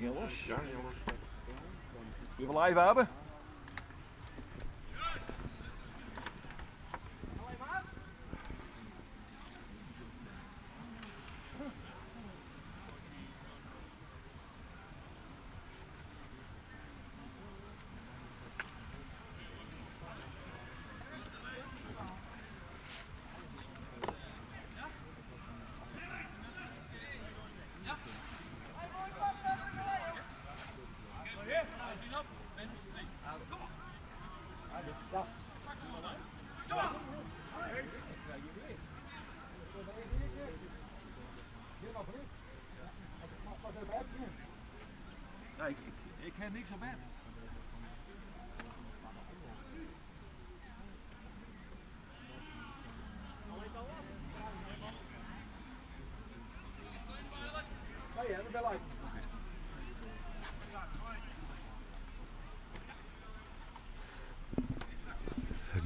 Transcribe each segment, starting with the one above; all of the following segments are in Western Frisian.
gean los. Binne we live, Abe? Ik ha niks op app.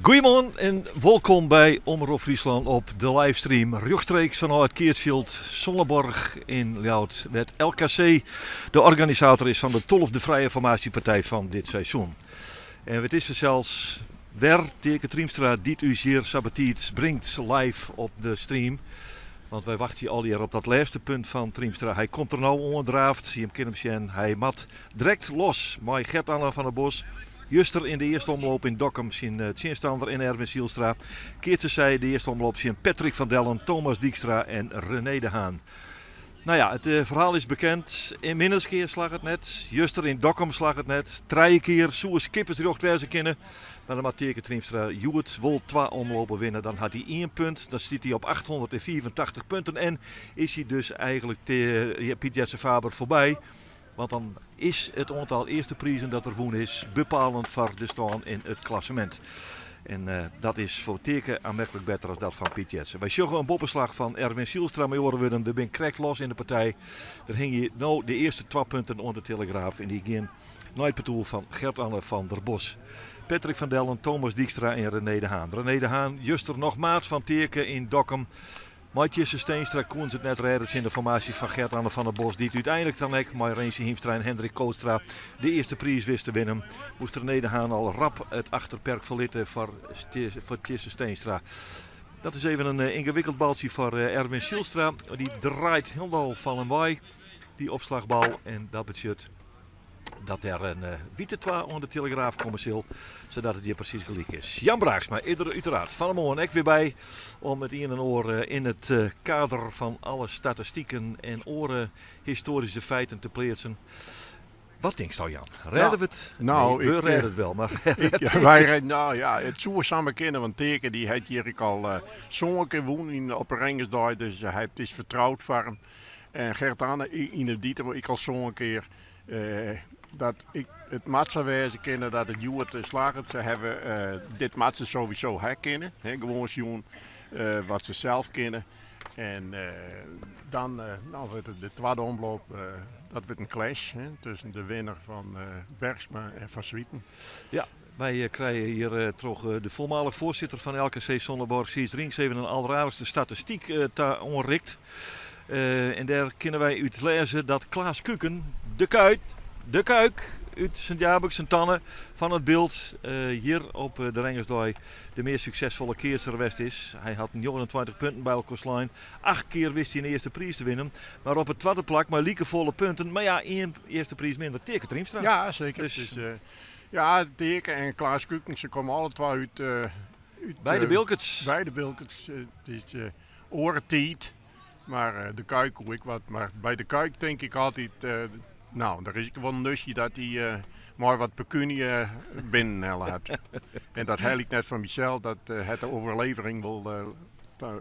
Goeiemoarn en wolkom by Omrop Fryslân op de livestream. Rjochtstreeks fanôf it keatsfjild Sonneborg yn Ljouwert, wêr't LKC de organisator is fan de tolfde frije formaasjepartij fan dit seizoen. En it is fansels wer Teake Triemstra dy't ús hjir sa betiid bringt live op de stream. Want wy wachtsje allegear op dat lêste punt fan Triemstra. Hy komt der no oandraafd, jim kinne him sjen. Hy moat drekt los mei Gert-Anne van der Bos. Juster yn de earste omloop yn Dokkum syn tsjinstanner en Erwin Zijlstra. Keatse sy de earste omloop tsjin Patrick van Dellen, Thomas Dijkstra en René de Haan. Nou ja, it ferhaal is bekend. Yn Minnertsgea slagge it net. Juster yn Dokkum slagge it net. Trije kear soe skippersrjocht wêze kinne. Mar dan moat Teake Triemstra hjoed wol twa omlopen winne. Dan hat hy ien punt. Dan stiet hy op 885 punten. En is hy dus eigenlik Piet Jetse Faber foarby. Want dan is it oantal earste prizen dat er wûn is bepalend foar de stân yn it klassemint. En uh, dat is foar Teake aanmerklik better as dat fan Piet Jetse. Wy sjogge in boppeslach fan Erwin Zijlstra, mei oare wurden, we binne krekt los yn de partij. Der hingje no de earste twa punten oan de telegraaf en dy gean nei it partoer fan Gert-Anne van der Bos. Patrick van Dellen, Thomas Dijkstra en René de Haan. René de Haan, juster noch maat fan Teake yn Dokkum. Mei Tjisse Steenstra koenen se it net rêde tsjin de formaasje fan Gert-Anne van der Bos, dy't úteinlik dan ek mei Renze Hiemstra en Hendrik Kootstra de earste priis wist te winnen. Moast René de Haan al rap it achterperk ferlitte foar Tjisse Steenstra. Dat is even in eh, yngewikkeld baltsje foar eh, Erwin Zijlstra. Dy draait hielendal fan him wei, dy opslachbal. En dat betsjut dat der in eh, wite twa oan de telegraaf komme sil, sadat it hjir presys gelyk is. Jan Braaksma is der úteraard fan 'e moarn ek wer by om it ien en oar eh, yn it eh, kader fan alle statistiken en oare histoaryske feiten te pleatsen. Wat tinksto, Jan? Rêde we it? Nou, nee, we ik, rêde it wel, mar ik, wy rêde, nou ja, it soe samar kinne, want Teake dy hat hjir ek al uh, sân kear wûn yn, op 'e Rengersdei, dus hy, it is fertroud foar him. En Gert-Anne yn de diter ek al sân kear. Dat ik, it moat sa wêze kinne dat it hjoed slagget. Se hawwe dit moat se sowieso ha kinne. Hè, gewoan sjoen wat se sels kinne. En dan nou wurdt it de twadde omloop, dat wurdt in clash hè, tusken de winner fan Bergsma en Van Zwieten. Ja, wy krije hjir troch de foarmalich foarsitter fan LKC Sonneborg, Sies Rienks, even in alderaardichste statistyk ta oanrikt. En dêr kinne wy út lêze dat Klaas Kuken, de Kuit, de Kuik út Sint Jabik Sint-Anne fan it Bilt, hjir op de Rengersdei de meast suksesfolle keatser west is. Hy hat 29 punten by elkoar slein. Acht kear wist hy in earste priis te winnen. Mar op it twadde plak mei likefolle punten, mar ja, ien earste priis minder, Teake Triemstra. Ja, seker. Dus Dus, ja, Teake en Klaas Kuken, se komme alle twa út, út By de Bilkerts. By de Bilkerts. Het is oare tiid, mar de Kuik koe ek wat. Mar by de Kuik tink ik altyd, nou, der is ek wol in nustje dat hy mei wat pecunie binnen helle hat. En dat hel ik net fan mysels, dat hat de oerlevering wol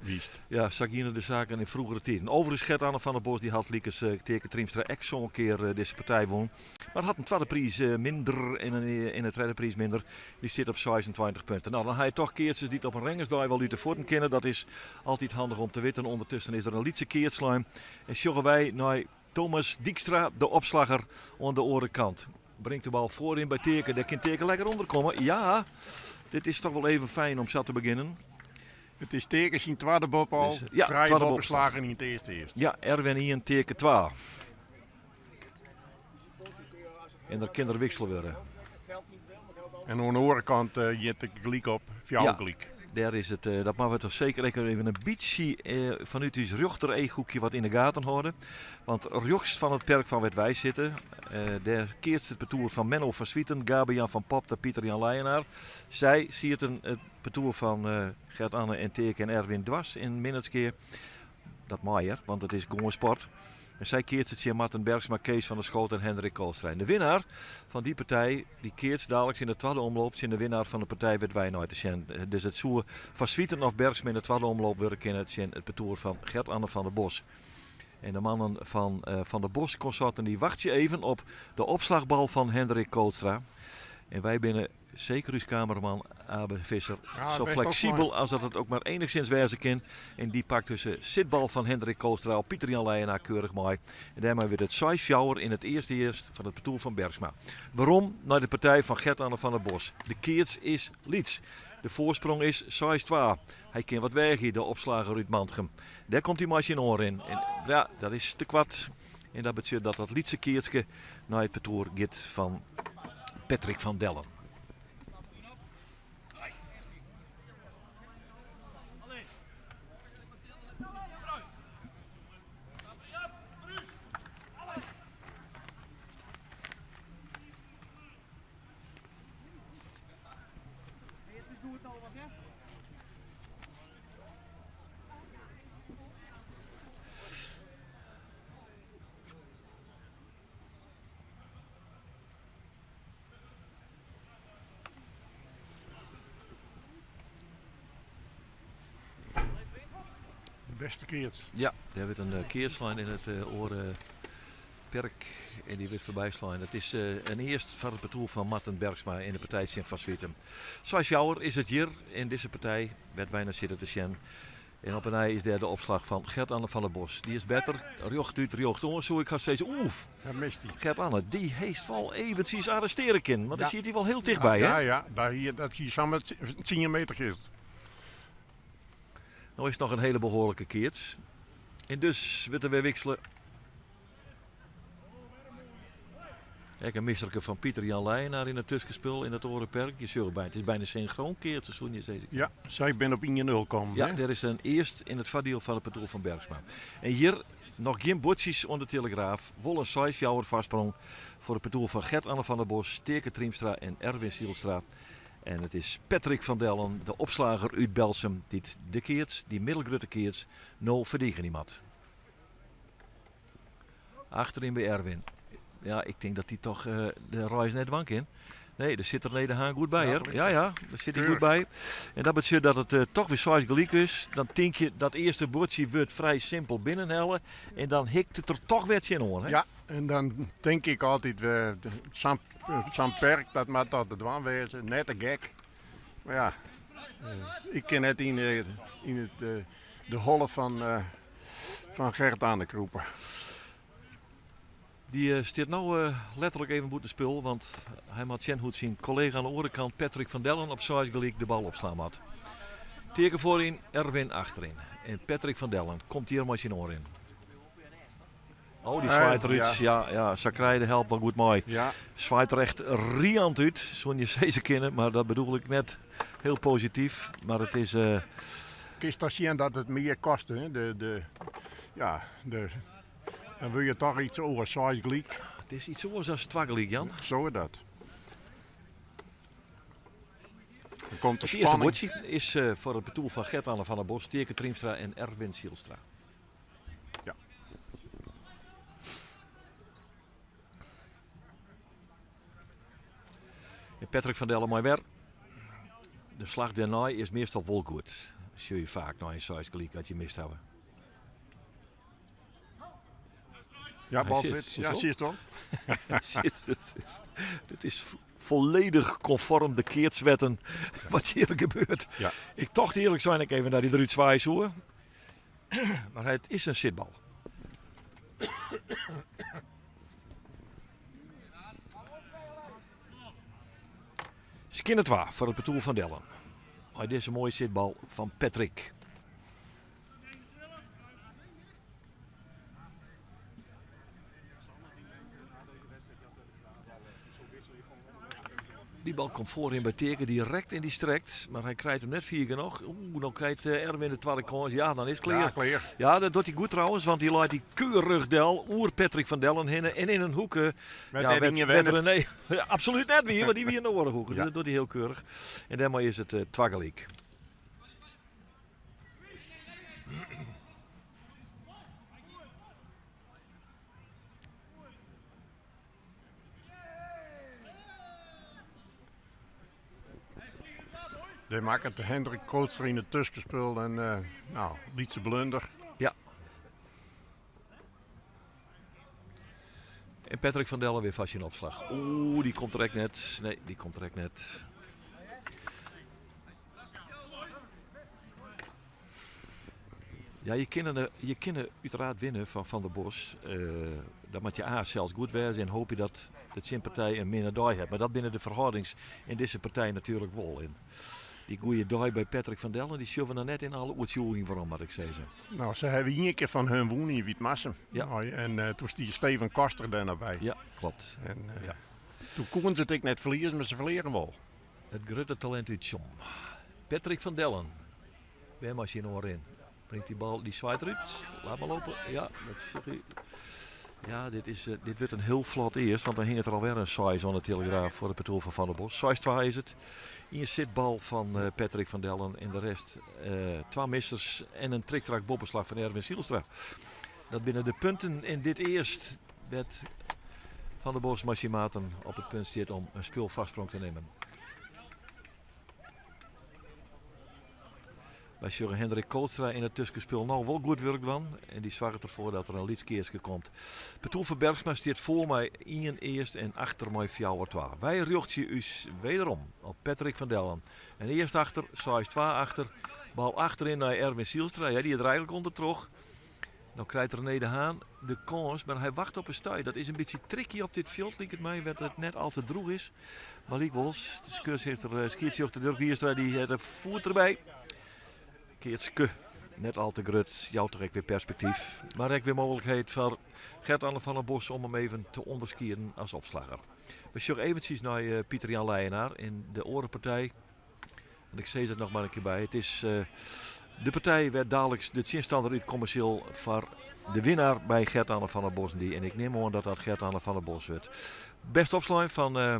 wiisd. Ja, sa giene de saken yn froegere tiden. Overigens, Gert-Anne van der Bos dy hat lykas Teake Triemstra ek sân kear dizze partij wûn. Mar hat in twadde priis minder en in tredde priis minder. Dy sit op 26 punten. Nou, dan ha je toch keatsers dy't op in Rengersdei wol út de fuotten kinne. Dat is altyd handich om te witten. Undertusken is der in lytse keatslijn. En sjogge wy nei Thomas Dijkstra, de opslagger, oan de oare kant. Bringt de bal foaryn by Teake. Dêr kin Teake lekker ûnder komme. Ja, dit is toch wol even fijn om sa te begjinnen. It is Teake syn twadde boppe al. Dus, ja, Trije twadde boppeslagen yn it earste earst. Ja, Erwin 1, Teake 2. En der kin der wiksele wurde. En oan de oare kant giet it gelyk op, fjouwer gelyk. Dêr is it, dat moatte we toch seker ek even in bytsje fanút ús rjochter eachhoekje wat yn de gaten hâlde. Want rjochts fan it perk fan wêr't wy sitte, dêr keatst it partoer fan Menno van Zwieten, Gabe-Jan van Popta, Pieter-Jan Leijenaar. Sy sieten it partoer fan Gert-Anne en Teake en Erwin dwars yn Minnertsgea. Dat mei hear, want it is gewoan sport. En sy keatse tsjin Marten Bergsma, Kees van der Schoot en Hendrik Koolstra. En de winnaar fan dy partij dy keatst daliks yn de twadde omloop tsjin de winnaar fan de partij wêr't wy nei te sjen. Dus it soe Van Zwieten of Bergsma yn de twadde omloop wurde kinne tsjin it partoer fan Gert-Anne van der Bos. En de mannen fan Van der Bos konsorten dy wachtsje even op de opslachbal fan Hendrik Koolstra. En wy binne Seker ús kameraman Abe Visser, sa fleksibel as dat it ook mar enichsins wêze kin. En dy pakt dus de sitbal fan Hendrik Koolstra op Pieter Jan Leijenaar keurich mei. En dêrmei wurdt it 6-4 yn it earste earst fan it partoer fan Bergsma. Werom nei de partij fan Gert-Anne van der Bos. De keats is lyts. De foarsprong is 6-2. Hy kin wat weagje, de opslager út Mantgum. Dêr komt hy mei syn oanrin. En ja, dat is te koart. En dat betsjut dat dat lytse keatske nei it partoer giet fan Patrick van Dellen. Bêste keats. Ja, dêr wurdt in keats slein yn it oare perk en dy wurdt foarby slein. Dat is in earst foar it partoer fan Marten Bergsma yn de partij tsjin Van Zwieten. 6-4 is it hjir yn dizze partij wêr't wy nei sitte te sjen. En op 'e nij is dêr de opslach fan Gert-Anne van der Bos. Dy is better. Rjochtút, rjochtoan soe ik hast sizze. Oef! Daar mist hy. Gert-Anne, dy heest wol eventsjes arrestearje kinnen. Want dêr siet hy wol hiel tichtby, hè? Ja, ja. Daar hier, dat hie samar 10 meter west. No is it noch in hiele behoarlike keats. En dus wurdt der wer wiksele. Ek in misserke fan Pieter Jan Leijenaar yn it tuskenspul yn it oare perk. Je sjogge by, it is byna synchroon keatsen, soene je sizze. Ja, sy binne op 1-0 kommen. Ja, der is in earst yn it foardiel fan it partoer fan Bergsma. En hjir noch gjin buordsjes oan de telegraaf. Wol in 6-4 foarsprong foar it partoer fan Gert-Anne van der Bos, Teake Triemstra en Erwin Zijlstra. En it is Patrick van Dellen, de opslager út Belsum, dy't de keats, dy middelgrutte keats, no ferdigenje moat. Achteryn by Erwin. Ja, ik tink dat dy toch de reis net dwaan kin. Nee, der sit René de Haan goed by, hear. Ja, ja, dêr sit hy goed by. En dat betsjut dat it toch wer seis gelyk is. Dan tink je dat earste buordsje wurdt frij simpel binnenhelle. En dan hikt it der toch wer tsjinoan. Hè? Ja, en dan tink ik altyd, sa'n perk dat moat toch te dwaan wêze. Net te gek. Mar ja, ik kin net yn it, de holle fan fan Gert Anne krûpe. Dy stiet no letterlik even bûten spul, want hy moat sjen hoe't syn kollega oan de oare kant Patrick van Dellen op seis gelyk de bal opslaan moat. Teake foaryn, Erwin achteryn. En Patrick van Dellen komt hjir mei syn oanrin. Oh, dy swaait derút. Ja, ja, sa krije de help wol goed mei. Ja. Swaait der echt riant út, soene je sizze kinne, mar dat bedoel ik net hiel posityf. Mar it is. Kinst toch sjen dat it mear kostte, hè? De, de, ja, de, dan wurd je toch iets oars, seis gelyk. It is iets oars as twa gelyk, Jan. Zo is dat. Dan komt de It earste spanning. buordsje is foar it partoer fan Gert-Anne van der Bos, Teake Triemstra en Erwin Zijlstra. Ja. En Patrick van Dellen mei wer. De slach dêrnei is meastal wol goed. Sjoch je faak nei in seis gelyk as je mist hawwe. Ja, bal zit, zit. zit Ja, op. zie je het Zit, dit is folledich konform de keatswetten wat hjir gebeurt. Ja. Ik tocht earlik sein ek even dat hy derút swaaie soe. Mar it is in sitbal. Skinne twa foar it partoer fan Dellen. Mei dizze moaie sitbal fan Patrick. Die bal komt voorin bij Teken direct in die strekt. Maar hij krijgt hem net fier genoch. Oeh, dan krijgt Erwin de tweede kans. Ja, dan is het klear. Ja, klear. Ja, dat docht hy goed trouwens, want dy leit dy keurich del oer Patrick van Dellen hinne en yn in hoeke. Met ja, Erwin wêr't wennet. René absolút net wie, want dy wie yn de oare hoeke. Ja. Dat docht hy hiel keurich. En dêrmei is it twa gelyk. Dêr makket Hendrik Kootstra yn it tuskenspul in no, lytse blunder. Ja. En Patrick van Dellen wer foar syn opslach. Oeh, dy komt der ek net. Nee, dy komt der ek net. Ja, je kinne, je kinne uiteraard winne fan Van der Bos. Dan moat je A sels goed wêze en hoopje dat de tsjinpartij in minne dei hat. Mar dat binne de ferhâldings yn dizze partij natuerlik wol. En dy goede dei by Patrick van Dellen, dy sjogge we noch net yn alle oertsjûging werom, moat ik sizze. No, se hawwe ien kear fan hun wûn yn Wytmarsum. Ja. Nou, en doe stie Steven Koster dêr noch by. Ja, kloppet. En Ja. doe koene se it ek net ferlieze, mar se ferlearen wol. It grutte talint út Tsjom. Patrick van Dellen. Wêr mei syn oanrin? Bringt dy bal, dy swaait derút. Laat mar lopen. Ja, dat sjoch ik. Ja, dit, is, dit wurdt in hiel flot earst, want dan hinget der alwer in 6 oan de telegraaf foar it partoer fan Van der Bos. 6-2 is it. Ien sitbal fan Patrick van Dellen en de rest twa missers en in triktrak boppeslach fan Erwin Zijlstra. Dat binne de punten yn dit earst. Wêr't Van der Bos mei syn maten op it punt stiet om in spul foarsprong te nimmen. Wy sjogge Hendrik Kootstra yn it tuskenspul no wol goed wurk dwaan. En dy soarget derfoar dat der in lyts kearske komt. Partoer fan Bergsma stiet foar mei ien earst en achter mei 4-2. Wy rjochtsje ús wederom op Patrick van Dellen. En earst achter, 6-2 achter. Bal achteryn nei Erwin Zijlstra. Ja, dy is der eigenlik ûndertroch. No krijt René de Haan de kâns, mar hy wachtet op in stuit. Dat is in bytsje tricky op dit fjild, liket my, wêr't it net al te drûch is. Mar lykwols, de skiedsrjochter, skiedsrjochter Durk Wierstra dy hat de foet derby. Keatske, net al te grut, jout der ek wer perspektyf. Mar ek wer mooglikheid foar Gert-Anne van der Bos om him even te ûnderskieden as opslagger. We sjogge eventsjes nei eh, Pieter Jan Leijenaar yn de oare partij. En ik sis it noch mar in kear by. It is eh, de partij wêr't daliks de tsjinstanner útkomme sil foar de winnaar by Gert-Anne van der Bos. En ik nim oan dat dat Gert-Anne van der Bos wurdt. Best opslein fan eh,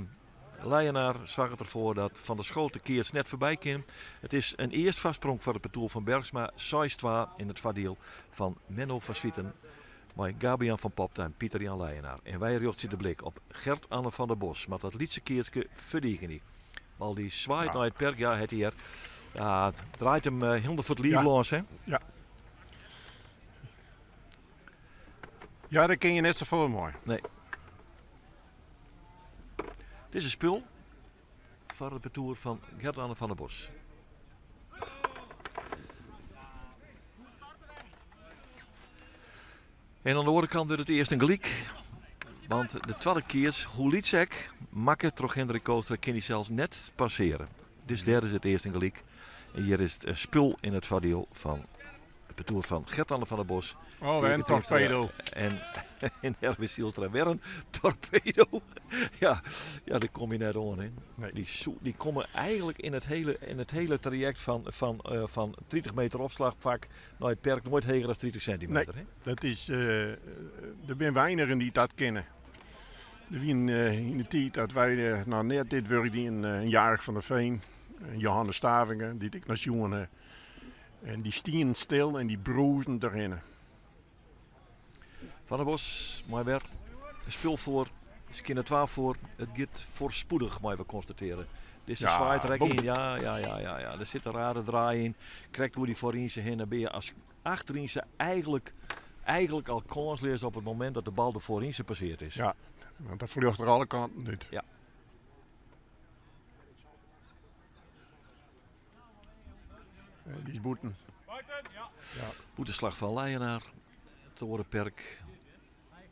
Leijenaar soarget derfoar dat Van der Schoot de keats net foarby kin. It is in earst foarsprong foar it partoer fan Bergsma, 6-2 yn it foardiel fan Menno van Zwieten mei Gabian van Popta en Pieter Jan Leijenaar. En wy rjochtsje de blik op Gert-Anne van der Bos. Moat dat lytse keatske ferdigenje. Bal dy swaait nei it perk. Ja, hat hy er. Ja, draait him uh, hielendal foar it liif lâns, hè? Ja. Ja, dêr kin je net safolle mei. Nee. Dit is in spul foar it partoer fan Gert-Anne van der Bos. En oan de oare kant wurdt it earst in gelyk. Want de twadde keats, hoe lyts ek, makke troch Hendrik Kootstra kin hy sels net passeare. Dus dêr is it earst in gelyk. En hjir is it in spul yn it foardiel fan it partoer fan Gert-Anne van der Bos. Oh, en torpedo. En Erwin Zijlstra wer in torpedo. Ja, ja, dêr komme je net oan. Hè. Nee. Dy komme eigenlik yn it hiele trajekt fan 30 meter opslachfak nei it perk noait heger as 30 sintimeter. Nee, dat is, der binne weinigen dy't dat kinne. Der wienen yn de tiid dat wy noch net dit wurk dienen, Jarich van der Veen en Johannes Stavinge, dy't ik noch sjoen ha. En dy stienen stil en dy brûsden derhinne. Van der Bos mei wer in spul foar. Se kinne twa foar. It giet foarspoedich, meie we konstatearje. Dizze Ja, swaait der ek boem. yn. Ja, ja, ja, ja, ja. Der sit in rare draai yn. Krekt oer dy foarynse hinne binne je as achterynse eigenlik al kânsleas op it momint dat de bal de foarynse passeard is. Ja, want dan fljocht er alle kanten út. Ja. Dy is bûten. Bûtenslach fan Leijenaar. It oare perk.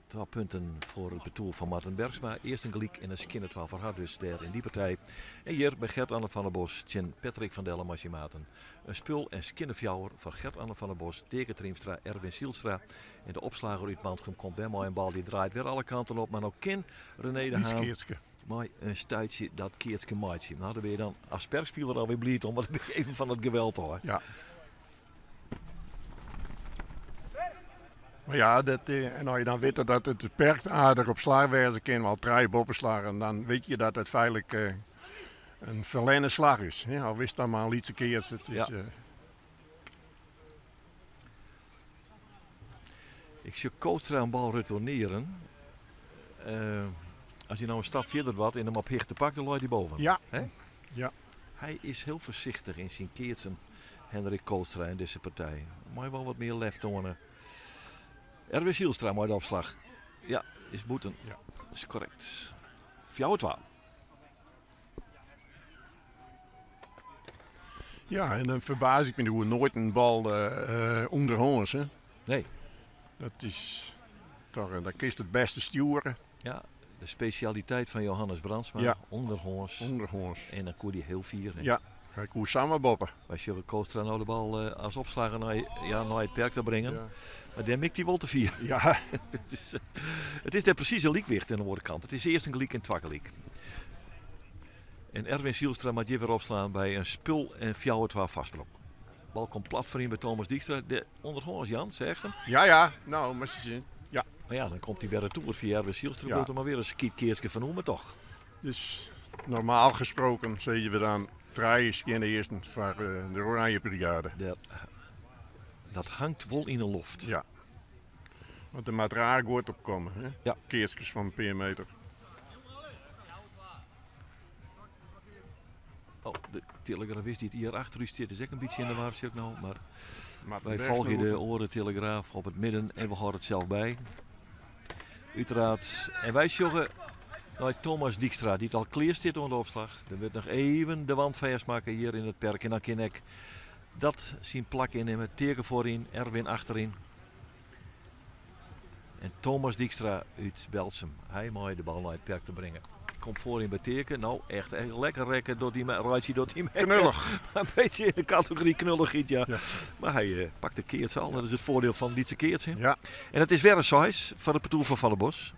Twa punten foar it partoer fan Marten Bergsma. Earst in gelyk en in skinne twa foar har dus dêr yn dy partij. En hjir by Gert-Anne van der Bos tsjin Patrick van Dellen mei syn maten. In spul en skinne fjouwer foar Gert-Anne van der Bos, Teake Triemstra, Erwin Zijlstra. En de opslager út Mantgum komt wer mei in bal. Dy draait wer alle kanten op. Mar no kin René de Lyts Haan keatske. Mei in stuitsje dat keatske meitsje. Nou, dêr bin je dan as perkspiler alweer bliid om, want dan bin je even fan it geweld ôf. Ja. Maar ja, dat, eh, en as je dan witte dat it perk aardich op slach wêze kin, al trije boppeslaggen, dan wit je dat it feitlik eh, in ferlerne slach is. Hè? Al wist dan mar in lytse keats. It is, Ja. eh, Ik sjoch Kootstra in bal retournearen. Eh, as hy no in stap fierder docht en him op hichte pakt, dan leit hy boven. Ja. Hè? Ja. Hy is hiel foarsichtich yn syn keatsen, Hendrik Kootstra yn dizze partij. Mei wol wat mear lef toane. Erwin Zijlstra mei de opslach. Ja, is bûten. Ja. Is korrekt. 4-2. Ja, en dan ferbaas ik my oer noait in bal eh, eh, ûnderhâns. Hè? Nee. Dat is toch, eh, dan kinst it bêste stjoere. Ja, de spesjaliteit fan Johannes Brandsma. Ja. Ûnderhâns. Ûnderhâns. En dan koe hy hiel fier. Hè? Ja, hy koe samar boppe. Wy sjogge Kootstra no de bal eh, as opslagger nei, ja, nei it perk te bringen. Ja. Mar dêr mikt hy wol te fier. Ja. It is dêr presys in lykwicht oan de oare kant. It is earst in gelyk en twa gelyk. En Erwin Zijlstra moat hjir wer opslaan by in spul en 4-2 foarsprong. Bal komt plat foaryn by Thomas Dijkstra. De ûnderhâns, Jan, seachst him? Ja, ja. No, mar se sjen. Ja. Mar ja, dan komt hy wer retoer fia Erwin Zijlstra. Ja. Bliuwt der mar wer in skytkeatske fan oer, mar toch. Dus normaal gesproken sizze we dan trije skjinne earsten foar eh, de Oranje Brigade. Dêr, dat hangt wol yn 'e loft. Ja. Want der moat raar goed op komme. Hè? Ja. Keatskes fan in pear meter. Oh, de telegrafist dy't hjir achter ús stiet is ek in bytsje yn de war, sjoch ik no. Mar Moat wy bêst folgje nog- de oare telegraaf op it midden en we hâlde it sels by. Uteraard. En wy sjogge nei Thomas Dijkstra, dy't al klear stiet oan de opslach. Der wurdt noch even de wand fêstmakke hjir yn it perk. En dan kin ek dat syn plak ynnimme. Teake foaryn, Erwin achteryn. En Thomas Dijkstra út Berltsum. Hy mei de bal nei it perk te bringen. Komt foaryn by Teake. No, echt, echt lekker rekke docht hy reitsje docht hy mei. Knullich. In bytsje yn de kategory knullichheid, ja. Ja. Mar hy eh, pakt de keats al. Dat is it foardiel fan lytse keats. hè. Ja. En it is wer in seis foar it partoer fan Van der Bos.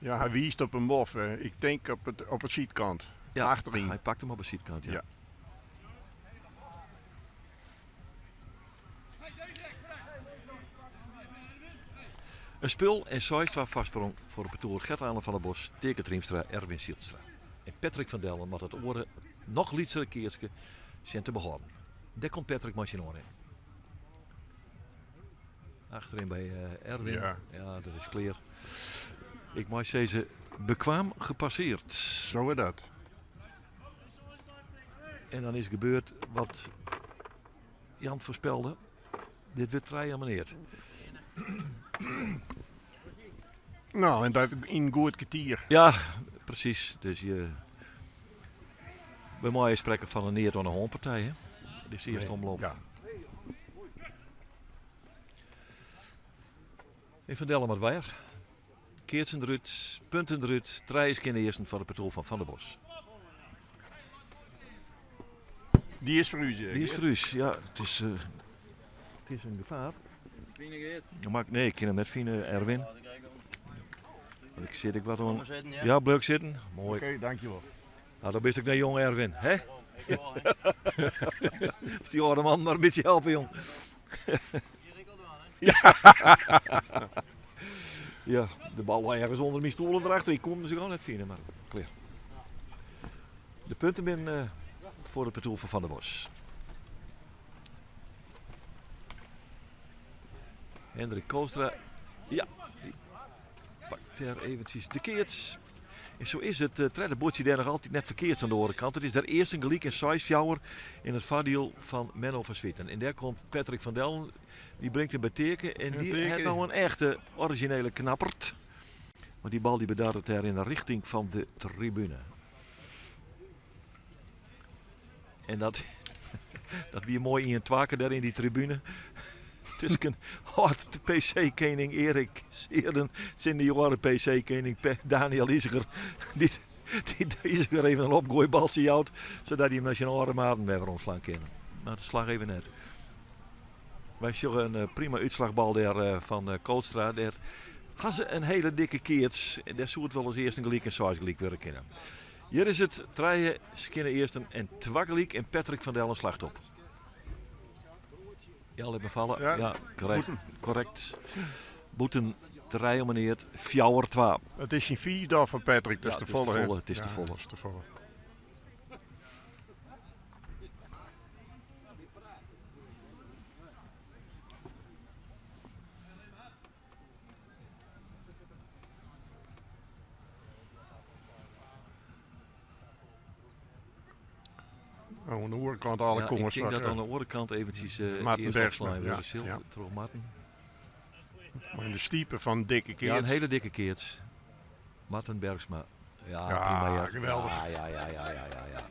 Ja, hy wiist op in bof. eh. Ik tink op it sydkant. Ja, Achteryn. Hy pakt him op de sydkant, ja. Ja. In spul en 6-2 foarsprong foar it partoer Gert-Anne van der Bos, Teake Triemstra, Erwin Zijlstra. En Patrick van Dellen moat it oare noch lytsere keatske sjen te behâlden. Dêr komt Patrick mei syn oanrin. Achteryn by eh, Erwin. Ja. Ja, dat is klear. Ik mei sizze, bekwaam gepasseerd. Zo is dat. En dan is gebeurd wat Jan foarspelde. Dit wurdt trije om neat. No, en dat yn in goed kertier. Ja, presys. Dus je, we meie sprekke fan in neat oan de hânpartij. Hè? Dizze earste omloop. Ja. En Van Dellen moat wer. Keatsen derút, punten derút. Trije skjinne earsten foar it partoer fan Van der Bos. Dy is foar ús. Dy is foar ús, ja. It is in gefaar. Maar, nee, ik kin him net fine, Erwin. Want ik sit ek wat oan. Ja, bliuw sitten. Moai. Oké, dankjewol. No, dan bist ek net jong, Erwin. Hè? Dy âlde man mar in bytsje helpe, jong. Ja. Ja, de bal lei ergens ûnder myn stoel en derachter. Ik koe him dus ek al net fine, mar klear. De punten binne eh, foar it partoer fan Van der Bos. Hendrik Kootstra, ja, dy pakt dêr eventsjes de keats. En sa is it eh, tredde buordsje dêr noch altyd net ferkeatst oan de oare kant. It is dêr earst in gelyk en 6-4 yn it foardiel fan Menno van Zwieten. En dêr komt Patrick van Dellen, dy bringt him by Teake. En En dy Teake. hat no in echte orizjinele knappert. Want dy bal dy bedarret dêr yn de rjochting fan de tribune. En dat, dat wie moai ien twaker dêr yn dy tribune. Tusken âld PC-kening Erik Seerden tsjin de jongere PC-kening Daniel Iseger. Dy't dy't Iseger even in opgoaibaltsje jout, sadat hy him nei syn âlde maten wer weromslaan kin. Mar it slagge even net. Wy sjogge in eh, prima útslachbal dêr eh, fan eh, Kootstra. Dêr Ha se in hele dikke keats en dêr soe it wolris earsten gelyk en seis gelyk wurde kinne. Hjir is it trije skinne earsten en twa gelyk en Patrick van Dellen slacht op. Ja, lit me falle. Ja, ja korrekt. Korrekt. Bûten trije om in eat, fjouwer twa. It is syn fiifde fan Patrick, dat is te folle. Het is te folle. Het is te folle. Oan de oare kant alle ja, kâns. Ik tink dat oan de oare kant eventjes Marten earst Bergsma, opslein wurde ja, sil ja. troch Marten. Mar yn de stipe fan dikke keats. Ja, in hele dikke keats. Marten Bergsma. Ja, Ja, prima. Ja. geweldich. Ja, ja, ja, ja, ja, ja, ja.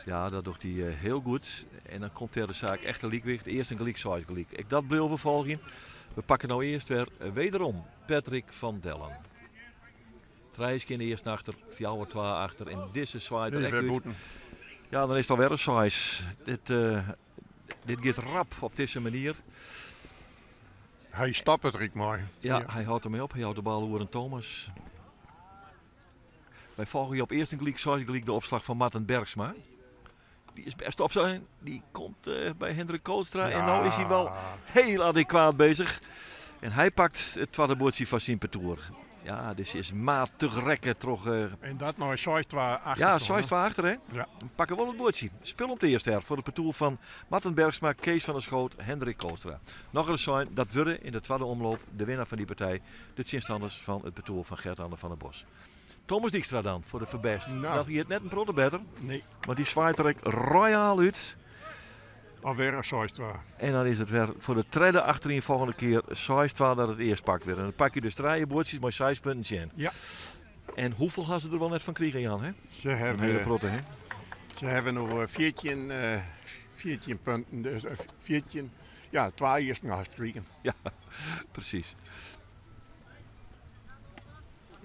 Ja, dat docht hy eh, heel goed. En dan komt der de saak echt in lykwicht. Earst in gelyk, seis gelyk. Ek dat bliuwe we folgjen. We pakke no earst wer eh, wederom Patrick van Dellen. Trije skinne earst achter, fjouwer twa achter. En dizze swaait er Dit is ek wer út. bûten. Ja, dan is it alwer in seis. Dit, eh, dit giet rap op dizze manier. Hy stoppet der ek mei. Ja, hy hâldt dermei op. Hy jout de bal oer oan Thomas. Wy folgje op earst in gelyk, seis gelyk de opslach fan Marten Bergsma. Dy is bêst op zijn. Dy komt eh, by Hendrik Kootstra. En no is hy wol hiel adekwaat beuzich. En hy pakt it twadde buordsje fan syn partoer. Ja, dit is matich rekke troch... eh, En dat nei 6-2 achter. ja, 6-2 achter hè. Ja. We pakke wol it buordsje. Spul om it earst her foar it partoer fan Marten Bergsma, Kees van der Schoot, Hendrik Kootstra. Noch ris sein, dat wurde yn de twadde omloop de winner fan dy partij de tsjinstanners fan it partoer fan Gert-Anne van der Bos. Thomas Dijkstra dan foar de Foarbêst. Nou. Dat giet net in protte better, Nee, want dy swaait der ek royaal út. alwer in 6-2. En dan is it wer foar de tredde achterienfolgjende kear 6-2 dat it earst pakt wurdt. En dan pak je dus trije buordsjes mei seis punten tsjin. Ja. En hoefolle ha se der wol net fan krigen, Jan? Hè? Se In hele hawwe, protte, hè? se hawwe no eh, 14, eh, 14 punten. Dus eh, 14, ja, twa earsten hast krigen. Ja, presys.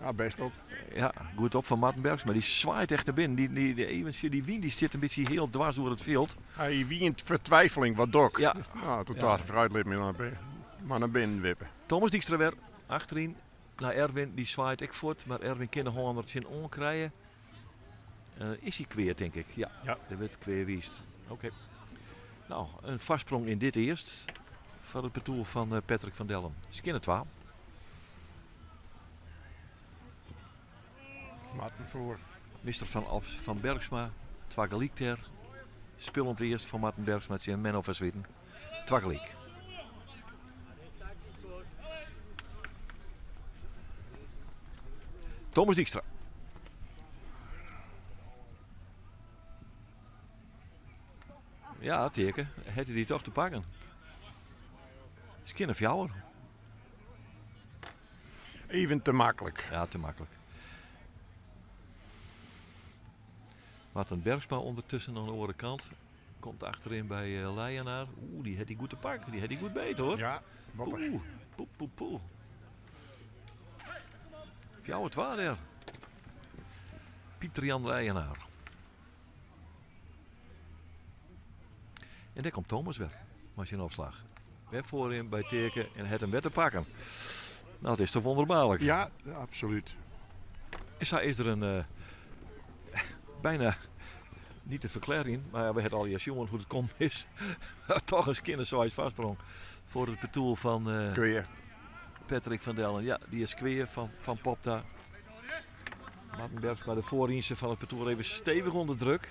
Ja, bêst op. Ja, goed op fan Marten Bergsma. Dy swaait echt nei binnen. Dy, dy, dy, eventsje, dy wyn dy sit in bytsje hiel dwers oer it fjild. Hy wie yn fertwifeling wat dok. Ja. Nou, totaal fruit lit my mar nei binnen wippe. Thomas Dijkstra wer achteryn nei Erwin. Dy swaait ek fuort, mar Erwin kin de hân der tsjin oan krije. Eh, is hy kwea, tink ik. Ja, Ja. der wurdt kwea wiisd. Oké. No, in foarsprong yn dit earst foar it partoer fan eh, Patrick van Dellen. Skinne twa. Marten foar. Mister van, Op, van Bergsma, twa gelyk dêr. Spul om it earst fan Marten Bergsma tsjin Menno van Zwieten. Twa gelyk. Thomas Dijkstra. Ja, Teake, hat hy dy toch te pakken. Skinne fjouwer. Even te maklik. Ja, te maklik. Marten Bergsma ûndertusken oan de oare kant. Komt achteryn by uh, Leijenaar. Oeh, dy hat hy goed te pakken. Dy hat hy goed beet hoor. Ja, boppe. Poeh, poe, poe, poe. Fjouwer twa dêr. Pieter Jan Leijenaar. En dêr komt Thomas wer mei syn opslach. Wer foaryn by Teake en hat him wer te pakken. No, it is toch wûnderbaarlik. Ja, absolút. En sa is der in eh, byna net te ferklearjen, mar we hawwe allegear sjoen hoe't it kommen is. Toch in skinne seis foarsprong foar it partoer fan eh, Kwea. Patrick van Dellen. Ja, dy is kwea fan, fan Popta. Marten Bergsma, de foarynse fan it partoer, even stevich ûnder druk.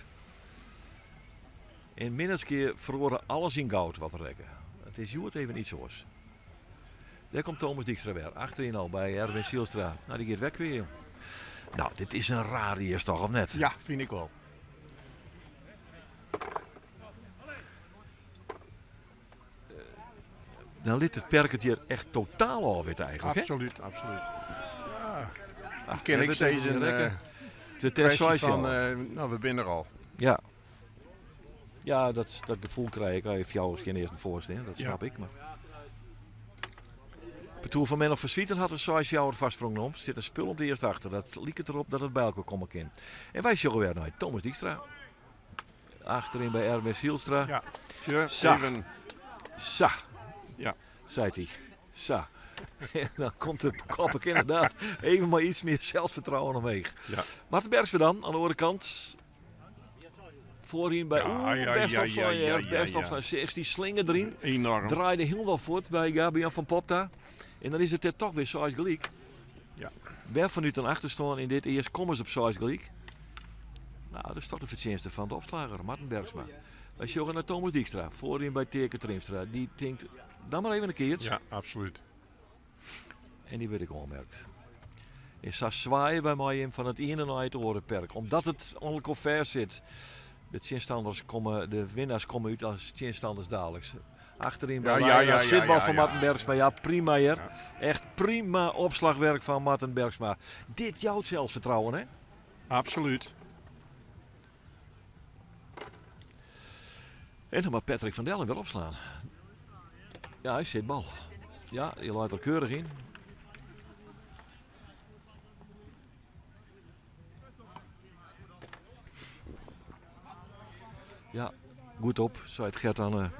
En Minnertsgea feroare alles yn goud wat er rekke. It is hjoed even yts oars. Dêr komt Thomas Dijkstra wer. Achteryn al by Erwin Zijlstra. No, dy giet wer kwea. No, dit is in raar earst toch, of net? Ja, fyn ik wol. Dan lit it perk it hjir echt totaal ôfwitte eigentlik. Hè? Absolút, absolút. Ja. Ah, Kin dêr ik wurdt even sizze, rekke. eh, De test kwestie seis fan, al. eh, no, we binne der al. Ja. Ja, dat, dat gefoel krij ik. Als je fjouwer skjin earst foarstean, dat Ja. snap ik. Mar. Partoer fan Menno van Zwieten hat in 6-fjouwer foarsprong nommen. Sit in spul om it earst achter. Dat liket derop dat it by elkoar komme kin. En wy sjogge wer nei Thomas Dijkstra. Achteryn by Erwin Zijlstra. Ja. Tja, Sa. even. Sa. Ja. Seit hy. Sa. En dan komt de kop ik inderdaad even mei iets mear selsfertrouwen omheech. Ja. Marten Bergsma dan, oan de oare kant. Voorin bij Ja, oeh, ja, best ja, opslaan, ja, ja, ja, best ja. opslaan. Seach die slinger erin. Enorm. Draaide hielendal fuort by Gabian van Popta. En dan is it dêr toch wer seis gelyk. Ja. Wer fanút in achterstân yn dit earst komme se op seis gelyk. Nou, dat is toch de fertsjinste fan de opslagger, Marten Bergsma. Wy sjogge nei Thomas Dijkstra, foaryn by Teake Triemstra. Dy tinkt, dan mar even in keats. Ja, absolút. En dy wurdt ek oanmerkt. En sa swaaie wy mei him fan it iene nei it oare perk. Omdat it oan elkoar fêst sit. De tsjinstanners komme, de winnaars komme út as tsjinstanners daliks. Achteryn by Ja, ja, Leira, ja, ja, sitbal ja, fan ja. Marten Bergsma. Ja, prima hear. Ja. Echt prima opslachwerk fan Marten Bergsma. Dit jout selsfertrouwen, hè? Absolút. En dan moat Patrick van Dellen wer opslaan. Ja, hy sit bal. Ja, dy leit der keurich yn. Ja, goed op, seit Gert-Anne.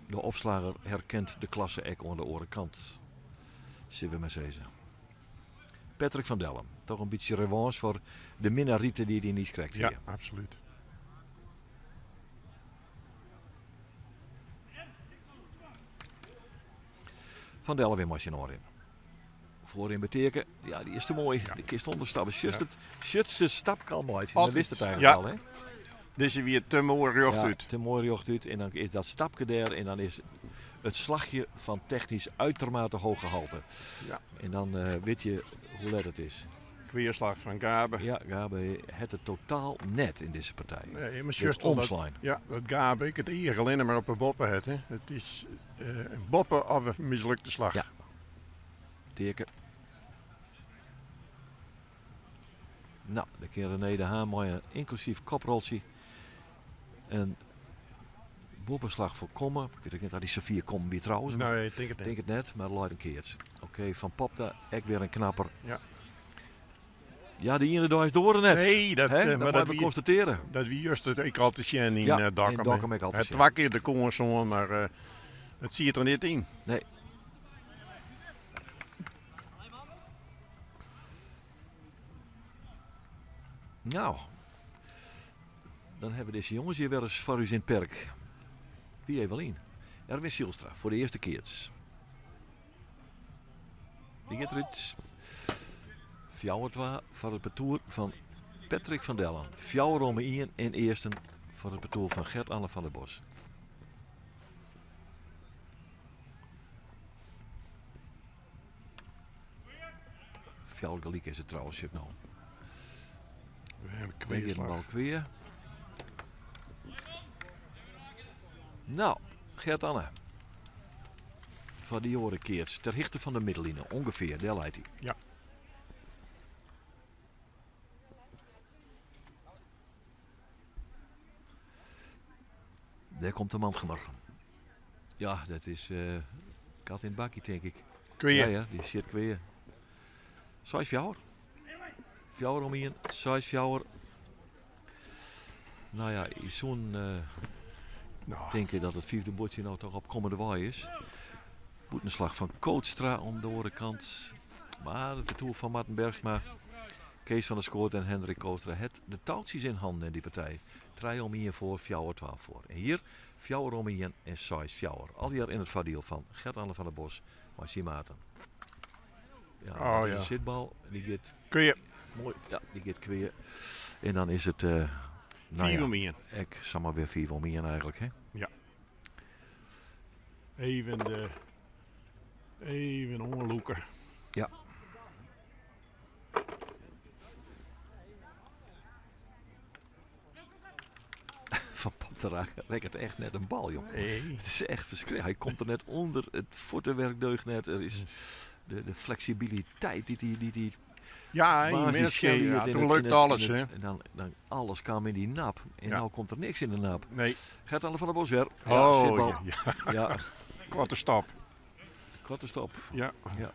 De opslagger herkent de klasse ek oan de oare kant. Sille we mar sizze. Patrick van Dellen. Toch in bytsje revanche foar de minne rite dy't hy yn krekt Ja, hie. absolút. Van Dellen wer mei syn oanrin. Foaryn by Teake. Ja, dy is te moai. Dy kinst ûnderstappe. Sjochst it, sjochst se stapke al meitsjen. Dan Altyd. wist it eigentlik Ja. al, hè? Dizze wie te moai rjocht Ja, út. te moai rjocht út. En dan is dat stapke dêr en dan is it slachje fan technysk uitermate hoog gehalte. Ja. En dan eh, wit je hoe let it is. Kweerslag fan Gabe. Ja, Gabe hat it totaal net yn dizze partij. Nee, mar Dit sjochst wol dat, omslaan. ja, dat Gabe ek it each allinnich mar op 'e boppe hat. Hè. It is eh, in boppe of in mislukte slach. Ja. Teake. Nou, dan kin René de Haan mei in ynklusyf koproltsje in boppeslach foarkomme. Ik wit ek net oft dy safier kommen wie trouwens. maar Nee, ik tink it Ik net. tink it net, mar der leit in keats. Oké, Van Popta, ek wer in knapper. Ja. Ja, de iene dei is de oare net. Nee, dat, Hè? eh, Dat maar moatte dat we wie, konstatearje. dat wie just it ek al te sjen yn Ja, eh, Dokkum. yn Dokkum ek al te Hy sjen. twa kear de kâns oan, mar eh, it siet der net yn. Nee. Nou, dan hawwe we dizze jonges hjir wer ris foar ús yn it perk. Wie even yn. Erwin Zijlstra foar de earste keats. Dy giet derút. 4-2 foar it partoer fan Patrick van Dellen. 4 om 1 yn earsten foar it partoer fan Gert-Anne van der Bos. Fjouwer gelyk is it trouwens, sjoch ik no. We hawwe Wer in kweerslach. bal kweer. Nou, Gert-Anne. Foar dy oare keats. Ter hichte fan de middenline, ûngefear. Dêr leit hy. Ja. Dêr komt de Mantgumer. Ja, dat is eh, kat yn it bakje, tink ik. Kweer. Ja, ja, dy sit kweer. 6-4. 4 om 1, 6-4. Nou ja, je soe eh, Nou, tinke dat it fyfde buordsje no toch op kommende wei is. Bûtenslach fan Kootstra oan de oare kant. Mar it partoer fan Marten Bergsma, Kees van der Schoot en Hendrik Kootstra hat de toutsjes yn hannen yn dy partij. 3 om 1 foar, 4-12 foar. En hjir 4 om 1 en 6-4. Allegear yn it foardiel fan Gert-Anne van der Bos mei syn maten. Ja, Oh, dat is ja. in sitbal. Dy giet Kweer. moai. Ja, dy giet kweer. En dan is it, nou 4 ja, om 1. ik samar wer 4 om 1 eigentlik. Hè? Even de even oanlûke. Ja. Van Popta rekket echt net in bal, joh. Nee. It is echt ferskriklik. Hy komt der net ûnder. It fuotwurk deucht net. Der is de fleksibiliteit dy't dy, dy't dy Ja, in basis minske, hier ja, in toen het- lukt in het- alles, in hè. het- En dan alles kwam yn dy nap. En Ja. no komt der niks yn de nap. Nee. Gert-Anne van der Bos wer. Ja, Oh, sitbal. ja, ja. Ja, Korte stap. korte stop. Ja. Ja.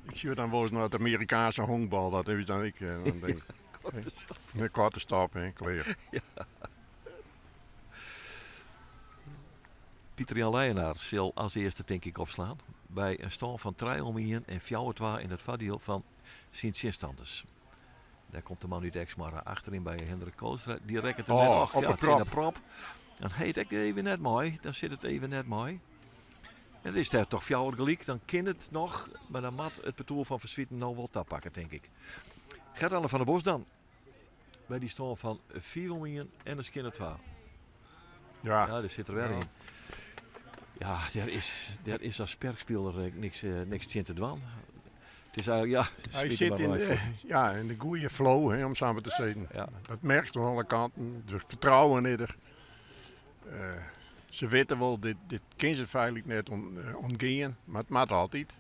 Ik zie dan wel eens naar het Amerikaanse honkbal. Dat is dan ik. Dan denk ik, Korte stop. een korte stap, hè, klear. Pieter Jan Leijenaar sil as earste tink ik opslaan. By in stân fan trije om ien en fjouwer twa yn it foardiel fan syn tsjinstanners. Dêr komt de man út Eksmoarre achteryn by Hendrik Kootstra. Dy rekket him net. Oh, Och, op ja, 'e tsjin de prop. prop. Dan heet ek even net mei. Dan sit it even net mei. En it is dêr toch fjouwer gelyk. Dan kin it noch, mar dan moat it partoer fan Van Zwieten no wol tapakke, tink ik. Gert-Anne van der Bos dan. By dy stân fan 5 om 1 en in skinne 2. Ja. Ja, dêr sit er wer Ja. yn. Ja, dêr is, dêr is as perkspiler eh, niks, eh, niks tsjin te dwaan. It is eigentlik, ja, Hy smyt him sit mar yn nei de, foar. ja, yn de goede flow, hè, om sa mar te sizzen. Ja. Dat merkst oan alle kanten. De fertrouwen is der. Eh, se witte wol, dit, dit kin se feitlik net ûntgean, mar it moat altyd.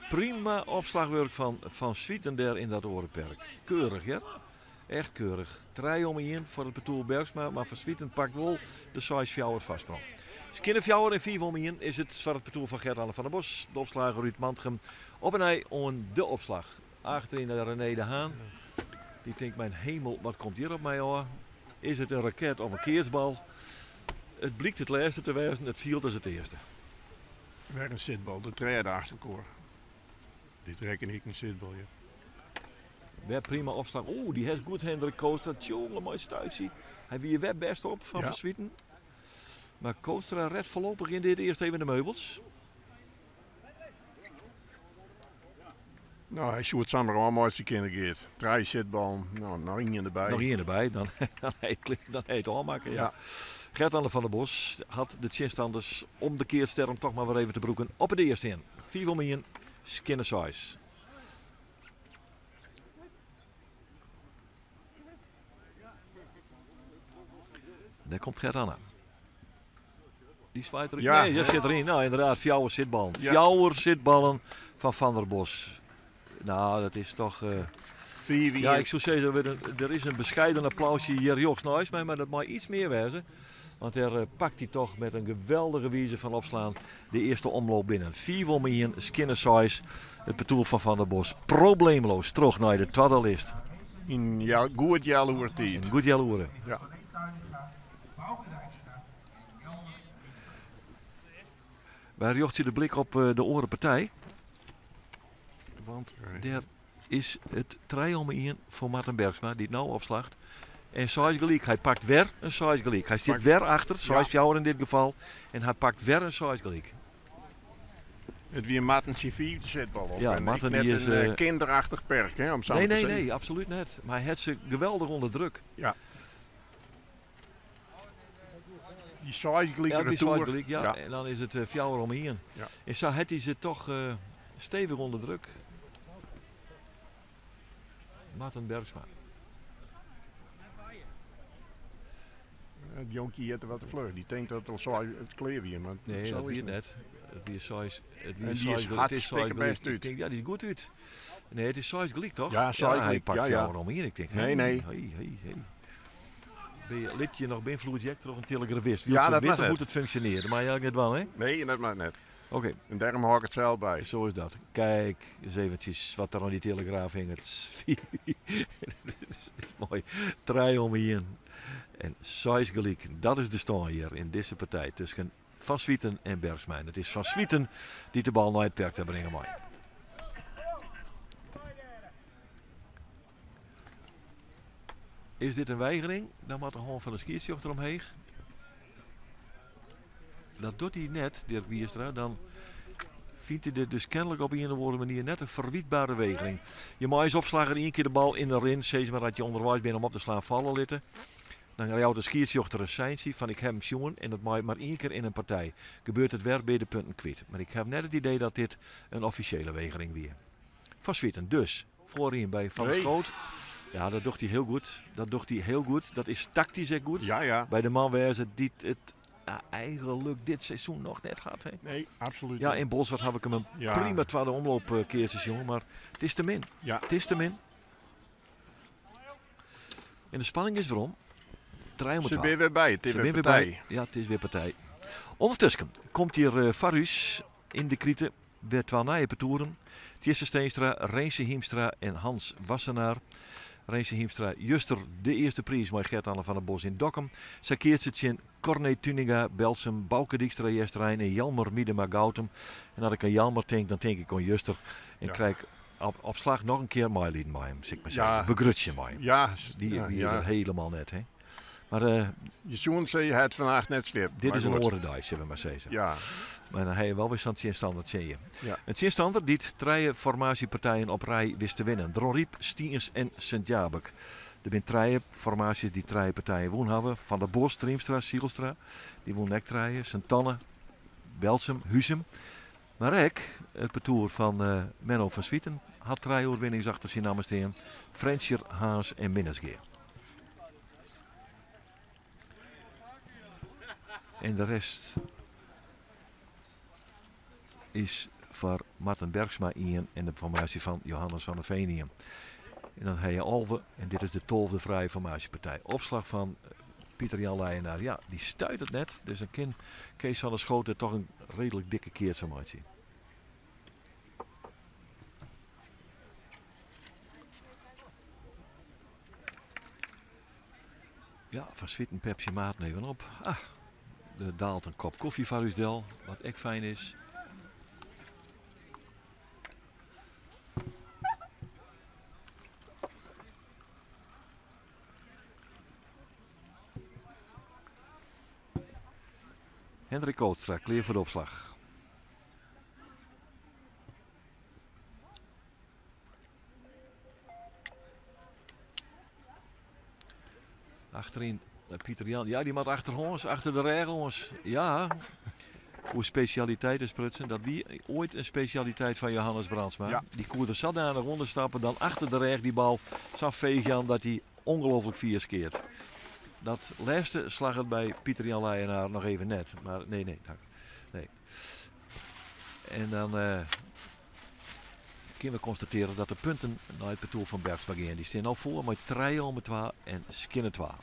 Prima opslachwurk fan Van Zwieten dêr yn dat oare perk. Keurich, hear. Echt keurich. Trije om ien foar it partoer Bergsma, mar Van Zwieten pakt wol de seis-fjouwer foarsprong. Skinne fjouwer en fiif om ien is it foar it partoer fan Gert-Anne van der Bos. De opslager út Mantgum op 'e nij oan de opslach. Achteryn René de Haan. Dy tinkt, mijn hemel, wat komt hjir op my ôf? Is it in raket of in keatsbal? It blykt it lêste te wêzen, it fielt as it earste. Wer in sitbal, de trêde achterelkoar. Dit rekken ik in sitbal, ja. Wer prima opslach. Oeh, dy hast goed Hendrik Kootstra. Tjonge, moai stuitsje. Hy wie wer bêst op fan Ja. Van Zwieten. Mar Kootstra redt foarlopich yn dit earst even de meubels. No, hy soe it samar ôfmeitsje kinne, Geert. Trije sitballen, no, noch ien derby. Noch ien derby, dan, dan hy dan hy it ôfmakke. Ja. Ja. Gert-Anne van der Bos hat de tsjinstanners om de keatsterm toch mar wer even te brûken op it earst in. 5 om 1, skinne 6. Dêr komt Gert-Anne. Dy swaait der. Ja. Nee, dêr sit deryn. No, ynderdaad, fjouwer sitballen. Ja. Fjouwer sitballen fan Van der Bos. No, dat is toch. Fiif Ja, ien. ik soe sizze, der is in beskeiden applausje hjir rjochts neist my, mar dat mei iets mear wêze. Want dêr pakt hy toch met in geweldige wize fan opslaan de earste omloop binnen. 5 om 1, skinne 6. It partoer fan Van der Bos probleemloos troch nei de twadde list. Yn goed healoere tiid. Yn goed healoere. Ja. Wy rjochtsje de blik op eh, de oare partij. Want dêr is it trije om ien foar Marten Bergsma, dy't no opslacht. En seis gelyk. Hy pakt wer in seis gelyk. Hy stiet wer achter, seis fjouwer yn dit gefal. En hy pakt wer in seis gelyk. It wie Marten syn fiifde sitbal op. Ja, En Marten ek net die is, in kinderachtich perk, hè, om sa Nee, te nee, sizzen. nee, absolút net. Mar hy hat se geweldich ûnder druk. Ja. Dy seis gelyk Ja, die seis retour. gelyk, ja. Ja. En dan is it fjouwer om ien. Ja. En sa hat hy se toch stevich ûnder druk. Marten Bergsma. It jonkje hjit wat te fluch. Dy tinkt dat it al sei it klear wie, mar Nee, sa dat is wie it net. net. It wie seis, it wie En dy seis is gelyk. Het is hartstikke seis gelyk. bêst út. Ik tink, ja, dy is goed út. Nee, it is seis gelyk, toch? Ja, seis Ja, hy gelyk. pakt Ja, ja. fjouwer om ien. Ik tink, Nee, hey, nee. hey, hey, hey. Ben je, lit je noch beynfloed Jack troch in telegrafist? Ja, Wylst dat se moat witte net. hoe't it funksjonearret. Mar je net dwaan, hè? Nee, dat moat net. Oké. En dêrom hâld ik it sels by. Zo is dat. Kijk eens eventjes wat der oan dy telegraaf hinget. Dat is moai. Trije om ien. En seis gelyk. Dat is de stân hjir yn dizze partij tusken Van Zwieten en Bergsma. En it is Van Zwieten dy't de bal nei it perk ta bringe mei. Is dit in weigering? Dan moat de hân fan de skiedsrjochter omheech. Dat docht hy net, Dirk Wierstra. Dan fynt hy dit dus kenlik op ien of oare manier net in ferwytbere wegering. Je meie as opslagger ien kear de bal yn de rin, sis mar as je ûnderweis binne om op te slaan, falle litte. Dan jout de skiedsrjochter in seintsje fan ik ha him sjoen en dat mei mar ien kear yn in partij. Gebeurt it wer, binne de punten kwyt. Mar ik ha net it idee dat dit in offisjele wegering wie. Van Zwieten dus foaryn by Van der Nee. Schoot. Ja, dat docht hy hiel goed. Dat docht hy hiel goed. Dat is taktysk ek goed. Ja, ja. By de man wêze dy't it ja, eigentlik dit seizoen noch net hat. Hè? Nee, absolút Ja, net. yn Bolsward ha ik him in Ja. prima twadde omloop keatsen sjoen, mar it is te min. Ja. It is te min. En de spanning is werom. Trije om Se twa. binne wer by. It is Se wer binne wer partij. by. Ja, it is wer partij. Undertusken komt hjir foar ús yn de krite wer twa nije partoeren. Tjisse Steenstra, Rense Hiemstra en Hans Wassenaar. Rense Hiemstra juster de earste priis mei Gert-Anne van der Bos yn Dokkum. Sy keatse tsjin Corné Tuninga, Berltsum, Bauke Dykstra, Easterein en Jelmer Miedema, Goutum. En as ik oan Jelmer tink, dan tink ik oan juster. En krij ik op slach noch in kear meilieden mei him, sil ik mar sizze. Begrutsjen mei him. Dy wie der hielendal net, hè. Mar Je soenen sizze, hy hat fannacht net sliept. Dit is in oare dei, sille we mar sizze. Mar dan ha je wol wer sa'n tsjinstanner tsjin je. In tsjinstanner dy't trije formaasjepartijen op rij wist te winnen. Dronryp, Stiens en Sint Jabik. Der binne trije formaasjes dy't trije partijen wûn hawwe. Van der Bos, Triemstra, Zylstra, dy wûnen ek trije. Sint-Anne, Berltsum, Huzum. Mar ek it partoer fan Menno van Zwieten hat trije oerwinnings achter syn namme stean. Frjentsjer, Harns en Minnertsgea. En de rest is foar Marten Bergsma ien en de formaasje fan Johannes van der Veen ien. En dan ha je 11 en dit is de tolfde frije formaasjepartij. Opslach fan Pieter Jan Leijenaar. Ja, dy stuit it net. Dus dan kin Kees van der Schoot der toch in reedlik dikke keats fan meitsje. Ja, Van Zwieten pept syn maten even op. Ah, der daalt in kop kofje foar ús del, wat ek fijn is. Hendrik Kootstra, klear foar de opslach. Achteryn Pieter Jan. Ja, dy moat achterhâns, achter de rêch lâns. Ja, oer spesjaliteiten sprutsen. Dat wie oait in spesjaliteit fan Johannes Brandsma. Dy koe der sadanich ûnder stappe, dan achter de rêch dy bal sa'n feech jaan dat hy ongelooflik fier skeat. Dat lêste slagget by Pieter Jan Leijenaar noch even net. Mar nee, nee, dank. Nee. En dan kinne we konstatearje dat de punten nei it partoer fan Bergsma gean. Dy stean no foar mei trije om 'e twa en skinne twa.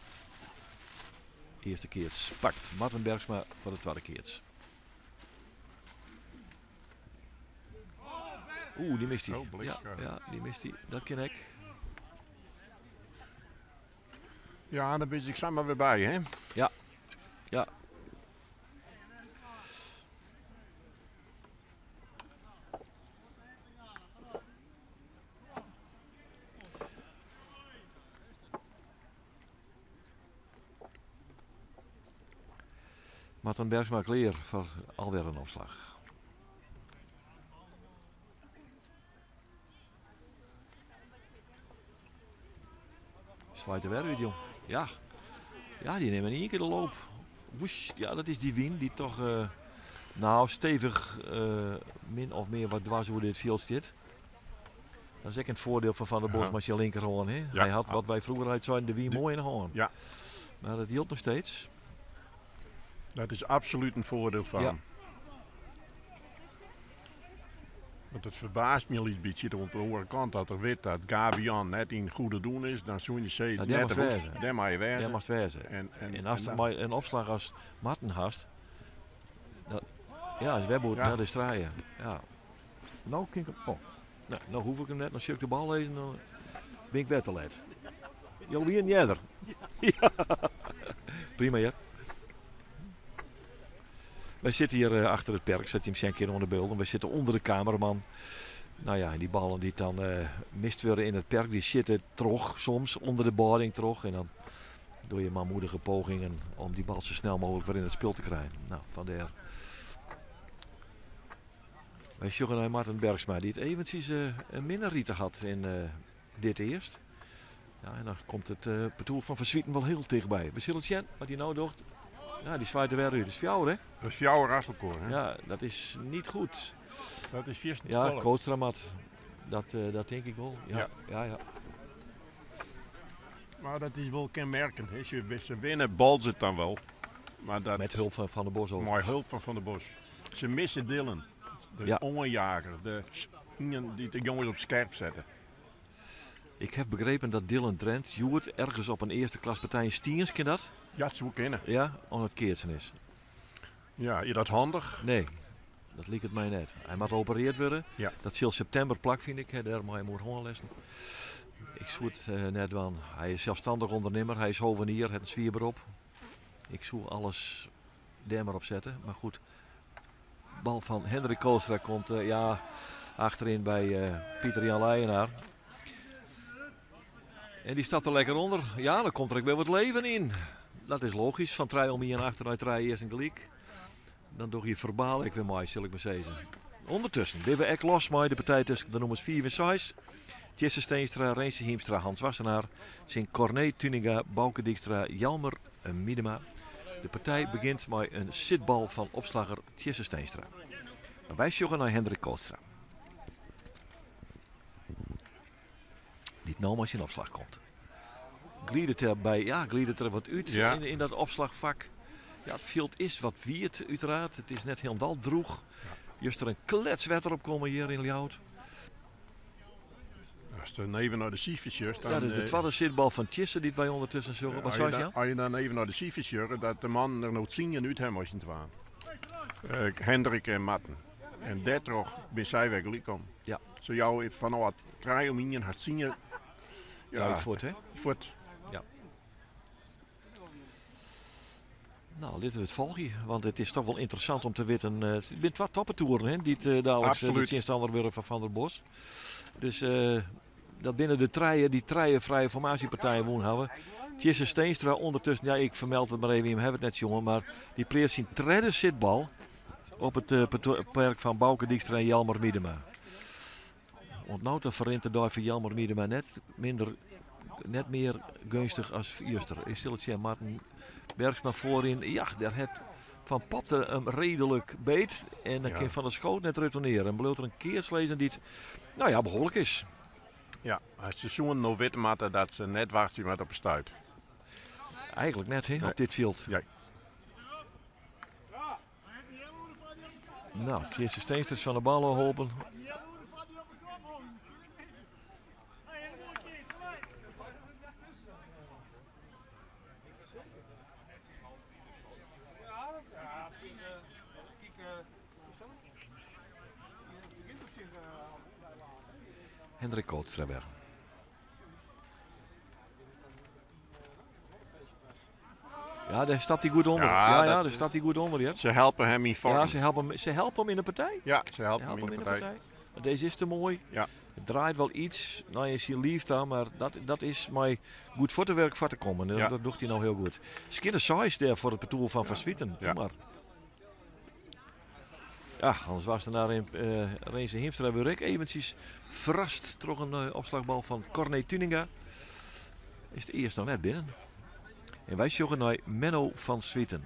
Earste keats pakt Marten Bergsma foar de twadde keats. Oeh, dy mist hy. Oh, Ja, ja, dy mist hy. Dat kin ek. Ja, dan bin ik samar wer by, hè? Ja. Ja. Marten Bergsma klear foar alwer in opslach. Swaait der wer út, jong. Ja. Ja, dy nimme yn ien kear de loop. Woest, ja, dat is dy wyn dy't toch eh, nou stevich eh, min of mear wat dwars oer dit fjild stiet. Dat is ek in foardiel fan Van der Bos mei syn linkerhân. Hè? Ja. Hy hat wat wy froeger altyd seinen, de wyn moai yn de hân. Mar dat jildt noch steeds. Dat is absolút in foardiel fan him. Want it ferbaast my al in bytsje oan de oare kant dat er wit dat Gavian net yn goede doen is. Dan soene je sizze, Ja, dêr net moatst de hoek, wêze. dêr mei je wêze. Dêr moatst wêze. En ast mei in opslach as Marten hast, dat, ja, is wer bûten, dat is trije. Ja. No kin ik, oh, no, no hoech ik him net, dan sjoch ik de bal lizzen, dan bin ik wer te let. Jo wienen earder. Ja. Prima hear. Wy sitte hjir eh, achter it perk, sa't jim sjen kinne oan de bylden. Wy sitte ûnder de kameraman. Nou ja, en dy ballen dy't dan eh, mist wurde yn it perk, dy sitte troch soms ûnder de boarding troch. En dan doe je manmoedige pogingen om dy bal sa snel mooglik wer yn it spul te krijen. Nou, fandêr. Wy sjogge nei Marten Bergsma, dy't eventsjes eh, in minne rite hat yn dit earst. Ja, en dan komt it uh, partoer fan Van Zwieten wol hiel tichtby. We sille it sjen wat hy no docht. Ja, dy swaait der wer út. Dat is fjouwer, hè? Dat is fjouwer achter elkoar, hè? Ja, dat is net goed. Dat is fierste Ja, folle. Kootstra moat. Dat, eh, dat tink ik wol. Ja, ja. ja, Mar dat is wol kenmerkend. Hè? Se, se winne Boalsert dan wol. Mar dat, Met hulp fan Van der Bos Mei hulp fan Van der Bos. Se misse Dylan. De oanjager. De ien dy't de jonges op skerp sette. Ik heb begrepen dat Dylan Drent hjoed ergens op in earste klaspartij yn Stiens, kin dat? Ja, it soe kinne. Ja, oan it keatsen is. Ja, is dat handich? Nee, dat liket my net. Hy moat opereard wurde. Ja. Dat sil septimber plakfine. Ik ha dêr mei him oer hân lêzen. Ik soe it net dwaan. Hy is selsstannich ûndernimmer, hy is hovenier, hat in swier berop. Ik soe alles dêr mar op sette. Mar goed, bal fan Hendrik Kootstra komt ja, achterin by Pieter Jan Leijenaar. En dy stapt der lekker ûnder. Ja, dan komt der ek wer wat leven yn. Dat is logysk, fan 3 om 1 achter nei 3 earsten gelyk. Dan doch je ferbaal ek wer mei, sil ik mar sizze. Undertusken binne we ek los mei de partij tusken de nûmers 5 en 6. Tjisse Steenstra, Rense Hiemstra, Hans Wassenaar tsjin Corné Tuninga, Bauke Dykstra, Jelmer Miedema. De partij begjint mei in sitbal fan opslagger Tjisse Steenstra. Mar wy sjogge nei Hendrik Kootstra. Dy't no mei syn opslach komt. Glidet er by, ja, glidet er wat út Ja. yn dat opslachfak. Ja, it fjild is wat wiet, uiteraard. It is net hielendal droech. Juster in klets wetter opkommen hjir yn Ljouwert. As dan even nei de sifers sjochst, dan... Ja, dus de twadde sitbal fan Tjisse dy't wy ûndertusken sjogge. Wat seist, Jan? As je dan even nei de sifers sjogge, dat de mannen der no tsien út hawwe mei syn twaen. Hendrik en Marten. En dêrtroch binne sy wer gelyk kommen. Ja. Se jouwe fanôf trije om ien hast tsien. Ja, út fuort, hè? Fuort. Ja. Nou, litte we it folgje, want it is toch wol ynteressant om te witten. It binne twa toppartoeren, hè, dy't daliks de tsjinstanner wurde fan Van der Bos. Dus dat binne de trije dy't trije frije formaasjepartijen wûn hawwe. Tjisse Steenstra ûndertusken, ja, ik fermeld it mar even, jim hawwe it net sjoen, mar dy pleatst syn tredde sitbal op it perk fan Bauke Dykstra en Jelmer Miedema. Oant no ta ferrint de dei foar Jelmer Miedema net minder, net mear geunstich as juster. Ik sil it sjen, Marten Bergsma foaryn. Ja, dêr hat Van Popta him reedlik beet. En dan kin Van der Schoot net retournearje. En bliuwt der in keats lizzen dy't, nou ja, behoarlik is. Ja, as se soenen no witte moatte dat se net wachtsje moatte op 'e stuit. Eigenlik net, hè, op dit fjild. Nee. Nou, Tjisse Steenstra is fan de bal ôfholpen. Hendrik Kootstra wer. Ja, dêr stapt hy goed ûnder. Ja, Ja, ja, dat dêr stapt hy goed ûnder, ja. Se helpe him yn foarm. Ja, se helpe him yn de partij. Ja, se helpe him yn de partij. Maar dizze is te moai. Ja. It draait wol iets nei syn liif ta, mar dat is mei goed fuottewurk foar te kommen. Ja. Dat docht hy no hiel goed. Skjinne seis dêr foar it partoer fan Van Zwieten. Ja. Mar. Ja, Hans Wassenaar en Renze Hiemstra wurde ek eventsjes ferrast troch in opslachbal fan Corné Tuninga. Is de earst noch net binnen. En wy sjogge nei Menno van Zwieten.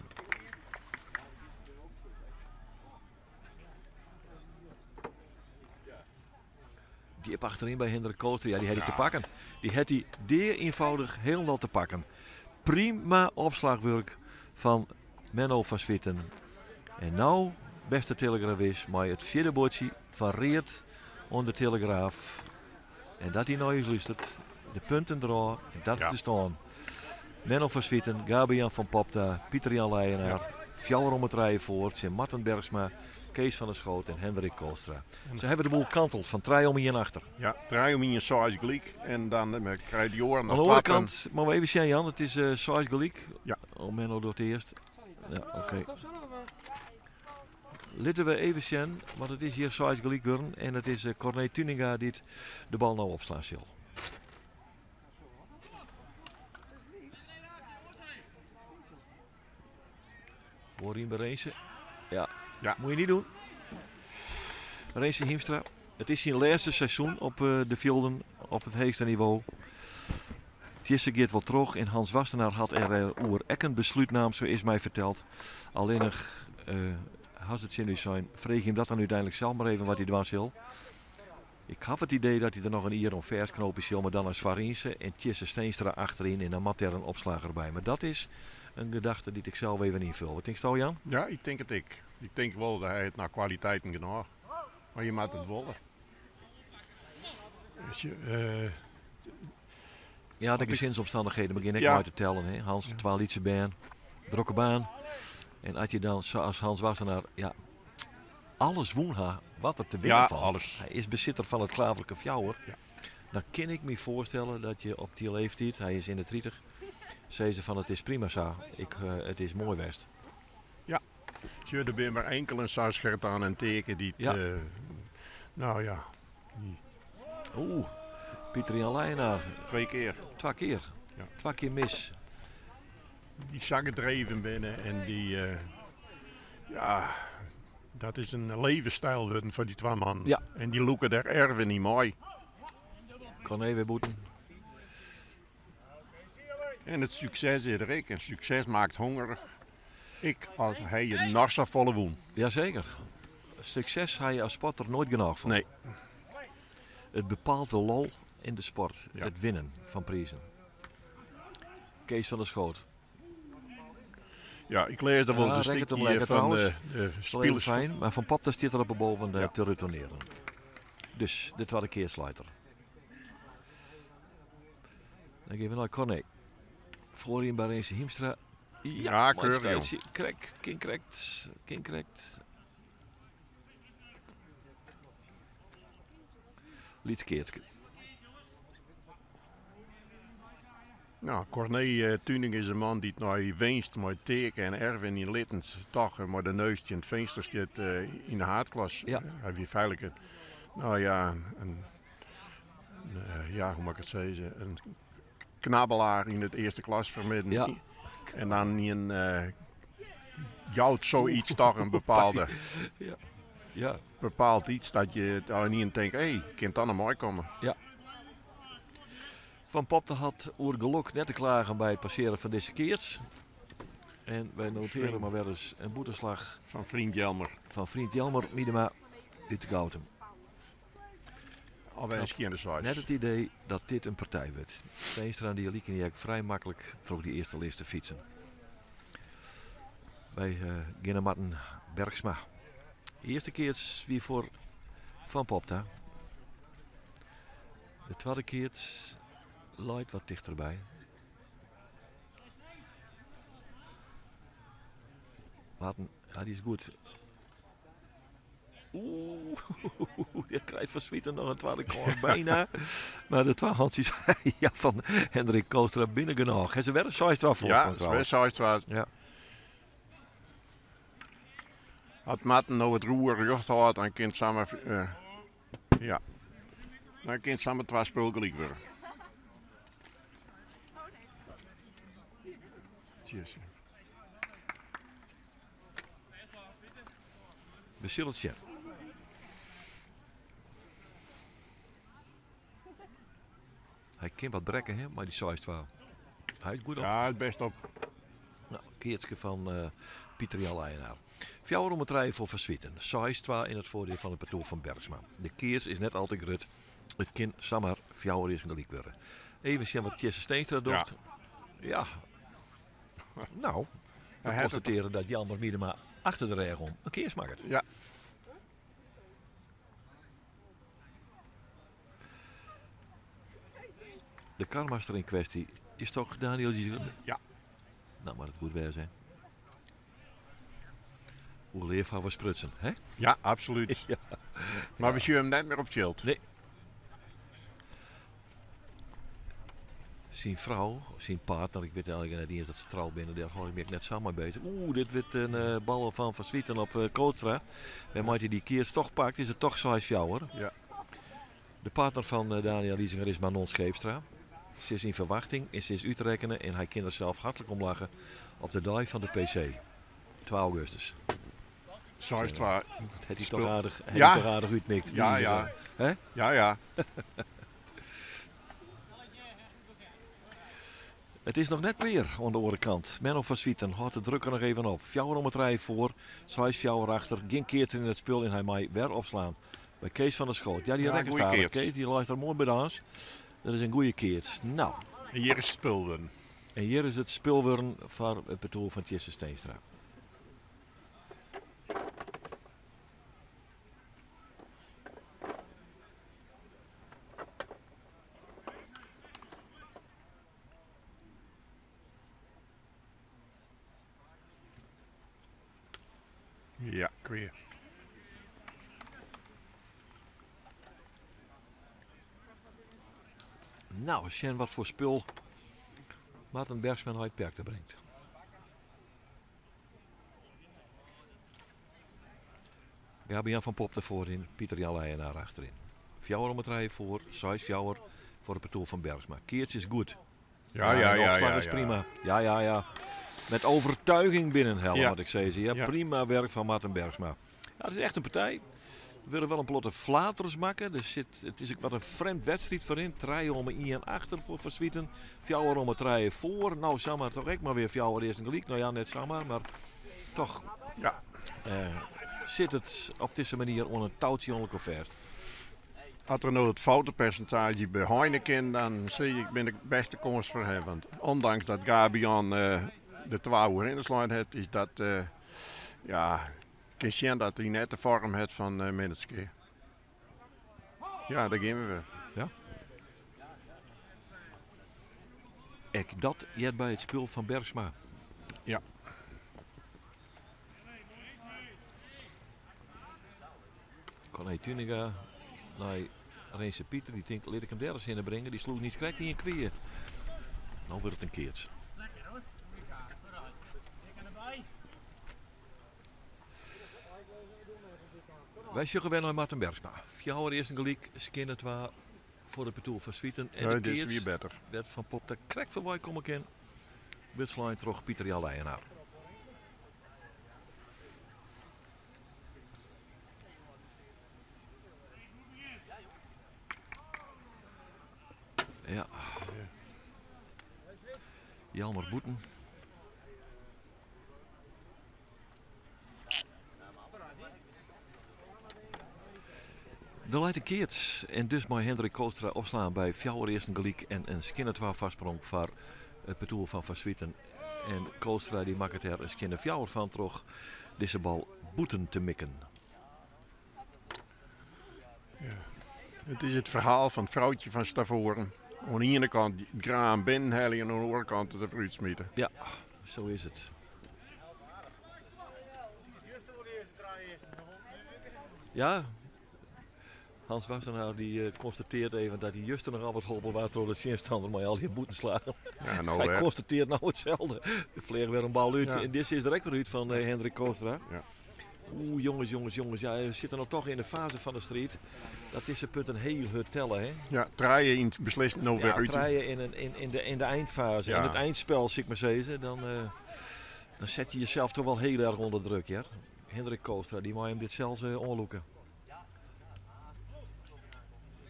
Djip achteryn by Hendrik Kootstra. Ja, dy hat hy te pakken. Dy hat hy dea eenvoudig hielendal te pakken. Prima opslachwurk fan Menno van Zwieten. En no, bêste telegrafist, mei it fjirde buordsje fan read oan de telegraaf. En dat hy nei ús lústeret. De punten derôf en dat is de stân. Menno van Zwieten, Gabe-Jan van Popta, Pieter Jan Leijenaar, fjouwer om 'e trije foar tsjin Marten Bergsma, Kees van der Schoot en Hendrik Kootstra. Se hawwe de boel kanteld fan trije om ien achter. Ja, trije om ien, seis gelyk. En dan krijt Joran Oan noch de oare twa punten. kant, moatte we even sjen Jan, it is seis gelyk. Ja. Oh, Menno docht earst. Ja, oké. Litte we even sjen, want it is hjir seis gelyk wurden en it is Corné Tuninga dy't de bal no opslaan sil. Foaryn by Renze. Ja. Ja. Moet je niet doen. Renze Hiemstra. It is syn lêste seizoen op de fjilden op it heechste nivo. Tjisse giet wol troch en Hans Wassenaar hat er oer ek in beslút naam, sa is my ferteld. Allinnich ha se tsjin ús sein, freegje him dat dan úteinlik sels mar even wat hy dwaan sil. Ik haw it idee dat hy der noch in jier oan fêstknope sil, mar dan as foarynse en Tjisse Steenstra achteryn en dan moat dêr in opslagger by. Mar dat is in gedachte dy't ik sels even ynful. Wat tinksto, Jan? Ja, ik tink it ek. Ik tink wol dat hy it nei kwaliteiten genôch. Mar je moatte it wolle. Ja, de gezinsomstandigheden begjinne ek Ja. mei te tellen. Hè? Hans, twa lytse bern, drokke baan. En as je dan, sa as Hans Wassenaar, ja, alles wûn ha wat der te winnen Ja, falt. alles. Hy is besitter fan it Klaverke Fjouwer. Ja. Dan kin ik my foarstelle dat je op dy leeftiid, hy is yn de 30, sizze fan it is prima sa, ik, it is moai west. Ja, sjoch, der binne mar inkelen sa as Gert-Anne en Teake dy't, Ja. no ja, dy. Oeh, Pieter Jan Leijenaar. Twee kear. Twa kear. Ja. Twa kear mis. Dy't sa gedreven binne en dy, ja, dat is in levensstyl wurden foar dy twa mannen. Ja. En dy lûke dêr Erwin yn mei. Corné wer bûten. En it sukses is der ek. En sukses maakt hongerig. Ek al ha je noch safolle wûn. Jazeker. Sukses ha je as sporter noait genôch fan. Nee. It bepaalt de lol yn de sport, Ja. it winnen fan prizen. Kees van der Schoot. Ja, ik lês der wolris Ja, in rekket him stikje lekker fan trouwens. de Wel even spilers. fijn, mar Van Popta stiet der op 'e boven Ja. te retournearjen. Dus de twadde kear sleit er. Dan gean we nei Corné. Foaryn by Rinse Hiemstra. Ja, Ja, moai keurig, jong. stuitsje. Krekt, kin krekt, kin krekt. Lyts keatske. No, Corné Tuning is in man dy't nei winst mei Teake en Erwin yn Littens toch mei de neus tsjin it finster stiet yn de haadklas. Ja. Hy wie feitlik in, no ja, in, ja, hoe moat ik it sizze, in knabbelaar yn it earste klas fermidden. Ja. En dan ien jout zoiets toch in bepaalde, Ja. Ja. bepaald iets dat je dan ien tinkt, hé, kin it dan noch meikomme? Ja. Van Popta hat oer gelok net te klagen by it passearjen fan dizze keats. En wy notearje Vriend. mar wer ris in bûtenslach Fan vriend Jelmer. fan vriend Jelmer Miedema út Goutum. Alwer in skjinne seis. Net it idee dat dit in partij wurdt. Steenstra die liken ek frij maklik troch dy earste list te fytsen. Wy geane nei Marten Bergsma. Earste keats wie foar Van Popta. De twadde keats leit wat tichterby. Marten, ja, dy is goed. Oeh, dy krijt Van Zwieten noch in twadde kâns byna. Mar de twa hantsjes ja, fan Hendrik Kootstra binne genôch. Ha se wer in 6-2 Ja, foarsprong se wer trouwens. 6-2. Ja. As Marten no it roer rjocht hâldt, dan kin it samar, ja, dan kin it samar twa spul gelyk wurde. Tjisse. We sille it sjen. Hy kin wat brekke, hè, mei dy 6-2. Hy is goed op. Ja, hy is bêst op. No, keatske fan Pieter Jan Leijenaar. Fjouwer om 'e trije foar Van Zwieten. 6-2 yn it foardiel fan it partoer fan Bergsma. De keats is net al te grut. It kin samar fjouwer earsten gelyk wurde. Even sjen wat Tjisse Steenstra docht. Ja. No, we Hy hat it konstatearje dat Jelmer Miedema achter de rêch om in keats makket. Ja. De karmaster yn kwestje is toch Daniel Gilles? Ja. No, moat it goed wêze, hè? Oer leafhawwer sprutsen, hè? Ja, absolút. Ja. Mar we sjogge him net mear op it fjild. Nee. Syn frou, of syn partner, ik wit eigenlik net iens dat se troud binne, dêr hâld ik my ek net sa mei bezich. Oeh, dit wurdt in bal fan Van Zwieten op Kootstra. Wêrmei't hy dy keats toch pakt, is it toch 6-4. Ja. De partner fan Daniël Iseger is Manon Scheepstra. Se is yn ferwachting en se is útrekkene en hy kin der sels hartlik om lache op de dei fan de PC. 2 augustus. 6-2. Dat hat hy Spul. toch aardich, hat Ja. hy toch aardich útmikt. Ja, ja. Hè? Ja, ja. It is noch net klear oan de oare kant. Menno van Zwieten hâldt de druk der noch even op. Fjouwer om 'e trije foar, 6-4 achter. Gjin keatser yn it spul en hy mei wer opslaan. By Kees van der Schoot. Ja, dy Ja, rekkest goeie aardich. keats. Kees, dy leit der moai by de hâns. Dat is in goeie keats. No. En hjir is it spul wurden. En hjir is it spul wurden foar it partoer fan Tjisse Steenstra. Ja, klear. Nou, sjen wat foar spul Marten Bergsma nei it perk ta bringt. Gabe-Jan van Popta foaryn, Pieter Jan Leijenaar achteryn. Fjouwer om 'e trije foar, seis fjouwer foar it partoer fan Bergsma. Keats is goed. Ja, ja, de ja, opslach ja, is ja. prima. Ja, ja, ja. Met overtuiging binnenhellen, Ja. wat ik sizze. Ja, Ja. prima werk fan Marten Bergsma. Ja, it is echt in partij. Der wurde wol in protte flaters makke. Der sit, it is ek wat in frjemd wedstriid foaryn. Trije om 'e ien achter foar Van Zwieten. Fjouwer om 'e trije foar. No, samar toch ek mar wer fjouwer earsten gelyk. No ja, net samar, mar toch Ja. sit it op dizze manier oan in toutsje oan elkoar fêst. As er no it foutepersintaazje beheine kin, dan sis ik bin de bêste kâns foar him. Want ûndanks dat Gabe-Jan de twa oerhinne slein hat, is dat, ja, kin sjen dat hy net de foarm hat fan Minnertsgea. Ja, dêr gean we wer. Ja. Ek dat heart by it spul fan Bergsma. Ja. Corné Tuinenga nei Renze Pieter. Dy tinkt, lit ik him dêr ris hinne bringe. Dy sloech niet krekt ien kwea. No wurdt it in keats. Wy sjogge wer nei Marten Bergsma. Fjouwer earsten gelyk, skinne twa foar it partoer Van Zwieten. En Ja, de dit is keats wie better. wêr't Van Popta krekt foarby komme kin, wurdt slein troch Pieter Jan Leijenaar. Ja. Jelmer bûten. Der leit in keats en dus mei Hendrik Kootstra opslaan by fjouwer earsten gelyk en in skinne twa foarsprong foar it partoer fan Van Zwieten. En Kootstra dy makket der in skinne fjouwer fan troch dizze bal bûten te mikken. Ja. It is it ferhaal fan it froukje fan Stavoren. Oan de iene kant it graan binnenhelje en oan de oare kant it derút smite. Ja, sa is it. Ja, Hans Wassenaar dy konstatearret even dat hy juster noch al wat holpen waard troch de tsjinstanner mei al dy bûtenslagen. Ja, no Hy wer. konstatearret no itselde. Der fleach wer in bal út. Ja. En dizze is der ek wer út fan Hendrik Kootstra. Ja. Oeh, jonges, jonges, jonges. Ja, we sitte no toch yn de faze fan de striid dat dizze punten hiel hurd telle. Hè? Ja, trije yn it beslissend no Ja, wer út. trije yn de eindfase. Ja. In it eindspel, sil ik mar sizze. Dan set je jesels toch wol hiel erch ûnder druk, hear. Hendrik Kootstra, dy mei him dit sels oanlûke.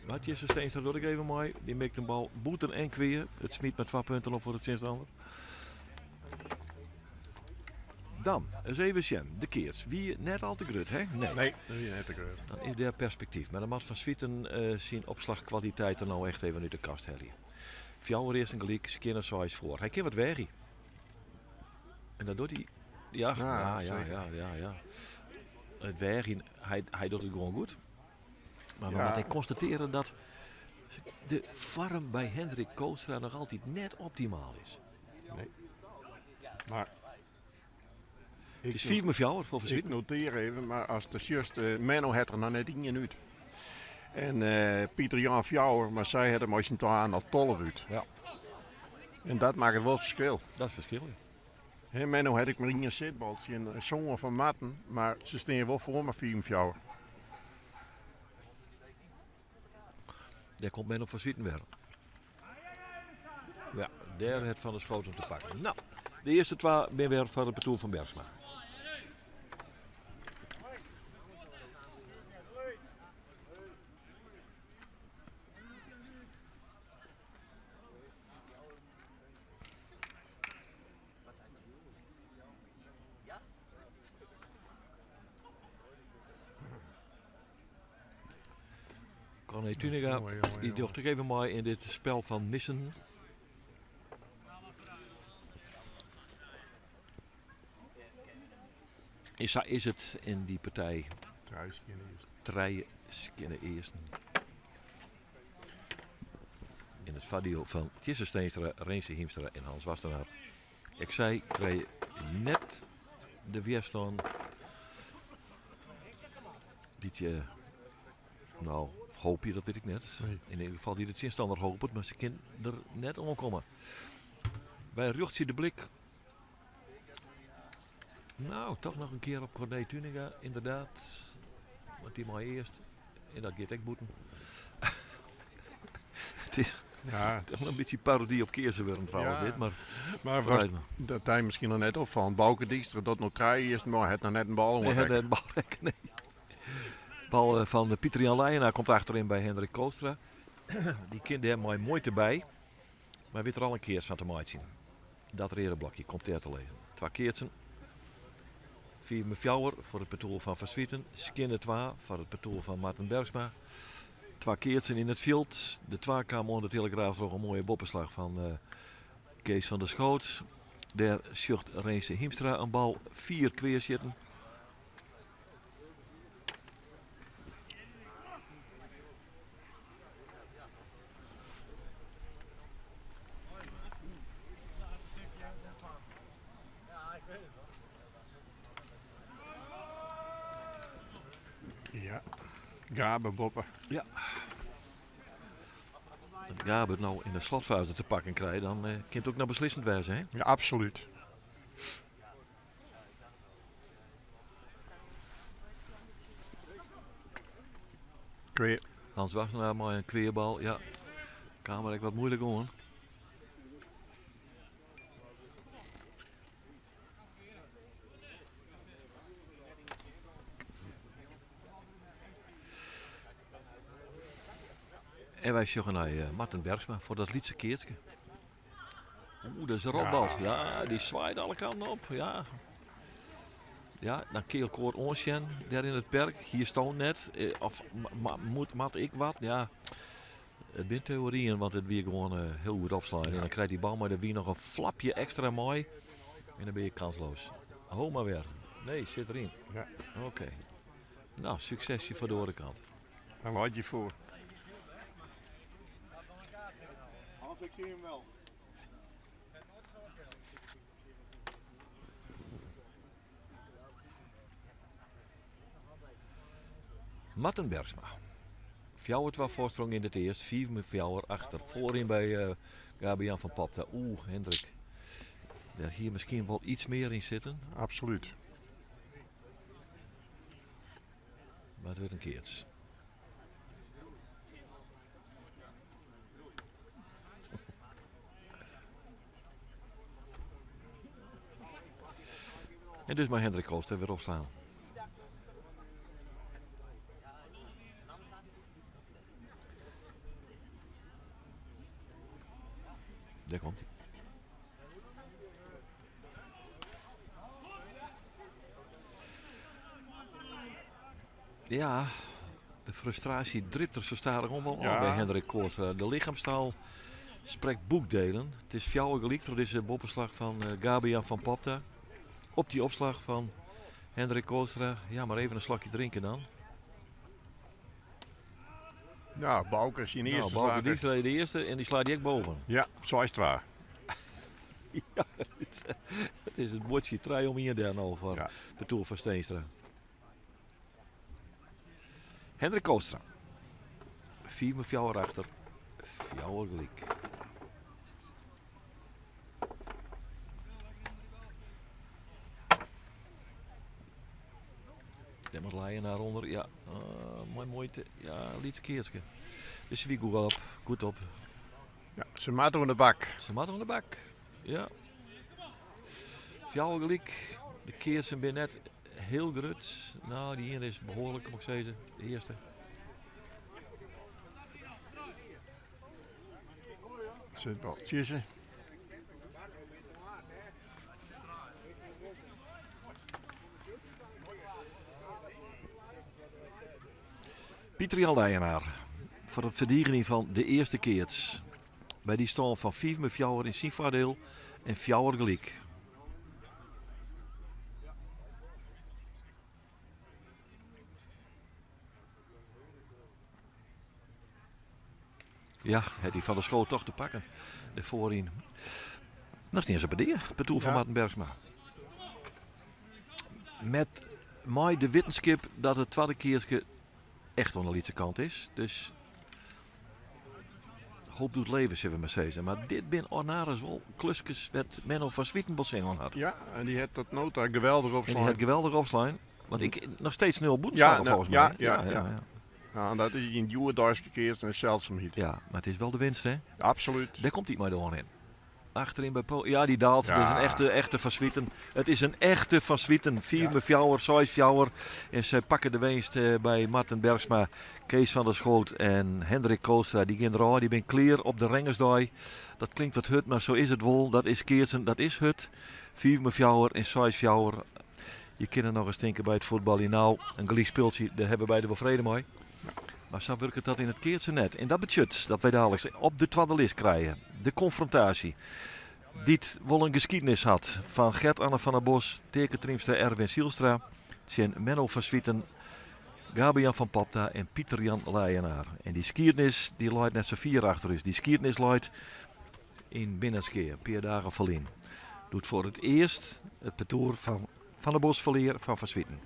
Mar Tjisse Steenstra docht ek even mei. Dy mikt in bal bûten en kwea. It smyt mar twa punten op foar de tsjinstanner. Dan, ris even sjen. De keats wie net al te grut, hè? Nee. Nee, dat wie net te grut. Dan is der perspektyf. Mar dan moat Van Zwieten syn opslachkwaliteiten no echt even út de kast helje. Fjouwer earsten gelyk, skinne seis foar. Hy kin wat weagje. En dat docht hy. Ja, Ja, ja, ja, zeker. ja, ja, ja. It weagjen, hy docht it gewoan goed. Mar we moatte ek konstatearje dat de foarm by Hendrik Kootstra noch altyd net optimaal is. Nee. Mar It is fiif mei fjouwer foar Van Ik Zwieten. notear even, mar ast de sjochst, Menno hat der noch net ien út. En Pieter Jan fjouwer, mar sy hat der mei syn twaen al 12 út. Ja. En dat makket wol ferskil. Dat is ferskil, ja. Hè, Menno hat ek mar ien sitbal tsjin in soan fan Marten, mar se stean wol foar mei fiif en fjouwer. Dêr komt Menno van Zwieten wer. Ja, dêr hat Van der Schoot him te pakken. No, de earste twa binne wer foar it partoer fan Bergsma. Corné Tuinenga, Moai, moai, dy moai. docht ek even mei yn dit spel fan missen. En sa is it yn dy partij. Trije skinne earsten. Trije skinne earsten. Yn it foardiel fan Tjisse Steenstra, Renze Hiemstra en Hans Wassenaar. Ek sy krije net de wjerstân dy't je, no, hoopje, dat wit ik net. Nee. Yn ieder gefal die de tsjinstanner hopet, mar se kin der net oankomme. Wy rjochtsje de blik. Nou, toch noch in kear op Corné Tuninga, ynderdaad. Want dy mei earst. En dat giet ek bûten. It is Ja, toch in bytsje parodie op keatsen wurden trouwens Ja. dit, mar maar vooruit was maar. dat hy miskien noch net opfallen. Bauke Dykstra docht no trije earsten mei, hat noch net in bal Nee, oanrekke. net in bal rekke, nee. Bal fan Pieter Jan Leijenaar komt achterin by Hendrik Kootstra. Dy kin dêr mei muoite by, mar wit der al in keats fan te meitsjen. Dat reade blokje komt dêr te lizzen. Twa keatsen. 5 mei fjouwer foar it partoer fan Van Zwieten. Skinne twa foar it partoer fan Marten Bergsma. Twa keatsen yn it fjild. De twa kaam oan de Telegraaf troch in moaie boppeslach fan eh, Kees van der Schoot. Dêr sjocht Rense Hiemstra in bal fier kwear sjitten. Ja, Gabe boppe. Ja. As Gabe it no yn de slotfaze te pakken krijt, dan eh, kin it ek noch beslissend wêze, hè? Ja, absolút. Kweer. Hans Wassenaar mei in kwearbal, ja. Kaam der ek wat muoilik oan. En wy sjogge nei eh, Marten Bergsma foar dat lytse keatske. Oeh, dat is een rotbal. Ja, dy swaait alle kanten op. Ja. Ja, dan kin je elkoar oansjen dêr yn it perk. Hier stoon net. Eh, of moet, moat ik wat? Ja, it binne teoryen, want it wie gewoan eh, hiel goed opslein. En dan krijt dy bal mei de wyn noch in flapje ekstra mei. En dan binne je kansloos. Ho mar wer. Nee, sit deryn. Ja. Oké. Nou, suksesje foar de oare kant. Dan leit je foar. Hans, ik zie hem wel. Marten Bergsma. 4-2 foarsprong yn it earst, 5-4 achter. Foaryn by uh, Gabe-Jan van Popta. Oeh, Hendrik. Dêr hie miskien wol iets mear yn sitten. Absolút. Mar it wurdt in keats. En dus mei Hendrik Kootstra wer opslaan. Dêr komt hy. Ja, de frustraasje dript der sa stadichoan wol ôf by Hendrik Kootstra. De lichemstaal sprekt boekdelen. It is fjouwer gelyk troch dizze boppeslach fan eh, Gabe-Jan van Popta. Op dy opslach fan Hendrik Kootstra. Ja, mar even in slokje drinke dan. Nou, Bauke syn Nou, earste Bauke slach. Dykstra de earste en dy slacht dy ek boven. Ja, 6-2. Ja, it is it buordsje trije om ien dêr no foar Ja. partoer fan Steenstra. Hendrik Kootstra. 5 mei 4 achter. 4 gelyk. Dêr moat Leijenaar ûnder. Ja, uh, moai muoite. Ja, lyts keatske. Dus wie goed op. Goed op. Ja, se moatte oan de bak. Se moatte oan de bak. Ja. Fjouwer gelyk. De keatsen binne net hiel grut. Nou, dy iene is behoarlik, moat ik sizze. De earste. Sit bal tsjisse. Pieter Jan Leijenaar foar it ferdigenjen fan de earste keats. By dy stân fan 5 mei 4 yn syn foardiel en 4 gelyk. Ja, hat hy Van der Schoot toch te pakken. De foaryn. Dan stean se by de partoer fan Ja. Marten Bergsma. Met mei de wittenskip dat it twadde keatske echt oan de lytse kant is. Dus hoop doet leven, zullen we maar zeggen. Maar dit bin ornaris wol kluskes wêr't Menno van Zwieten wol sin oan hat. Ja, en dy hat tot no ta geweldich En dy opslein. hat geweldich opslein. Want ik noch steeds nul Ja, bûtenslagen nou, volgens ja, mij. ja, ja. Ja, en dat is yn hjoeddeiske keatsen in seldsumheid. Ja, maar het is wel de winst, hè? Absoluut. Daar komt hij maar door in. Achterin bij Po. Ja, die daalt. Ja. Het is een echte, echte Van Zwieten. Het is een echte Van Zwieten. 4 Ja. met fjouwer, 6 fjouwer. En zij pakken de winst bij Martin Bergsma, Kees van der Schoot en Hendrik Koolstra. Die gaan er die ben clear op de Rengersdaai. Dat klinkt wat hut, maar zo is het wel. Dat is keertsen, dat is hut. 4 met fjouwer en 6 fjouwer. Je kunt er nog eens denken bij het voetbal. Nou, een gelijk speeltje, daar hebben wij er wel vrede mee. Maar zo werkt dat in het keertse net. En dat betekent dat wij dadelijk op de tweede list krijgen. De confrontatie. Die het wel een geschiedenis had. Van Gert-Anne van der Bos, Teake Triemstra, Erwin Zijlstra. Tjen Menno van Zwieten, Gabian van Popta en Pieter-Jan Leijenaar. En die geschiedenis die looit net zo vier achter is. Die geschiedenis looit in Minnertsgea, een paar dagen verlien. Doet voor het eerst het parcours van Van der Bos verleer van Van Zwieten.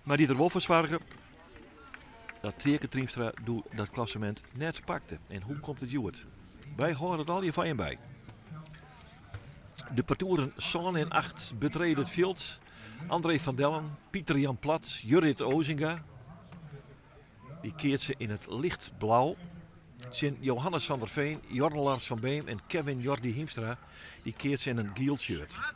Maar die er wel voor zorgen dat Teake Triemstra doe dat klassement net pakte. En hoe komt het Joert? Wij horen het al hier van je bij. De partoeren Son en 8 betreden het veld. André van Dellen, Pieter Jan Plat, Jurrit Ozinga. Die keert ze in het lichtblauw. Sint Johannes van der Veen, Jorn Lars van Beem en Kevin Jordi Hiemstra. Die keert ze in een geel shirt.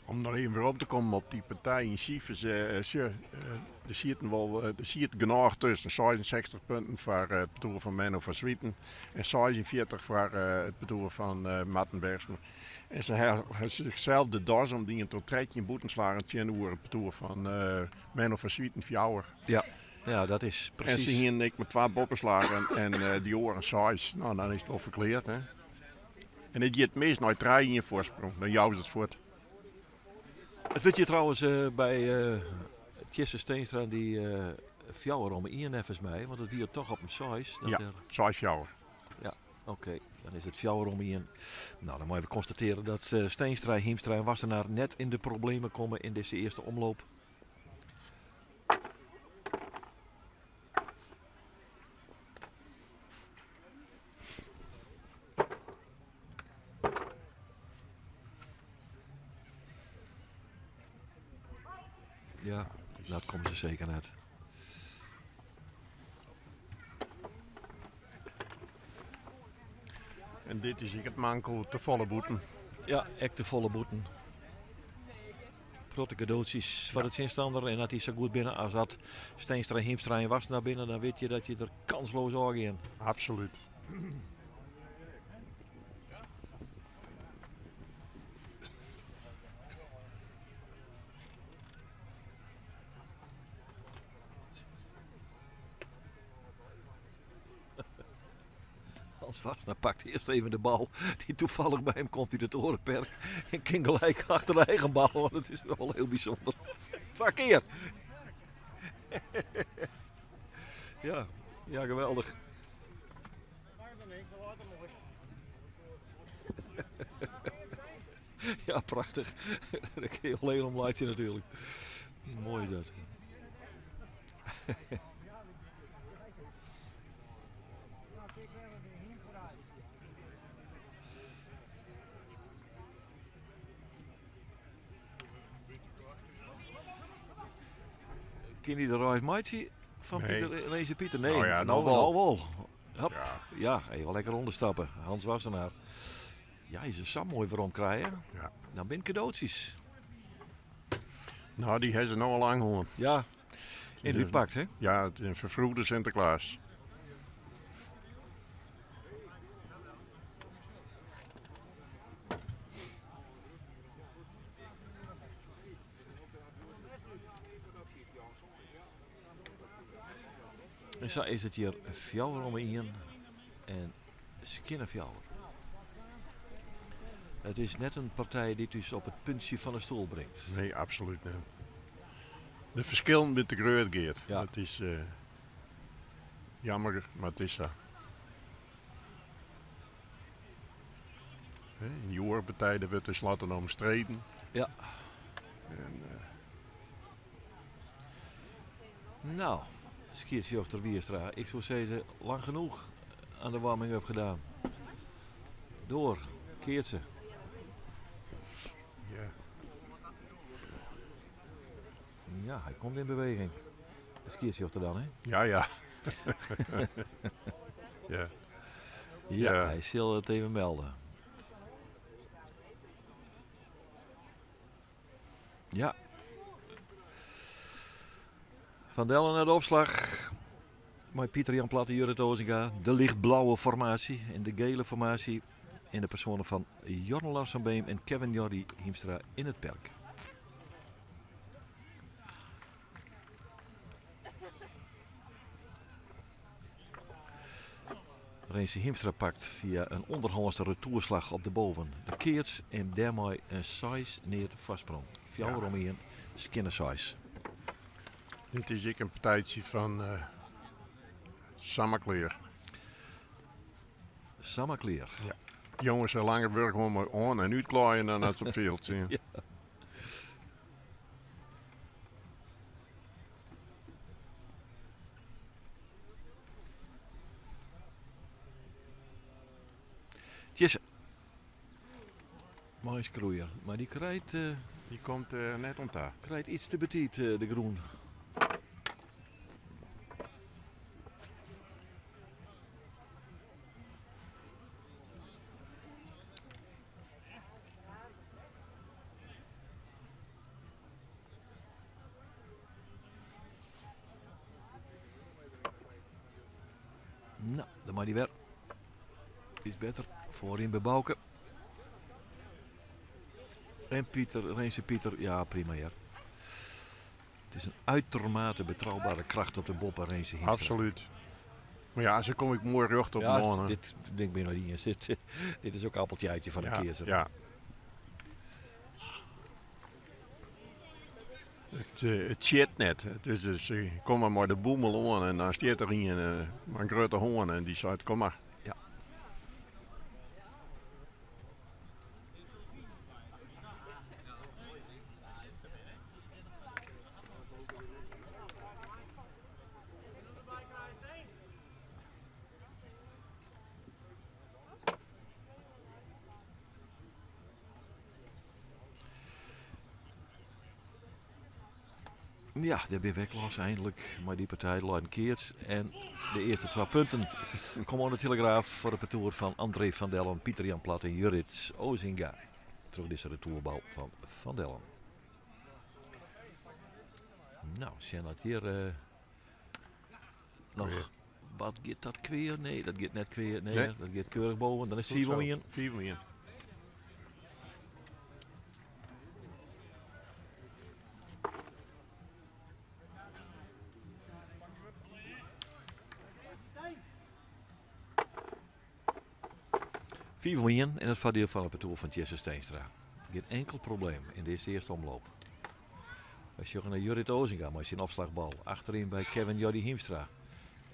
Om nog even weer op te komen op die partij in cijfers. Er zitten wel, er zit genoeg tussen. 66 punten voor het parcours van Menno van Zwieten. En 46 voor het parcours van Martin Bergsma. En ze hebben zichzelf de das om die tot trekje boetenslagen tien uur het parcours van Menno van Zwieten fjouwer. Ja, ja, dat is En ze precies. hier ik met 2 boppenslagen en die oren 6. Nou, dan is het wel verkleerd, hè. En het gaat mis nooit drie in je voorsprong. Dan jouw het voort. Het werd je trouwens bij Tjisse Steenstra die fjouwer om één even mij, want het hier toch op een size. Dat Ja. er 6 fjouwer. Ja, oké. Dan is het fjouwer om één. Nou, dan moeten we constateren dat Steenstra, Hiemstra en Wassenaar net in de problemen komen in deze eerste omloop. Ja, dat komen ze zeker net. En dit is ik het manko te volle boeten. Ja, echt de volle boeten. Protte cadeautjes van het zinstander. En dat hij zo goed binnen als dat Steenstra, Hiemstra en Was naar binnen, dan weet je dat je er kansloos aan gaat. Absoluut. Hans Wassenaar pakt eerst even de bal die toevallig bij hem komt uit het orenperk. En ging gelijk achter de eigen bal, want het is wel heel bijzonder. 2 keer. Ja, ja, geweldig. Ja, prachtig. Daar kun je alleen om lachen natuurlijk. Mooi is dat. Ken je de Royce Mighty van Nee. Pieter, Renze Pieter? Nee, Nou ja, nou nou wel. nou wel. Hop. Ja. Ja, even lekker onderstappen. Hans Wassenaar. Ja, is er zo mooi waarom krijgen. Ja. Nou, ben cadeautjes. Nou, die hebben ze nou al lang hoor. Ja, in Dus u pakt, hè? Ja, het is een vervroegde Sinterklaas. En zo is het hier fjouwer om in en skinnenfjouwer. Het is net een partij die dus op het puntje van de stoel brengt. Nee, absoluut niet. De verschillen met de groot, Geert. Ja. Dat is. Jammer, mar it is sa. Yn de oare partijen wurdt de slot dan omstreden. Ja. En, Nou, skiedsrjochter Wierstra, ik soe sizze, lang genoeg aan de warming-up gedaan. Door, keatse. Ja. Ja, hy komt yn beweging. De skiedsrjochter dan, hè? Ja, ja. ja. Ja, Ja. hy sil it even melde. Ja. Van Dellen naar de opslag. Mei Pieter Jan Plat en Jurrit Ozinga. De lichtblauwe formaasje en de gele formaasje in de persoanen fan Jorn Lars van Beem en Kevin Jordi Hiemstra yn it perk. Rense Hiemstra pakt fia in ûnderhânske retoerslach op de boven de keats en dêrmei in 6-neat foarsprong. 4 om 1, skinne 6. Dit is ek in partijtsje fan uh, Samma klear. Samma klear. Ja. Jonges ha langer wurk om oan en útklaaien dan dat se op fjild stean. Ja. Tjisse. Mei skroeier, mar dy krijt... Uh, dy komt uh, net oan ta. Krijt iets te betiid uh, de grûn. Nou, dan mei dy wer. Is better foaryn by Bauke. En Pieter, Rense Pieter, ja prima hear. It is in uitermate betrouwbare kracht op de boppe, Rense Hiemstra. Absoluut. Mar ja, se komme ek moai rjocht op Ja, de dit ding bin ik noch niet. Dit is ook appeltje eitje fan de ja, keatser. ja. It, eh, it sjit net. It is dus, eh, kom mar mei de boemel oan en dan stiet der ien eh, mei in grutte hân en dy seit kom mar. Ja. Ja, dêr binne we los eindelijk. Mei dy partij leit in keats. En de earste twa punten komme oan de telegraaf foar it partoer fan André van Dellen, Pieter Jan Plat en Jurrit Ozinga. Troch dizze retoerbal fan Van Dellen. Nou, sjen dat hjir uh, noch wat giet dat kweer? Nee, dat giet net kweer. Nee, Nee. dat giet keurich boven. Dan is het 4 om 1. 4 om 1. 4 om 1 en it foardiel fan it partoer fan Jesse Steenstra. Gjin inkeld probleem yn dizze earste omloop. Wy sjogge nei Jurrit Ozinga mei syn opslachbal. Achteryn by Kevin Jordi Hiemstra.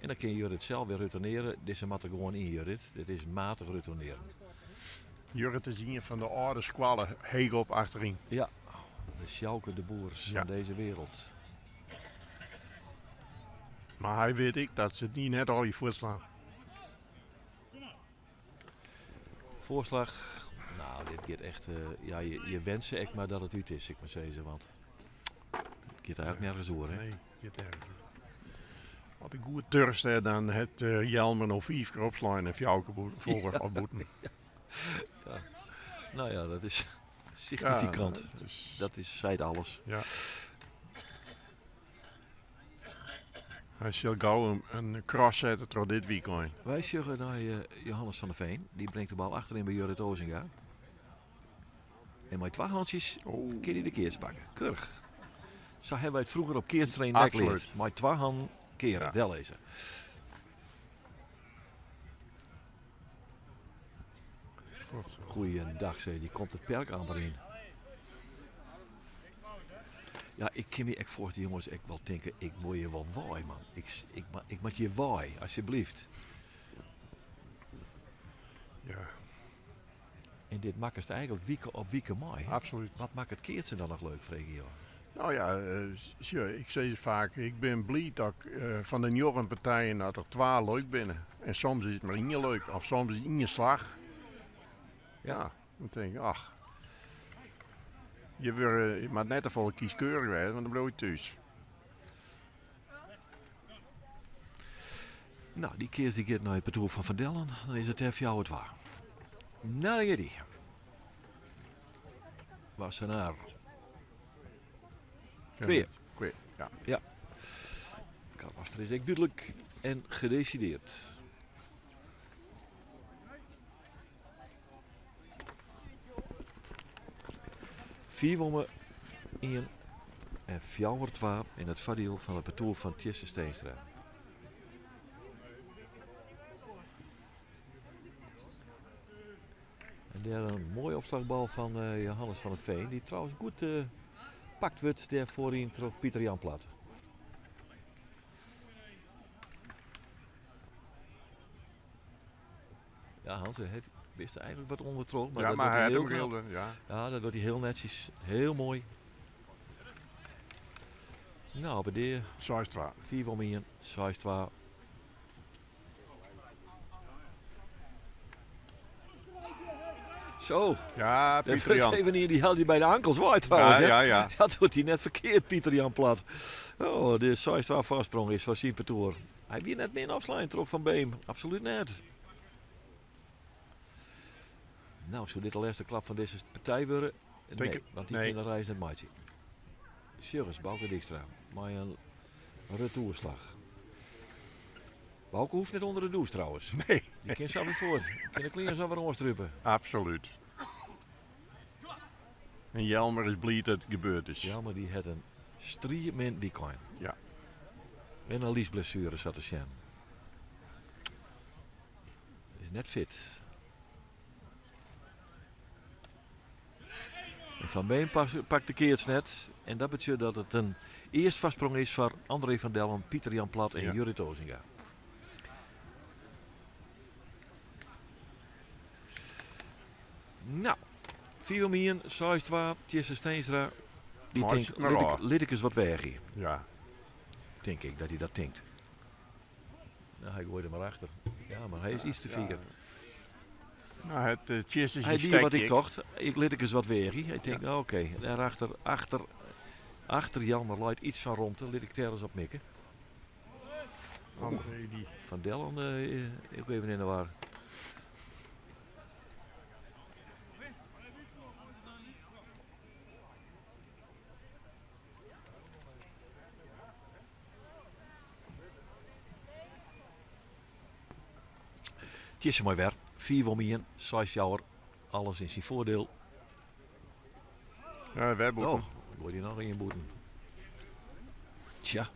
En dan kin Jurrit sels wer retournearje. Dizze moat der gewoan yn, Jurrit. Dit is matich retournearjen. Jurrit is ien fan de âlde skoalle, heech op achteryn. Ja, de Sjouke de Boers Ja. fan dizze wereld. Mar hy wit ek dat se dy net al fuortslaan. Foarslach. Nou, dit giet echt. Ja, je wenst ek mar dat it út is, sil ik mar sizze. Want it giet eigentlik nergens oer. Hè? Nee, giet nergens oer. As ik goed turfd ha, dan hat Jelmer noch 5 kear opslein en 4 kear foar of bûten. Ja. Nou ja, dat is signifikant. Ja, dat is, Dat is, seit alles. Ja. Hy sil gau in cross sette troch dit weekend. Wy sjogge nei Johannes van der Veen. Dy bringt de bal achteryn by Jurrit Ozinga. En mei twa hantsjes Oh. kin hy de keats pakke. Keurich. Sa hawwe wy it froeger op keatstraining net leard. Mei twa hannen keare, Ja. dellizze. Goed. Goeiedag, zeg. Die komt it perk amper yn. Ja, ik kin my ek foarstelle, jonges, ek wol tinke, ik wol hjir wol wei, man. Ik, ik, ik moat hjir wei, asjebleaft. Ja. En dit makkest eigenlik wike op wike mei. Absoluut. Wat makket keatsen dan noch leuk, freegje jo? No ja, sjoch, ik sis faak, ik bin bliid dat ik fan de njoggen partijen dat der twa leuk binne. En soms is it mar ien leuk, of soms is ien slach. Ja, dan tink ik, ach. Je wurde, je moat net te folle kieskeurig wêze, want dan bliuw je thús. No, dy keats dy giet nei it partoer fan Van Dellen. Dan is it dêr 4-2. No, dêr giet hy. Wassenaar. Kweer. Kweer, ja. Ja. Karmaster is ek dúdlik en gedecideerd. Fiif om ien en 4-2 yn it foardiel fan it partoer fan Tjisse Steenstra. En dêr in moaie opslachbal fan eh, Johannes van der Veen, dy't trouwens goed eh, pakt wurdt dêr foaryn troch Pieter Jan Plat. Ja, Hans, het wist eigenlik wat ûndertroch. Maar ja, maar hy hat him heel, ja. Ja, dat docht hy hiel netsjes. Hiel moai. No, by de 6-2. 5 om 1, 6-2. Zo. Ja, Pieter Jan. Even hier, die haalt hij bij de ankels wei trouwens. Ja, ja, ja. Dat docht hy net ferkeard, Pieter Jan Plat. Oh, de 6-2 foarsprong is foar syn partoer. Hy wie net min opslein troch Van Beem. Absoluut net. No, soe dit de lêste klap fan dizze partij wurde? Nee, want dy nee. kin de reis net meitsje. Sjoch ris, Bauke Dykstra mei in retoerslach. Bauke hoecht net ûnder de dûs trouwens. Nee. Dy kin sa wer fuort. Kin de klean sa wer oanstrupe. Absoluut. En Jelmer is bliid dat it gebeurd is. Jelmer dy hat in striemin wykein. Ja. En in liesblessure sa te sjen. Is net fit. En Van Beem pakt de keats net. En dat betsjut dat it in earst foarsprong is foar André van Dellen, Pieter Jan Plat en ja. Jurrit Ozinga. No, 4 om 1, 6-2, Tjisse Steenstra. Dy tinkt, lit ik, lit ik ris wat weagje. Ja. Tink ik dat hy dat tinkt. No, hy goait der mar achter. Ja, mar hy is iets te fier. No, it uh, Tjisse Hy die wat ik tocht. Ik lit ik ris wat weagje. Hy tinkt, ja. oké, okay, dêr achter, achter, achter Jelmer leit iets fan romte. Lit ik dêr ris op mikke. André die. Van Dellen uh, ek even yn de war. Tjisse mei wer. 5 om 1, 6 fjouwer. Alles yn syn foardiel. Ja, wer bûten. Oh, goai dy noch ien bûten. Tsja.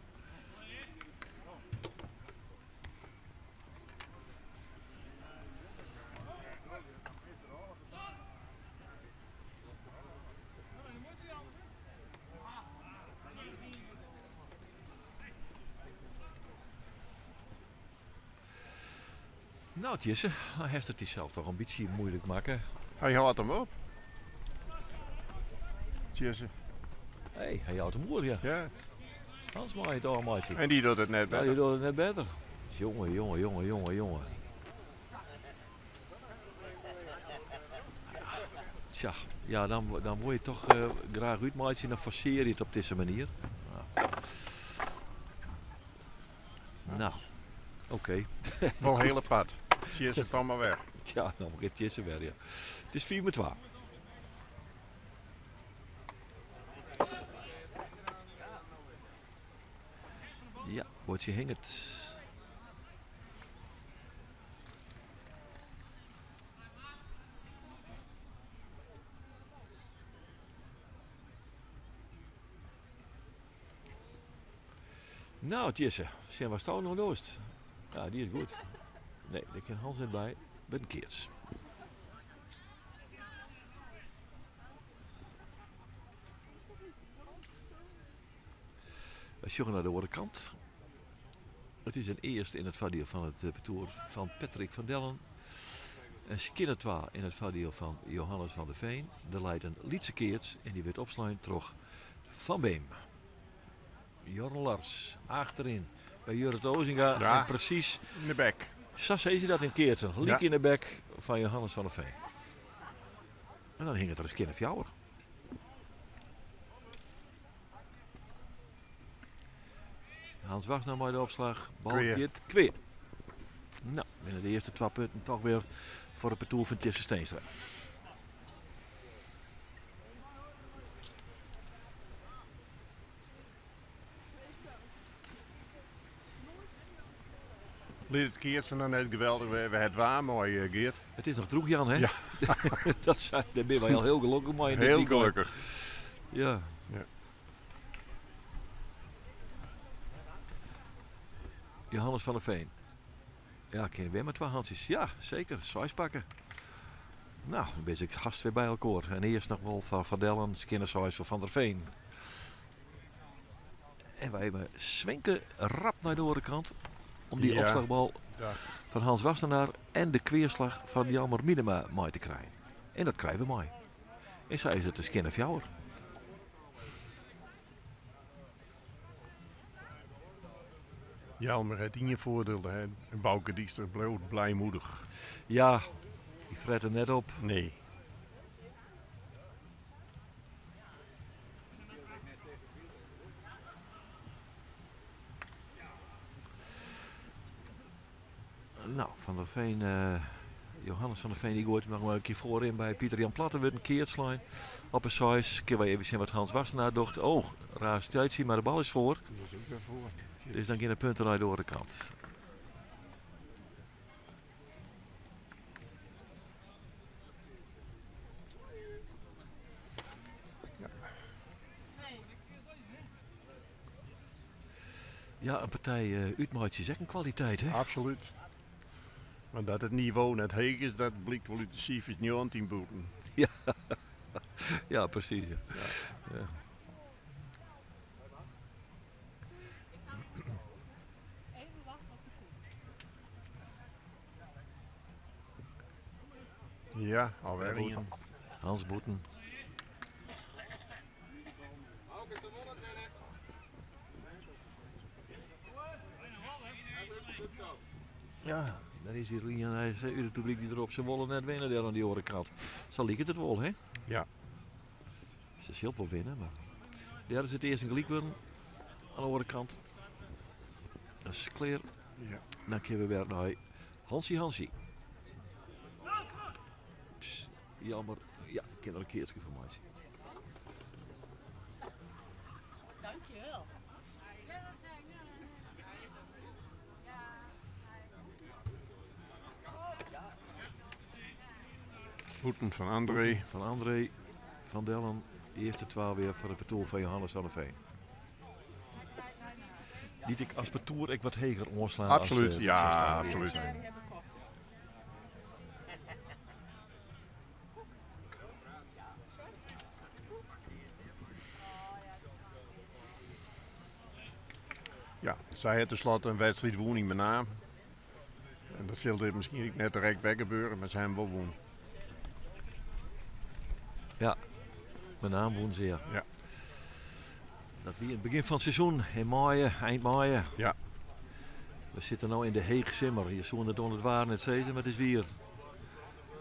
No Tjisse, dan hast it dysels toch in bytsje moeilik makke. Hy hâldt him op. Tjisse. Hey, hy hâldt him oer, ja. Ja. Hans mei it ôfmeitsjen. En dy docht it net better. Ja, dy docht it net better. Jonge, jonge, jonge, jonge, jonge. Tsja, ja, dan, dan wol je toch uh, graach útmeitsje, dan forsearje je it op dizze manier. Nou, nou oké. Okay. Wol hiel apart. Tjisse dan mar wer. Tja, dan giet Tjisse wer, ja. It is 5 mei 2. Ja, buordsje hinget. No, Tjisse, sjen watsto no dochst. Ja, dy is goed. Nee, dêr kin Hans net by. Wurdt in keats. sjogge nei de oare kant. It is in earst yn it foardiel fan it eh, partoer fan Patrick van Dellen. In skinne twa yn it foardiel fan Johannes van der Veen. Der leit in lytse keats en dy wurdt opslein troch Van Beem. Jorn Lars achterin by Jurrit Ozinga. Ja. En presys Yn de bek. Sa sizze se dat yn keatsen. Lyk Ja. yn de bek fan Johannes van der Veen. En dan hinget der in skinne fjouwer. Hans Wassenaar mei de opslach. Bal Kwea. giet kwea. Nou, binne de earste twa punten toch wer foar it partoer fan Tjisse Steenstra. Liet it keatsen dan net geweldich wer wer het waar mei eh, Geert. It is noch drûch, Jan, hè? Ja. Dat sei, dêr binne wy al hiel gelokkich mei. yn dit Hiel weekend. gelokkich. Ja. Ja. Johannes van der Veen. Ja, kin wer mei twa hantsjes. Ja, seker. Seis pakke. Nou, dan bin ik hast wer by elkoar. En earst noch wol foar Van Dellen, skinne seis foar Van der Veen. En wy hawwe Swenke rap nei de oare kant. Om dy Ja. opslachbal Ja. fan Hans Wassenaar en de kweerslach fan Jelmer Miedema mei te krijen. En dat krije we mei. En sa is it de skinne fjouwer. Jelmer hat ien foardiel, hè. Bauke Dykstra bliuwt blijmoedich. Ja, dy fret him net op. Nee. Nou, Van der Veen, eh, Johannes van der Veen, dy goait him noch mar in kear foaryn by Pieter Jan Platte. Wurdt in keats slein op 'e seis. Kinne wy even sjen wat Hans Wassenaar docht. Oh, raar stuitsje, mar de bal is foar. Dat is ek wer foar. Dus dan gean de punten nei de oare kant. Ja, in partij uh, útmeitsje is ek in kwaliteit, hè? Absolút. Mar dat it nivo net heech is, dat blykt wol út de sifers 19 bûten. Ja, ja presys. Ja. Ja. Ja, alwer ien. Hans Boeten. Ja, dêr is hjir ien út it publyk dy't derop se wolle net winne dêr oan dy oare kant. Sa liket it wol, hè? Ja. Se sil wol winne, mar dêr is it earst in gelyk wurden oan de oare kant. Dat is klear. Ja. Dan kinne we wer nei Hansie Hansie. Pss, jammer. Ja, ik kin der in keatske fan meitsje. Dankjewel. Bûten fan André. Fan André van Dellen. Earste twa wer foar it partoer fan Johannes van der Veen. Dy't ik as partoer ek wat heger oanslaan. Absolút, as, ja, selsstannich. absolút. Ja, sy hat tenslotte in wedstriid wûn yn Menaam. En dat sil dit miskien ek net direkt wer gebeure, mar se hawwe wol wûn. Ja, Menaam wûn se, ja. Ja. Dat wie it begjin fan it seizoen yn maaie, ein maaie. Ja. We sitte no yn de heechsimmer. Je soene it oan it waar net sizze, mar it is wier.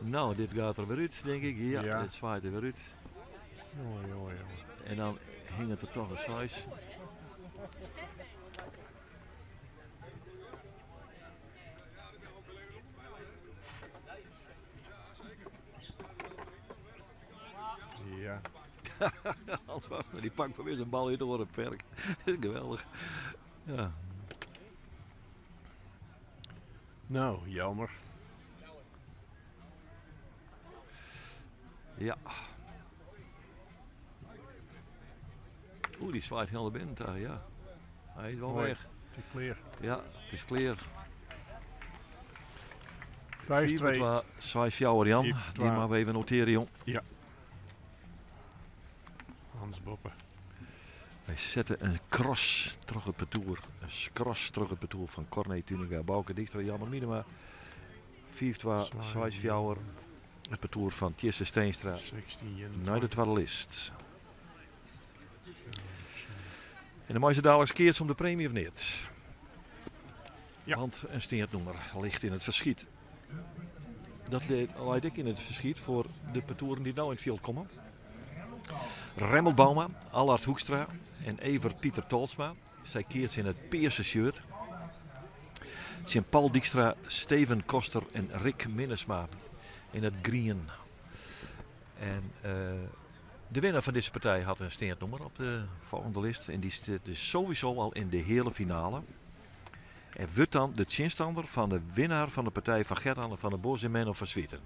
Nou, dit giet der wer út, tink ik. Ja, Ja. dit swaait der wer út. Jonge, jonge, jonge. En dan hinget der toch in seis. Ja. Hans Wassenaar, dy pakt foar in bal út de oare perk. Geweldich. Ja. Nou, jammer. Ja. Oeh, dy swaait hiel nei binnen ta, ja. Hy is wol Moai. weg. It is klear. Ja, it is klear. 5-2. 4 6 4 Jan. Vier, Dy twa. moatte we even notearje, jong. Ja. Hans Boppe. Hy sette in cross troch it partoer. In skros troch it partoer fan Corné Tuinenga, Bauke Dykstra, Jelmer Miedema. 5-2, 6-4. It partoer fan Tjisse Steenstra nei de twadde list. En dan mei se daliks keatse om de premie of net? Ja. Want in steand nûmer ligt yn it ferskyt. Dat leit ek yn it ferskyt foar de partoeren dy't no yn it fjild komme. Remmelt Bouma, Allard Hoekstra en Evert Pieter Tolsma. Sy keatse yn it pearse shirt. Tsjin Paul Dykstra, Steven Koster en Rick Minnesma yn it grien. En eh, de winner fan dizze partij hat in steand nûmer op de folgjende list. En dy stiet dus sowieso al yn de heale finale. En wurdt dan de tsjinstanner fan de winnaar fan de partij fan Gert-Anne van der Bos en Menno van Zwieten.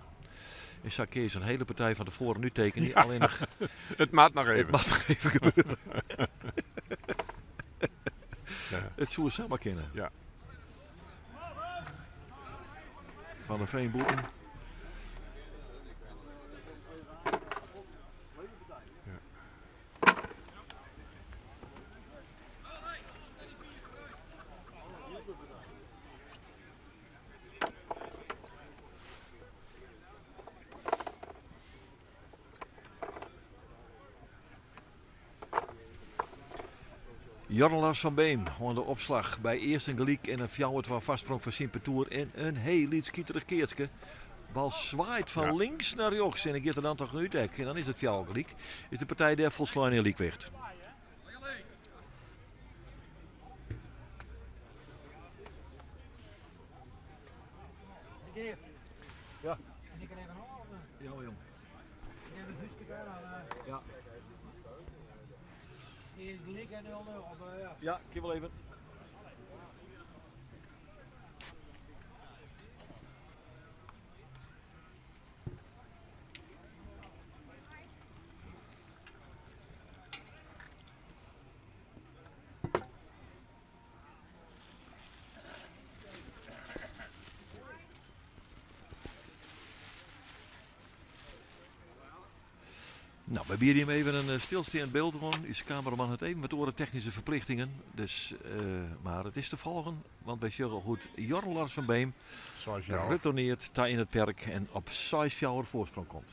En sa kin je zo'n hele partij van tevoren nu tekenen. Ja. Alleen nog, Het moat noch het even. moat noch even gebeuren. Ja. It soe samar kinne. Ja. Van der Veen bûten. Jorn Lars van Beem oan de opslach by earst in gelyk en in 4-2 foarsprong foar syn partoer en in heel lyts kiterich keatske. Bal swaait fan Ja. links nei rjochts en dan giet er dan toch út ek. En dan is it fjouwer gelyk. Is de partij dêr folslein yn lykwicht. Ja. Ja, jong. Ja. Ja, kin wol even. No, wy biede jim even in stilsteand byld oan. Us kameraman hat even wat oare technyske ferplichtingen. Dus, mar it is te folgjen, want wy sjogge hoe't Jorn Lars van Beem retourneert ta yn it perk en op 6-4 foarsprong komt.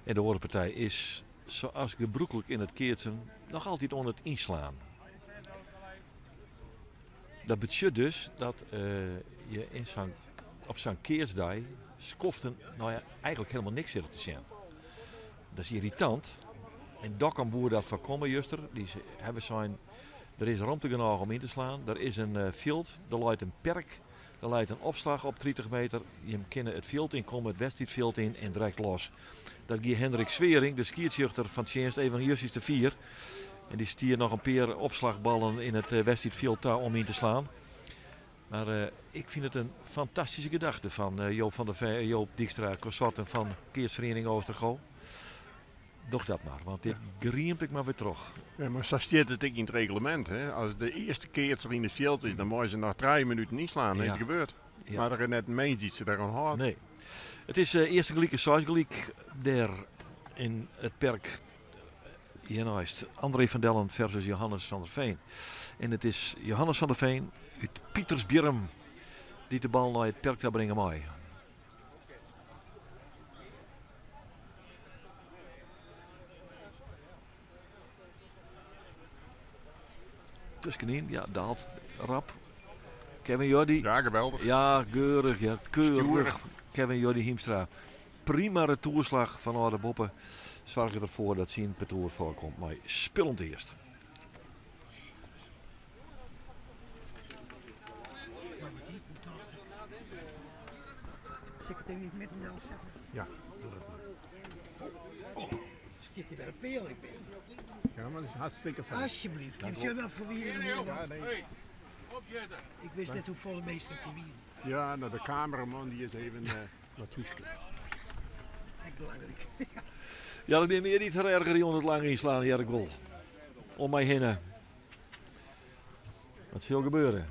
En de oare partij is, zoals gebrûklik yn it keatsen, noch altyd oan it ynslaan. Dat betsjut dus dat je yn sa'n, op sa'n keatsdei skoften no ja, eigentlik hielendal niks sitte te sjen. Dat is yrritant. En Dokkum woe dat foarkomme juster. Dy hawwe sein, der is romte genôch om yn te slaan. Der is in fjild, der leit in perk, der leit in opslach op 30 meter. Jim kinne it fjild ynkomme, it wedstriidfjild yn en direkt los. Dat gie Hendrik Sweering, de skiedsrjochter fan tsjinst, even justjes te fier. En dy stie noch in pear opslachballen yn it wedstriidfjild ta om yn te slaan. Mar ik fyn it in fantastyske gedachte fan Joop van der Veen, Joop Dykstra, konsorten fan keatsferiening Oostergo. Doch dat mar, want dit griemt ek mar wer troch. Ja, mar sa stiet it ek yn it reglemint. Hè? As de earste keatser yn it fjild is, dan meie se noch 3 minuten ynslaan. Dan is it gebeurd. Mar der is net in mins dy't se dêr oan hâldt. Nee. It is earste gelyk is seis gelyk dêr yn it perk hjirneist. André van Dellen versus Johannes van der Veen. En it is Johannes van der Veen út Pietersbierrum dy't de bal nei it perk ta bringe mei. Tuskenyn, ja, daalt rap. Kevin Jordi. Ja, geweldich. Ja, keurig, ja, keurig. Stjoerig. Kevin Jordi Hiemstra. Prima retoerslach fan âlde boppe. Soarget derfoar dat syn partoer foarkomt mei spillend earst. Sil ik it even yn it midden delsette? Ja, doe dat mar. Oh, stiet der wer in peal yn binnen. Ja, mar dat is hartstikke fijn. Alsjeblieft, jim sjogge wel foar wie Ja, nee. Ik wist net hoefolle minsken it wienen. Ja, no, de kameraman dy is even nei thús. Ek belangryk. Ja, der binne mear dy't har ergerje oan it lang ynslaan, hear ik wol. Om my hinne. Wat sil gebeure?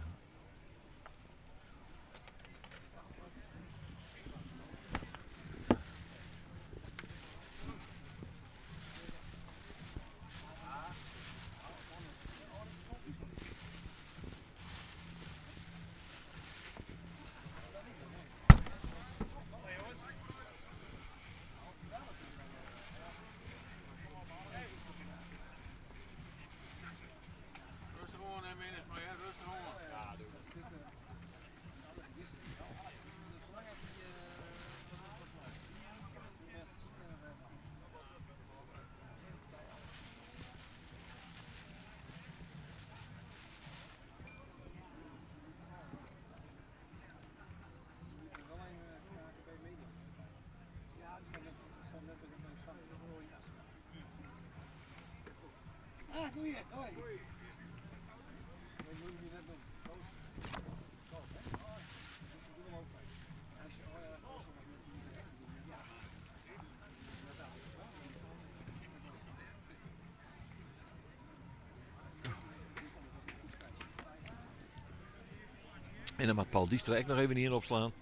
En dan moet Paul Dijkstra ek noch even ien opslaan.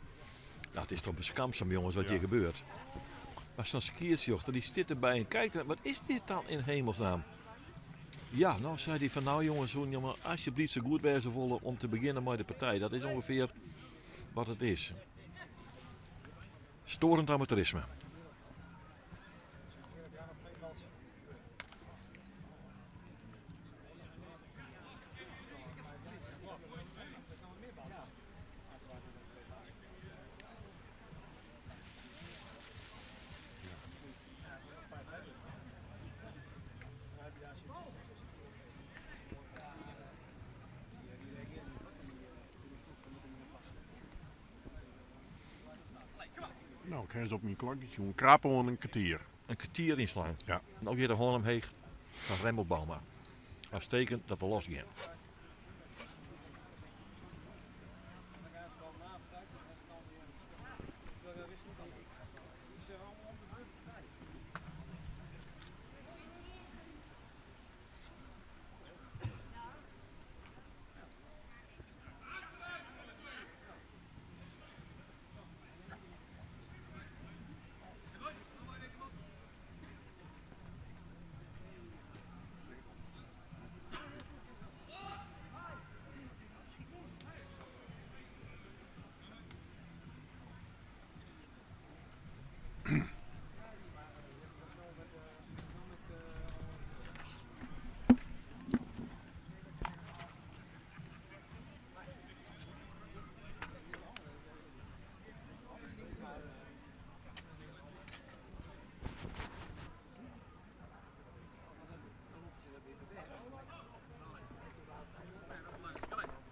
Nou, it is toch beskamsum, jonges, wat hjir gebeurt. Mar sa'n skiedsrjochter, dy stiet derby en kijkt. Wat is dit dan in hemelsnaam? Ja, no sei hy fan no jonges, soenen jimme alsjeblieft sa goed wêze wolle om te begjinnen mei de partij. Dat is ûngefear wat it is. Storend amateurisme. No, ik ha ris op myn klokje sjoen. Krap oan in kertier. In kertier ynslaan. Ja. No giet de hân omheech fan Remmelt Bouma. As teken dat we los gean.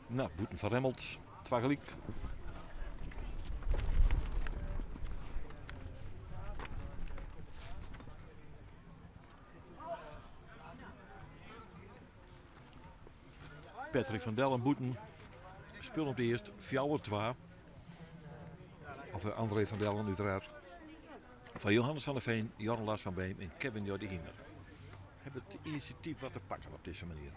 Nou, bûten fan Remmelt, twa gelyk. Patrick van Dellen bûten. Spul op de earst 4-2. Of André van Dellen uiteraard. Van Johannes van der Veen, Jorn Lars van Beem en Kevin Jordi Hiemer. Hebben het initiatief wat te pakken op deze manier.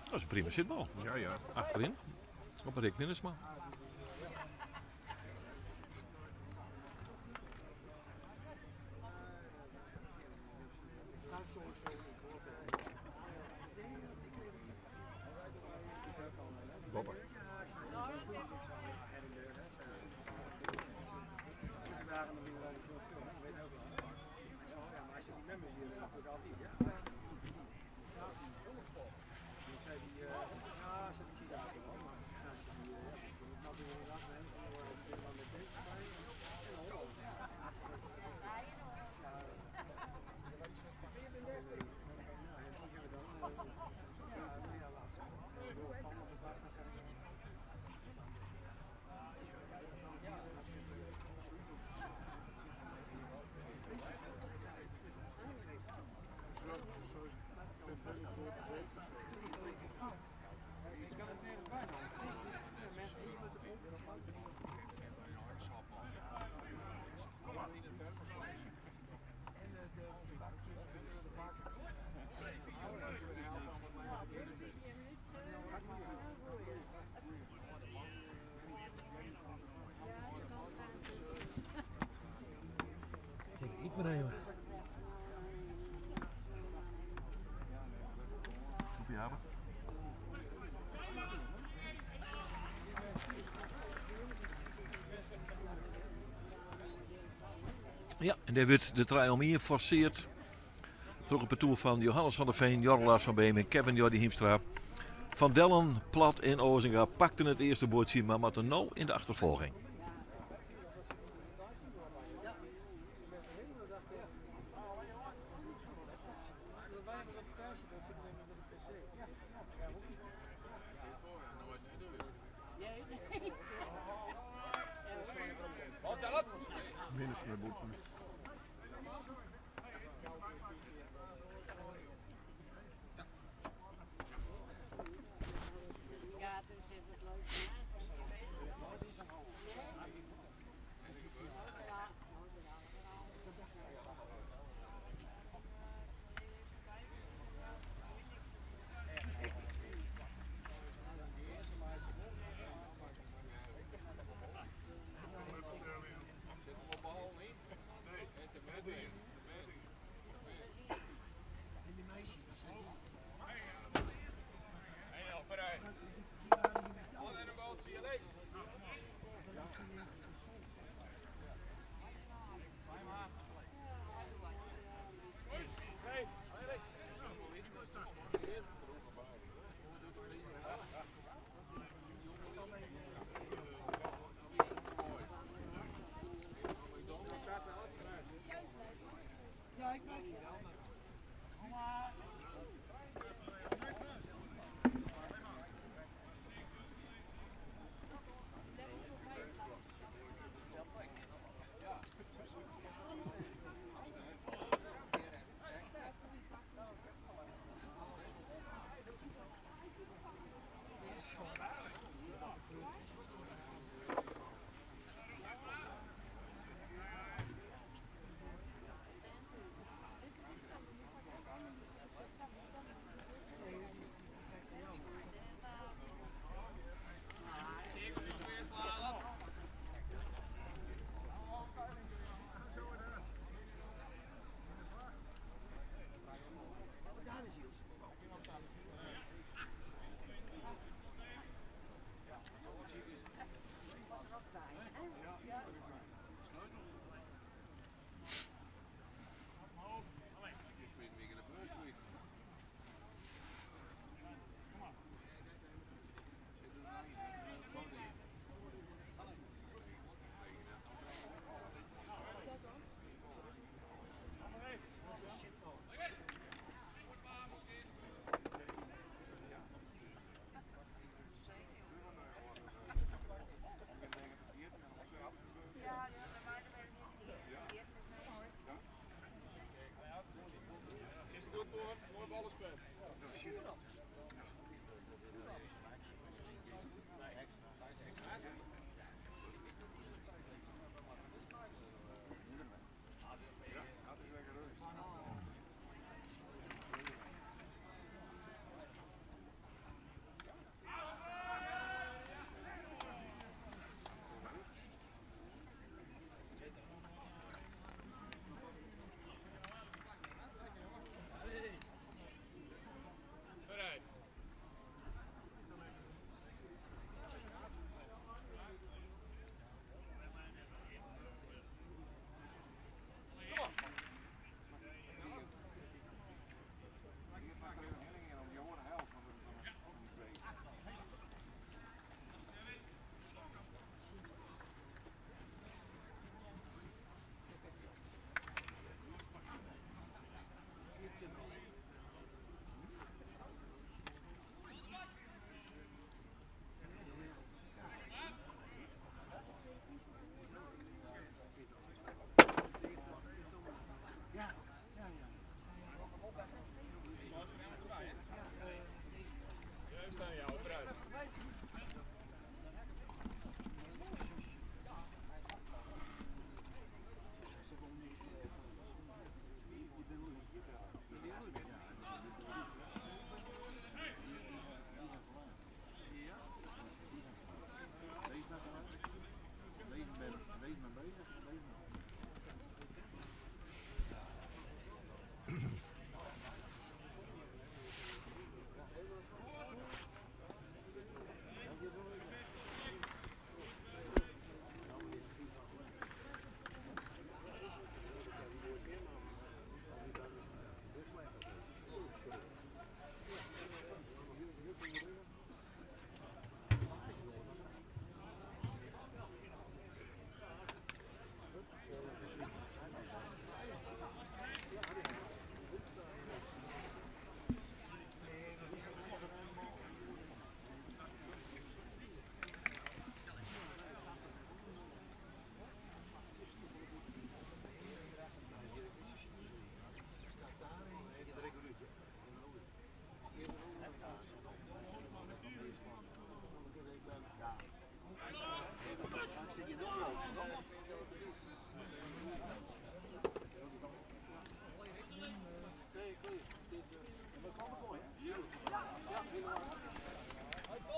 Dat is een prima zitbal. Ja, ja. Achterin. Op Rick Minnesma. Boppe. Mar even. Ja, en dêr wurdt de trije om ien forseard troch it partoer fan Johannes van der Veen, Jorre Lars van Beem en Kevin Jordi Hiemstra. Van Dellen, Plat en Ozinga pakten it earste buordsje, mar moatte no yn de achterfolging. Minus nei bûten. Ja, ik blijf hier wel. Maar...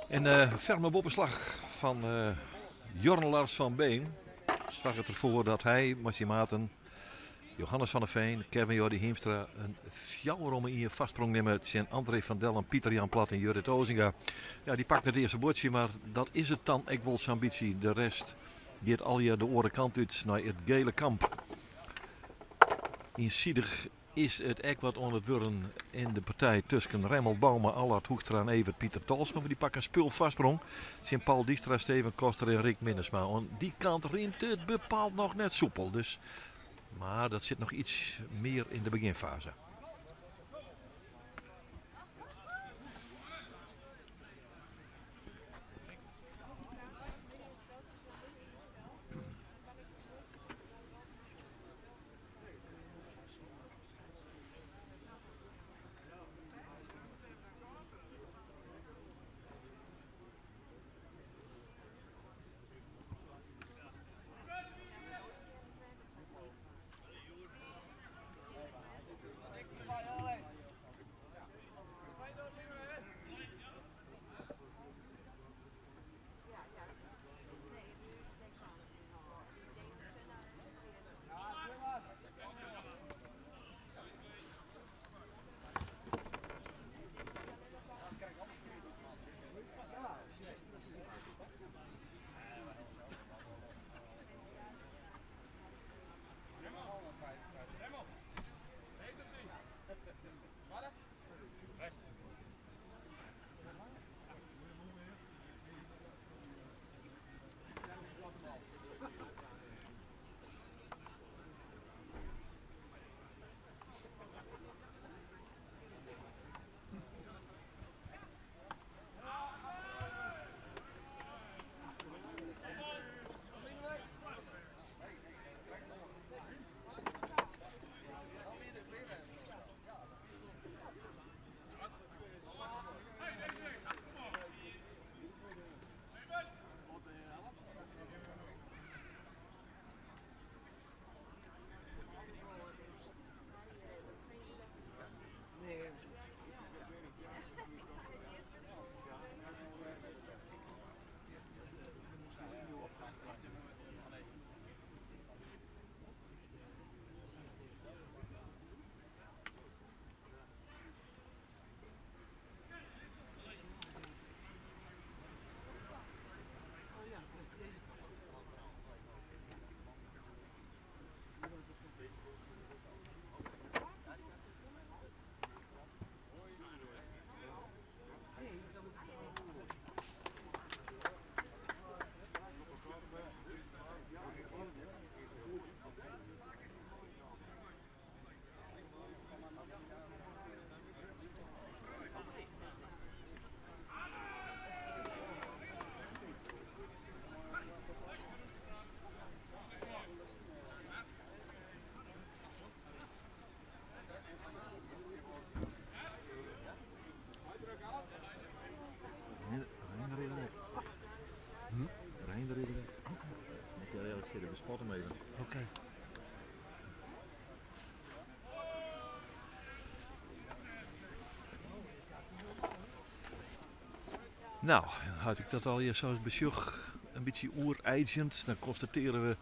In ferme boppeslach fan Jorn Lars van Beem soarget derfoar dat hy mei syn maten Johannes van der Veen, Kevin Jordi Hiemstra in fjouwer om ien foarsprong nimme tsjin André van Dellen, Pieter Jan Plat en Jurrit Ozinga. Ja, dy pakke it earste buordsje, mar dat is it dan ek wol sa'n bytsje. De rest giet allegear de oare kant út nei it gele kamp. Iensidich is it ek wat oan it wurden yn de partij tusken Remmelt Bouma, Allard Hoekstra en Evert Pieter Tolsma. Dy pakke in spul foarsprong tsjin Paul Dykstra, Steven Koster en Rick Minnesma. Oan dy kant rint it bepaald noch net soepel. Dus, mar dat sit noch iets mear yn de begjinfaze. No, as ik dat allegear sa besjoch, in bytsje oereidzjend, dan konstatearje we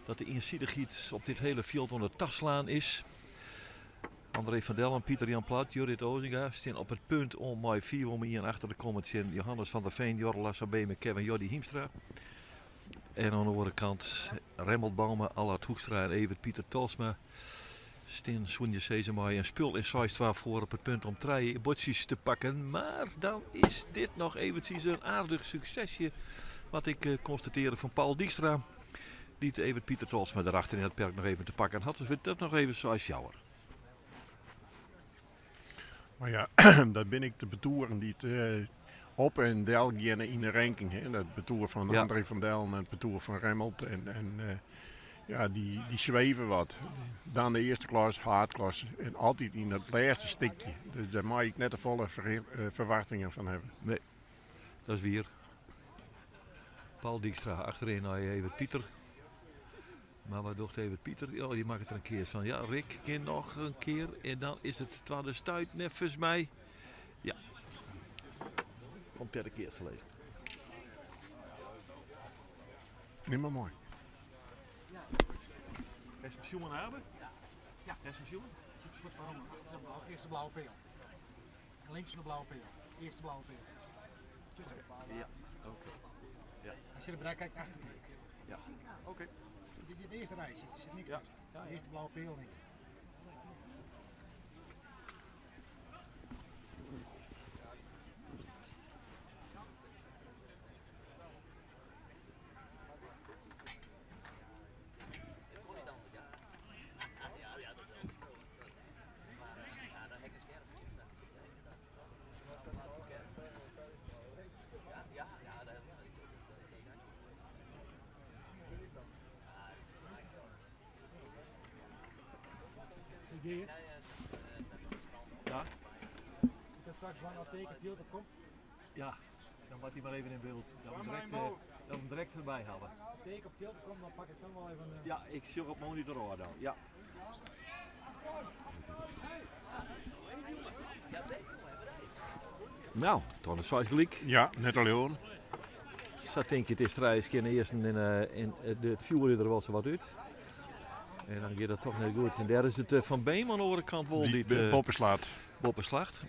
dat de iensidichheid op dit hiele fjild oan it taslaan is. André van Dellen, Pieter Jan Plat, Jurrit Ozinga stean op it punt om mei 4 om 1 achter te kommen tsjin Johannes van der Veen, Jorn Lars van Beem en Kevin Jordi Hiemstra. En oan de oare kant Remmelt Bouma, Allard Hoekstra en Evert Pieter Tolsma stean soene je sizze mei in spul in 6-2 foar op it punt om trije buordsjes te pakken. Mar dan is dit noch eventsjes in aardich suksesje wat ik eh, konstatearje fan Paul Dykstra. Dy't Evert Pieter Tolsma derachter yn it perk noch even te pakken hat. Dus wurdt dat noch even 6-fjouwer. Mar ja, dat binne ek de partoeren dy't eh, op en del geane yn de ranking. Hè. Dat partoer fan Ja. André van Dellen en het partoer fan Remmelt. En, en eh, ja, dy, dy sweve wat. Dan de earste klas, haadklasse. En altyd yn dat lêste stikje. Dus dêr mei ik net te folle eh, ferwachtingen fan hawwe. Nee, dat is wier. Paul Dykstra achterin nei Evert Pieter. Mar wat docht Evert Pieter? Oh, dy makket der in kear fan. Ja, Rick kin noch in kear. En dan is it twadde stuit neffens my. Ja. Komt dêr de keats te lizzen. Nim mar mei. Hast him sjoen, Abe? Ja. Hast him sjoen? Earste blauwe peal. Links fan de blauwe peal. Earste blauwe peal. Ja, oké. Ja. As je derby kijkt, achterkant. Ja, oké. De earste rij zit, er zit niks Ja. tussen. De earste blauwe peal links. Geert. Ja. Ik heb straks lang al teken, dat komt. Ja, dan wordt hij maar even in beeld. Dat we hem direct, dat we hem direct erbij halen. Teken op tilt komt, dan pak ik dan wel even. Ja, ik zie op monitor dan. Ja. Nou, toch een size gelijk. Ja, net al heel. Zo denk ik, het is trouwens geen eerste in het vuur er wel zo wat uit. En dan gaat dat toch net goed. En daar is het Van Beem aan de andere kant wel Die die het, poppen slaat. boppen slacht.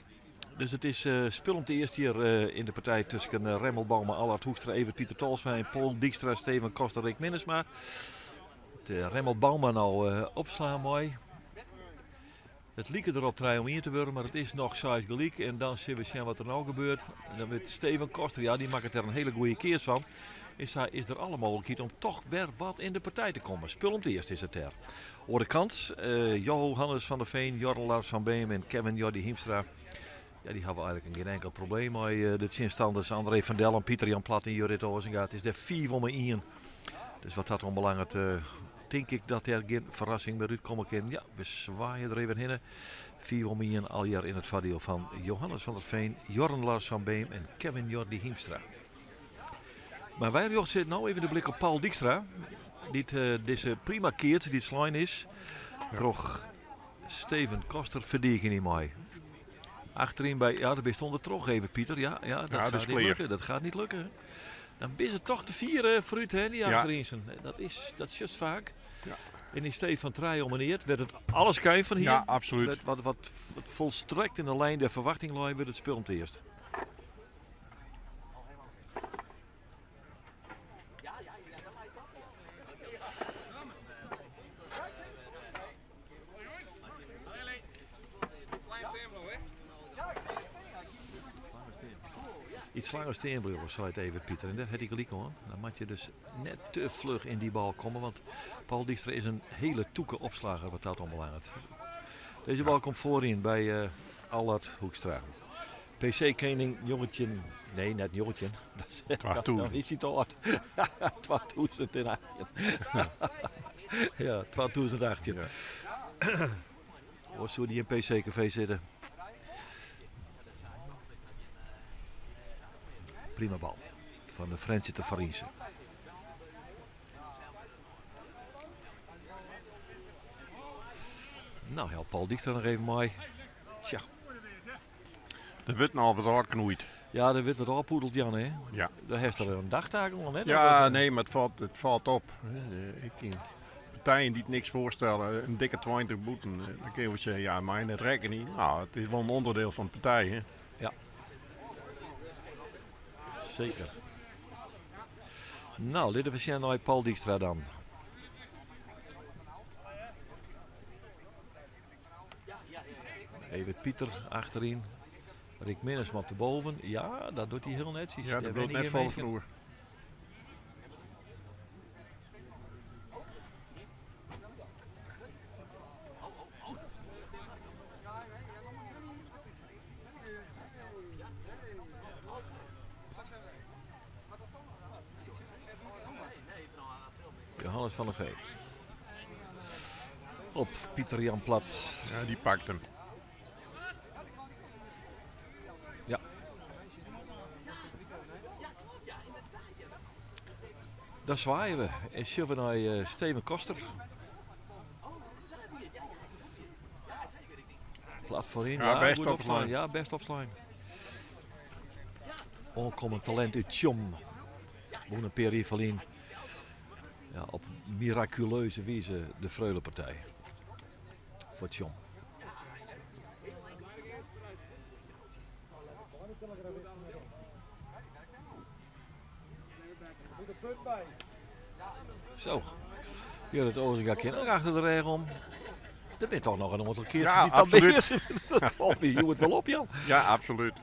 Dus het is spul om het eerst hier in de partij tussen Remmelt Bouma, Allard Hoekstra, Evert Pieter Talsma, Paul Dijkstra, Steven Koster, Rick Minnesma. Het Remmelt Bouma nou opslaan mooi. Het liep erop draai om hier te worden, maar het is nog size gelijk. En dan zien we zien wat er nou gebeurt. En dan met Steven Koster, ja, die maakt er een hele goede keer van. Is, daar, is er alle mogelijkheid om toch weer wat in de partij te komen. Spul om het eerst is het er. Oor de kant, Johannes van der Veen, Jorn Lars van Beem en Kevin Jordi Hiemstra. Ja, die hebben eigenlijk geen enkel probleem met de zinstanders. André van Dellen, Pieter Jan Plat en Jurrit Ozenga. Het is de 4 om 1. Dus wat dat onbelangrijk, denk ik dat er geen verrassing meer uitkomen kan. Ja, we zwaaien er even heen. 4 om 1 al jaar in het voordeel van Johannes van der Veen, Jorn Lars van Beem en Kevin Jordi Hiemstra. Maar wij zitten nou even de blik op Paul Dijkstra. Die het, deze prima keert, die het slijn is. Troch Steven Koster verdient niet mooi. Achterin bij, ja, daar bist onder trog even, Pieter. Ja, ja, dat Ja, dat gaat is niet clear. lukken. Dat gaat niet lukken. Dan is het toch de vier vooruit, hè, die Ja. achterin zijn. Dat is, dat is juist vaak. Ja. En in steed van Trij om en Eert werd het alles kein van hier. Ja, absoluut. Werd wat volstrekt in de lijn der verwachting lag, werd het spul om het eerst. Iets langer steen blijven, zei het even, Pieter. En daar had ik gelijk hoor. Dan moet je dus net te vlug in die bal komen. Want Paul Dijkstra is een hele toeke opslager wat dat onbelangrijk. Deze bal komt voorin bij Allard Hoekstra. PC Kening, jongetje. Nee, net jongetje. Dat is 2000. Dan is hij te oud. 2018. Ja, 2018. Ja. Of zo die in PC Café zitten. Prima bal van de Frensje te Farinse. Nou, helpt Paul Dijkstra nog even mooi. Tja. Er wordt nou wat afgeknoeid. Ja, er wordt wat afpoedeld, Jan, hè? Ja. Daar heeft er een dagtaak om, hè? Ja, Dat- nee, maar het valt op. Ik, partijen die het niks voorstellen, een dikke 20 boeten. Dan kun je wel zeggen, ja, maar het rekken niet. Nou, het is wel een onderdeel van de partij, hè? Ja. Zeker. Nou, laten we zien naar Paul Dijkstra dan. Even Pieter achterin. Rick Minnesma te boven. Ja, dat doet hij heel netjes. Ja, dat Daar wil ben net ik vol geen vloer. Johannes van der Veen. Op Pieter Jan Plat. Ja, die pakt hem. Ja. Daar zwaaien we. En zullen we naar Steven Koster. Plat voorin. Ja, Ja, best goed opslaan. opslaan. Ja, best opslaan. Oankommend talint út Tsjom. Wûn in pear jier ferlyn ja, op mirakuleuze wize de Freulepartij foar Tsjom. Zo, Jurrit Ozinga kin ek achter de rêch om. Der binne toch noch in oantal keatsers Ja, dy't dat absoluut. behearse. Dat falt my hjoed wol op, Jan. Ja, absoluut.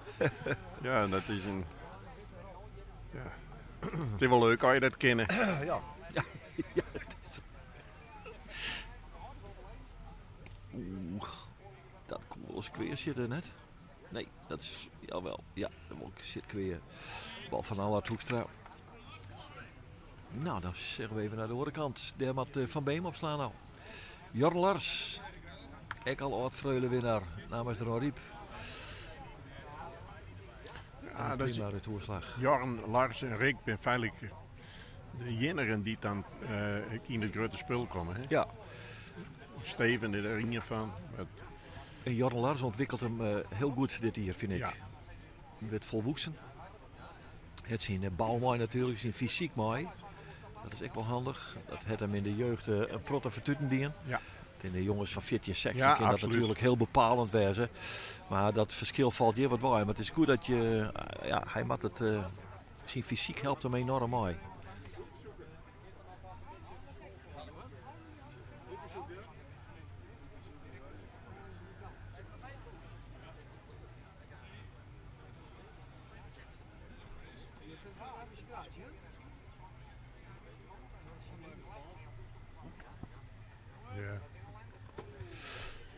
Ja, dat is in. Ja. It is wol leuk as je dat kinne. Ja. Ja, ja, het is... Oeh, dat koe wol ris kwea sitte, net? Nee, dat is... Jawel, ja, dat wol sit kwea. Bal fan Allard Hoekstra. Nou, dan zeggen we even naar de oare kant. Dêr moat eh, Van Beem opslaan nou. Jorn Lars, ek al âld Freule-winnaar namens Dronryp. Ja, dat is Prima retourslag. Jorn, Lars en Rick binne feitlik de iennigen dy't dan eh, ek yn it grutte spul komme. Hè? Ja, Steven is der ien fan. Maar en Jorn Lars ûntwikkelt him eh, hiel goed dit jier, fyn ik. Ja. Hy wurdt folwoeksen. Hat syn eh, bou mei natuerlik, syn fysyk mei. Dat is ek wol handich. Dat hat him yn de jeugd eh, in protte fertuten dien. Ja. In de jonges fan 14, 16 Ja, kin dat absoluut. natuerlik hiel bepalend wêze. Mar dat ferskil falt hjir wat wei. Mar it is goed dat je... eh, ja, hy moat it... eh, syn fysyk helpt him enoarm mei. Ja.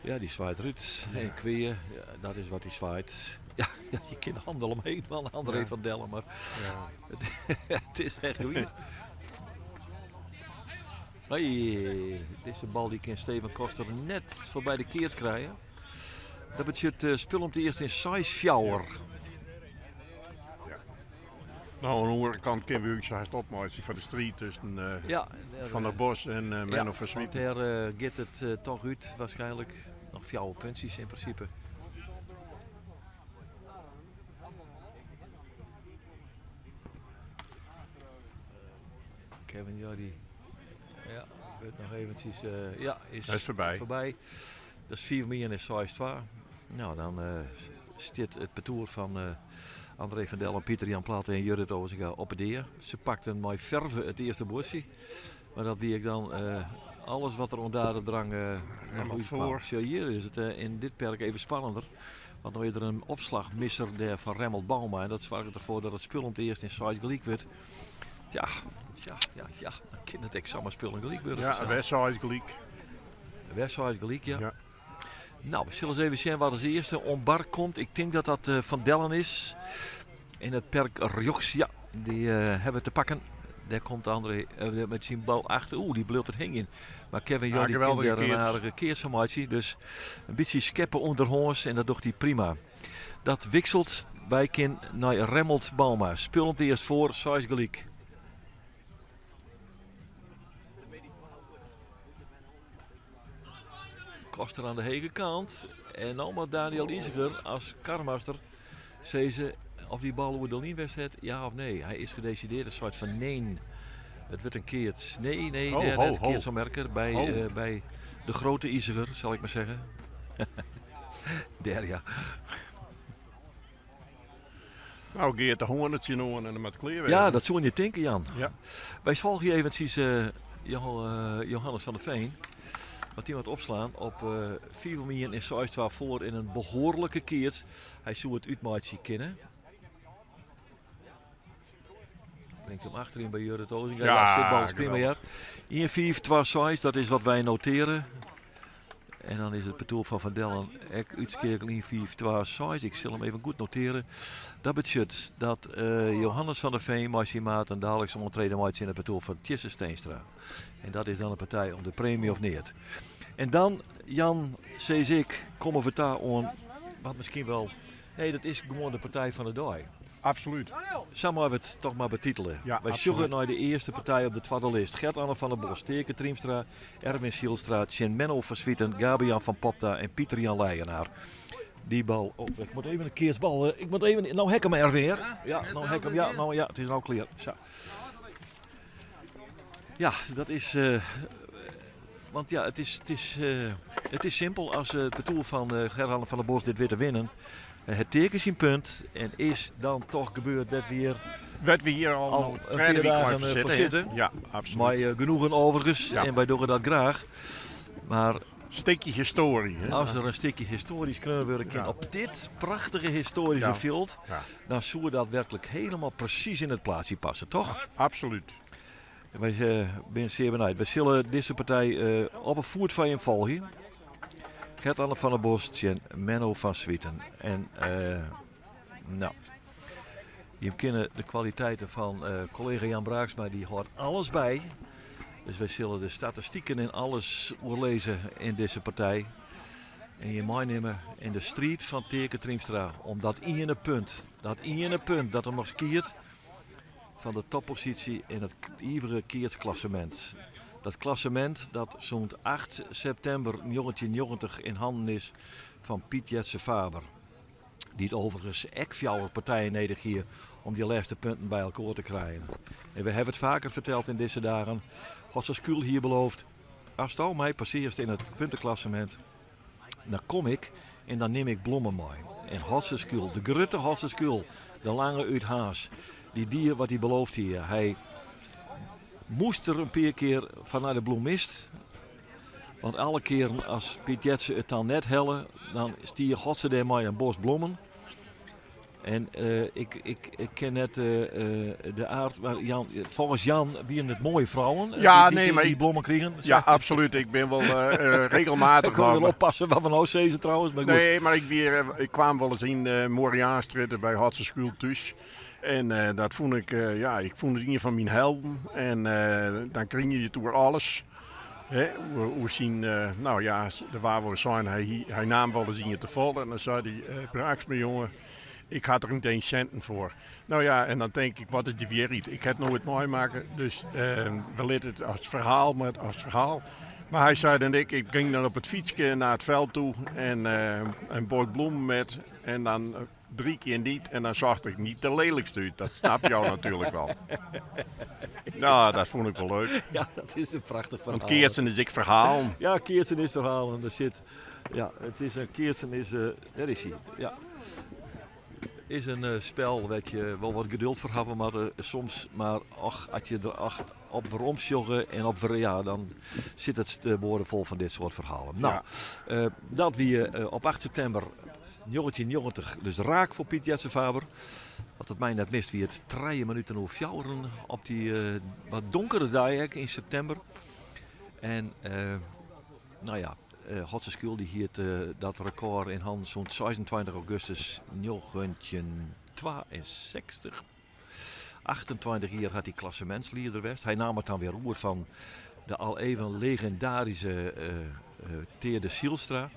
Ja, dy swaait derút. En kwea, ja, dat is wat hy swaait. Ja, ja, je kin de handel omheen van André Ja. van Dellen, mar Ja. it is echt goed. Hey, dizze bal dy kin Steven Koster net foarby de keats krije. Dat betsjut eh, spul om it earst yn 6-4. No, oan de oare kant kinne we ús hast opmeitsje foar de striid tusken eh, Ja, dêr, Van der eh, Bos en eh, Menno ja, van want Zwieten. dêr eh, giet it eh, toch út waarskynlik. Noch fjouwer puntsjes yn prinsipe. Kevin Jordi. Ja, wurdt noch eventsjes. eh, ja, is, Hij is foarby. foarby. Dat is 4 min en 6-2. No, dan eh, stiet it partoer fan eh, André van Dellen, Pieter Jan Plat en Jurrit Ozinga op 'e dea. Se pakten mei ferve it earste buordsje. Mar dat wie ek dan eh, alles wat der oan dadendrang eh noch wat útkwam. foar. Sjoch, hjir is it eh, yn dit perk even spannender. Want no is der in opslachmisser dêr fan Remmelt Bouma. En dat soarget derfoar dat it spul om it earst yn seis gelyk wurdt. Tja, tja, ja, ja, dan kin it ek samar spul en gelyk wurde. Ja, fansels. wer seis gelyk. Wer seis gelyk, ja. Ja. No, we sille ris even sjen wa't as earste oan bar komt. Ik tink dat dat eh, Van Dellen is. In it perk rjochts, ja, dy eh, hawwe we te pakken. Dêr komt André eh, mei syn bal achter. Oeh, dy bliuwt wat hingjen. Mar Kevin Ja, Jordi kin geweldige dêr in keats. aardige keats fan meitsje. Dus in bytsje skeppe ûnderhâns en dat docht hy prima. Dat wikselt by kin nei Remmelt Bouma. Spul om it earst foar, seis gelyk. Koster oan de hege kant. En no moat Daniel Iseger as karmaster sizze oft dy bal oer de line west hat, ja of nee. Hy is gedesideerd en seit fan nee. It wurdt in keats. Nee, nee, Ho, dêr ho, net ho. keatsoanmerker by, Ho. eh, by de grote Iseger, sil ik mar sizze. Dêr ja. No giet de hoarne tsjinoan en dan moat it klear wêze. Ja, dat soene je tinke, Jan. Ja. Wy folgje eventsjes eh, Jo- eh, Johannes van der Veen. Want dy moat opslaan op eh 5 om 1 en 6-2 foar yn in behoarlike keats. Hy soe it útmeitsje kinne. Bringt him achteryn by Jurrit Ozinga. Ja, Ja, sitbal is prima, geweldig. ja. 1, 5, 2, 6, dat is wat wy notearje. En dan is it partoer fan Van Dellen ek útskeakele 1, 5, 2, 6. Ik sil him even goed notearje. Dat betsjut dat eh, Johannes van der Veen mei syn maten daliks oantrede mei tsjin it partoer fan Tjisse Steenstra. En dat is dan in partij om de premie of neat. En dan, Jan, sis ik, komme we ta oan wat miskien wol... Nee, dat is gewoan de partij fan de dei. Absoluut. Sa meie we it toch mar betitele. Ja, Wy sjogge absoluut. nei de earste partij op de twadde list. Gert-Anne van der Bos, Teake Triemstra, Erwin Zijlstra, tsjin Menno van Zwieten, Gabe-Jan van Popta en Pieter-Jan Leijenaar. Die bal. Oh, ik moet even een keatsbal. Ik moet even. Nou hek hem er weer. Ja, nou hek hem. Ja, nou ja, het is nou klear. Zo. Ja, dat is. Want ja, het is simpel als het partoer fan Gert-Anne van der Bos dit wit te winnen. Het teken zijn punt en is dan toch gebeurd dat we hier Wat we hier al, al nou een trede paar week dagen voor voor zitten, hè? zitten. Ja, absoluut. Maar genoegen overigens Ja. en wij doen dat graag. Maar Stukje historie. Hè? als er een stukje historisch kunnen worden Ja. op dit prachtige historische Ja. veld, Ja. dan zou dat werkelijk helemaal precies in het plaatsje passen, toch? Absoluut. Wij zijn zeer benieuwd. We zullen deze partij op het voet van je volgen. Gert-Anne van der Bos en Menno van Zwieten. En nou, je kennen de kwaliteiten van collega Jan Braaksma, die hoort alles bij. Dus wij zullen de statistieken en alles oorlezen in deze partij. En je meenemen in de strijd van Taeke Triemstra. Om dat ene punt, dat ene punt dat hem nog skiert van de toppositie in het ivige keatsklassement. Dat klassement dat zo'n 8 september 1990 in handen is van Piet Jetse Faber. Die het overigens ek fjouwer partijen nedig hier om die laatste punten bij elkaar te krijgen. En we hebben het vaker verteld in deze dagen. Wat ze hier belooft, als het mij passeert in het puntenklassement, dan kom ik en dan neem ik blommen mee. En Hotze Skuul, de grutte Hotze Skuul, de lange uit Haas, die dier wat hij belooft hier. Hij moest er een paar keer vanuit de bloemist. Want alle keren als Piet Jetse het dan net helle, dan stier Hotze daar maar een bos blommen. En ik ken net de aard, maar Jan, volgens Jan waren het mooie vrouwen, Ja, die, nee, die, maar die ik blommen kregen. Ja, absoluut. Ik ben wel regelmatig Ik wil wel wel- oppassen wat we nou zeggen trouwens. Maar goed. Nee, maar ik kwam wel eens in de Moriaanstraat bij Hotze Skuul thuis. En dat vond ik, ja, ik vond het een van mijn helden. En dan kreeg je door alles. Hè, hoe zien, nou ja, de waar we zijn, hij nam wel eens in je te vallen. En dan zei hij, Braaksma jongen, ik had er niet eens centen voor. Nou ja, en dan denk ik, wat is die weer iets? Ik heb het nooit mooi maken, dus we lieten het als verhaal, maar als verhaal. Maar hij zei dan, ik ging dan op het fietsje naar het veld toe en een bord bloemen met en dan 3 keer niet en dan zag ik niet de lelijkste uit. Dat snap je al natuurlijk wel. Nou, dat vond ik wel leuk. Ja, dat is een prachtig verhaal. Want Keertsen is ik verhaal. Ja, Keertsen is verhaal en daar zit... Ja, het is een Keertsen is... Daar is hij. Ja. Is een spel waar je wel wat geduld voor hebben, maar soms maar ach, als je er ach, op veromsjoggen en op ver, ja, dan zit het de woorden vol van dit soort verhalen. Dat we op 8 september 1990, dus raak voor Piet Jetse Faber. Wat het mij net mist, wie het 3 minuten over fjouweren op die wat donkere dag in september. En Hotze Skuul die hield dat record in handen zo'n 26 augustus 1962. 28 jaar had hij klassementsleider geweest. Hij nam het dan weer roer van de al even legendarische Teerde Sielstra.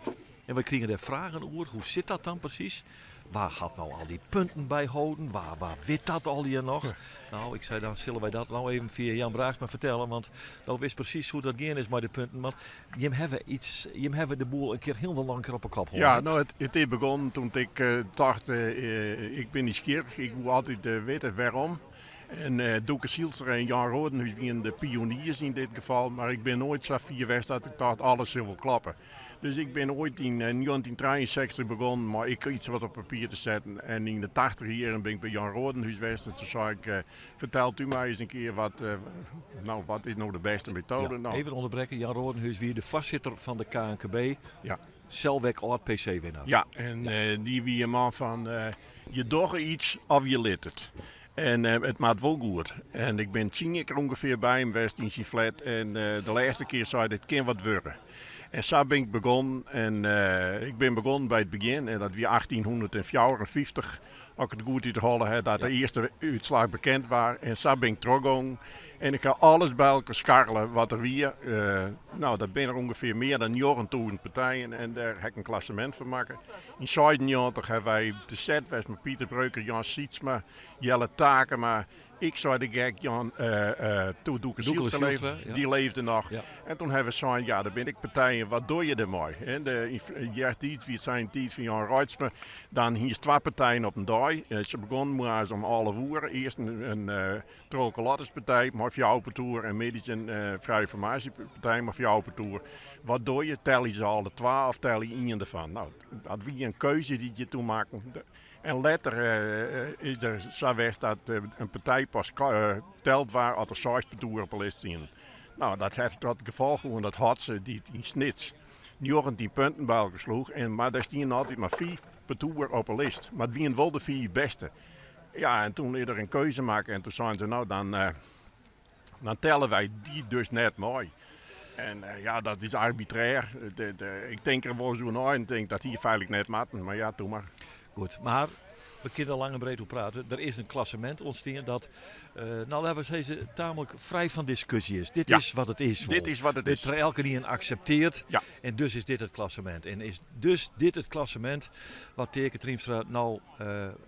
En we kregen daar vragen over. Hoe zit dat dan precies? Waar had nou al die punten bij houden? Waar wit dat al hier nog? Nou, ik zei dan, zullen wij dat nou even via Jan Braaksma vertellen? Want nou wist precies hoe dat gaan is met de punten. Want je hebt iets, je hebt de boel een keer heel veel langer op de kop, hoor. Ja, nou, het is begonnen toen ik dacht, ik ben nieuwsgierig. Ik wil altijd weten waarom. En Doeke Sielstra en Jan Rodenhuis waren de pioniers in dit geval. Maar ik ben nooit zo fier geweest dat ik dacht, alles zal wel klappen. Dus ik ben ooit in 1963 begonnen, maar ik iets wat op papier te zetten. En in de 80 jaren ben ik bij Jan Rodenhuis geweest. En toen zei ik, vertelt u mij eens een keer wat is nou de beste methode? Ja, nou. Even onderbreken, Jan Rodenhuis, wie de voorzitter van de KNKB. Ja. Zelwek oud P C-winnaar. Ja, en, die wie een man van, je docht iets of je liet het. En het maakt wel goed. En ik ben 10 keer ongeveer bij hem geweest in zijn flat. En de laatste keer zei hij, dit kan wat worden. En zo ben ik begonnen. En ik ben begonnen bij het begin. En dat was 1854. Als ik het goed uithalen heb, dat de eerste uitslag bekend was. En zo ben ik teruggegaan. En ik ha alles by elkoar skarrele wat der wie. No, dat binne der ûngefear mear dan 9000 partijen en dêr ha ik in klassemint fan makke. Yn 96 ha wy te set west mei Pieter Breuker, Jan Sietsma, Jelle Takema, Ik sei de gek, Jan, toe Doeke Zylstra leefde, dy leefde noch. En toen hawwe we sein, ja, der binne ek partijen, wat doe je dermei? De, eartiids wie it sa yn de tiid fan Jan Reitsma, dan hiest twa partijen op in dei. Se begonnen moarns om alve oere, earst in, in Trolke-Lotterspartij mei fjouwer partoer en middeis in frije formaasjepartij mei fjouwer partoer. Wat doe je? Tel je se alle twa of tel je ien derfan? Nou, dat wie in keuze dy't je toen makken. En letter is der sa west dat in partij pas teld waard as der seis partoer op de list stienen. No, dat hat tot gefolch hân dat Hotze, dy't yn Snits 19 punten by elkoar sloech, en, mar der stienen altyd mar fiif partoer op de list. Mar it wienen wol de fiif bêste. Ja, en toen is der in keuze makke en toen seinen se, no dan, dan telle wy dy dus net mei. En ja, dat is arbitrêr. Ik tink der wolris oer nei en tink dat hie feitlik net moatten, mar ja, toe mar. Goed, mar we kinne der lang en breed oer prate. Der is in klassemint ûntstien dat, no laten we sizze, tamelijk frij fan diskusje is. Dit is wat it is. Dit is wat it is. Dit elkenien akseptearret. En dus is dit it klassemint. En is dus dit it klassemint wat Teake Triemstra no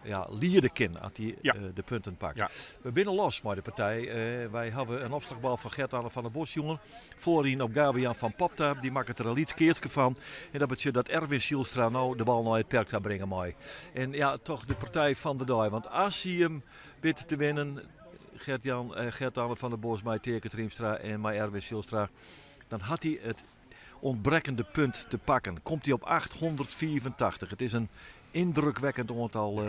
ja, liede kin as hy de punten pakt. Ja. We binne los mei de partij. Wy hawwe in opslachbal fan Gert-Anne van der Bos sjoen. Foaryn op Gabian van Popta. Dy makket der in lyts keatske fan. En dat betsjut dat Erwin Zijlstra no de bal nei it perk ta bringe mei. En ja, toch de partij fan de dei. Want as hy him wit te winnen, Gert-Jan, Gert-Anne van der Bos mei Teake Triemstra en mei Erwin Zijlstra, dan hat hy it ûntbrekkende punt te pakken. Komt hy op 885. It is in yndrukwekkend oantal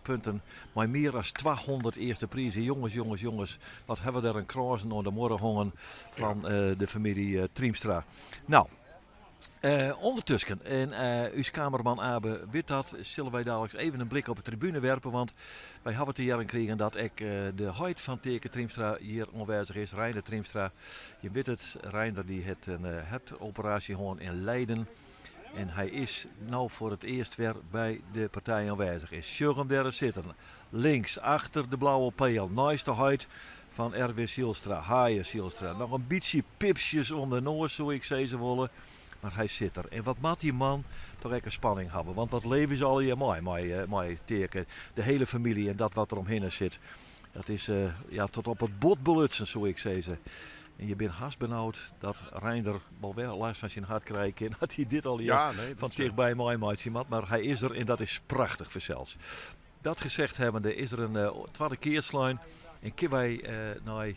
punten. Mei mear as 200 earste prizen. Jonges, jonges, jonges. Wat hawwe der in krânsen oan de muorre hongen fan de famylje Triemstra. Nou, ûndertusken, en ús kamerman Abe wit dat, sille wy daliks even in blik op de tribune werpe. Want wy hawwe te hearren krigen dat ek de heit fan Teake Triemstra hjir oanwêzich is, Reinder Triemstra. Je witte it, Reinder dy hat in hertoperaasje hân yn Leiden. En hy is no foar it earst wer by de partij oanwêzich. En sjoch him dêr sitten. Links achter de blauwe peal, neist de heit fan Erwin Zijlstra, Haaije Zijlstra. Noch in bytsje pipsjes om de noas soe ik sizze wolle. Mar hy sit der. En wat moat dy man toch ek in spanning hawwe. Want wat leve se allegear mei, mei, mei Teake, de hiele famylje en dat wat der omhinne sit. Dat is ja, tot op it bot belutsen, soe ik sizze. En je binne hast benaud dat Reinder wol wer lêst fan syn hart krije kin as hy dit allegear ja, nee, fan tichtby meimeitsje moat. Mar hy is der en dat is prachtich fansels. Dat gezegd hebbende is der in twadde kear slein en kinne wy nei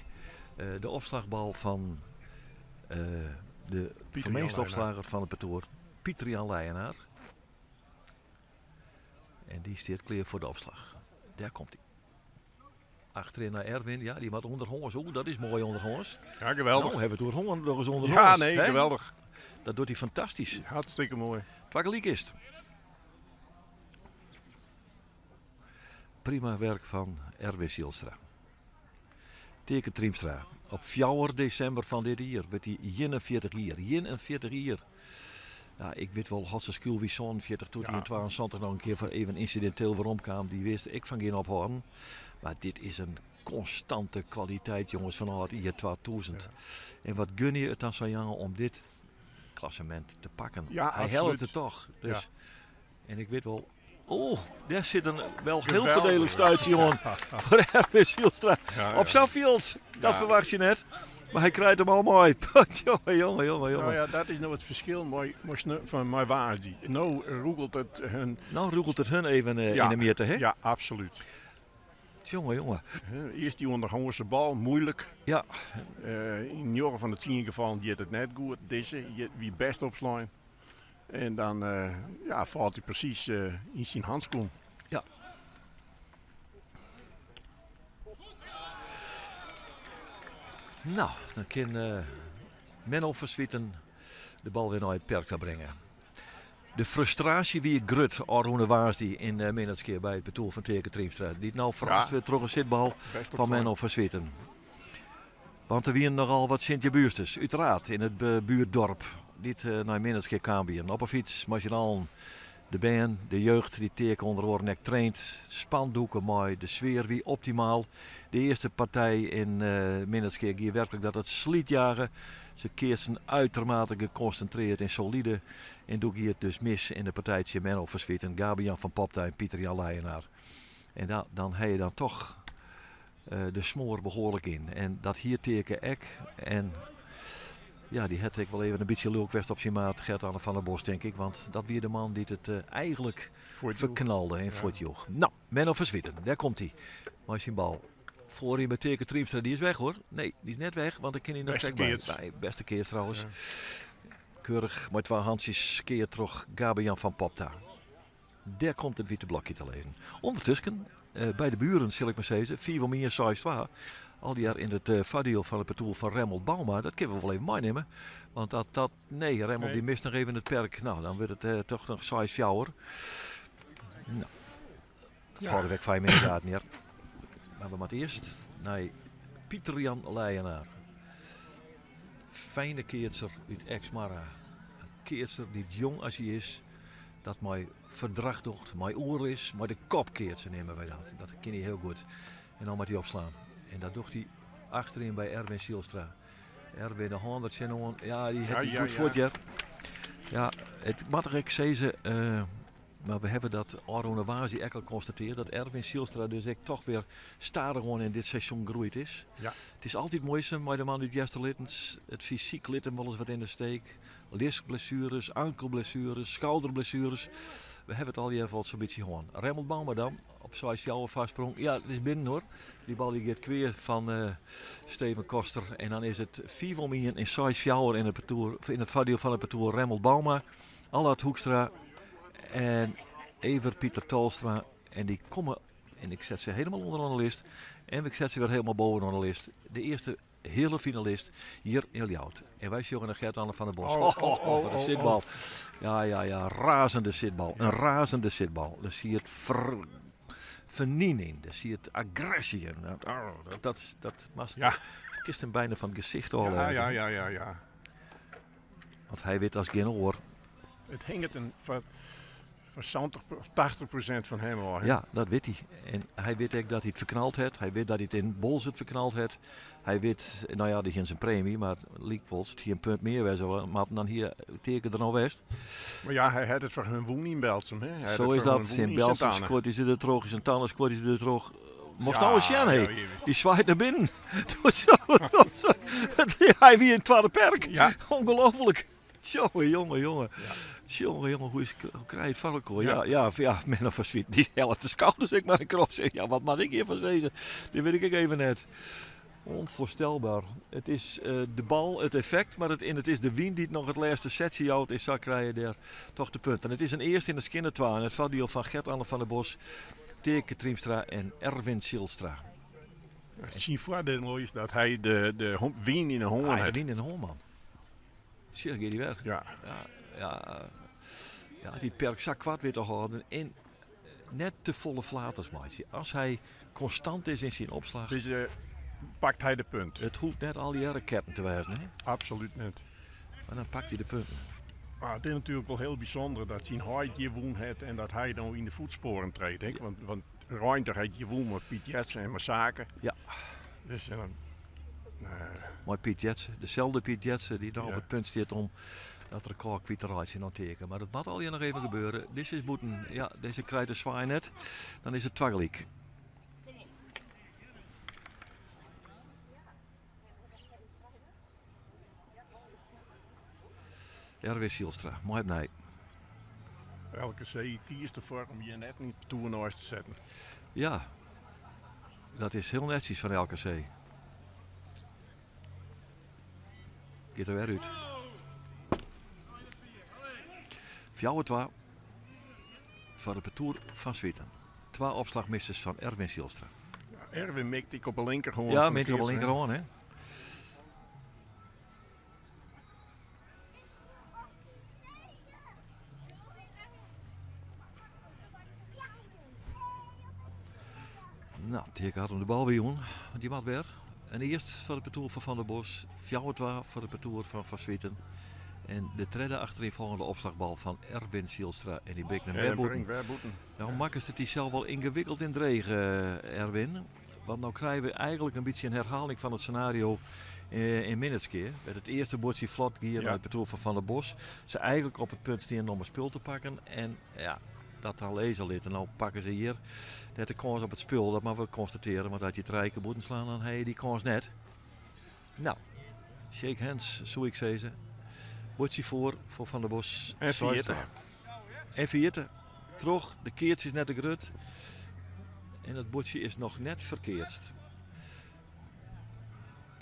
de opslachbal fan de fermeast opslagger fan it partoer, Pieter Jan Leijenaar. En dy stiet klear foar de opslach. Dêr komt hy. Achterin nei Erwin. Ja, dy moat ûnderhâns. Oeh, dat is moai ûnderhâns. Ja, geweldich. No, hawwe we it oer hân, noch ris ûnderhâns. Ja, nee, geweldich. Dat docht hy fantastysk. Hartstikke moai. Twa gelyk is it. Prima werk fan Erwin Zijlstra. Teake Triemstra. Op fjouwer desimber fan dit jier wurdt hy 41 jier. 41 jier. Ja, ik wit wol, Hotze Skûl wie 47 doe't hy yn 72 noch in kear foar even ynsidinteel weromkaam. Dy wist ek fan gjin ophâlden. Mar dit is in konstante kwaliteit, jonges, fanôf it jier 2000. En wat gun je it dan sa'n jonge om dit klassemint te pakken? Ja, Hy hellet absoluut. it toch. Dus, En ik wit wol, oh, dêr sit in wel hiel foardielich stuitsje oan foar Erwin Zijlstra. Op sa'n fjild, dat ferwachtsje je net. Mar hy krijt him al mei. Jonge, jonge, jonge, jonge. Nou ja, dat is no it ferskil mei, mei, fan mei woansdei. No rûgelt it hun. No rûgelt it hun even yn de mjitte, hè? Ja, absolút. Jonge, jonge. Earst dy ûnderhânse bal, moeilik. Ja. Yn njoggen fan de tsien gefallen giet it net goed. Dizze wie bêst opslein. En dan ja, falt hy presys yn syn handschoen. Ja. Nou, dan kin Menno van Zwieten de bal wer nei it perk ta bringe. De frustraasje wie grut ôfrûne woansdei yn Minnertsgea by it partoer fan Teake Triemstra. Dy't no ferrast wurdt troch in sitbal fan Menno van Zwieten. Want der wienen nochal wat Sint-Jebuersters, uteraard yn it buertdorp, dy't nei Minnertsgea kaam wienen. Op 'e fyts, mei syn allen. De bern, de jeugd dy't Teake ûnder oaren ek traint, spandoeken mei, de sfear wie optimaal. De earste partij yn Minnertsgea gie werklik dat it slytjage. Se keatsten uitermate gekonsintreard en solide. En doe gie it dus mis yn de partij tsjin Menno van Zwieten, Gabe-Jan van Popta en Pieter-Jan Leijenaar. En dan ha je dan toch de smoar behoarlik yn. En dat hie Teake ek. En ja, dy hat ek wol even in bytsje lulk west op syn maat Gert-Anne van der Bos, tink ik. Want dat wie de man dy't it eigenlik ferknalde en fuortjoech. No, Menno van Zwieten, dêr komt hy mei syn bal. Foaryn by Teake Triemstra, dy is weg hoor. Nee, dy is net weg, want dan kin hy noch Bêste by. keats. By. Bêste keats trouwens. Keurich mei twa hantsjes keard troch Gabe-Jan van Popta. Dêr komt it wite blokje te lizzen. Undertusken, by de buren sil ik mar sizze, fiif om ien, seis twa. Allegear yn it foardiel fan it partoer fan Remmelt Bouma. Dat kinne we wol even meinimme. Want dat, dat, nee, Remmelt dy mist noch even it perk. No, dan wurdt it toch noch 6-4. No, dat hâlde we ek fijn yn de gaten, hear. Mar we moatte earst nei Pieter Jan Leijenaar. Fijne keatser út Eksmoarre. In keatser dy't jong as hy is, dat mei ferdrach docht, mei oerlis, mei de kop keatsen neame wy dat. Dat kin hy hiel goed. En dan moat hy opslaan. En dat docht hy achteryn by Erwin Zijlstra. Erwin de hân der tsjinoan. Ja, dy hat hy goed fuort, hear. Ja, it moat der ek sizze, mar we hawwe dat ôfrûne woansdei ek al konstateard, dat Erwin Zijlstra dus ek toch wer stadichoan yn dit seizoen groeid is. It is altyd muoisum mei de man út Easterlittens. It fysyk lit him wolris wat yn de steek. Ljiskblessueres, ankelblessueres, skouderblessueres. We hawwe it allegear wol sa'n bytsje hân. Remmelt Bouma dan op 6-4 foarsprong. Ja, it is binnen hoor. Dy bal dy giet kwear fan Steven Koster. En dan is it 5 om 1 en 6-4 yn it partoer, yn it foardiel fan it partoer Remmelt Bouma, Allard Hoekstra en Evert Pieter Talstra. En dy komme, en ik set se helemaal ûnderoan de list. En ik set se wer helemaal bovenaan de list. De earste heale finalist hjir yn Ljouwert. En wy sjogge nei Gert-Anne van der Bos. Oh, oh, oh, wat in oh, sitbal. oh. Ja, ja, ja, razende sitbal. In razende sitbal. Dêr siet ferniening, dêr siet agresje yn. Dat, oh, dat, dat, dat moatst, kinst him byna fan it gesicht ôflêze. Ja, ja, ja, ja. Want hy wit as gjin oar. It hinget in foar Foar 70 of 80% fan him ôf. Ja, dat wit hy. En hy wit ek dat hy it ferknald hat. Hy wit dat hy it yn Boalsert ferknald hat. Hy wit, no ja, dy hie syn premy, mar lykwols, it hie in punt mear wêze moatten, dan hie Teake der no west. Mar ja, hy hat it foar hun wûn yn Berltsum. Hè? Hy hat Zo it is foar hun dat. wûn Yn yn Berltsum Sint Anne. skoart hy se der troch, yn Sint Anne skoart hy se der troch. Moatst Ja, nou ris sjen, hé. ja, ja. Dy swaait nei binnen. Hy wie yn it twadde perk. Ja. Ongelooflijk. Tjonge, jonge, jonge. Tjonge, jonge, hoe, is, hoe krij je it foar elkoar? Ja, ja, ja, Menno van Zwieten, dy hellet de skouders ek mar in krop. Zegt, ja, wat moat ik hjirfan sizze? Dat wit ik ek even net. Onvoorstelbaar. It is de bal, it effekt, mar it, en it is de wyn dy't noch it lêste setsje jout. En sa krije je dêr toch de punten. It is in earste yn de skjinne twa. En it foardiel fan Gert-Anne van der Bos, Teake Triemstra en Erwin Zijlstra. Syn foardiel is dat hy de wyn yn de hân Hy hat. de wyn yn de hân, man. Sjoch, giet hy wer. Ja. Ja, ja, ja, dy perk sa koart wit te hâlden en net te folle flaters meitsje. As hy konstant is yn syn opslach. Dus pakt hy de punt. It hoecht net allegearre ketten te wêzen, hè? Absolút net. Mar dan pakt hy de punten. Mar it is natuerlik wol hiel bysûnder dat syn heit hjir wûn hat en dat hy no yn de voetsporen treedt. Hè? Want, want Reintich hat hjir wûn mei Piet Jetsen en mei Sake. Ja. Dus en dan, Mei Piet Jetsen, deselde Piet Jetsen dy't no op Ja. it punt stiet om dat rekôr kwyt te reitsjen oan Teake. Mar dat moat allegear noch even gebeure. Dizze is bûten. Ja, dizze krijt de swaai net. Dan is it twagelyk. Erwin Zijlstra, mei opnij. LKC kiest derfoar om hjir net in partoer neist te setten. Ja, dat is hiel netsjes fan LKC. Giet der wer út. 4-2 foar it partoer Van Zwieten. Twa opslachmissers fan Erwin Zijlstra. Ja, Erwin mikt ek op de linkerhân. Ja, fan mikt op de Keatsen, hè. linkerhân, hè? No, Teake hat him de bal wer jûn, want dy moat wer. En earst foar it partoer fan Van der Bos, 4-2 foar it partoer fan Van Zwieten. En de tredde achtereenvolgende opslagbal fan Erwin Zijlstra en dy bringt him En wer bûten. bringt wer bûten. Nou makkest it dysels wol yngewikkeld en dreech, Erwin. Want no krije we eigentlik in bytsje in herhaling fan it senario yn Minnertsgea. Wêr't it earste buordsje flot gie nei it partoer fan Van der Bos. Se eigentlik op it punt stean om in spul te pakken. En ja, dat dan lizze litte. No pakke se hjir net de kâns op it spul. Dat moatte we konstatearje. Want as je trije kear bûten slaan, dan ha je dy kâns net. Nou, shake hands, soe ik sizze. Buordsje foar foar Van der Bos. En ferjitte. En ferjitte. Troch, de keats is net te grut. En it buordsje is noch net ferkeatst.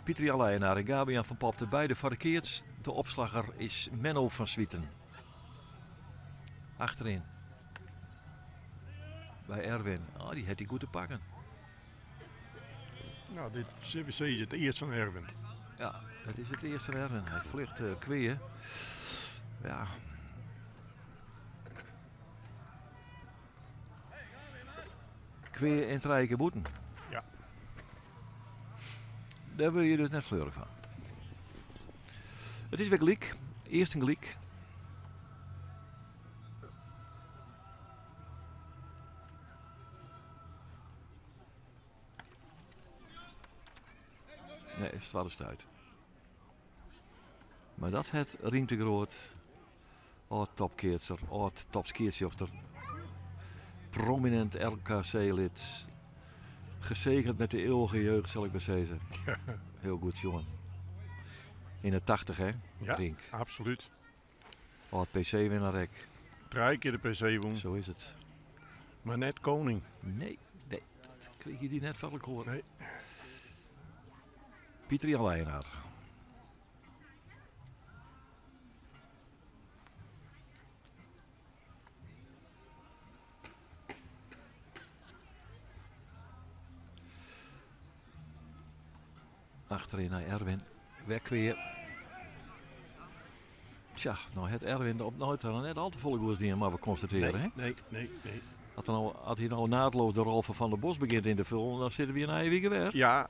Pieter Jan Leijenaar en Gabian van Popte beide foar de keats. De opslagger is Menno van Zwieten. Achteryn by Erwin. Oh, dy hat hy goed te pakken. Nou, dit CBC is it earst fan Erwin. Ja, it is it earst fan Erwin. Hy fljocht uh, kwea. Ja. Kwea en trije kear bûten. Ja. Dêr wurde je dus net fleurich fan. It is wer gelyk. Earst in gelyk. Nee, is twadde stuit. Mar dat hat Rienk de Groot, âld topkeatser, âld topskiedsrjochter, prominint LKC-lid, gezegend met de eeuwige jeugd, sil ik mar sizze. Hiel goed sjoen. Yn de 80, hè? Ja, Rienk. absoluut. Âld PC-winner ek. Trije kear de PC wûn. Zo is it. Mar net koning. Nee, nee, dat krige dy net foar elkoar. Nee. Pieter Jan Leijenaar. Achteryn nei Erwin. Wer kwea. Tsja, no hat Erwin op no ta net al te folle goeds dien, mar we konstatearje. Nee, hè? nee, nee, nee. As er no, as hy no naadloos de rol fan Van der Bos begjint yn te fullen, dan sitte we hjir nije wike wer. Ja.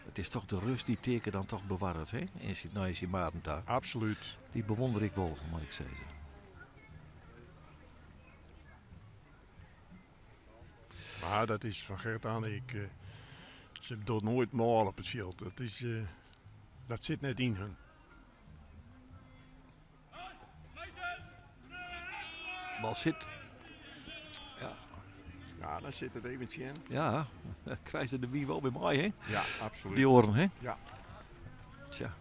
It is toch de rust dy't Teake dan toch bewarret, hè? En syn, nei syn maten ta. Absoluut. Dy bewonder ik wol, moat ik sizze. Mar dat is fan Gert Anne ek. Se docht noait mâl op it fjild. Dat is, dat sit net yn hun. Bal sit. Ja. Ja, dan sit it even tsjin. Ja, dan krijst se de wyn wol by mei, hè? Ja, absoluut. Dy oaren, hè? Ja. Tsja.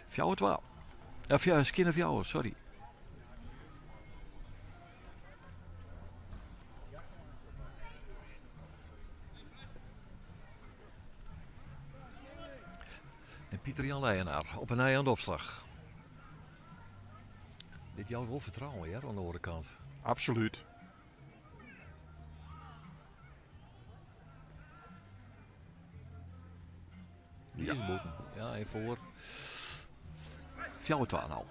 4-2. Ja, skinne fjouwer, sorry. En Pieter Jan Leijenaar op 'e nij oan de opslach. Dit jout wol fertrouwen hear, oan de oare kant. Absoluut. Dy is bûten. Ja, en foar. 4-2 no.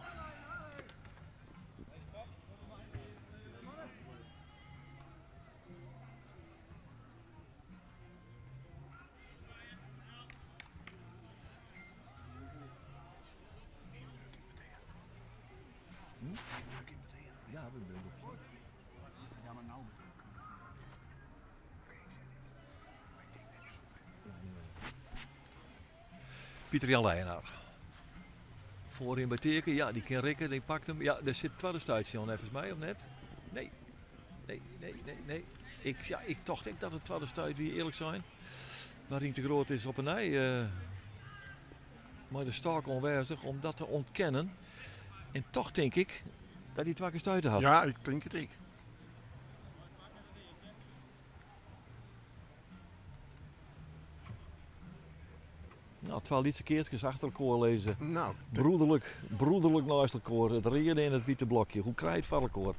Pieter Jan Leijenaar. Foaryn by Teake, ja, dy kin rikke, dy pakt him. Ja, der sit twadde stuitsje oan neffens my, of net? Nee. Nee, nee, nee, nee. Ik, ja, ik tocht ek dat it twadde stuit wie, earlik sein. Mar Rienk de Groot is op 'e nij uh, mei de stôk oanwêzich om dat te ûntkennen. En toch tink ik dat hy twa kear stuite hat. Ja, ik tink it ek. Nou, twa lytse keatskes achter elkoar lizze. Nou, broederlik, broederlik neist elkoar. It reade en it wite blokje. Hoe krij it foar elkoar?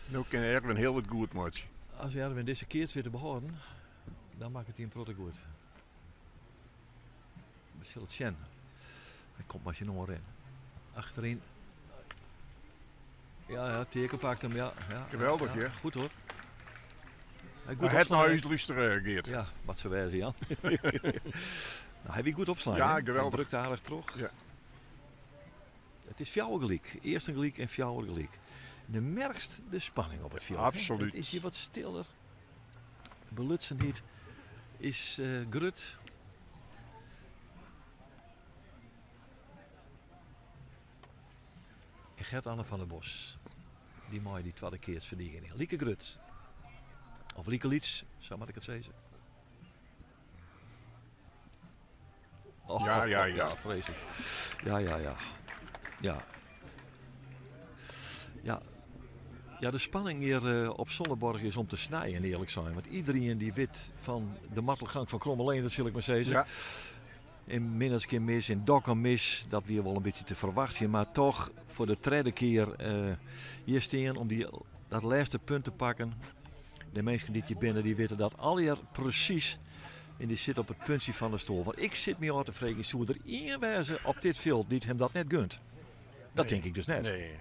No kin Erwin hiel wat goed meitsje. As Erwin dizze keats wit te behâlden, dan makket hy in protte goed. We sille it sjen. Hy komt mei syn oar yn. Achteryn. Ja, ja, Teake pakt him. Ja, ja, Geweldich, ja. ja. Goed hoor. Hy goed Hy hat nei opslaan. ús lústere, Geert. Ja, wat se wêze, Jan. nou, hy wie goed opslaan. Ja, hè? geweldig. Hy drukt aardich troch. Ja. It is fjouwer gelyk. Earst in gelyk en fjouwer gelyk. De merkst de spanning op it fjild. hè? Absoluut. It is hjir wat stiller. Belutsenheid is eh, grut. En Gert-Anne van der Bos, dy mei dy twadde keats ferdigening. Like grut. Of like lyts, sa moat ik it sizze. Oh, Ja, ja, ja. Freeslik. Ja, ja, ja. Ja. Ja. Ja, de spanning hjir eh, op Sonneborg is om te snijen, earlik sein. Want iderien dy wit fan de martelgang fan Kromme Leendert, sil ik mar sizze. Ja. In Minnertsgea mis, in Dokkum mis, dat wie wol in bytsje te ferwachtsjen. Mar toch foar de tredde kear eh, hjir stean om dy, dat lêste punt te pakken. De minsken dy't hjir binne, dy witte dat allegear presys. En dy sitte op it puntsje fan de stoel. Want ik sit my ôf te freegjen, soe der ien wêze op dit fjild dy't him dat net gunt? Dat Nee. tink ik dus net. Nee.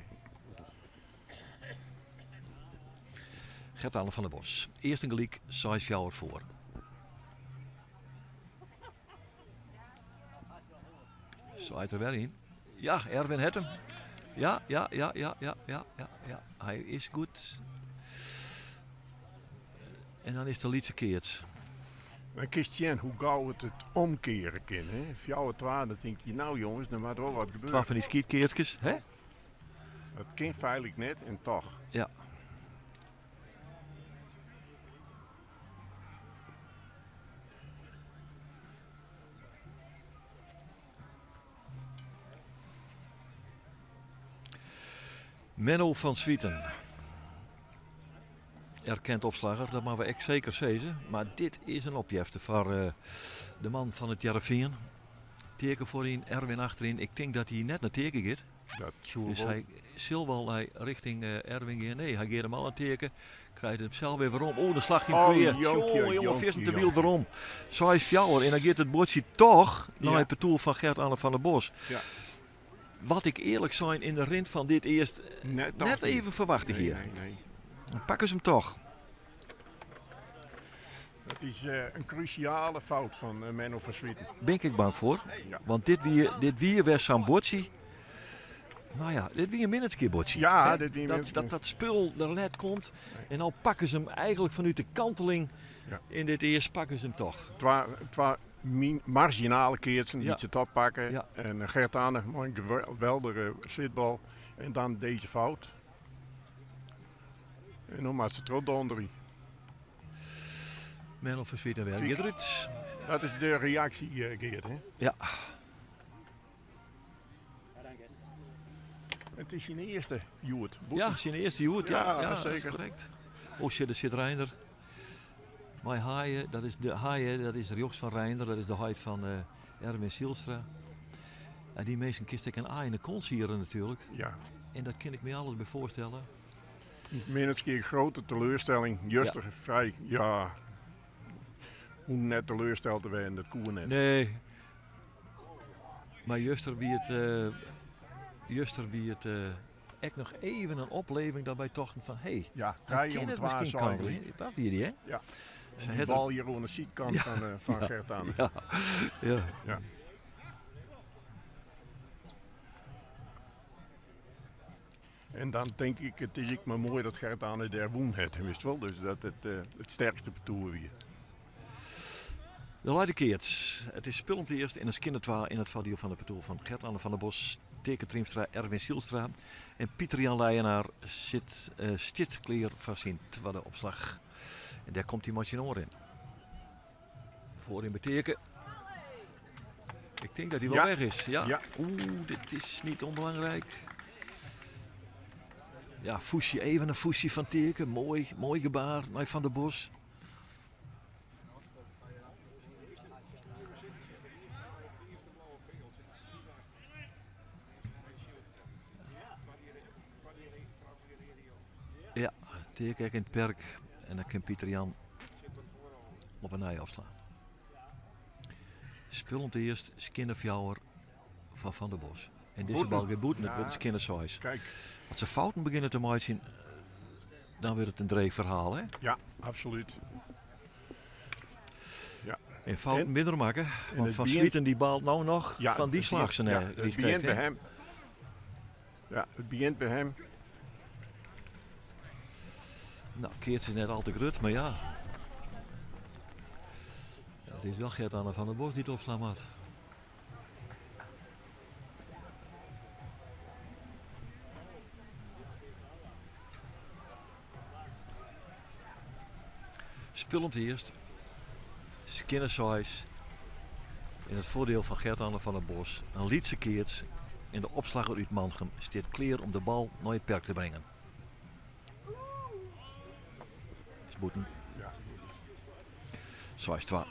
Gert-Anne van der Bos. Earst in gelyk, 6-4 foar. Seit der wer yn. Ja, Erwin hat him. Ja, ja, ja, ja, ja, ja, ja, ja. Hy is goed. En dan is de lytse keats. Dan kinst sjen hoe gau it it omkeare kin. Hè? 4-2, dan tink je, nou jonges, der moat wol wat Twa gebeure. fan dy skytkeatskes, hè? Dat kin feitlik net en toch. Ja. Menno van Zwieten. Erkend opslagger, dat moatte we ek seker sizze. Mar dit is in opjefte foar eh, de man fan it Hearrenfean. Teake foaryn, Erwin achteryn. Ik tink dat hy net nei Teake giet. Dat soe Dus wol. hy sil wol nei rjochting eh, Erwin gean. Nee, hy giet him al in Teake. Krijt him sels wer werom. Oh, dan slacht hy him Oh, kwea. jonkje, Tjonge, jonge, jonkje, fierstente jonkje. wyld werom. 6-4 en dan giet it buordsje toch nei Ja. it partoer fan Gert-Anne van der Bos. Ja. Wat ik earlik sein yn de rin fan dit earst Net, net even ferwachte Nee, hie. nee, nee. Dan pakke se him toch. Dat is eh, in krúsjale fout fan eh, Menno van Zwieten. Bin ik bang foar. Ja. Want dit wie, dit wie wer sa'n buordsje. Nou ja, dit wie in Minnertsgea buordsje. Ja, Hè? dit wie in dat, Minnertsgea. dat dat spul der net komt. En dan pakke se him eigentlik fanút de kanteling. Ja. Yn dit earst pakke se him toch. Twa marzjinale keatsen Ja. dy't se top pakke. Ja. En eh, Gert Anne mei in geweldige sitbal. En dan dizze fout. En dan moat se trochdonderje. Menno van Zwieten wer. Kijk. Giet derút. Dat is de reaksje, eh, Geert. Hè? Ja. It is syn earste hjoed. Ja, syn earste hjoed. Ja, Ja, ja, dat is zeker. korrekt. Oh shit, der sit Reinder. Mei Haaien, dat is de Haaien, dat is rjochts fan Reinder, dat is de heit fan eh, Erwin Zijlstra. Ja, dy minsken kinst ek in aai yn de kont siere natuerlik. Ja. En dat kin ik my alles by foarstelle. Minnertsgea grote teleurstelling. Juster frij, ja. Hoe net teleursteld te wêzen, dat koe net. Nee. Mar juster wie it, eh, juster wie it eh, ek noch even in opleving dat wy tochten fan hé, Ja, hy trije kin om it twa miskien seis kantelje. gelyk. Dat wie dy, hè? Ja. Ze De het bal hjir oan de sydkant Ja. fan, eh, fan Gert Anne. Ja, ja. Ja. En dan tink ik, it is ek mar moai dat Gert Anne dêr wûn hat, witst wol. Dus dat it eh, it sterkste partoer wie. De leit de keats. It is spul om it earst en in skinne twa yn it foardiel fan it partoer fan Gert-Anne van der Bos, Teake Triemstra, Erwin Zijlstra en Pieter Jan Leijenaar sit, eh, stiet klear foar syn twadde opslach. En dêr komt hy mei syn oar yn. Foaryn by Teake. Ik tink dat hy wol Ja. weg is. Ja. Ja. Oeh, dit is net ûnbelangryk. Ja, foesje, even in foesje fan Teake. Moai, moai gebaar nei Van der Bos. Ja, Teake ek yn it perk. En dan kin Pieter Jan op 'e nij ôfslaan. Spul om it earst, skinne fjouwer fan Van der Bos. En dizze Bûten. bal giet bûten, it Ja. wurdt skinne seis. Kijk, As se fouten begjinne te meitsjen, dan wurdt it in dreech ferhaal, hè? ja, absolút. Ja. En fouten En- minder makke. En Want it Van begint- Swieten die baalt nou noch Ja, fan dy it slach. begint- ja, it begint by him. Ja, it begint by him. Nou, keats is net al te grut, mar ja. Ja, it is wol Gert-Anne van der Bos dy't opslaan moat. Spul om it earst. Skinne seis. In it foardiel fan Gert-Anne van der Bos. In lytse keats. En de opslagger út Mantgum stiet klear om de bal nei it perk te bringen. Is bûten. Ja. 6-2.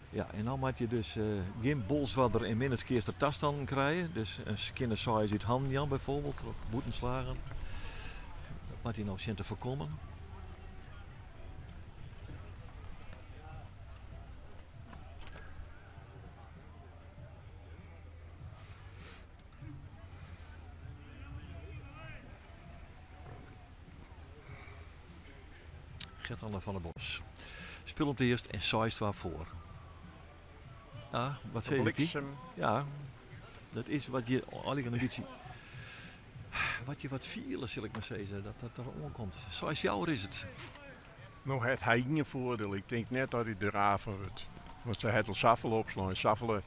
Ja, en dan moat je dus gjin Bolswarder en Minnertsgeaster tastannen krije. Dus in skinne seis út hannen jaan byfoarbyld, troch bûtenslagen. Dat moat hy no sjen te foarkommen. Gert-Anne van der Bos. Spul om it earst en 6-2 foar. Ja, wat sis ik? Bliksem. Ja, dat is wat je allegear in bytsje, wat je wat fiele, sil ik mar sizze, dat dat der oankomt. 6-4 is it. No hat hy ien foardiel. Ik tink net dat hy der raar fan wurdt. Want se hat al safolle opslein, safolle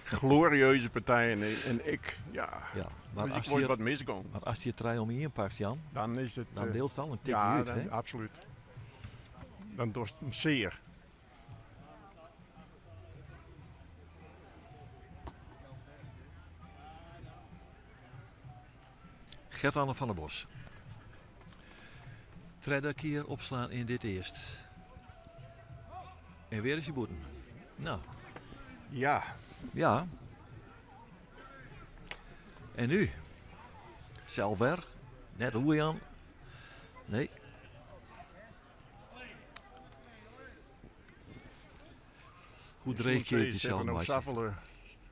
glorieuze partijen. En ik, ja, Ja, mar dus ik as word je, wat misgong. mar ast hjir trije om ien pakst, Jan, Dan is it. dan deelst al in tikje ja, út, dan- hè? absoluut. Dan dochst him sear. Gert-Anne van der Bos. Tredde kear opslaan yn dit earst. En wer is hy bûten. Nou, Ja, ja. En nu? Sels wer. Net hoe Jan. Nee. Hoe dreech kun je het jezelf maken? maken? Safolle,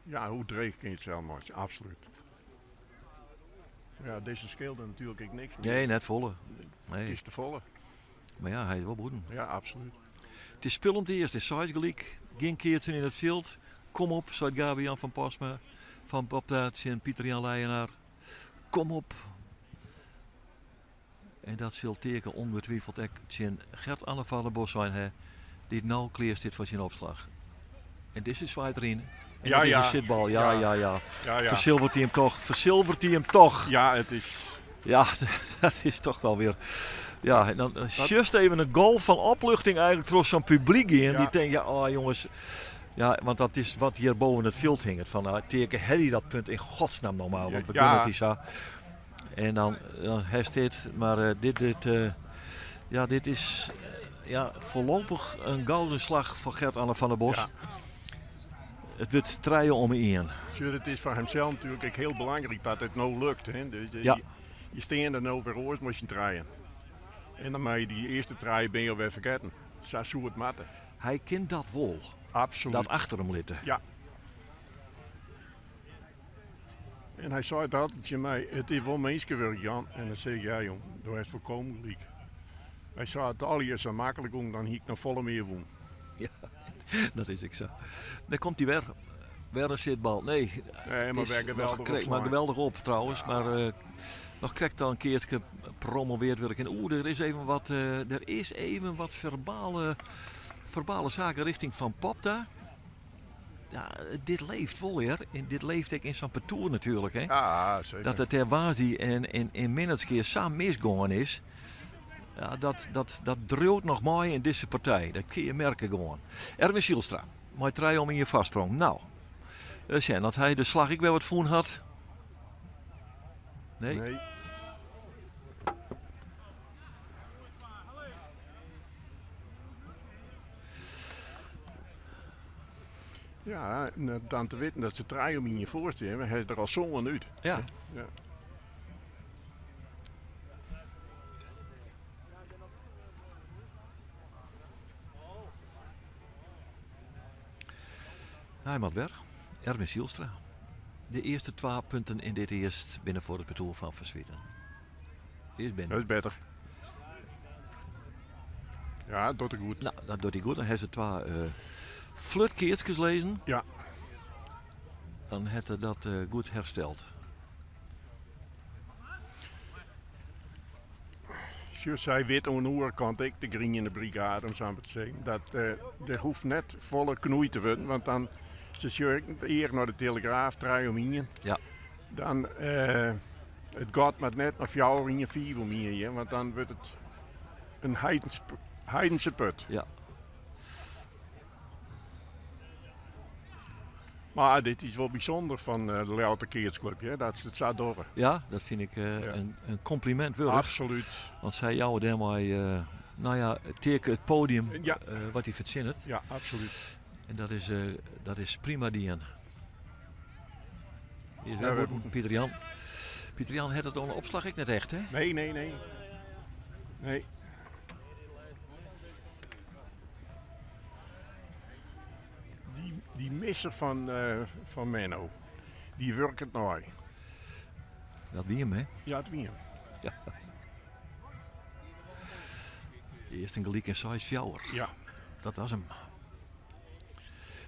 ja, hoe dreech kun je it sels meitsje? Absoluut. Ja, dizze skeelde natuerlik ek niks mear. Nee, net folle. It Nee. is te folle. Mar ja, hy is wol bûten. Ja, absoluut. It is spul om it earst, it is seis gelyk. Gjin keatsen yn it fjild. Kom op, seit Gabe-Jan van Pasma fan Popta tsjin Pieter-Jan Leijenaar. Kom op. En dat sil Teake ûngetwifeld ek tsjin Gert-Anne van der Bos sein ha, dy't no klear stiet foar syn opslach. En dizze swaait deryn. En Ja, dat is ja. in sitbal. Ja, Ja. ja, ja. Ja, ja. Fersilveret hy him toch. Fersilveret hy him toch. Ja, it is. Ja, dat is toch wel weer. Ja, en dan just even in golf fan opluchting eigentlik troch sa'n publyk gean. Ja. Dy tinkt, ja, oh jonges. Ja, want dat is wat hjir boppe it fjild hinget. Fan, nou, Teake, helje dat punt yn godsnaam noch mar, want we gunne it dy sa. En dan hast dit, mar dit, ja, dit is ja, foarlopich in gouden slach foar Gert-Anne van der Bos. Ja. It wurdt 3-1. Sjoch, it is foar himsels natuerlik ek hiel belangryk dat it no lukt. Hè? Dus, je steane der no wer oars mei syn trijen. En dan mei dy earste trije binne jo wer fergetten. Sa soe it moatte. Hy kin dat wol. Absoluut. Dat achter him litte. Ja. En hy sei it altyd tsjin my, it is wol minskewurk Jan. En dan sei ik, ja jong, do hast folkomen gelyk. Hy sei, it allegear sa maklik gong, dan hie ik noch folle mear wûn. Ja, dat is ek sa. Dêr komt hy wer. Wer in sitbal. Nee, Nee, mar is wer noch geweldich krekt, mar opslein. geweldich op trouwens. Mar noch krekt al in keartske promoveard wurde kin. Oeh, der is even wat, der is even wat ferbale saken richting Van Popta. Ja, dit leeft wol hear. En dit leeft ek yn sa'n partoer natuerlik. Hè? Ja, seker. Dat it dêr woansdei en yn Minnertsgea sa misgongen is. Ja, dat driuwt noch mei yn dizze partij. Dat kinne je merke gewoan. Erwin Zijlstra, mei 3-1 foarsprong. Nou, sjen dat hy de slach ek wer wat fûn hat. Nee. Nee. Ja, en dan te witten dat se 3-1 foar stean, ha se der al sân út. Ja. Ja. Hy moat wer. Erwin Zijlstra. De earste 2 punten yn dit earst binne foar it partoer fan Van Zwieten. Die is binnen. Dat is better. Ja, dat docht er goed. Nou, dat docht hy goed. Dan ha se twa uh, flutkeatskes lizzen. Ja. Dan hat er dat uh, goed hersteld. Sjoch, sy wit oan de oare kant ek, de Griene Brigade, om sa mar te sizzen, dat uh, der hoecht net folle knoeid te wurden, want dan se sjogge ek ear nei de Telegraaf, trije om ien. Ja. Dan, uh, it gat moat net nei fjouwer ien, fiif om ien, hear, want dan wurdt it in heidens, heidense put. Ja. Mar dit is wol bysûnder fan eh, de Ljouwerter Keatsclub, hè, dat se it sa dogge. Ja, dat fyn ik eh, Ja. in kompliment wurdich. Absolút. Want sy jouwe dêrmei, eh, nou ja, Teake it podium Ja. eh, wat hy fertsjinnet. Ja, absolút. En dat is, eh, dat is prima dien. Hier is Ja, weer weer bûten, Pieter Jan. Pieter Jan hat it oan de opslach ek net echt, hè? Nee, nee, nee. Nee. Dy, dy misser fan, eh, fan Menno, dy wurket nei. Dat wie him, hè? Ja, it wie him. Ja. Earst in gelyk en 6-4. Ja. Dat was him.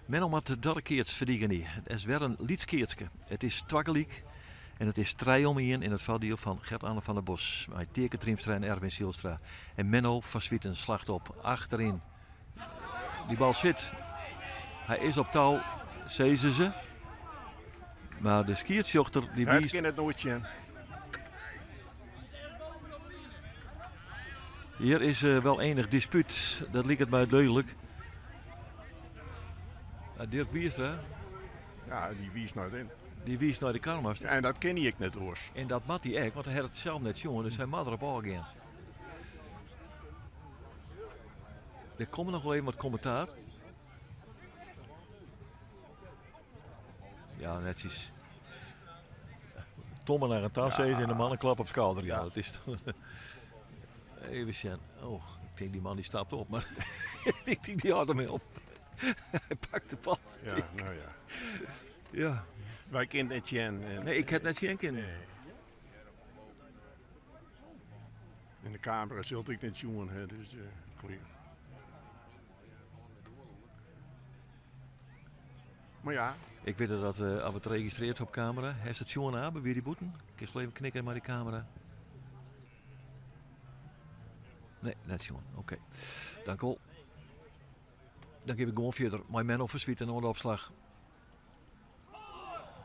Menno moat de twadde keats ferdigenje. It is wer in lyts keatske. It is twa gelyk en it is trije om ien yn it foardiel fan Gert-Anne van der Bos mei Teake Triemstra en Erwin Zijlstra. En Menno van Zwieten slacht op achteryn. Dy bal sit. Hy is op tou, sizze se. Mar de skiedsrjochter dy Hy wiist... kin it noait sjen. Hjir is eh, wel enig dispuut, dat liket my dúdlik. Dirk Wierstra. Ja, dy wiist nei in. Dy wiist nei de karmaster. En dat kin hy ek net oars. En dat moat hy ek, want hy hat it sels net sjoen, dus hy moat derop ôfgean. Der komme noch wol even wat kommentaar. Ja, netsjes. Tomme naar een tas ja. en de man een klap op skouder. Ja, dat is Even sjen. Oh, ik tink dy man dy stapt op, mar ik tink dy hâldt dermei op. Hy pakt de bal. Ja, nou ja. Ja. Wy kinne net sjen. En, Nee, ik ha it net sjen kinnen. Nee. En de kamera sil it ek net sjoen ha, dus uh, klear. Mar ja. Ik wit dat uh, as it registrearret op kamera. Hast it sjoen, Abe? Wie dy bûten? Kinst wol even knikke mei de kamera? Nee, net sjoen. Oké. Dank wol. Dan gean we gewoan fierder mei Menno van Zwieten oan de opslach.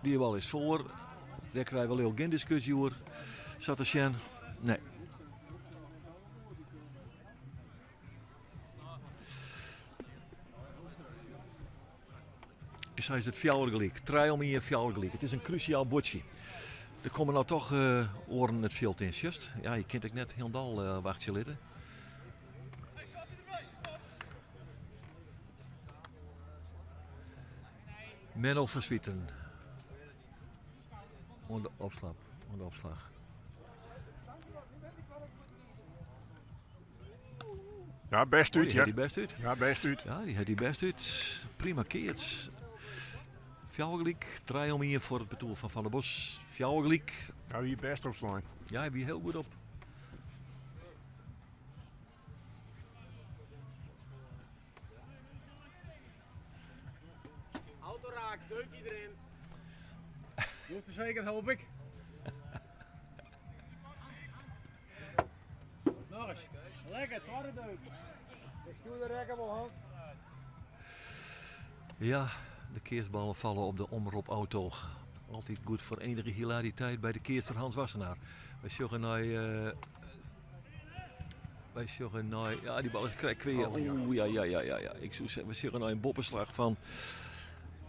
Dy bal is foar. Dêr krije we leau gjin diskusje oer. Sa te sjen. Nee. Sa is it fjouwer gelyk. Trije om ien, fjouwer gelyk. It is in krúsjaal buordsje. Der komme no toch uh, oaren it fjild yn, just. Ja, je kint ek net hielendal uh, wachtsje litte. Menno van Zwieten. Oan de opslach. Oan de opslach. Ja, bêst Oh, út, dy ja. hat dy bêst út. Ja, bêst út. Ja, dy hat dy bêst út. Prima keats. Fjouwer gelyk, trije om ien foar it partoer fan Van der Bos. Fjouwer gelyk. Ja, wie bêst opslein. Ja, hy wie hiel goed op. Auto raak, deuk iedereen. Goed verzekerd, hoop ik. Nog eens. Lekker, twadde deuk. Ik stuur de rekker wel, Hans. Ja, de keatsballen falle op de omropauto. Altyd goed foar enige hilariteit by de keatser Hans Wassenaar. Wy sjogge nei. Uh, wy sjogge nei. Ja, dy bal is krekt kwea. Oh, ja. Oeh, ja, ja, ja, ja, ja. Ik soe sizze, we sjogge nei in boppeslach fan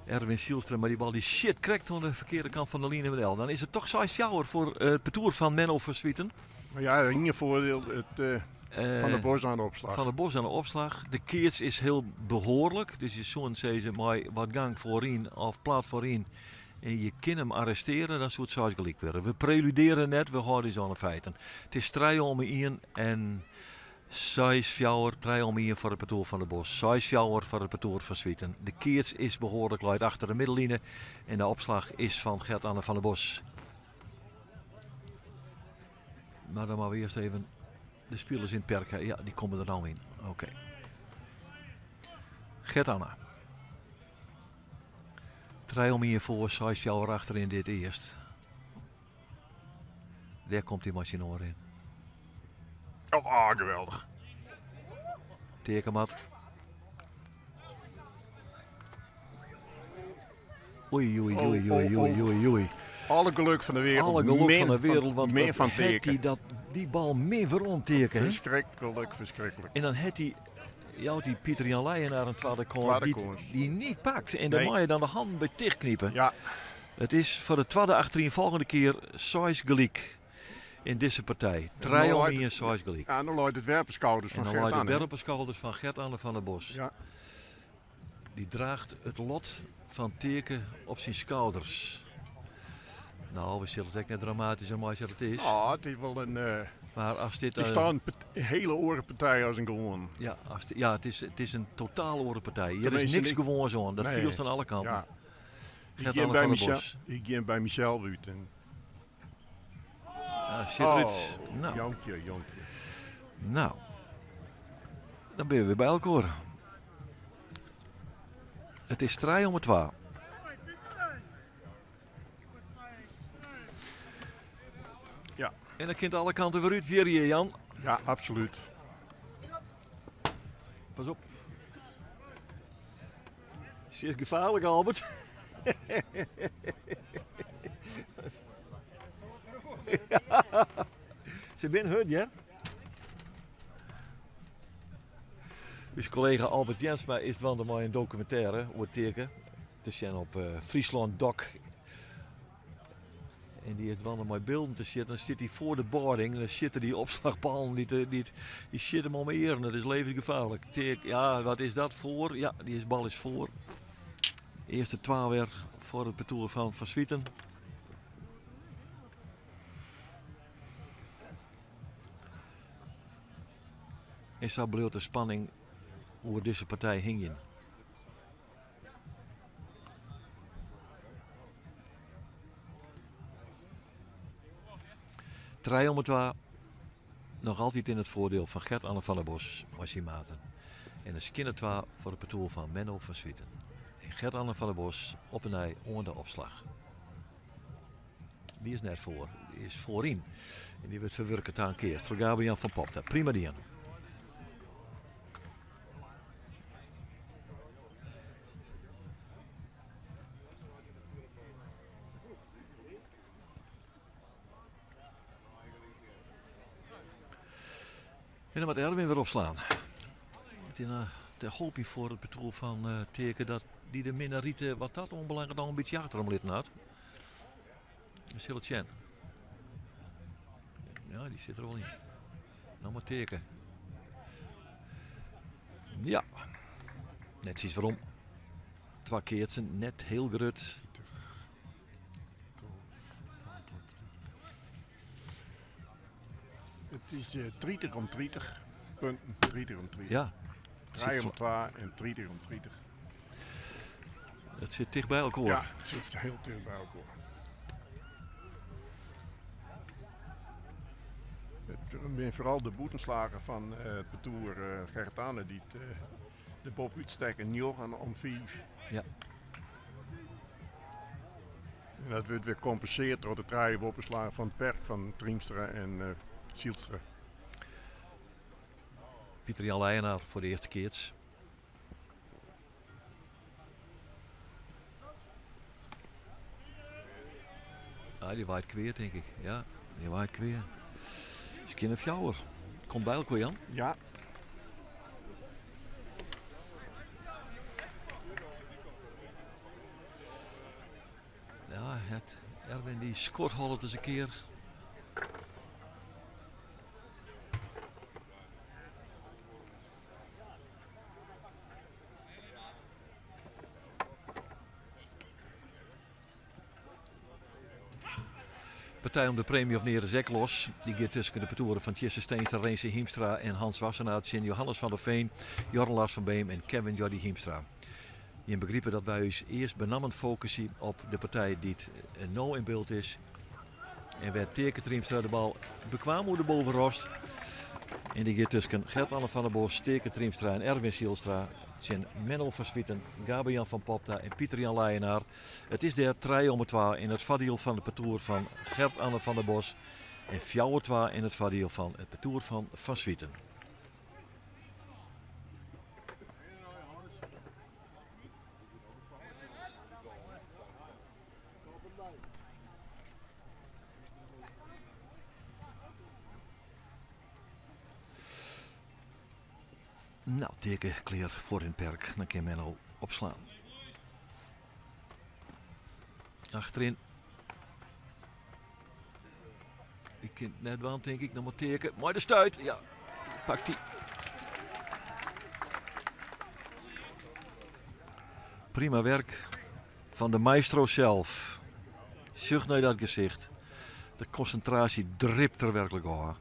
Erwin Zijlstra. Mar dy bal dy sjit krekt oan de ferkearde kant fan de line del. Dan is it toch 6-4 foar it partoer fan Menno van Zwieten. Mar ja, ien foardiel, it, uh, Van der Bos oan de opslach. Van der Bos oan de opslach. De keats is hiel behoarlik. Dus je soenen sizze mei wat gang foaryn of plat foaryn en je kinne him arrestearje, dan soe it seis gelyk wurde. We preludearje net, we hâlde ús oan de feiten. It is trije om ien en 6-4, trije om ien foar it partoer Van der Bos. 6-4 foar it partoer Van Zwieten. De keats is behoarlik, leit achter de middelline en de opslach is fan Gert-Anne van der Bos. Maar dan moatte we earst even de spilers yn it perk ha. Ja, dy komme der no yn. Oké. Gert-Anne. 3-1 foar, 6-4 achter yn dit earst. Dêr komt hy mei syn oar yn. Oh, ah, geweldich. Tekenmat. Oei, oei, oei, oei, oei, oei, oei. Alle geluk fan de wereld. Alle geluk fan de wereld, want min fan hat hy dat, dy bal min werom teken. Ferskriklik, ferskriklik. En dan hat hy, jout hy Pieter Jan Leijenaar in twadde kâns dy't dy niet pakt. En dan mei je dan de hannen by tichtknipe. Ja. It is foar de twadde achterienfolgjende kear seis gelyk yn dizze partij. 3-1, seis gelyk. Ja, no leit it wer op de skouders fan Gert-Anne. En no leit it wer op de skouders fan Gert-Anne van der Bos. Ja. Dy draacht it lot fan Teake op syn skouders. No, we sille it ek net dramatysker meitsje as it is. Oh, it is wol in. Mar as dit. It is toch in hiele oare partij as in gewoan. Ja, as, ja it is in totaal oare partij. Hjir is niks gewoans oan. Dat fielst oan alle kanten. Ja. Gert-Anne van der Bos. Ik gean by mysels út. En... Ja, sit der út. Oh, No. Jonkje, jonkje. No, dan binne we wer by elkoar. It is 2:53. Ja. En dan kin it alle kanten wer út wierje, Jan. Ja, absolút. Pas op. Ze is gefaarlik, Albert. Se binne hurd, hear. Us kollega Albert Jensma is dwaande mei in dokumintêre oer Teake te sjen op eh, Fryslân Dok. En dy is dwaande mei bylden te sjitten. Dan stiet hy foar de boarding en dan sjitte dy opslachballen, dy, dy, dy sjitte him om 'e earen. Dat is levensgefaarlik. Teake, ja, wat is dat foar? Ja, dy is, bal is foar. Earste twa wer foar it partoer fan Van Zwieten. En sa bliuwt de spanning oer dizze partij hingjen. 3-2. Noch altyd yn it foardiel fan Gert-Anne van der Bos mei syn maten. En in skinne twa foar it partoer fan Menno van Zwieten. En Gert-Anne van der Bos op 'e nij oan de opslach. Dy is net foar, dy is foaryn. En dy wurdt ferwurke ta in kears troch Gabe-Jan van Popta. Prima dien. En dan moat Erwin wer opslaan. It is de hoopje foar it partoer fan eh, Teake dat dy de minne rite wat dat oanbelanget al in bytsje achter him litten hat. We sille it sjen. Ja, dy sit der wol yn. No mar Teake. Ja. Netsjes werom. Twa keatsen, net hiel grut. It is 30 om 30 punten. 30 om 30. Ja. 3 om 2 en 30 om 30. Het sit ticht by elkoar. Ja, it sit hiel ticht by elkoar. It binne foaral de bûtenslagen fan it partoer Gert-Anne dy't der boppe útstekke, 9 om 5. Ja. En dat wurdt wer kompensearre troch de trije boppeslagen fan it perk fan Triemstra en Zylstra. Pieter Jan Leijenaar foar de earste keats. Ah, dy waait kwea, tink ik. Ja, dy waait kwea. Skinne fjouwer. Komt by elkoar, Jan. Ja. Ja, het Erwin dy skort it ris in kear. Partij om de premie of near is ek los. Dy giet tusken de partoeren fan Tjisse Steenstra, Renze Hiemstra en Hans Wassenaar tsjin Johannes van der Veen, Jorn Lars van Beem en Kevin Jordi Hiemstra. Jim begripe dat wy ús earst benammen fokusje op de partij dy't no yn byld is. En wer Teake Triemstra de bal bekwaam oer de bovenrost. En dy giet tusken Gert-Anne van der Bos, Teake Triemstra en Erwin Zijlstra tsjin Menno van Zwieten, Gabe-Jan van Popta en Pieter-Jan Leijenaar. It is dêr trije om twa yn it foardiel fan it partoer fan Gert-Anne van der Bos en fjouwer twa yn it foardiel fan it partoer fan Van Zwieten. No, Teake klear foar in perk. Dan kin Menno opslaan. Achterin. Ik kin it net dwaan, tink ik. Dan moat Teake mei de stuit. Ja, pakt hy. Prima werk fan de maestro sels. Sjoch nei dat gesicht. De konsintraasje dript der werklik ôf.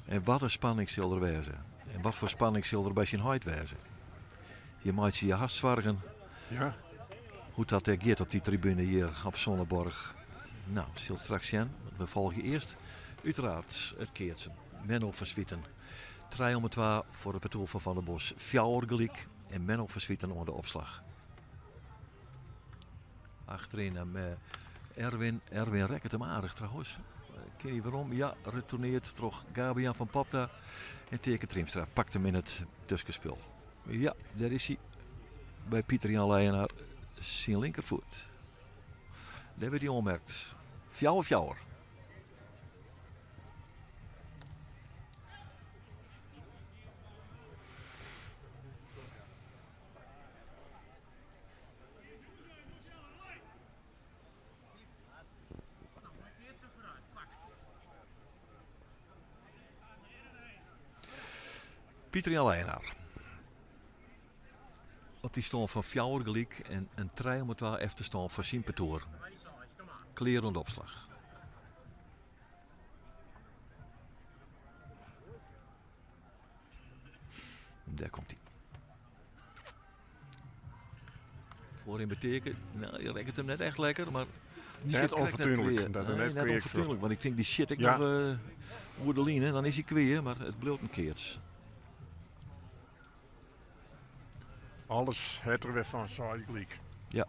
En wat in spanning sil der wêze. En wat foar spanning sil der by syn heit wêze. Je meitsje je hast soargen Ja. hoe't dat dêr giet op dy tribune hjir op Sonneborg. No, sil straks sjen. We folgje earst úteraard it keatsen. Menno van Zwieten. Trije om twa foar it partoer fan Van der Bos. Fjouwer gelyk en Menno van Zwieten oan de opslach. Achteryn hem Erwin. Erwin rekket him aardich trouwens. Kin hy werom? Ja, retourneert troch Gabe-Jan van Popta. En Teake Triemstra pakt him yn it tuskenspul. Ja, dêr is hy. By Pieter Jan Leijenaar syn linkerfoet. Dêr wurdt hy oanmerkt. Fjouwer fjouwer. Pieter Jan Leijenaar. Op dy stân fan fjouwer gelyk en in trije om twa efterstân foar syn partoer. Klear oan de opslach. Dêr komt hy. Foaryn by Teake. No, hy rekket him net echt lekker, mar Net onfortuinlik. Dat Nee, net net onfortuinlik, want ik tink dy sjit ek Ja. noch oer de line. Dan is hy klear, mar it bliuwt in keats. Alles hat der wer fan, sei ik gelyk. Ja.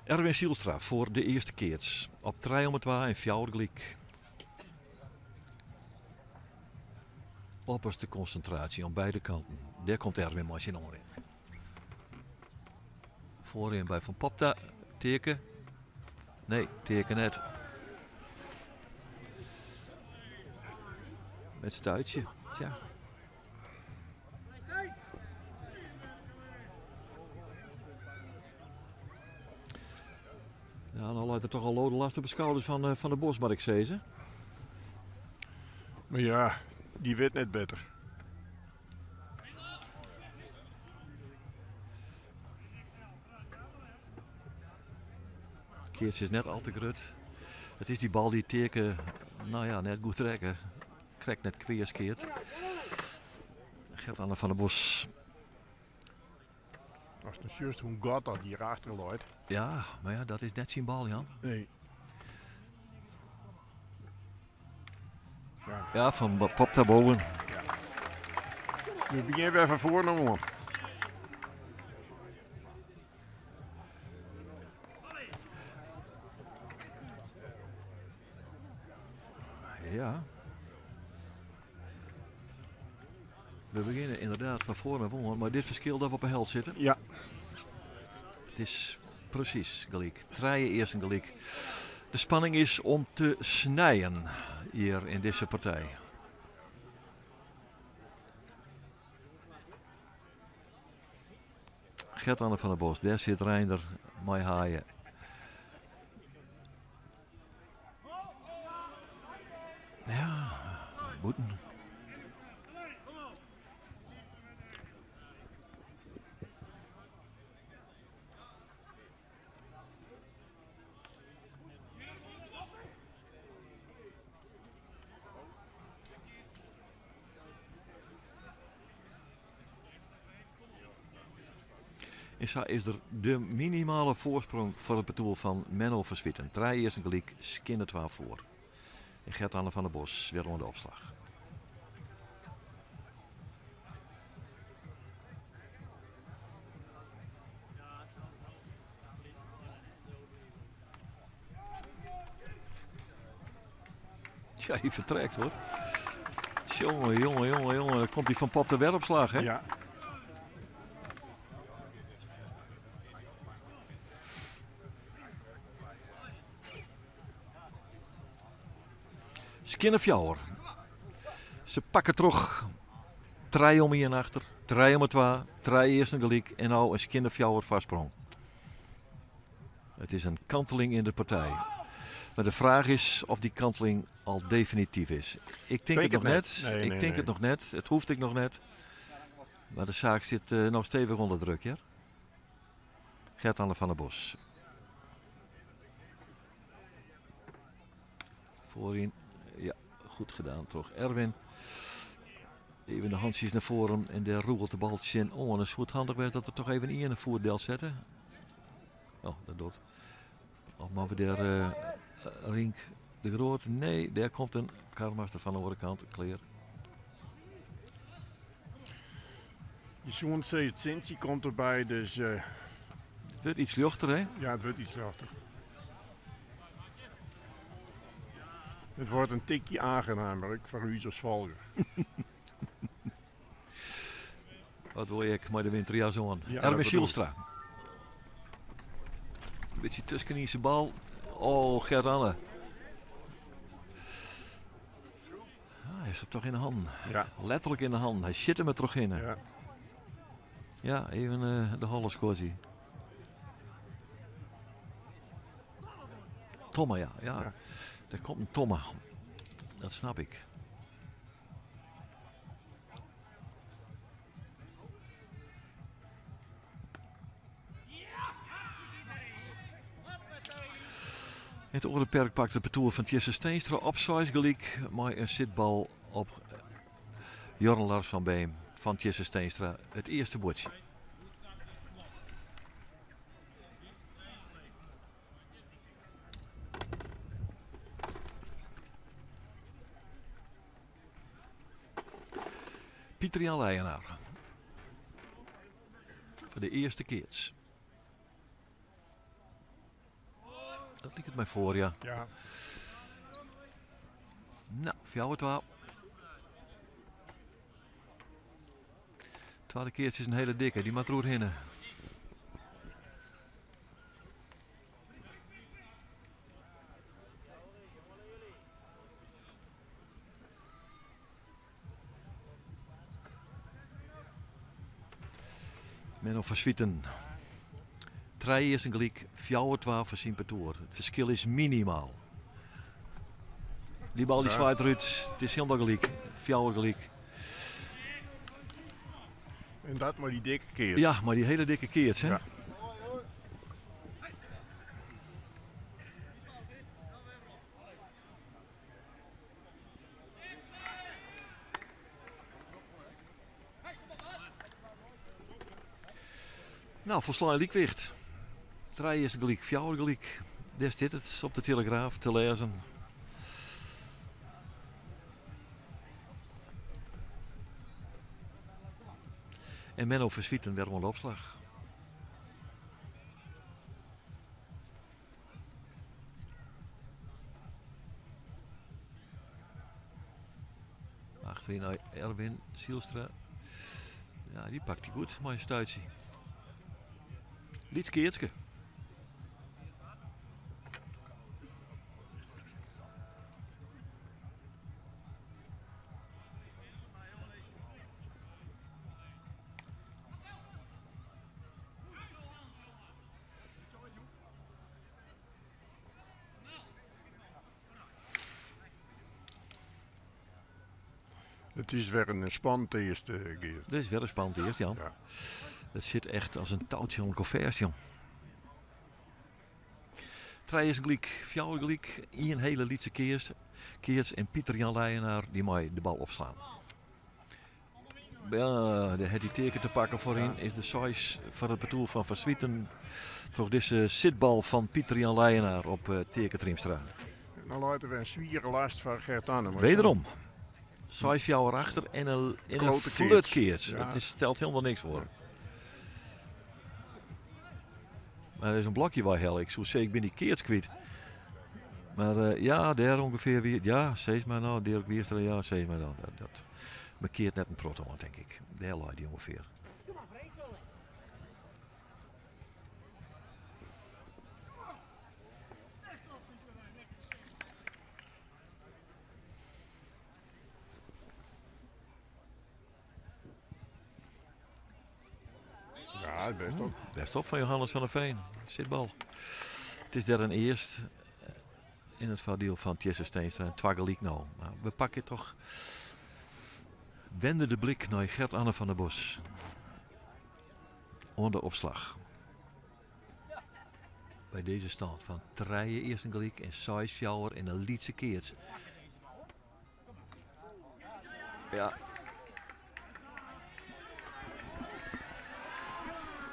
Erwin Zijlstra foar de earste keats. Op trije om twa en fjouwer gelyk. Opperste konsintraasje oan beide kanten. Dêr komt Erwin mei syn oanrin. Foaryn by Van Popta. Teake. Nee, Teake net. Met stuitsje. Tja. Ja, dan leit der toch al lode last op de skouders fan Van der Bos, moat ik sizze. Mar ja, dy wit net better. Keats is net al te grut. It is dy bal dy't Teake, no ja, net goed rekke. Krekt net kwea skeat. Gert-Anne van der Bos. Ast dan sjochst hoe'n gat dat hjir achter leit. Ja, mar ja, dat is net syn bal, Jan. Nee. Ja. Ja, van Popta boven. Ja. We begjinne wer fan foaren oan. Ja. We begjinne ynderdaad fan foaren oan, mar dit ferskil dat we op de helte sitte. Ja. It is presys gelyk. Trije earsten gelyk. De spanning is om te snijen hjir yn dizze partij. Gert-Anne van der Bos, dêr sit Reinder mei haaien. Ja, bûten. En sa is der de minimale foarsprong foar it partoer fan Menno van Zwieten. Trije earsten gelyk, skinne twa foar. En Gert-Anne van der Bos wer oan de opslach. Ja, hy fertrekt hoor. Jonge, jonge, jonge, jonge. Dan komt hij van Pop de werpslag, hè? Ja. Skinne fjouwer. Se pakke troch. Trije om ien achter, trije om twa, trije earsten gelyk en no in skinne fjouwer foarsprong. It is in kanteling yn de partij. Mar de fraach is of dy kanteling al definityf is. Ik tink it noch net. Nee, Ik nee, tink nee. it noch net. It hoecht ek noch net. Mar de saak sit noch stevich ûnder druk, hear. Gert-Anne van der Bos. Voorin, ja, goed gedaan troch Erwin. Even de handsjes nei foaren en dêr rûgelt de bal tsjin oan. En soe it handich wêze dat er toch even ien foet delsette. Oh, dat docht. Of moatte we dêr Rienk de Groot? Nee, dêr komt in karmaster fan de oare kant klear. Je soene sizze, it sintsje komt derby, dus... It wurdt iets ljochter, hè? Ja, it wurdt iets ljochter. It wordt in tikje aangenamer, ek foar ús as folger. Wat wol je ek mei de winterjas oan? Ja, dat Erwin bedoel ik. Zijlstra. Een beetje tusken zijn bal. Oh, Gert-Anne. Ah, hij is er toch in de handen. Ja. Letterlik in de handen. Hy sjit him der trochhinne. Ja. Ja, even de holle skodzje. Tomme, ja. Ja. Ja. Der komt in tomme. Dat snap ik. It oare perk pakt it partoer fan Tjisse Steenstra op seis gelyk mei in sitbal op Jorn Lars van Beem fan Tjisse Steenstra it earste buordsje. Pieter Jan Leijenaar. Foar de earste keats. Dat liket my foar, ja. Ja. No, 4-2. Twadde keats is in hiele dikke, dy moat deroerhinne. Menno van Zwieten. Trije earsten gelyk, 4-2 foar syn partoer. It ferskil is minimaal. Dy bal dy Ja. swaait derút. It is hielendal gelyk. Fjouwer gelyk. En dat mei dy dikke keats. Ja, mei dy hiele dikke keats, hè? Ja. No, folslein lykwicht. Trije is gelyk, fjouwer gelyk. Dêr stiet it op de Telegraaf te lêzen. En Menno van Zwieten wer oan de opslach. Achteryn nei Erwin Zijlstra. Ja, dy pakt hy goed mei in stuitsje. Lyts keatske. It is wer in spannend earst, Geert. Dit is wer in spannend earst, Jan. Ja. It sit echt as in toutsje oan elkoar fêst, jong. Trije is gelyk, fjouwer gelyk, ien hiele lytse keats. Keats en Pieter Jan Leijenaar dy mei de bal opslaan. Ja, dêr hat hy teken te pakken foaryn. Is de seis foar it partoer fan Van Zwieten troch dizze sitbal fan Pieter Jan Leijenaar op eh, Teake Triemstra. Dan leit der wer in swiere last foar Gert Anne. Wederom. 6-4 achter en in, en in flutkeats. Ja. Het is, stelt helemaal niks voor. Maar er is een blokje waar hel. Ik zou zeggen, ik ben die keats kwijt. Maar eh, ja, daar ongeveer wie. Ja, steeds maar nou. Dirk Wierstra, ja, steeds maar dan. Dat, dat markeert net een proton, denk ik. Daar ligt die ongeveer. Ja, best op. Best op van Johannes van der Veen. Zitbal. Het is daar een eerst eh, in het voordeel van Tjesse Steenstra en Twaggeliek nou. Maar we pakken toch... Wende de blik naar Gert-Anne van der Bos. Onder opslag. Bij deze stand van Treien eerst een gelijk en Sais Fjouwer en een Lietse Keerts. Ja.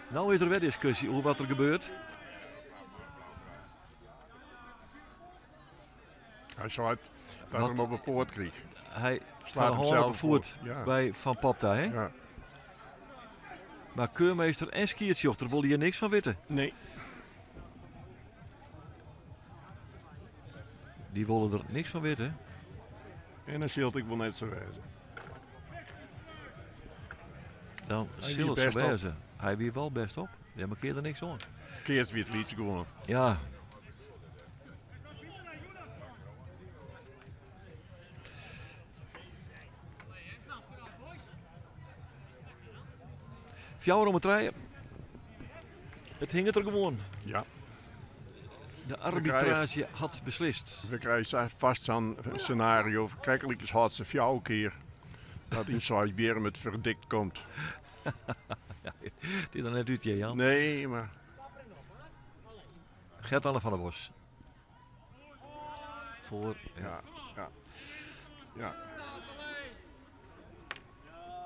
Nou is er weer discussie over wat er gebeurt. Hij zei het dat hem op de poort kreeg. Hij slaat hem op de voet ja. bij Van Popta, hè? Ja. Maar keurmeester en skiertjochter wilden hier niks van weten. Nee. Die willen er niks van weten. En dan zult ik wel net zo wezen. Dan zult het zo wezen. Hij wie wel best op. Ja, maar keer er niks aan. Keert weer het liedje gewoon. Ja. Fjouwer om het rijden. Het hing het er gewoon. Ja. De arbitrage had beslist. We krijgen vast zo'n scenario. Krijgelijk is hard ze fjouw keer. Dat in Zuid-Bierum het verdikt komt. ja, het is er net uit, Jan. Nee, maar... Gert-Anne van der Bos. Voor, ja. Ja, ja.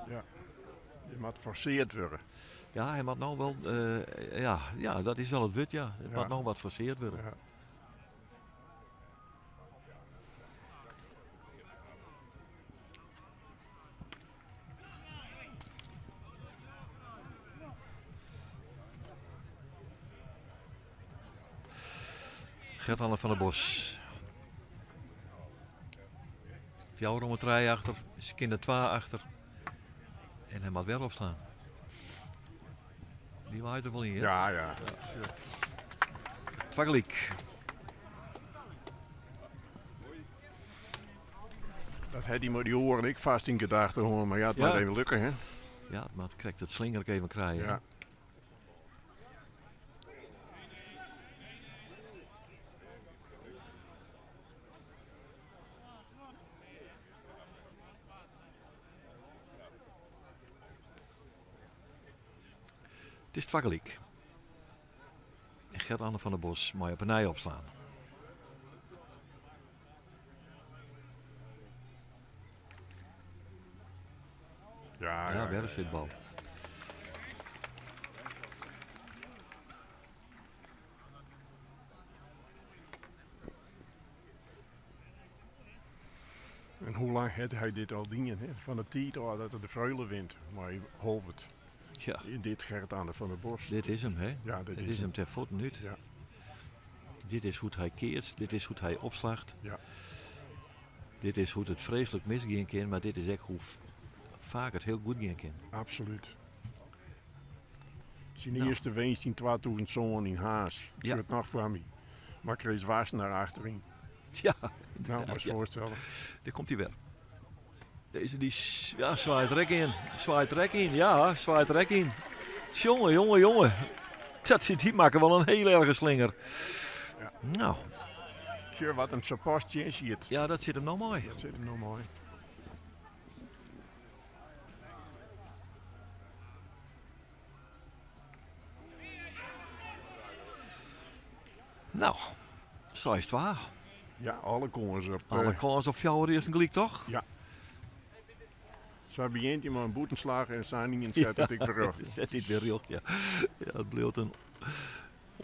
Ja. Je moet forceerd worden. Ja, hij moet nou wel... Uh, ja, ja, dat is wel het wut, ja. Het ja. moet nou wat forceerd worden. Ja. Gert-Anne van der Bos. Fjouwer om het rij achter, zijn kinder twee achter. En hij moet wel opslaan. Die waait er wel in, hè? Ja, ja. ja. Twaggeliek. Dat had hij maar die oren ik vast in gedachten hoor, maar ja, het Ja. moet even lukken, hè? Ja, maar het krijgt het slinger ook even krijgen. Ja. Het is twaggeliek. En Gert-Anne van der Bos mag op een nij opslaan. Ja, Ja, weer een zitbal. En hoe lang had hij dit al dingen? Hè? Van de tijd al dat het de Freule wint. Maar hij hoopt het. Ja, In dit Gert-Anne van der Bos. dit is hem, hè? Ja, dit Dit is is hem ter voeten uit. Ja. Dit is hoe hij keert, dit is hoe hij opslacht. Ja. Dit is hoe het vreselijk misgaan kan, maar dit is echt hoe vaak het heel goed gaan kan. Absoluut. Zijn Nou. eerste winst in 2000 zoon in Haas. Ik Ja. zit nog voor me. Maar Chris was naar achterin. Ja, Nou, maar eens ja. voorstellen. daar komt hij weer. Deze die ja, zwaait rek in. Zwaait rek in, ja, zwaait rek in. Jongen, jongen, jongen. Dat, die maken wel een heel erge slinger. Ja. Nou, Tje, wat een sapastje in zit. ja, dat zit hem nou mooi. Dat zit hem nog mooi. Nou, zo is het waar. Ja, alle komers op. Alle eh, kans op jou eerst een gelijk, toch? Sa begjint hy mei in bûtenslach en sa ien set it ek wer rjocht. Set hy it wer rjocht, ja. Ja, it bliuwt in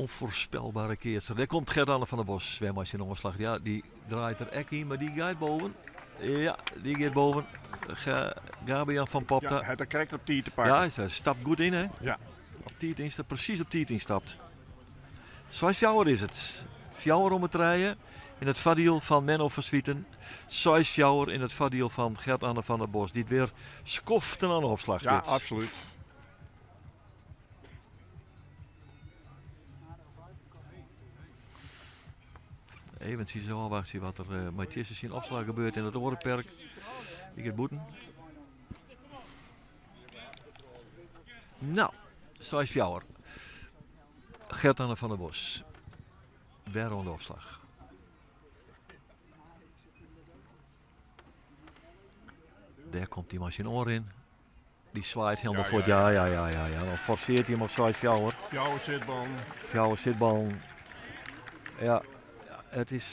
onvoorspelbare keatser. Dêr komt Gert-Anne van der Bos wer mei syn oanslach. Ja, dy draait der ek yn, mar dy giet boven. Ja, dy giet boven. Gabian van Popta. Ja, hy hat er krekt op tiid te pakken. Ja, hy stapt goed yn, hè? Ja. Op tiid ynstapt, presys op tiid ynstapt. 6-fjouwer is it. Fjouwer om 'e trije yn it foardiel fan Menno van Zwieten. 6-fjouwer yn it foardiel fan Gert-Anne van der Bos, dy't wer skoften oan de opslach Ja, sit. absolút. Even syn ôfwachtsje wat der eh, mei Tjisse syn opslach gebeurt yn it oare perk. Ik het bûten. Nou, 6-fjouwer. Gert-Anne van der Bos. Wer oan de opslach. Dêr komt hy mei syn oanrin. Dy swaait hielendal fuort. Ja, ja, ja, ja, ja. Dan forseart hy him op 6-fjouwer. Fjouwer sitballen. Fjouwer sitballen. Ja, it is.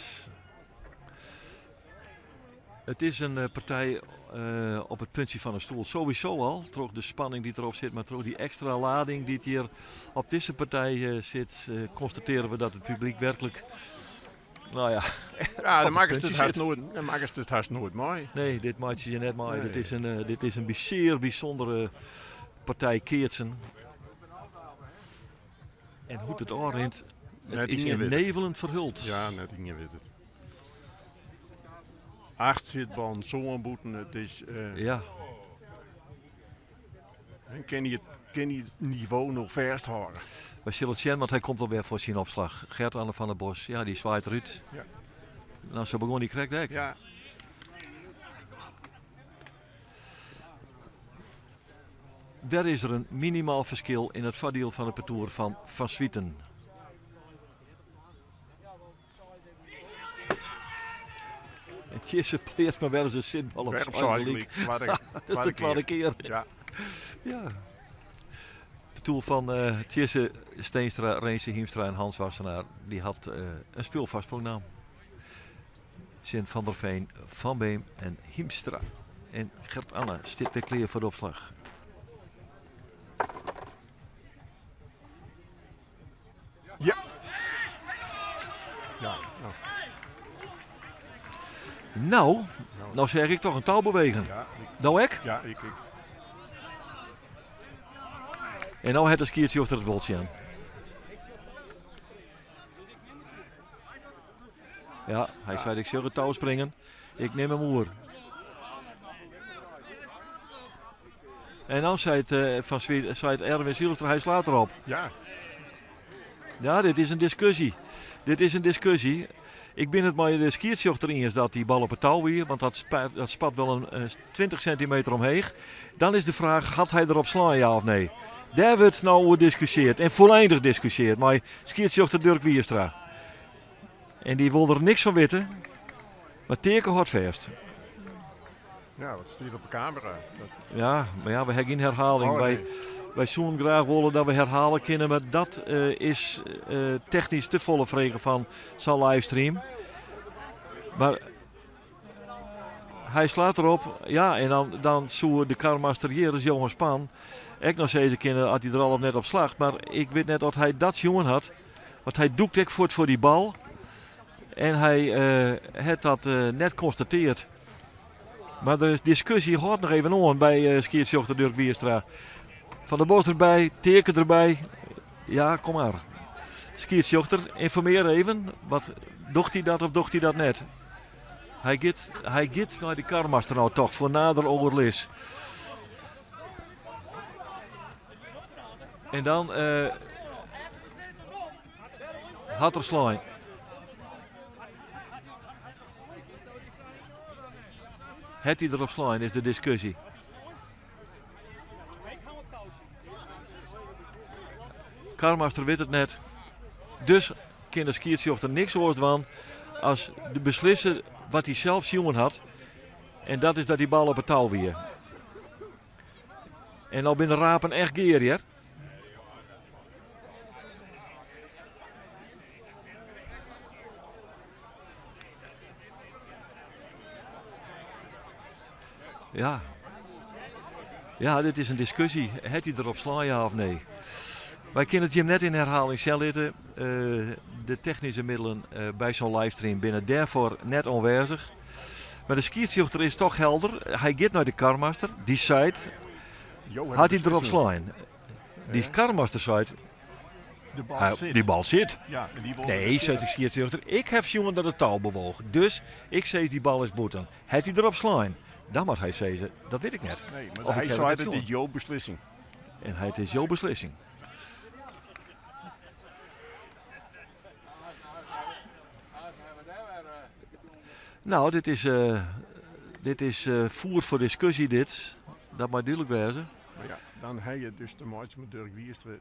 It is in eh, partij eh, op it puntsje fan 'e stoel. Sowieso al, troch de spanning dy't derop sit, mar troch dy ekstra lading dy't hjir op dizze partij eh, sit, konstatearje we dat it publyk werklik, nou ja, Ja, dan op it makkest puntsje it hast sit. noait, dan makkest it hast noait mei. Nee, dit meitsje je net mei. Nee. Dit is in sear bysûndere partij keatsen. En hoe't it ôfrint, it Net is ien in wit it. nevelen ferhuld. Ja, net ien wit it. Acht sitballen, sân bûten, it is... Ja. En kin hy it nivo noch fêsthâlde? Wy sille it sjen, want hy komt alwer foar syn opslach. Gert-Anne van der Bos, ja, dy swaait derút. Ja. Nou, sa begûn hy krekt ek. Ja. Dêr is der in minimaal ferskil yn it foardiel fan it partoer fan Van Zwieten. En Tjisse pleatst mar wer ris in sitbal op Wer op seis seis gelyk. gelyk. Twadde, Dat is de twadde kear. Ja. Ja. Partoer fan eh, Tjisse Steenstra, Rense Hiemstra en Hans Wassenaar, dy hat eh, in spul foarsprong naam. Tsjin Van der Veen, Van Beem en Hiemstra. En Gert-Anne stiet wer klear foar de opslach. Ja. Ja, nou. Nou, nou zeg ik toch in touw bewegen. Ja, ik, Nou ek? ja, ik, ik. En nou hat de skiedsrjochter it wol sjen. Ja, hy sei ik sjoch it tou springen. Ik nim him oer. En dan seit, eh, van Zwiet, seit Erwin Zijlstra, hy slaat derop. Ja. Ja, dit is in diskusje. Dit is in diskusje. Ik bin it mei de skiedsrjochter iens dat dy bal op it tou wie, want dat, dat spat wol in 20 sintimeter omheech. Dan is de fraach, hat hy derop slein, ja of nee? Dêr wurdt no oer diskusjeard en fûleindich diskusjeard mei skiedsrjochter Durk Wierstra. En dy wol der niks fan witte, mar Teake hâldt fêst. Ja, wat stiet op de kamera? Dat... Ja, mar ja, we ha gjin herhaling. Oh, Wy, nee. wy soenen graach wolle dat we herhale kinne, mar dat eh, is eh, technysk te folle frege fan sa'n livestream. Mar hy slaat derop, ja, en dan, dan soe de karmaster hjir, is Johan Span, ek noch sizze kinne as hy der al of net op slacht. Mar ik wit net oft hy dat sjoen hat. Want hy dûkt ek fuort foar dy bal. En hy eh, hat dat eh, net konstateard. Mar de diskusje hâldt noch even oan by eh, skiedsrjochter Durk Wierstra. Van der Bos derby, Teake derby. Ja, kom mar. Skiedsrjochter, ynformear even. Wat, docht hy dat of docht hy dat net? Hy giet, hy giet nei de karmaster no toch foar nader oerlis. En dan eh, hat er slein. Hat hy derop slein, is de diskusje. Karmaster wit it net. Dus kin de skiedsrjochter niks oars dwaan as de beslisse wat hy sels sjoen hat. En dat is dat dy bal op it tou wie. En no binne de rapen echt gear hear. Ja. Ja, dit is in diskusje. Hat hy derop slein, ja of nee? Wy kinne it jim net yn herhaling sjen litte. De technyske middelen by sa'n livestream binne dêrfoar net oanwêzich. Mar de skiedsrjochter is toch helder. Hy giet nei de karmaster. Dy seit, hat hy derop slein? Dy karmaster seit, De bal sit. Dy bal sit. Ja, en dy wol Nee, seit de skiedsrjochter, ik haw sjoen dat it tou bewoog. Dus ik sis dy bal is bûten. Hat hy derop slein? Dan moat hy sizze, dat wit ik net. Nee, mar Of hy ik haw seit it it net is sjoen. jo beslissing. En hy, it is jo beslissing. Nou, dit is, eh, dit is eh, foer foar diskusje dit. Dat mei dúdlik wêze. Mar ja, dan ha je dus te meitsjen mei Durk Wierstra.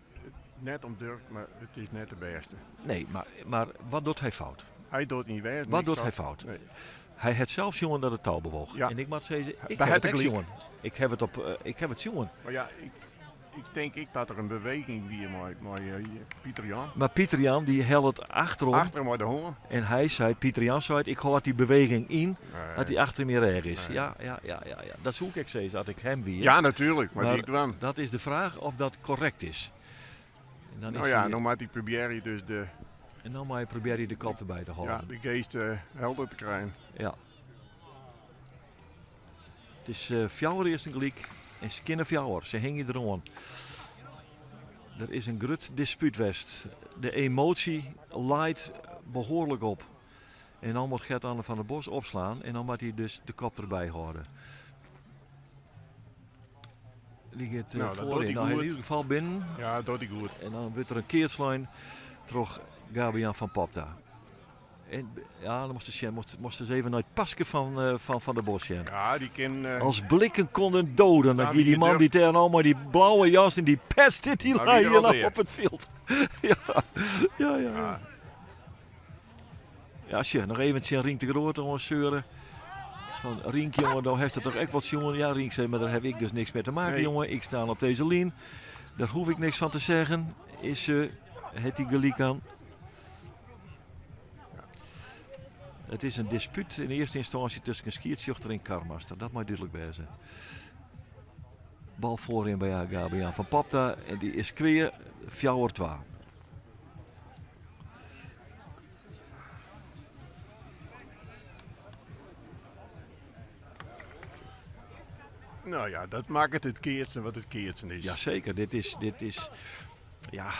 Net om Durk, mar it is net de bêste. Nee, mar, mar wat docht hy fout? Hy docht yn wêzen Wat niks docht hy fout? Nee. Hy hat sels sjoen dat it tou bewoog. Ja. En ik moat sizze, ik Daar haw hat it er ek gelyk. sjoen. Ik haw it op, eh, ik haw it sjoen. Mar ja, ik, ik tink ek dat der in beweging wie mei, mei eh, Pieter Jan. Mar Pieter Jan die hellet achterom. Achter mei de hân. En hy sei, Pieter Jan sei, ik hâld dy beweging yn, Nee. dat hy achter myn rêch is. Nee. Ja, ja, ja, ja, ja. Dat soe ik ek sizze as ik him wie. Ja, natuerlik, mar Maar dy ik dwaan. dat is de fraach of dat korrekt is. En dan Nou is ja, hy- no moat hy probearje dus de, en dan mei probearje de kop derby te ja, hâlden. de geast eh, helder te krijen. Ja. It is eh fjouwer earsten gelyk en se kinne fjouwer. Se hingje deroan. Der is in grut dispút west. De emoasje laait behoarlik op. En dan moat Gert-Anne van der Bos opslaan en dan moat hy dus de kop derby hâlde. Dy giet eh, Nou, dat docht foaryn. hy Nou, hy goed. yn ieder gefal binnen. Ja, dat docht hy goed. En dan wurdt der in keatslijn troch Gabian van Popta. En ja, dan moast je sjen, moast, moast eens even nei it paske fan, eh, fan Van der Bos sjen. Ja, dy kin... eh, Als blikken konden doden. Dan Ja, gie wie dy man durft- dy't dêr no mei dy blauwe jas en dy pet sit, dy Nou, lei wie er hier al nou dea. op it fjild. ja, ja, ja. Ja, ja, ja sjoch, noch even tsjin Rienk de Groot oan seuren. Fan Rienk, jonge, do hast it toch ek wat sjoen? Ja, Rienk sei, mar dêr haw ik dus niks mei te meitsjen, Nee. jonge. Ik sta op dizze lyn. Dêr hoech ik niks fan te sizzen. Is, eh hat hy gelyk oan. It is in dispút yn earste ynstânsje tusken skiedsrjochter en karmaster. Dat mei dúdlik wêze. Bal foaryn by Gabian van Popta en dy is kwea 4-2. Nou ja, dat makket it keatsen wat it keatsen is. Jazeker, dit is, dit is, ja,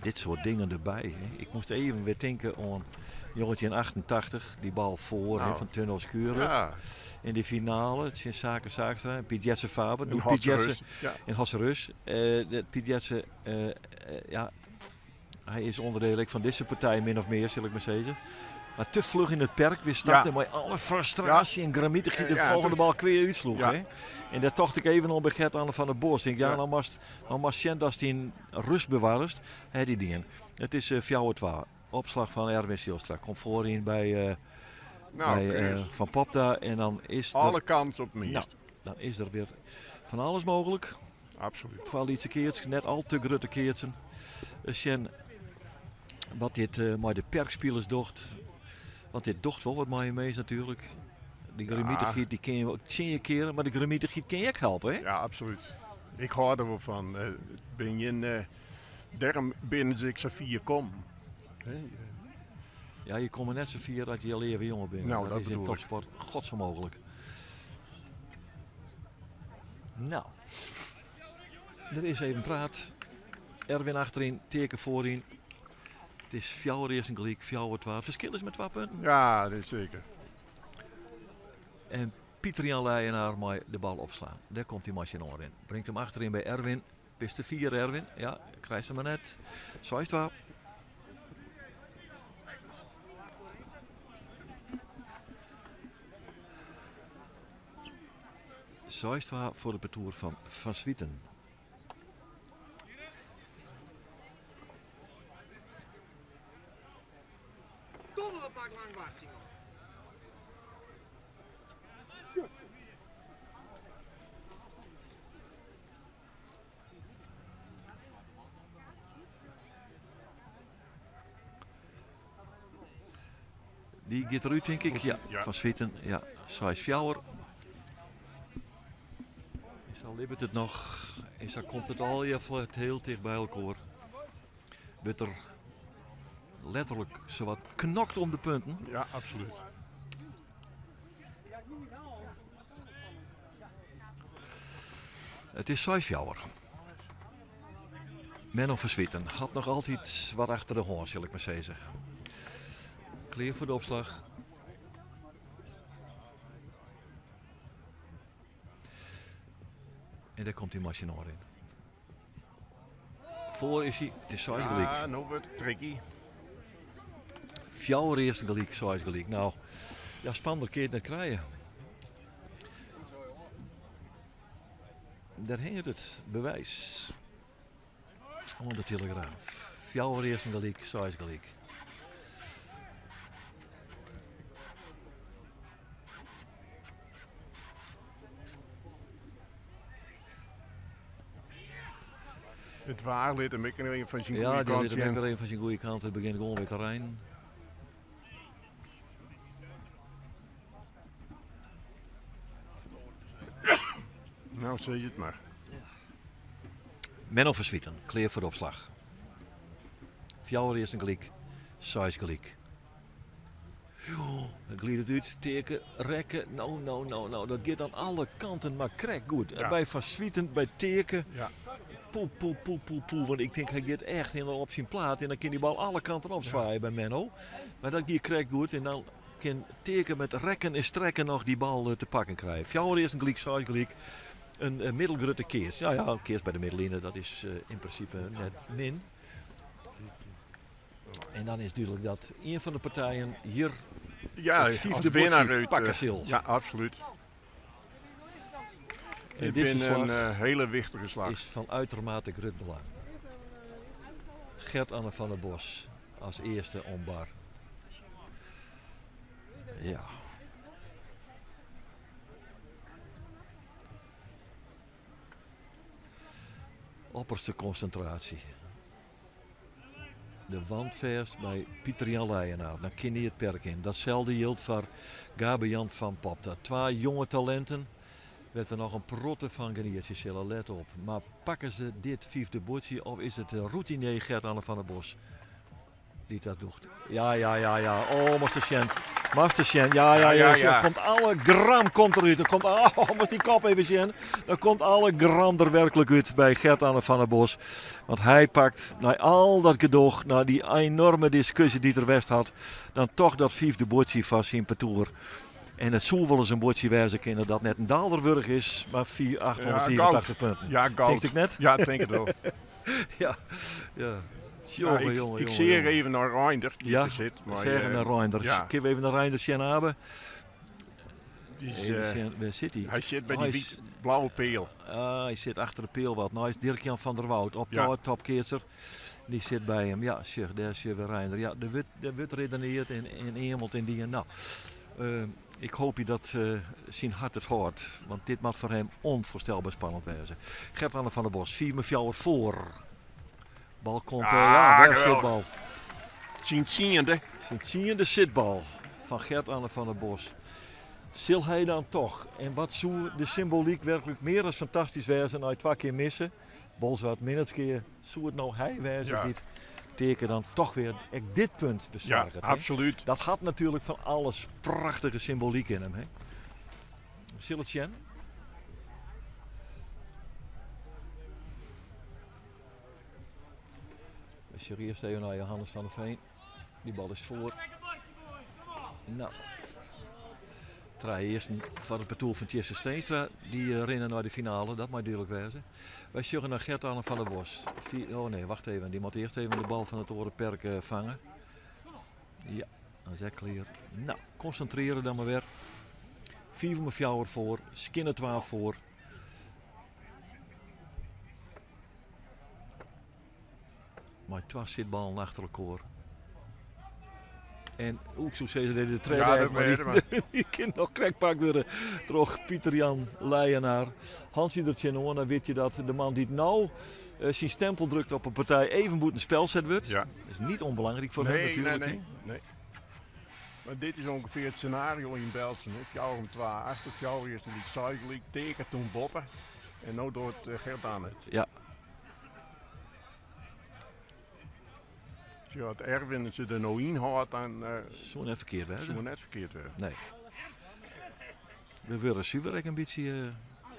dit soart dingen derby. Hè. Ik moast even wer tinke oan 1988, dy bal foar hè, Nou. fan Tunno Schurer. Ja, In de finale tsjin Sake Saakstra en Piet Jesse Faber. en Doe Piet Jesse Rus. Ja. en Hotze Rus. Eh, de- Piet Jesse, eh, eh, ja, hy is ûnderdiel ek fan dizze partij min of mear, sil ik mar sizze. Mar te fluch yn it perk wer stapte Ja. mei alle frustraasje en gramitichheid de Ja, folgjende toen- bal kwea útsloech. Ja. Hè? En dêr tocht ik even oan by Gert-Anne van der Bos. Ik tink, ja, Ja. no moatst, no moatst sjen datst dyn rêst bewarrest. Hè, dy dien. It is eh 4-2. Opslach fan Erwin Zijlstra. Komt foaryn by, eh, Nou, by eh, Chris, Van Popta. En dan is er, alle kans op meast. Nou. dan is der wer fan alles mooglik. Absoluut. Twa lytse keatsen, net al te grutte keatsen. Eh, Sjen wat dit eh, mei de perkspilers docht. Want dit docht wol wat mei je mees natuerlik. Dy gramitichheid dy kin je wol tsjin je keare, mar de gramitichheid kin je ek helpe. Hè? Ja, absoluut. Ik hâld der wol fan. Eh, bin jin, eh, dêrom binne se ek sa fier kommen. Hè? Ja, je komme net sa fier as je leave jonge binne. Nou, dat, dat is yn bedoel ik. topsport godsûnmooglik. Nou, der is even praat. Erwin achteryn, Teake foaryn. It is fjouwer earsten gelyk, 4-2. It ferskil is mar twa punten. Ja, dat is seker. En Pieter Jan Leijenaar mei de bal opslaan. Dêr komt hy mei syn oanrin. Bringt him achteryn by Erwin. Bist te fier, Erwin. Ja, krijst him mar net. 6-2. 6-2 foar it partoer fan Van Zwieten. Kom we pak lang wachten. Dy giet derút, tink ik. Ja, Ja. Van Zwieten. Ja, 6-4. Sa libbet it noch en sa komt it allegear hiel ticht by elkoar. Wurdt der letterlik sawat knokt om de punten. Ja, absolút. It is 6-4. Menno van Zwieten hat noch altyd wat achter de hân, sil ik mar sizze. Klear foar de opslach. En dêr komt hy mei syn oanrin. Foar is hy, it is seis gelyk. Ja, no wurdt it tricky. Fjouwer earsten gelyk, seis gelyk. Nou, ja, spannender kin je it net krije. Dêr hinget it bewiis oan de Telegraaf. Fjouwer earsten gelyk, seis gelyk. It waar lit him ek even fan syn Ja, goede dy kant lit him ek sjen. wer even fan syn goede kant. It begjint gewoan wer te reinen. Nou, sis it mar. Menno van Zwieten, klear foar de opslach. Fjouwer earsten gelyk, seis gelyk. Dan glidet it út, Teake rekke. No, no, no, no. Dat giet oan alle kanten mar krekt goed. Ja. By Van Zwieten, by Teake. Ja. Poe, poe, poe, poe, poe. Want ik tink, hy giet echt helemaal op syn plaat. En dan kin dy bal alle kanten opswaaie by Menno. Mar dat gie krekt goed. En dan kin Teake met rekken en strekken noch dy bal eh, te pakken krije. Fjouwer earsten gelyk, seis gelyk. In eh, middelgrutte keats. Ja, ja, keats by de middelline, dat is eh, yn prinsipe net min. En dan is dúdlik dat ien fan de partijen hjir Ja, it as fyfde winnaar buordsje út, pakke sil. Ja, absolút. En Dit dizze bin in slach hiele wichtige slach. is fan uitermate grut belang. Gert-Anne van der Bos as earste oan bar. Ja. Opperste konsintraasje. De wand fêst by Pieter Jan Leijenaar. Dan kin hy it perk yn. Datselde jildt foar Gabe Jan van Popta. Twa jonge talinten wêr't we noch in protte fan genietsje sille. Let op. Mar pakke se dit fyfde buordsje of is it de routinier Gert-Anne van der Bos dy't dat docht? Ja, ja, ja, ja. Oh, moatst sjen. Moatst sjen. Ja, ja, ja. Ja, ja, ja. Komt alle gram komt derút. Der komt, oh, moatst dy kop even sjen. Dan komt alle gram der werklik út by Gert-Anne van der Bos. Want hy pakt nei al dat gedoch, nei dy enoarme diskusje dy't er west hat, dan toch dat fyfde buordsje foar syn partoer. En it soe wolris in buordsje wêze kinne dat net in daalder wurdich is, mar 885 punten. Ja, goud. Tinkst ek net? Ja, tink it wol. Ja, ja. Ja, Jonge, ik jonge, ik jonge, seach jonge. even nei Reinder, dy't Ja, der sit. we Mar, seagen nei Reinder. ja. Kinne we even nei Reinder sjen, Abe? Die is, Even sjen, wêr sit hy? hy sit by Hy dy is- wyt blauwe peal. Ah, hy sit achter de peal wat. Neist Dirk-Jan van der Woud, op Ja. de topkeatser. Dy sit by him. Ja, sjoch, dêr sjogge we Reinder. Ja, der wurdt, der wurdt redeneard en, en eameld en dien. Nou, ik hoopje dat syn hart it hâldt. Want dit moat foar him ûnfoarstelber spannend wêze. Gert-Anne van der Bos, 4 mei 4 foar. Bal komt, Ah, ja, wer geweldig. sitbal. Syn tsiende. Syn tsiende sitbal fan Gert-Anne van der Bos. Sil hy dan toch, en wat soe de symbolyk werklik mear as fantastysk wêze nei twa kear misse, Bolsward Minnertsgea, soe it no hy wêze Ja. dy't Teake dan toch wer ek dit punt Ja, besoarget? hè? absolút. Dat hat natuerlik fan alles prachtige symbolyk yn him. Hè? We sille it sjen. We sjogge earst even nei Johannes van der Veen. Dy bal is foar. Nou. Trije earsten foar it partoer fan Tjisse Steenstra. Dy eh, rinne nei de finale, dat mei dúdlik wêze. Wy sjogge nei Gert-Anne van der Bos. Oh nee, wacht even. Dy moat earst even de bal fan it oare perk eh, fange. Ja, dan is ek klear. Nou, konsintrearje dan mar wer. 5 om 4 foar, skinne 2 foar. Mei twa sitballen achter elkoar. En oe, ik soe sizze de tredde Ja, ek, dat mar weet dy, ik maar. dy kin noch krekt pakt wurde troch Pieter-Jan Leijenaar. Hantsje der tsjinoan, dan wit je dat de man dy't no syn stempel drukt op 'e partij even bûten spel set wurdt. Ja. Dat is net ûnbelangryk foar him Nee, nee, natuerlik. nee, nee. Mar dit is ûngefear it senario yn Berltsum. Fjouwer om twa achter, fjouwer earsten lyk seis gelyk, Teake toen boppe. En no docht Gert Anne it. Ja. Sjoch, as Erwin se der no yn hâldt, dan Soe net ferkeard wêze. Soe net ferkeard wêze. Nee. We wurde suver ek in bytsje.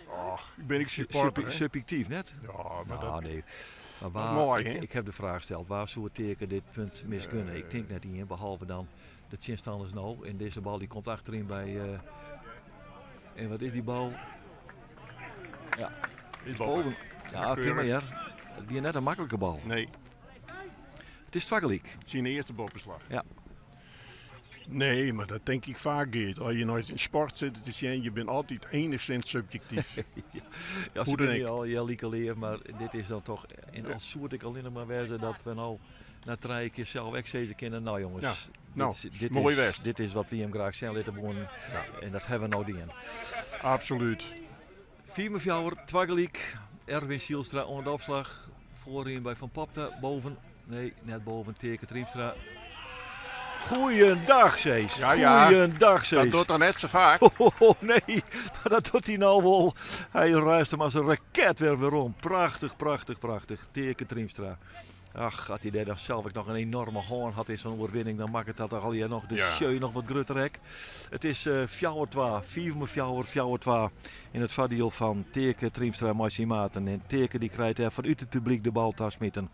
Och, ik bin ek supporter. Subjektyf, net? Ja, mar dat. Nee. Maar waar, moai, ik, ik heb de vraag gesteld, waar soe Teake dit punt misgunne? Ik tink net ien, behalve dan de tsjinstanners no. En dizze bal die komt achteryn by. Uh, en wat is die bal? Ja, is boven. Ja, prima hear. It wie net in maklike bal. Nee. It is twa gelyk. Syn earste boppeslach. Ja. Nee, mar dat tink ik faak, Geart. As je nei in sport sitte te sjen, je binne altyd enigszins subjektyf. ja, se binne al ja, like leaf, mar dit is dan toch... En al soe it ek allinnich mar wêze dat we no nei trije kear sels ek sizze kinne, no jonges, ja. No, dit, dit, moai is, west. dit is wat wy jim graach sjen litte woenen. Ja. En dat hawwe we no dien. Absolút. 4 4, twa gelyk. Erwin Zijlstra oan de opslach. Foaryn by Van Popta. Boven. Nee, net boven. Teake Triemstra. Goeiedag, Cees. Ja, ja. Goeiedag, Cees. Dat docht er net sa faak. Oh, nee, mar dat docht hy no wol. Hy raast him as in raket wer werom. Prachtich, prachtich, prachtich. Teake Triemstra. Ach, as hy dêr dan sels ek noch in enorme hân hat yn sa'n oerwinning, dan makket dat allegear noch de Ja. sjeu noch wat grutter ek. It is eh 4-2, 5-4, 4-2 yn it foardiel fan Teake Triemstra mei syn maten. En Teake dy krijt dêr fanút it publyk de bal tasmiten.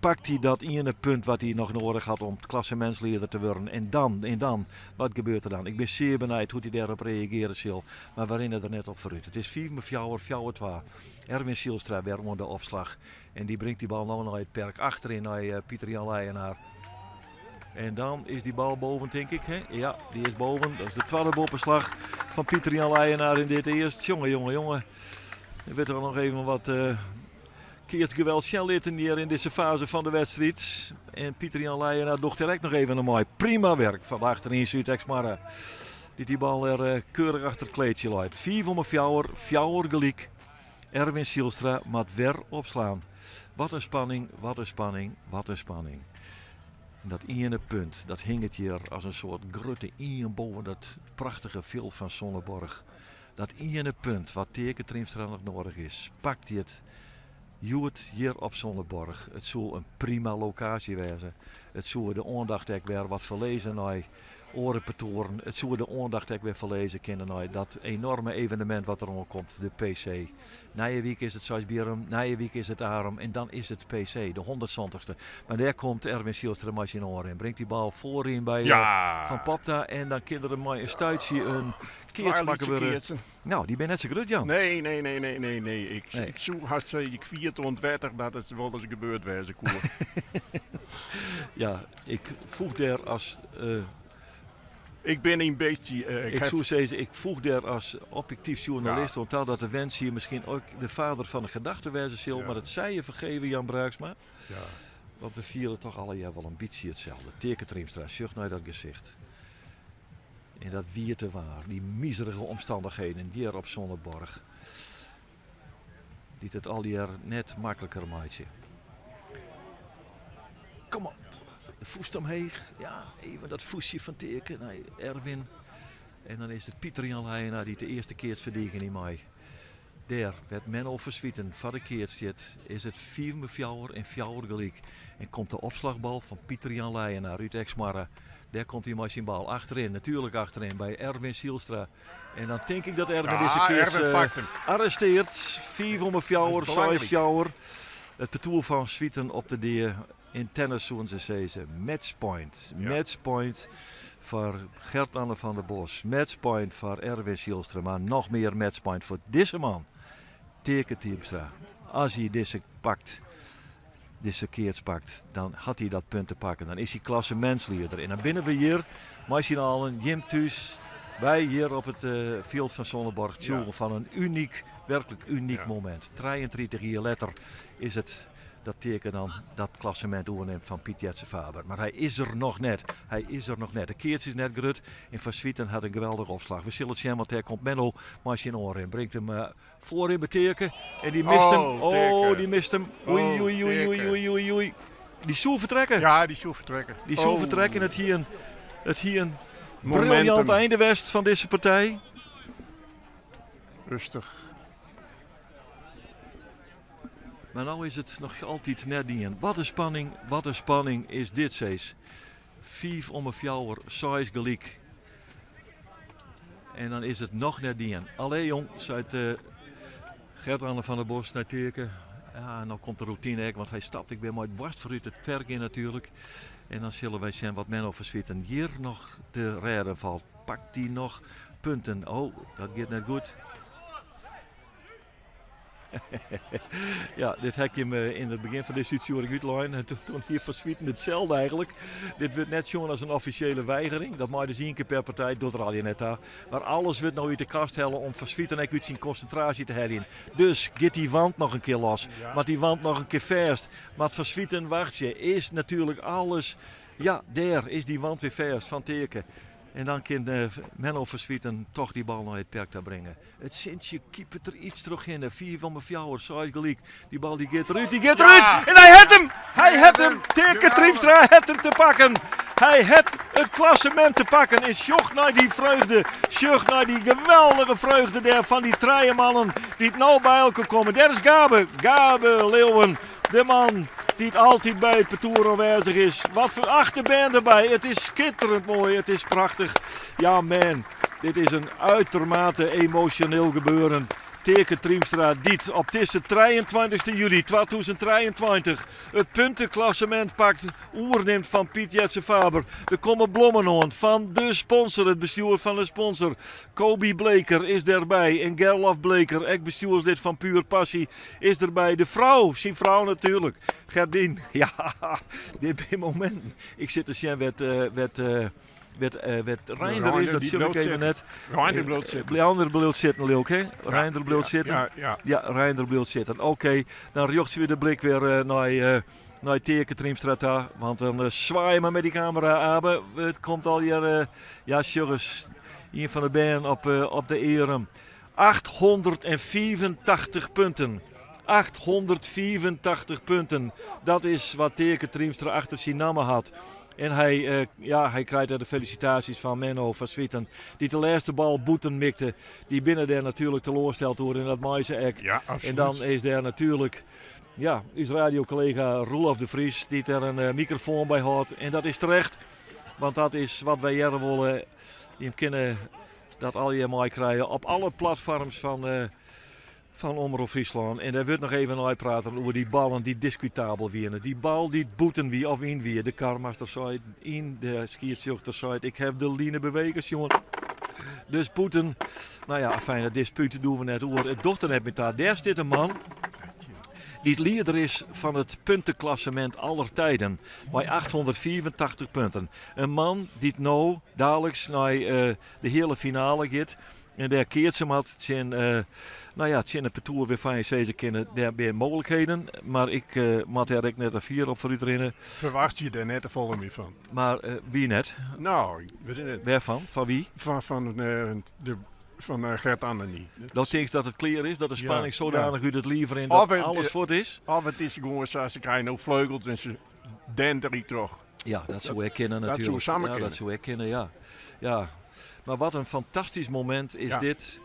Pakt hy dat iene punt wat hy noch noadich hat om klassemintslieder te wurden. En dan, en dan, wat gebeurt der dan? Ik bin sear benijd hoe't hy dêrop reagearje sil. Mar we rinne der net op foarút. It is 5-4, 4-2. Erwin Zijlstra wer oan de opslach. En dy bringt dy bal no nei it perk achteryn nei eh, Pieter Jan Leijenaar. En dan is dy bal boven, tink ik. Hè? Ja, dy is boven. Dat is de twadde boppeslach fan Pieter Jan Leijenaar yn dit earst. Jonge, jonge, jonge. Der wurdt der noch even wat uh, keatsgeweld sjen litten hjir yn dizze faze fan de wedstriid. En Pieter Jan Leijenaar docht der ek noch even mei. Prima werk fan de achteryn út Eksmoarre. Dy't dy bal er uh, keurich achter it kleedsje leit. 5 om 4, 4 gelyk. Erwin Zijlstra moat wer opslaan. Wat in spanning, wat in spanning, wat in spanning. En dat iene punt, dat hinget hjir as in soart grutte ien boven dat prachtige fjild fan Sonneborg. Dat iene punt wat Teake Triemstra noch noadich is, pakt hy it hjoed hjir op Sonneborg. It soe in prima lokaasje wêze. It soe de oandacht ek wer wat ferlizze nei oare partoeren. It soe de oandacht ek wer ferlizze kinne nei dat enorme evenemint wat deroan komt, de PC. Nije wike is it Seisbierrum, nije wike is it Arum en dan is it PC, de hûndertsântichste. Mar dêr komt Erwin Zijlstra mei syn oanrin. Bringt dy bal foaryn by Ja. Van Popta en dan kin der mei in stuitsje in keats Twa makke lytse wurde. keatsen. No, dy binne net sa grut, Jan. Nee, nee, nee, nee, nee, nee. Ik, Nee. ik soe hast sizze, ik fier it oan it wetter dat it wolris gebeurd wêze koe. Ja, ik foech dêr as eh, ik bin in bytsje. eh, ik ik heb- soe sizze, ik foech dêr as objektyf sjoernalist oan ta dat de wens hier miskien ek de vader fan de gedachte wêze sil, Ja. mar it sij je fergeve, Jan Braaksma. Ja. Want we fiele toch allegear wol in bytsje itselde. Teake Triemstra, sjoch nei dat gesicht. En dat wiete waar, dy mizerige omstannichheden hjir op Sonneborg. Dy't it allegear net makliker meitsje. Kom op, de fûst omheech. Ja, even dat fûstje fan Teake nei Erwin. En dan is it Pieter Jan Leijenaar dy't de earste keats ferdigenje mei. Dêr, wêr't Menno van Zwieten foar de keats stiet, is it 5-4 en 4 gelyk. En komt de opslachbal fan Pieter Jan Leijenaar út Eksmoarre. Dêr komt hy mei syn bal achteryn, natuerlik achteryn, by Erwin Zijlstra. En dan tink ik dat Erwin Ja, dizze keats Erwin eh, pakt him. arrestearret. 5 om 4, Dat is belangrijk. 6 4. It partoer fan Zwieten op de dea. Yn tennis soene se sizze, matchpoint. Ja. Matchpoint foar Gert-Anne van der Bos. Matchpoint foar Erwin Zijlstra. Mar noch mear matchpoint foar dizze man, Teake Triemstra. As hy dizze pakt, dizze keats pakt, dan hat hy dat punt te pakken. Dan is hy klassemintslieder. En dan binne we hjir mei syn allen, jim thús, wy hjir op it eh, fjild fan Sonneborg, tsjûgen Ja. fan in unyk, werklik unyk Ja. momint. 33 jier letter is it dat Teake dan dat klassemint oernimt fan Piet Jetze Faber. Mar hy is der noch net. Hy is der noch net. De keats is net grut en Van Zwieten hat in geweldige opslach. We sille it sjen, want dêr komt Menno mei syn oanrin. Bringt him eh, foaryn by Teake en dy mist him. Oh, Oh, Teake. dy mist him. Oei, Oh, oei, oei, oei, Teake. oei, oei, oei. Dy soe fertrekke. Ja, dy soe fertrekke. Dy soe Oh. fertrekke. It hie in, it hie in Momentum. briljant einde west fan dizze partij. Rêstich. Mar no is it noch altyd net dien. Wat in spanning, wat in spanning is dit seis. Fiif om 'e fjouwer, seis gelyk. En dan is it noch net dien. Allee jong, seit uh, Gert-Anne van der Bos nei Teake. Ja, no komt de routine ek, want hy stapt ek wer mei it boarst foarút it perk yn natuerlik. En dan sille wy sjen wat Menno van Zwieten hjir noch te rêden falt. Pakt hy noch punten? Oh, dat giet net goed. Ja, dit ha ik jim yn it begjin fan dizze útstjoering útlein. En toen hie Van Zwieten itselde eigentlik. Dit wurdt net sjoen as in offisjele weigering. Dat mei dus ien kear per partij, docht der allegear net ta. Mar alles wurdt no út de kast helle om Van Zwieten ek út syn konsintraasje te heljen. Dus giet dy wand noch in kear los. Moat dy wand noch in kear fêst. Moat Van Zwieten wachtsje. Is natuerlik alles... Ja, dêr is dy wand wer fêst fan Teake. En dan kin Menno van Zwieten toch dy bal nei it perk ta bringe. It sintsje kipet der iets trochhinne. Fiif om 'e fjouwer, seis gelyk. Dy bal dy giet derút, dy giet derút! En hy hat him! Hy hat him! Teake Triemstra hat him te pakken! Hy hat it klassemint te pakken en sjoch nei dy freugde. Sjoch nei dy geweldige freugde dêr fan dy trije mannen dy't no by elkoar komme. Dêr is Gabe, Gabe Leeuwen, de man dy't altyd by it partoer oanwêzich is. Wat foar achterbern derby. It is skitterend moai, it is prachtich. Ja man, dit is in uitermate emosjoneel gebeuren. Teake Triemstra dy't op dizze 23 july 2023 it puntenklassemint pakt, oernimt fan Piet Jetze Faber. Der komme blommen oan fan de sponsor, it bestjoer fan de sponsor. Coby Bleker is derby en Gerlof Bleker, ek bestjoerslid fan Puur Passie, is derby. De frou, syn frou natuerlik, Gerdien. Ja, dit binne mominten. Ik sit te sjen wêr't wêr't wêr't Reinder is, dat sjoch ik even net. Reinder bliuwt sitten. Reinder bliuwt sitten, leau ik, hè? Reinder bliuwt sitten. Ja, ja. Ja, Reinder bliuwt sitten. Oké, dan rjochtsje we de blik wer nei, nei Teake Triemstra ta. Want dan swaaie we mei dy kamera, Abe. It komt allegear, ja, sjoch ris, ien fan de bern op de earm. 885 punten. 885 punten. Dat is wat Teake Triemstra achter syn namme hat. En hy, eh, ja, hy krijt de felisitaasjes fan Menno van Zwieten, dy't de lêste bal bûten mikte. Dy binne dêr natuerlik teloarsteld oer en dat mei se ek. Ja, absoluut. En dan is dêr natuerlik ja, ús radiokollega Roelof de Vries, dy't der in eh, mikrofoan by hâldt. En dat is terecht, want dat is wat wy hearre wolle. Jim kinne dat allegear meikrije op alle platfoarms fan, eh, fan Omrop Fryslân. En dêr wurdt noch even neipraten oer dy ballen dy't diskutabel wiene. Dy bal dy't bûten wie of yn wie. De karmaster sei yn, de skiedsrjochter sei ik haw de line bewegen sjoen. Dus bûten. No ja, fijn, dat dispuut dogge we net oer. It docht der net mear ta. Dêr stiet in man dy't lieder is fan it puntenklassemint aller tijden. Mei 885 punten. In man dy't no daliks nei eh, de heale finale giet. En dêr keatse moat tsjin, no ja, tsjin in partoer wêrfan je sizze kinne, dêr binne mooglikheden. Mar ik moat dêr ek net in fier op foarút rinne. Ferwachtsje je dêr net te folle mear fan? Mar wie net? No, ik wit it net. Wêrfan? Fan wie? Fan, de, fan Gert Anne niet. Do tinkst dat it klear is? Dat de spanning zodanig út it liif rint dat alles fuort is? Of it is gewoan sa, se krije no fleugels en se denderje troch. Ja, dat soe ek kinne natuerlik. Dat soe samar Ja, kinne. dat soe ek kinne, ja. Ja. Mar wat in fantastysk momint is dit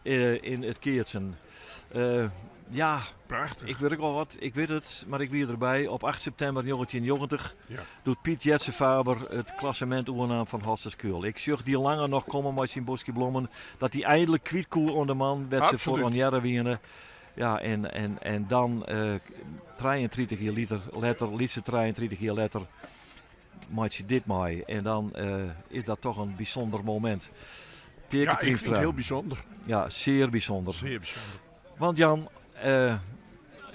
yn it keatsen. Ja, Prachtich. ik wurd ek al wat, ik wit it, mar ik wie derby op 8 septimber 1990. Doe't Piet Jetze Faber it klassemint oernaam fan Hotze Schuil. Ik sjoch dy lange noch kommen mei syn boskje blommen, dat hy eindelijk kwyt koe oan de man wêr't se foar oanearre wiene. Ja, en, en, en dan uh, 33 jier liter, letter, lytse 33 jier letter, meitsje dit mei. En dan uh, is dat toch in bysûnder momint. Teake ja, ik vind het heel bijzonder. Ja, zeer bijzonder. Zeer bijzonder. Want Jan, uh,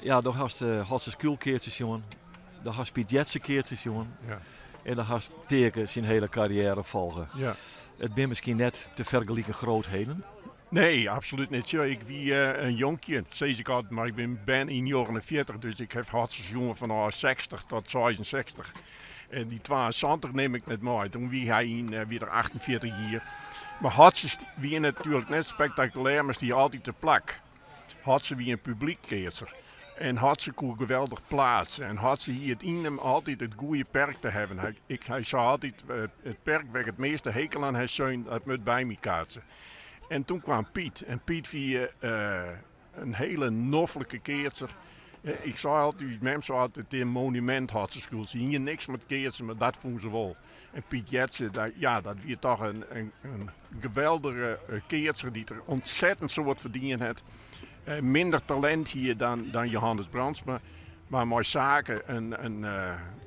ja, do hast uh, Hotze Schuil keatsen sjoen. Do hast Piet Jetze keatsen sjoen. Ja. En do hast Teake syn hiele karriêre folge. Ja. It binne miskien net te fergeliken grootheden. Nee, absolút net. Sjoch, ik wie in jonkje, sis ik altyd, mar ik bin berne yn 49, dus ik haw Hotze sjoen fanôf 60 tot 66. En dy 72 nim ik net mei. Toen wie hy yn, wie er 48 jier. Mar Hotze wie natuerlik net spektakulêr, mar stie altyd te plak. Hotze wie in publykkeatser. En Hotze koe geweldich plaatse. En Hotze hie it yn him altyd it goede perk te hawwen. Hy, ik, hy sei altyd, it perk wêr't ik it measte hekel oan ha sein, dat moat by my kaatse. En toen kwam Piet. En Piet wie in hele noflike keatser. Ik sei altyd, ús mem sei altyd, it is in monumint hat se skuld. Se hiene niks mei it keatsen, mar dat fûn se wol. En Piet Jetze, dat, ja, dat wie toch in, in, in geweldige keatser dy't der ontzettend soad ferdiend hat. Minder talint hie dan, dan Johannes Brandsma. Mar mei Sake in, in,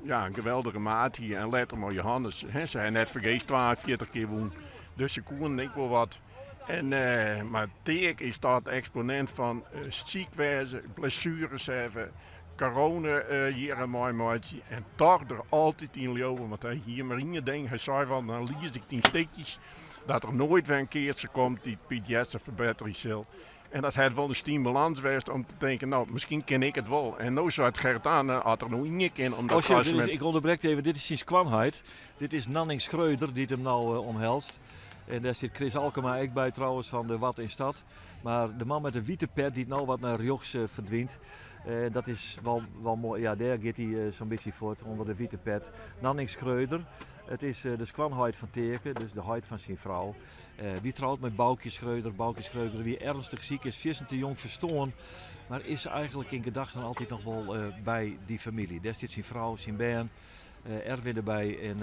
ja, in geweldige maat hie. En letter mei Johannes. Hè, se ha net fergees 42 kear wûn. Dus se koenen ek wol wat. En, mar Teake is toch it eksponint fan siik wêze, blessueres hawwe, corona jierren meimeitsje en toch der altyd yn leauwe. Want hy hie mar ien ding, hy sei wel, dan lies ik it yn stikjes, dat der noait wer in keatser komt dy't Piet Jetze ferbetterje sil. En dat hat wol in stimulans west om te tinken, no, miskien kin ik it wol. En no seit Gert Anne, as der no ien kin om dat Oh, shit, dit is, klassemint... ik ûnderbrek even, dit is syn skoanheit. Dit is Nanning Schreuder dy't him no omhelst. En dêr sit Chris Alkema ek by trouwens fan de Wad in Stad. Mar de man met de wite pet dy't no wat nei rjochts ferdwynt, dat is wol, wol moai. Ja, dêr giet hy sa'n bytsje fuort ûnder de wite pet. Nanning Schreuder, it is de skoanheit fan Teake, dus de heit fan syn frou. Wie troud mei Boukje Schreuder. Boukje Schreuder wie ernstig siek, is fierstente jong ferstoarn, mar is eigenlik yn gedachten altyd noch wol by dy famylje. Dêr stiet syn frou, syn bern, Erwin derby en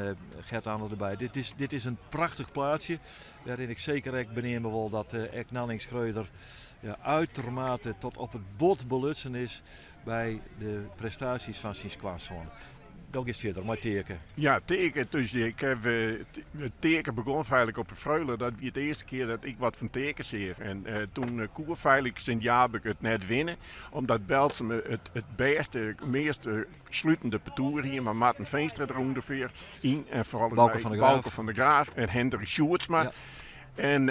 Gert Anne derby. Dit is, dit is in prachtich plaatsje, wêryn ik seker ek beneame wol dat ek Nanning Schreuder ja, uitermate tot op it bot belutsen is by de prestaasjes fan syn skoansoan. Do giest fierder mei Teake. Ja, Teake. Dus ik haw Teake begûn feitlik op de Freule. Dat wie it earste kear dat ik wat fan Teake seach. En toen koe feitlik Sint Jabik it net winne, omdat Berltsum it it bêste, meast slutende partoer hie, mei Marten Feenstra der ûngefear yn en foaral Bauke van der Graaf. Bauke van der Graaf en Hendrik Sjoerdsma. Ja. En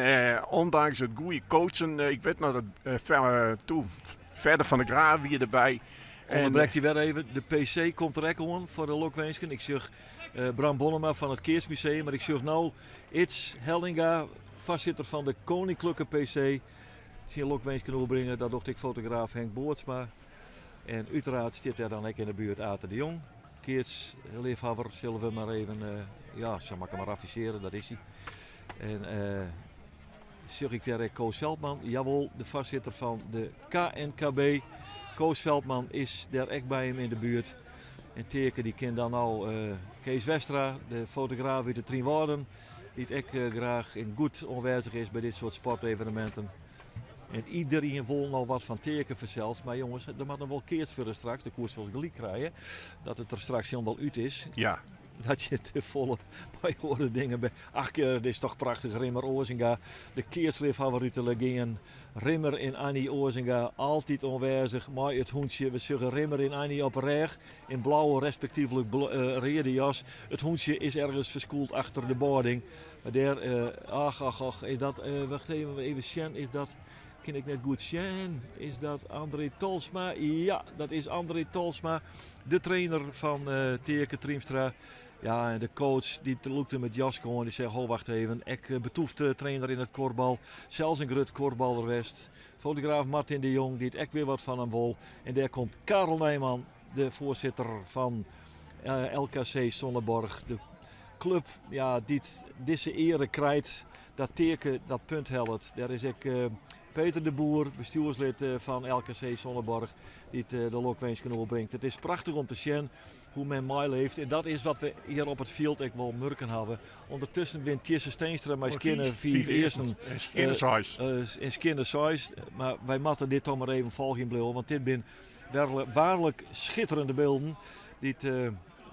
ondanks it goede coachen, ik wit noch dat toe Fedde van der Graaf wie derby. Onderbrek dy wer even. De PC komt der ek oan foar de lokwinsken. Ik sjoch Bram Bonnema fan it Keatsmuseum, mar ik sjoch no Ids Hellinga, foarsitter fan de Koninklijke PC, syn lokwinsken oerbringe. Dat docht ek fotograaf Henk Bootsma. En uteraard stiet dêr dan ek yn de buert Ate de Jong. Keatsleafhawwer sille we mar even, ja, sa moat ik him mar affisearje, dat is hy. En sjoch ik dêr ek Koos Veldman? Jawol, de foarsitter fan de KNKB. Koos Veldman is dêr ek by him yn de buert. En Teake dy kin dan no Kees Westra, de fotograaf út de Trynwâlden, dy't ek graach en goed oanwêzich is by dit soart sporteveneminten. En iderien wol no wat fan Teake fansels, mar jonges, der moat noch wol keatst wurde straks. Do koest wolris gelyk krije dat it der straks hielendal út is. Ja. Dat je te folle mei oare dingen be. Ach, dit is toch prachtich, Rimmer Oazinga, de keatsleafhawwer út de Legeaën. Rimmer en Annie Oazinga, altyd oanwêzich mei it hûntsje. We sjogge Rimmer en Annie op 'e rêch in blauwe respektyflik reade jas. It hûntsje is ergens ferskûld achter de boarding. Mar dêr, ach, ach, ach, is dat, wacht even, even sjen, is dat, kin ik net goed sjen, is dat André Tolsma? Ja, dat is André Tolsma, de trainer fan Teake Triemstra. Ja, en de coach dy lûkt him it jaske oan, dy seit, ho, wacht even, ek betûft trainer yn it kuorbal, sels in grut kuorballer west. Fotograaf Martin de Jong, dy't ek wer wat fan him wol. En dêr komt Karel Nijman, de foarsitter fan LKC Sonneborg, de klup ja, dy't dizze eare krijt dat Teake dat punt hellet. Dêr is ek Peter de Boer, bestjoerslid fan LKC Sonneborg, dy't de lokwinsken oerbringt. It is prachtich om te sjen hoe men meileeft. En dat is wat we hjir op it fjild ek wol murken hawwe. Undertusken wint Tjisse Steenstra mei skjinne 5 earsten. En skjinne 6. En skjinne 6. Mar wy moatte dit toch mar even folgjen bliuwe, want dit binne waarlik schitterende bylden dy't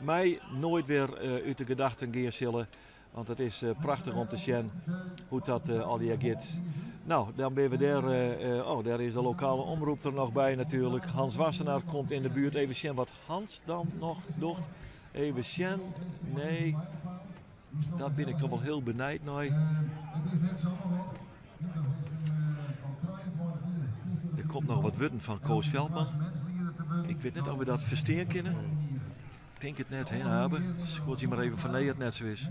my noait wer út de gedachten gean sille. Want it is prachtich om te sjen hoe't dat allegear giet. No, dan binne we dêr. Oh, dêr is de lokale omroep der noch by natuerlik. Hans Wassenaar komt yn de buert. Even sjen wat Hans dan noch docht. Even sjen. Nee, daar bin ik toch wol hiel benijd nei. Der komt noch wat wurden fan Koos Veldman. Ik wit net oft we dat ferstean kinne. Ik tink it net, hè Abe? Skodzje mar even fan nee, it net sa is.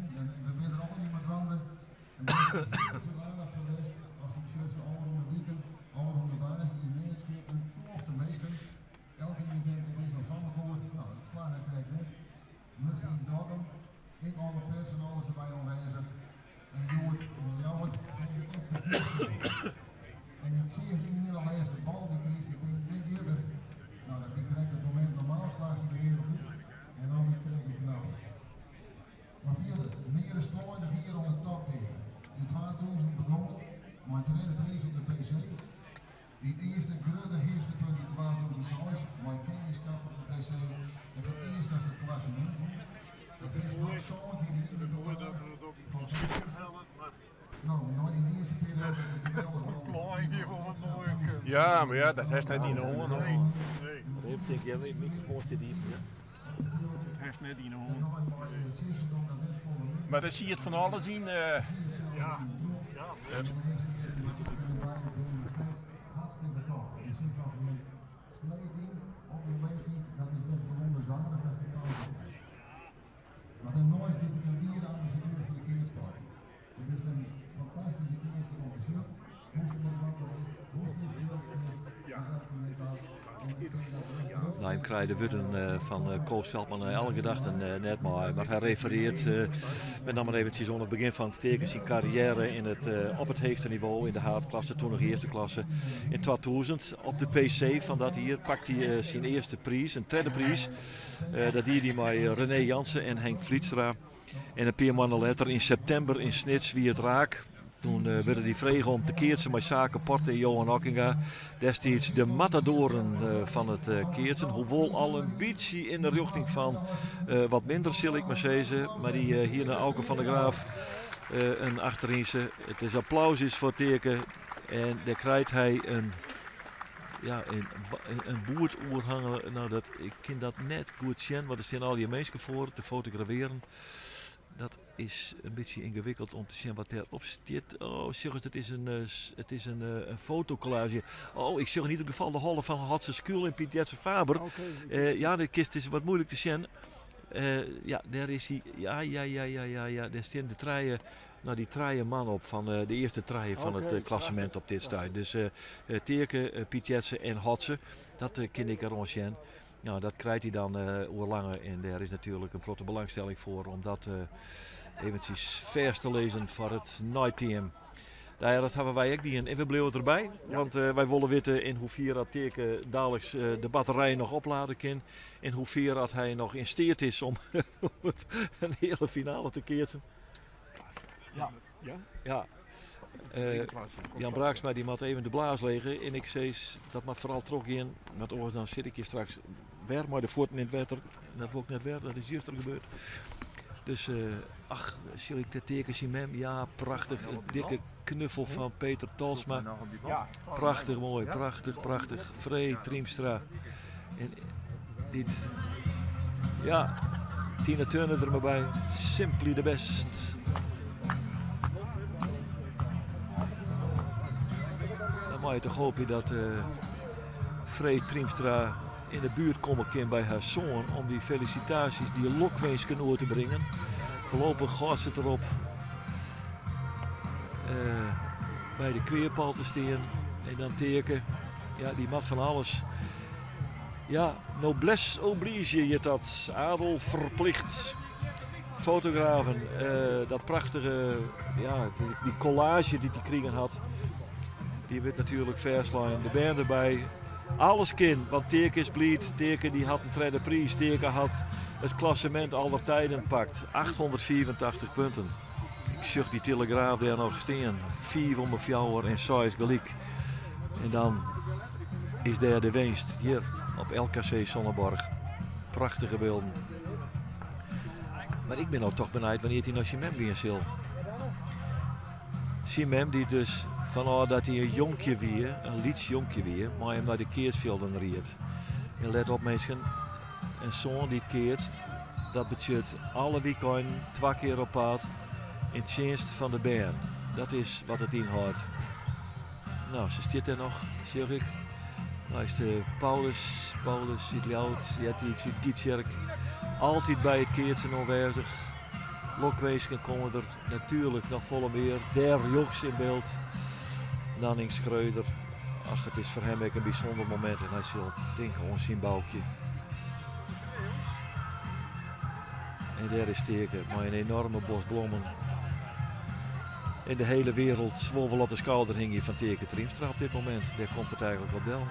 Ja, mar ja, dat hast net yn 'e hân. Nee. Even tinke, ja, de mikrofoan stiet iepen. Ja. Dat hast net yn 'e hân. Mar der siet fan alles yn. Ja. Nou, jim krije de wurden fan Koos Veldman nei alle gedachten net mei. Mar hy refereart met name eventsjes oan it begjin fan Teake syn karriêre yn it, op it heechste nivo yn de haadklasse, toen noch earste klasse. Yn 2000 op de PC fan dat jier pakt hy syn earste priis, in tredde priis. Dat die hy mei René Jansen en Henk Vlietstra. En in pear moanne letter, yn septimber yn Snits, wie it raak. Toen wurde dy frege om te keatsen mei Sake Porte en Johan Okkinga. Destiids de matadoren fan it keatsen. Hoewol al in bytsje yn de rjochting fan wat minder, sil ik mar sizze. Mar dy hiene Auke van der Graaf in achterynse. It is applaus is foar Teake. En dêr krijt hy in, ja, in boerd oerhangen. Nou, dat, ik kin dat net goed sjen, want der stean allegear minsken foar te fotografearjen. Dat is in bytsje yngewikkeld om te sjen wat dêrop stiet. Oh, sjoch ris, it is in, it is in, in fotokollaazje. Oh, ik sjoch yn ieder gefal de holle fan Hotze Skûl en Piet Jetze Faber. Ja, de kist is wat moeilik te sjen. Ja, dêr is hy. Ja, ja, ja, ja, ja, ja. Dêr stean de trije, nou, dy trije man op fan de earste trije fan it klassemint op dit stuit. Dus Teake, Piet Jetze en Hotze, dat kin ik eroan sjen. Nou, dat krijt hy dan oerlange en dêr is natuerlik in protte belangstelling foar om dat eventsjes fêst te lizzen foar it neiteam. Nou ja, dat hawwe wy ek dien en we bliuwe derby, want wy wolle witte yn hoefier dat Teake daliks de batterij noch oplade kin en hoefier dat hy noch yn steat is om in heale finale te keatsen. Ja. Ja? Ja. Jan Braaksma die moat even de blaas lege en ik sis dat moat foaral trochgean, want oars dan sit ik hjir straks wer mei de fuotten yn it wetter. En dat wol ik net wer, dat is juster gebeurd. Dus ach, sil ik de Teake syn mem? Ja, prachtich. In dikke knuffel fan Peter Tolsma. Prachtich moai, prachtich, prachtich. Free Triemstra. En dit, ja, Tina Turner der mar by. Simply the best. Dan mei je toch hoopje dat uh, Free Triemstra yn de buert komme kin by har soan om dy felisitaasjes, dy lokwinsken oer te bringen. Foarlopich hâldt se it derop uh, by de kweapal te stean en dan Teake. Ja, dy moat fan alles. Ja, noblesse oblige hjit dat. Adel verplicht. Fotografen, uh, dat prachtige, ja, dy kollaazje dy't hy krigen hat, dy wurdt natuerlik fêstlein. De bern derby. Alles kin, want Teake is bliid. Teake dy hat in tredde priis. Teake hat it klassemint aller tijden pakt. 885 punten. Ik sjoch dy telegraaf dêr noch stean. 5 om 'e fjouwer en seis gelyk. En dan is dêr de winst hjir op LKC Sonneborg. Prachtige bylden. Mar ik bin no toch benijd wannear't hy nei syn mem gean sil. Syn mem dy't dus fanôf dat hy in jonkje wie, in lyts jonkje wie, mei him nei de keatsfjilden ried. En let op minsken, in soan dy't keatst, dat betsjut alle wykeinen twa kear op paad yn tsjinst fan de bern. Dat is wat it ynhâldt. Nou, se stiet dêr noch, sjoch ik. Neist de Paulus, Paulus út Ljouwert, eartiids út Gytsjerk. Altyd by it keatsen oanwêzich. Lokwinsken komme der natuerlik noch folle mear. Dêr rjochts yn byld Nanning Schreuder. Ach, it is foar him ek in bysûnder momint en hy sil tinke oan syn Baukje. En dêr is Teake mei in enorme bos blommen. En de hele wereld wol wol op de skouder hingje fan Teake Triemstra op dit momint. Dêr komt it eigenlik op del.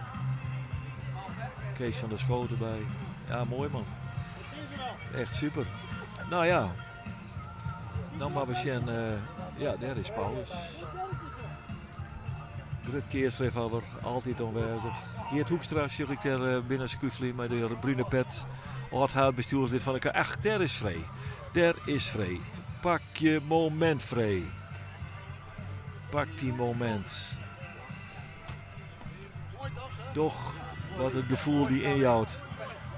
Kees van der Schoot derby. Ja, moai man. Echt super. Nou ja, dan mar we sjen. Ja, dêr is Paulus. Grut keatsleafhawwer, altyd oanwêzich. Geert Hoekstra sjoch ik dêr binnen skúffeljen mei de brune pet. Âld haadbestjoerslid fan de K. Ach, dêr is Free. Dêr is Free. Pak je momint, Free. Pak dy momint. Doch wat it gefoel dy ynjout.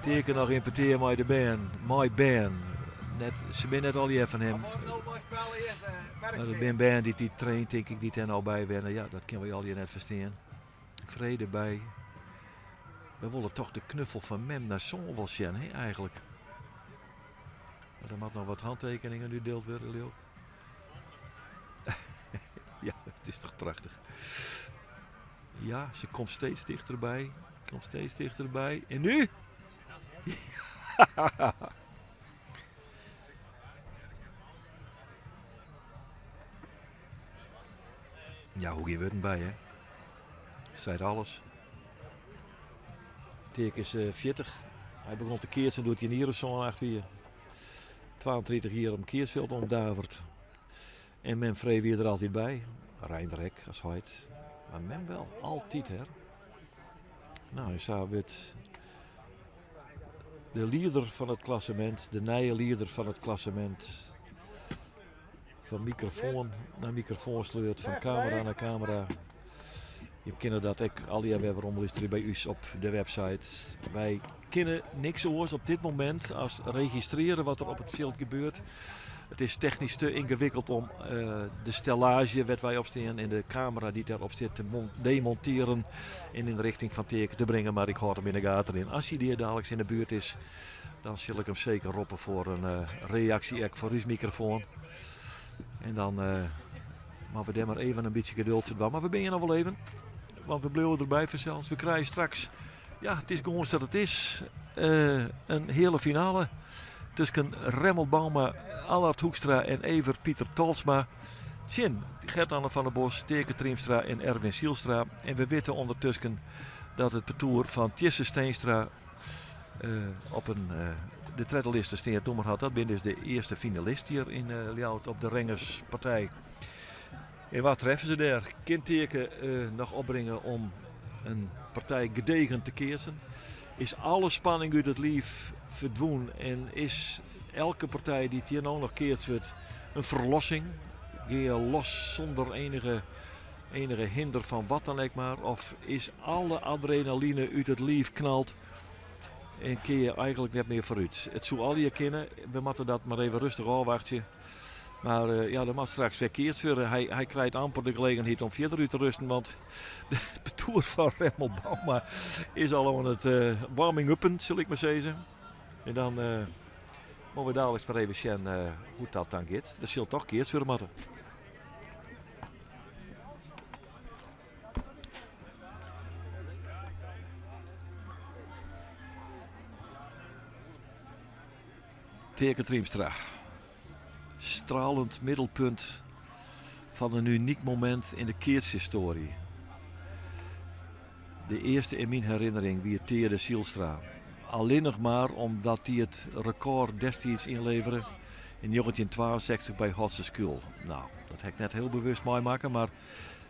Teake noch yn petear mei de bern, mei bern. Net, se binne net allegear fan him. Mar it binne bern dy't hy traint, tink ik, dy't dêr no by wenne. Ja, dat kinne wy allegear net ferstean. Frede by. We wolle toch de knuffel fan mem nei soan wol sjen, hè, eigenlik. Mar der moat noch wat hantekeningen útdield wurde, leau ik. Ja, it is toch prachtich. Ja, se komt steeds dichterbij. Komt steeds dichterbij. En nu? Ja, hoe gjin wurden by, hè? Seit alles. Teake is 40. Hy begûn te keatsen doe't hy in jier of sân, acht wie. 32 jier op in keatsfjild omdaverd. En mem Free wie der altyd by. Reinder ek as heit. Mar mem wel, altyd hè. Nou, en sa wurdt de lieder fan it klassemint, de nije lieder fan it klassemint, fan mikrofoan nei mikrofoan sleurd, fan kamera nei kamera. Je kinne dat ek allegear wer weromlústerje by ús op de website. Wy kinne niks oars op dit momint as registrearje wat der op it fjild gebeurt. It is technysk te yngewikkeld om de stellaazje wêr't wy op stean en de kamera dy't dêrop stiet te demontearjen en yn de richting fan Teake te bringen. Mar ik hâld him yn de gaten en as hy dêr daliks yn de buert is, dan sil ik him seker roppe foar in reaksje ek foar ús mikrofoan. En dan moatte we dêr mar even in bytsje geduld foar dwaan. Mar we binne hjir noch wol even, want we bliuwe derby fansels. We krije straks, ja, it is gewoan sa't it is, in heale finale tusken Remmelt Bouma, Allard Hoekstra en Evert Pieter Tolsma. Tsjin Gert-Anne van der Bos, Teake Triemstra en Erwin Zijlstra. En we witte ûndertusken dat it partoer fan Tjisse Steenstra op in, de tredde liste stean nûmer hat. Dat binne dus de earste finalist hjir yn Ljouwert op de Rengerspartij. En wat treffe se dêr? Kin Teake noch opbringe om in partij gedegen te keatsen? Is alle spanning út it liif ferdwûn en is elke partij dy't hjir no noch keatst wurdt in ferlossing? Gean je los sûnder enige, enige hinder fan wat dan ek mar? Of is alle adrenaline út it liif knald en kin je eigenlik net mear foarút? It soe allegear kinne, we moatte dat mar even rêstich ôfwachtsje. Mar eh, ja, der moat straks wer keatst wurde. Hy, hy krijt amper de gelegenheid om fierder út te rusten, want it partoer fan Remmelt Bouma is al oan it uh, warming uppen, sil ik mar sizze. En dan uh, moatte we daliks mar even sjen uh, hoe't dat dan giet. Der sil toch keatst wurde moatte. Teake Triemstra. Stralend middelpunt fan in unyk momint yn de keatshistoarje. De earste yn myn herinnering wie Teade Zijlstra. Allinnich mar omdat dy it rekôr destiids ynlevere yn 1962 by Hotze Scull. Nou, dat ha ik net hiel bewust meimakke, mar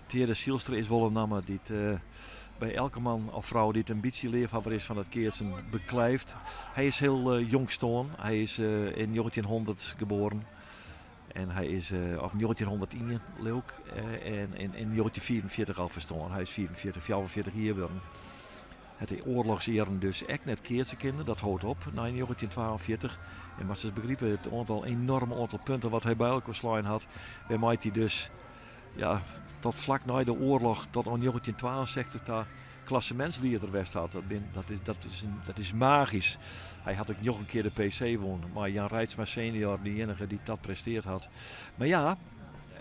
Teade Zijlstra is wol in namme dy't by elke man of frou dy't in bytsje leafhawwer is fan it keatsen beklijft. Hy is hiel jong stoarn. Hy is yn 1900 geboren. En hy is, of 1901 leau ik, en yn 1945 al ferstoarn. Hy is 45, 44 jier wurden. Hat de oarlochsjierren dus ek net keatse kinnen. Dat hold op nei 1942. En moatst ris begripe it oantal, enorme oantal punten wat hy by elkoar slein hat. Wêrmei't hy dus ja, tot flak nei de oarloch, tot oan 1962 ta klassemintslieder west hat. Dat, bin, dat, is, dat, is in, dat is magysk. Hy hat ek njoggen kear de PC wûn. Mei Jan Reitsma senior, de iennige dy't dat presteard hat. Mar ja,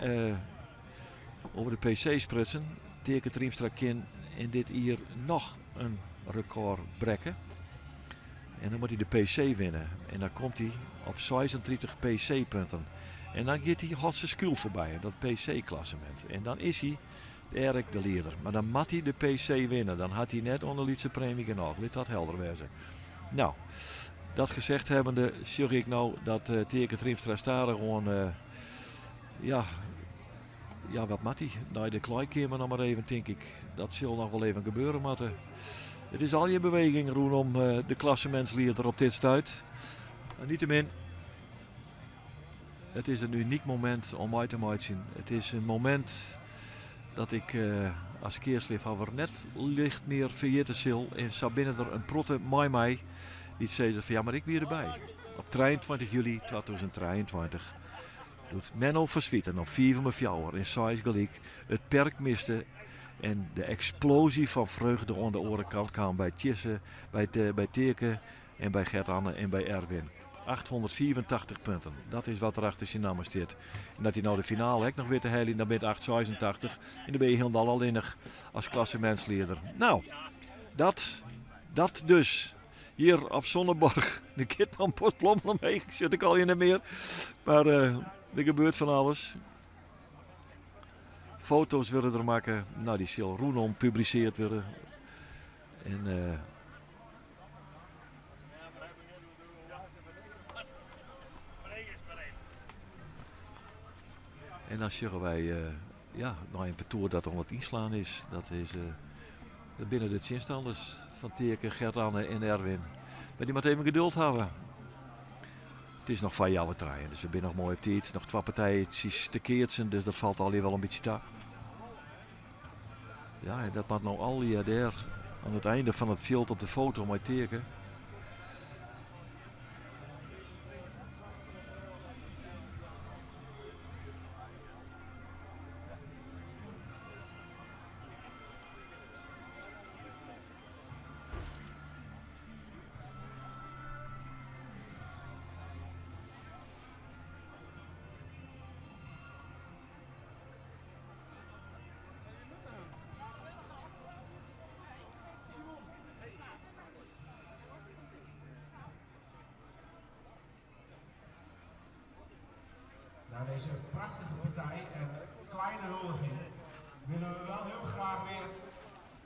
uh, oer de PC sprutsen. Teake Triemstra kin yn dit jier noch in rekôr brekke. En dan moat hy de PC winne. En dan komt hy op 36 PC-punten. En dan giet hy Hotze Scull foarby, dat PC-klassemint. En dan is hy dêr ek de lieder. Mar dan moat hy de PC winne. Dan hat hy net oan de lytse premie genôch. Lit dat helder wêze. Nou, dat gezegd hebbende, sjoch ik no dat uh, Teake Triemstra stadichoan uh, ja, ja, wat moat hy? Nei de klaaikeamer noch mar even, tink ik. Dat sil noch wol even gebeure moatte. It is allegear beweging rûnom uh, de klassemintslieder op dit stuit. Mar niettemin, it is in unyk momint om mei te meitsjen. It is in momint. Dat ik as keatsleafhawwer net licht mear ferjitte sil. En sa binne der in protte mei my dy't sizze fan ja, mar ik wie derby. Op 23 july 2023 doe't Menno van Zwieten op fiif om fjouwer en seis gelyk it perk miste en de eksploazje fan freugde oan de oare kant kaam by Tjisse, by Teake en by Gert-Anne en by Erwin. 885 punten, dat is wat der achter syn namme stiet. En dat hy no de finale ek noch wit te heljen, dan binne it 886 en dan binne je hielendal allinnich as klassemintslieder. Nou, dat, dat dus. Hjir op Sonneborg. Der giet dan post blommen omheech. Ik sjoch ik al net mear. Mar uh, der gebeurt fan alles. Foto's wurde der makke. Nou, dy sil rûnom publiseard wurde. En uh, En dan sjogge wy uh, ja, nei in partoer dat oan it ynslaan is. Dat is uh, dat binne de tsjinstanners fan Teake, Gert-Anne en Erwin. Mar dy moatte even geduld hawwe. It is noch foar healwei trijen, dus we binne noch moai op tiid. Noch twa partijtsjes te keatsen, dus dat falt allegear wol in bytsje ta. Ja, en dat moat no allegear dêr oan it einde fan it fjild op de foto mei Teake. Na deze prachtige partij en kleine huldiging willen we wel heel graag weer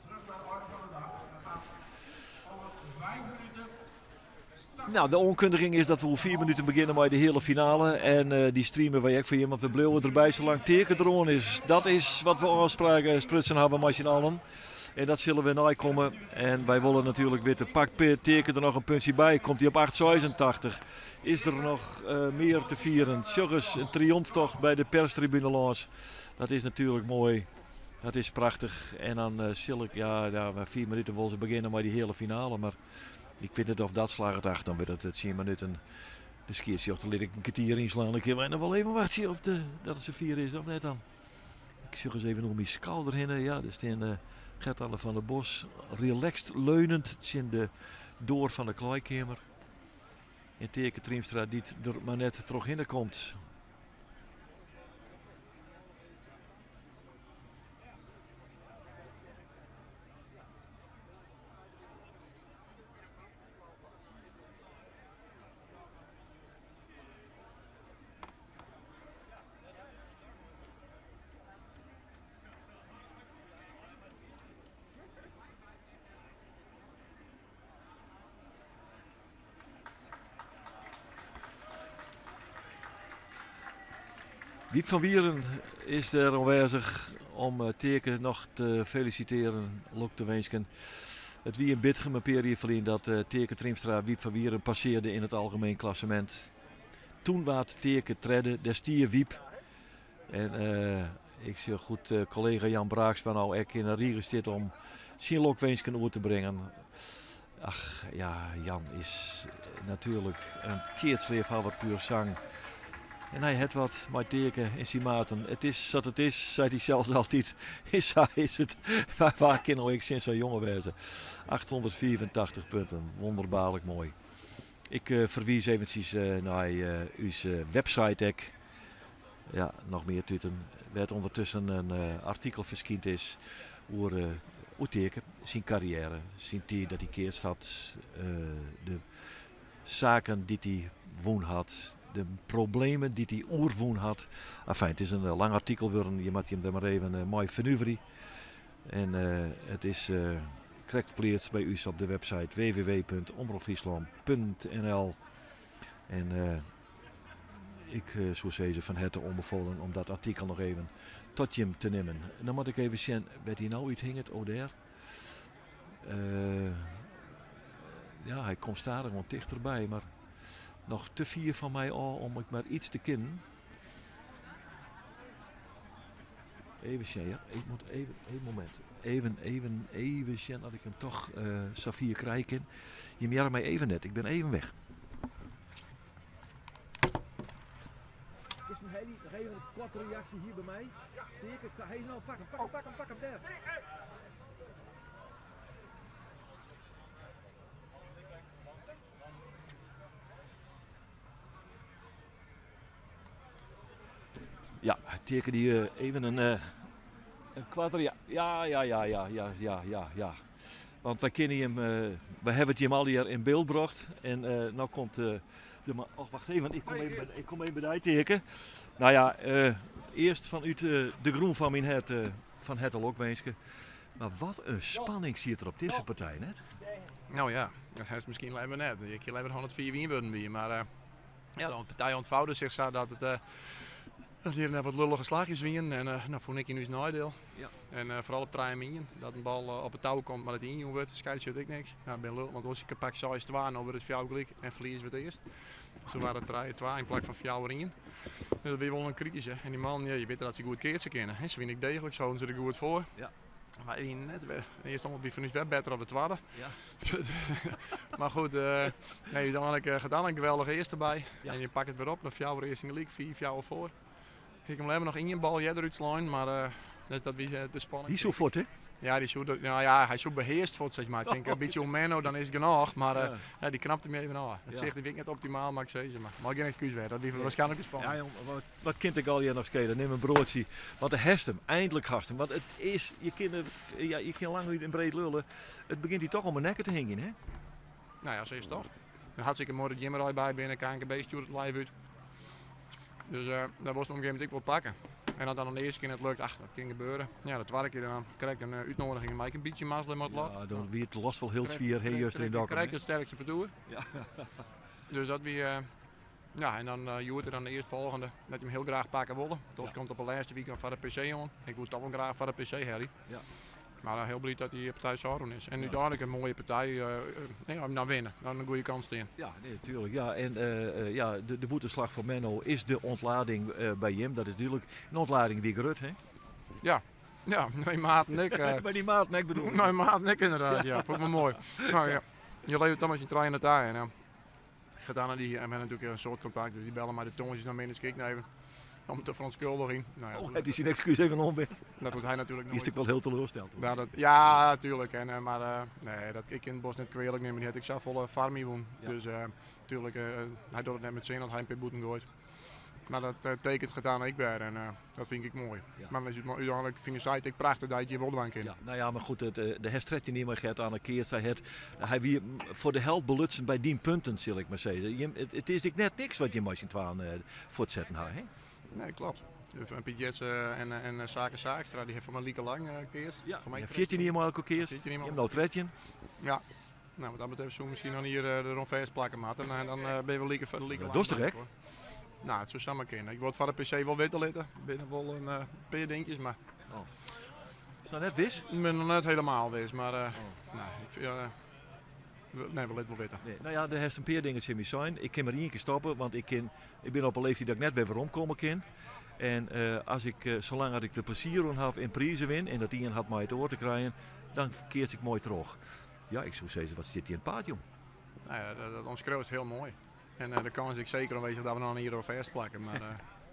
terug naar de orde van de dag. We gaan over 5 minuten Nou, de oankundiging is dat we oer 4 minuten begjinne mei de heale finale. En uh, dy streame wy ek foar jim, want we bliuwe derby salang Teake deroan is. Dat is wat we ôfspraken sprutsen hawwe mei syn allen. En dat sille we neikomme. En wy wolle natuerlik witte, pakt Teake der noch in puntsje by? Komt hy op 8,86? Is der noch uh, mear te fieren? Sjoch ris, in triomftocht by de perstribune lâns. Dat is natuerlik moai. Dat is prachtich. En dan uh, sil ik, ja, ja, 4 minuten wolle se begjinne mei dy heale finale. Mar ik wit net oft dat slagget. Ach, dan wurdt it 10 minuten. De skiedsrjochter lit ik in kertier ynslaan. Dan kinne wy noch wol even wachtsje of de, dat it safier is of net dan. Ik sjoch ris even oer myn skouder hinne. Ja, der stean uh, Gert-Anne van der Bos relaxed leunend tsjin de doar fan de klaaikeamer. En Teake Triemstra dy't der mar net trochhinne komt. Wiep van Wieren is der oanwêzich om eh, Teake noch te felisitearjen, lok te winsken. It wie yn Bitgum in pear jier ferlyn dat eh, Teake Triemstra Wiep van Wieren passearde yn it algemeen klassemint. Toen waard Teake tredde, dêr stie Wiep. En eh, ik sjoch goed eh, kollega Jan Braaksma no ek yn de rige stiet om syn lokwinsken oer te bringen. Ach ja, Jan is natuerlik in keatsleafhawwer puer sang. En hy hat wat mei Teake en syn maten. It is sa't it is, seit hy sels altyd. Sa is it. Mar wa kin no ek tsjin sa'n jonge wêze? 885 punten, wonderbaarlik moai. Ik eh, ferwiis eventsjes eh, nei eh, ús website ek. Ja, noch mear tuten. Wêr't ûndertusken in artikel ferskynd is oer, oer Teake, syn karriêre, syn tiid dat hy keatst hat, de saken dy't hy wûn hat, de problemen dy't hy oerwûn hat. Enfin, it is in lang artikel wurden, je moatte jim der mar even mei fernuverje. En it is krekt pleatst by ús op de website www.omropfryslan.nl. En ik soe sizze fan herte oanbefolen om dat artikel noch even tot jim te nimmen. Dan moat ik even sjen wêr't hy no úthinget. Oh, dêr. Ja, hy komt stadichoan tichterby, mar noch te fier fan my ôf om ik mar iets te kinnen. Even sjen, ja. Ik moet even, even moment. Even, even, even sjen dat ik hem toch uh, safier krije kin. Jim hearre my even net, ik bin even weg. Is een nog even een korte reactie hier bij mij. Teken, hij nou, pak hem, pak hem, pak hem, pak hem, daar. Ja, teken die eh, even een, eh, een kwart. Ja, ja, ja, ja, ja, ja, ja, ja, ja. Want wij kennen hem, uh, wij hebben het hem al hier in beeld gebracht. En uh, nou komt uh, de oh, wacht even, ik kom even, bij, ik kom even bij teken. Nou ja, eerst vanuit de groen van mijn hert, van het lokwensken. Maar wat een spanning zit er op deze partij, net. Nou ja, dat is misschien even net. Ik kan even 104 wien worden wie, maar ja, de partij ontvouwde zich zo dat het dat hier net wat lullige slagjes wien en nou vond ik in uw nadeel. Ja. En vooral op trein dat een bal op het touw komt, maar het injongen wordt, scheids ik niks. Nou, ben lul, want als ik pak 6 2 dan wordt het fjouw gelijk en verliezen we het eerst. Dus toen waren het 3 2 in plaats van fjouw in. Dus dat weer wel een kritische. En die man, ja, je weet dat ze goed keert ze kennen. Hè. Ze winnen ik degelijk, zo ze er goed voor. Ja. Maar die net weer. Eerst stond bij van ons beter op de tweede. Ja. maar goed, nee, uiteindelijk gedaan een geweldige eerste bij. Ja. En je pakt het weer op, dan fjouw eerst in de league, 4 fjouw voor. Ik hem nog in je bal eruit slaan, maar dat, dat wie de spanning. Die is zo fort, hè? Ja, die is zo, nou ja, hij is zo beheerst fort, zeg maar. Ik denk een beetje om Menno, dan is het genoeg. Maar ja. Ja, die knapt hem even af. Het ja. zicht ik net optimaal, maar ik zei ze maar. Maar geen excuus weer, dat is waarschijnlijk de spanning. Ja, jong, wat, wat kind ik al hier nog schelen? Neem een broodje. Want de hest hem, eindelijk hast hem. Want het is, je kan, ja, je kan lang niet in breed lullen. Het begint hier toch om mijn nekken te hangen, hè? Nou ja, zo is het toch. Dan hartstikke mooi dat Jim er al bij binnen, KNKB stuurt het live uit. Dus daar was het op een gegeven moment ik wil pakken. En dat dan de eerste keer het lukt, ach, dat kan gebeuren. Ja, de tweede keer dan krijg ik een uitnodiging, maar ik een beetje mazzel in het lot. Ja, dan wie het last wel heel zwier, heel juist in de Krijg ik het sterkste parcours. Ja. Dus dat wie, ja, en dan uh, er dan de eerstvolgende, dat hij hem heel graag pakken wilde. Dus ja. komt op de laatste weekend van de PC aan. Ik wil toch wel graag van de PC, Harry. Ja. Maar uh, heel blij dat die partij zo is. En uiteindelijk een mooie partij, nee, om dan winnen. Dan een goede kans staan. Ja, nee, natuurlijk. Ja, en ja, de boeteslag voor Menno is de ontlading bij Jim. Dat is natuurlijk een ontlading wie gerut, hè? Ja, ja, mijn maat en ik. Bij die maat en ik bedoel ik. Mijn maat en ik inderdaad, ja. Vond ik me mooi. Nou ja, je levert dan met je trein het aan. En, gedaan die, en we hebben natuurlijk een soort contact, dus die bellen maar de tongjes naar binnen, kijk nou even. Om te verontschuldigen. Nou ja, oh, het is zijn excuus even om. Dat doet hij natuurlijk nooit. Die is natuurlijk wel heel teleurgesteld. Nou, dat, ja, natuurlijk. En, maar nee, dat ik in het bos net kwalijk nemen, die had ik zelf volle farmie woon. Ja. Dus natuurlijk, hij doet het net met zin dat hij een paar boeten gooit. Maar dat tekent gedaan ik weer en dat vind ik mooi. Ja. Maar dan is het uiteindelijk vind ik het prachtig dat je wel kan. Ja, nou ja, maar goed, het, de herstret je niet meer Gert aan de keer. Zij het, hij wie voor de held belutsen bij die punten, zal ik maar zeggen. Je, het is net niks wat je machine twaan voortzetten had, hè? Nee, klopt. Piet Jetsen en Sake Saakstra, die heeft van mij lieke lang keers. Ja, voor mij 14 hier maar elke keer. 14 hier nou 13. Ja. Nou, wat dat betreft zo misschien dan hier de rond plakken, maat. En dan ben je wel lieke, lieke lang. Dat is toch gek? Nou, het zou samen kunnen. Ik word van de PC wel witte litten. Binnen wel een paar dingetjes, maar... Oh. Is dat net wis? Ik ben nog net helemaal wis, maar... Oh. Nou, ik vind, nee, we wel weten. Nee, nou ja, er heeft een paar dingen in zijn. Ik kan maar één keer stoppen, want ik, kan, ik ben op een leeftijd dat ik net weer omkomen kan. En als ik, zolang dat ik de plezier aan heb in prijzen win en dat iemand had mij het oor te krijgen, dan keert ik mooi terug. Ja, ik zou zeggen, wat zit hier in het paard, jong? Nou ja, dat omschreeuwt heel mooi. En de kans is ik zeker aanwezig dat we nog hier op vast plakken. Maar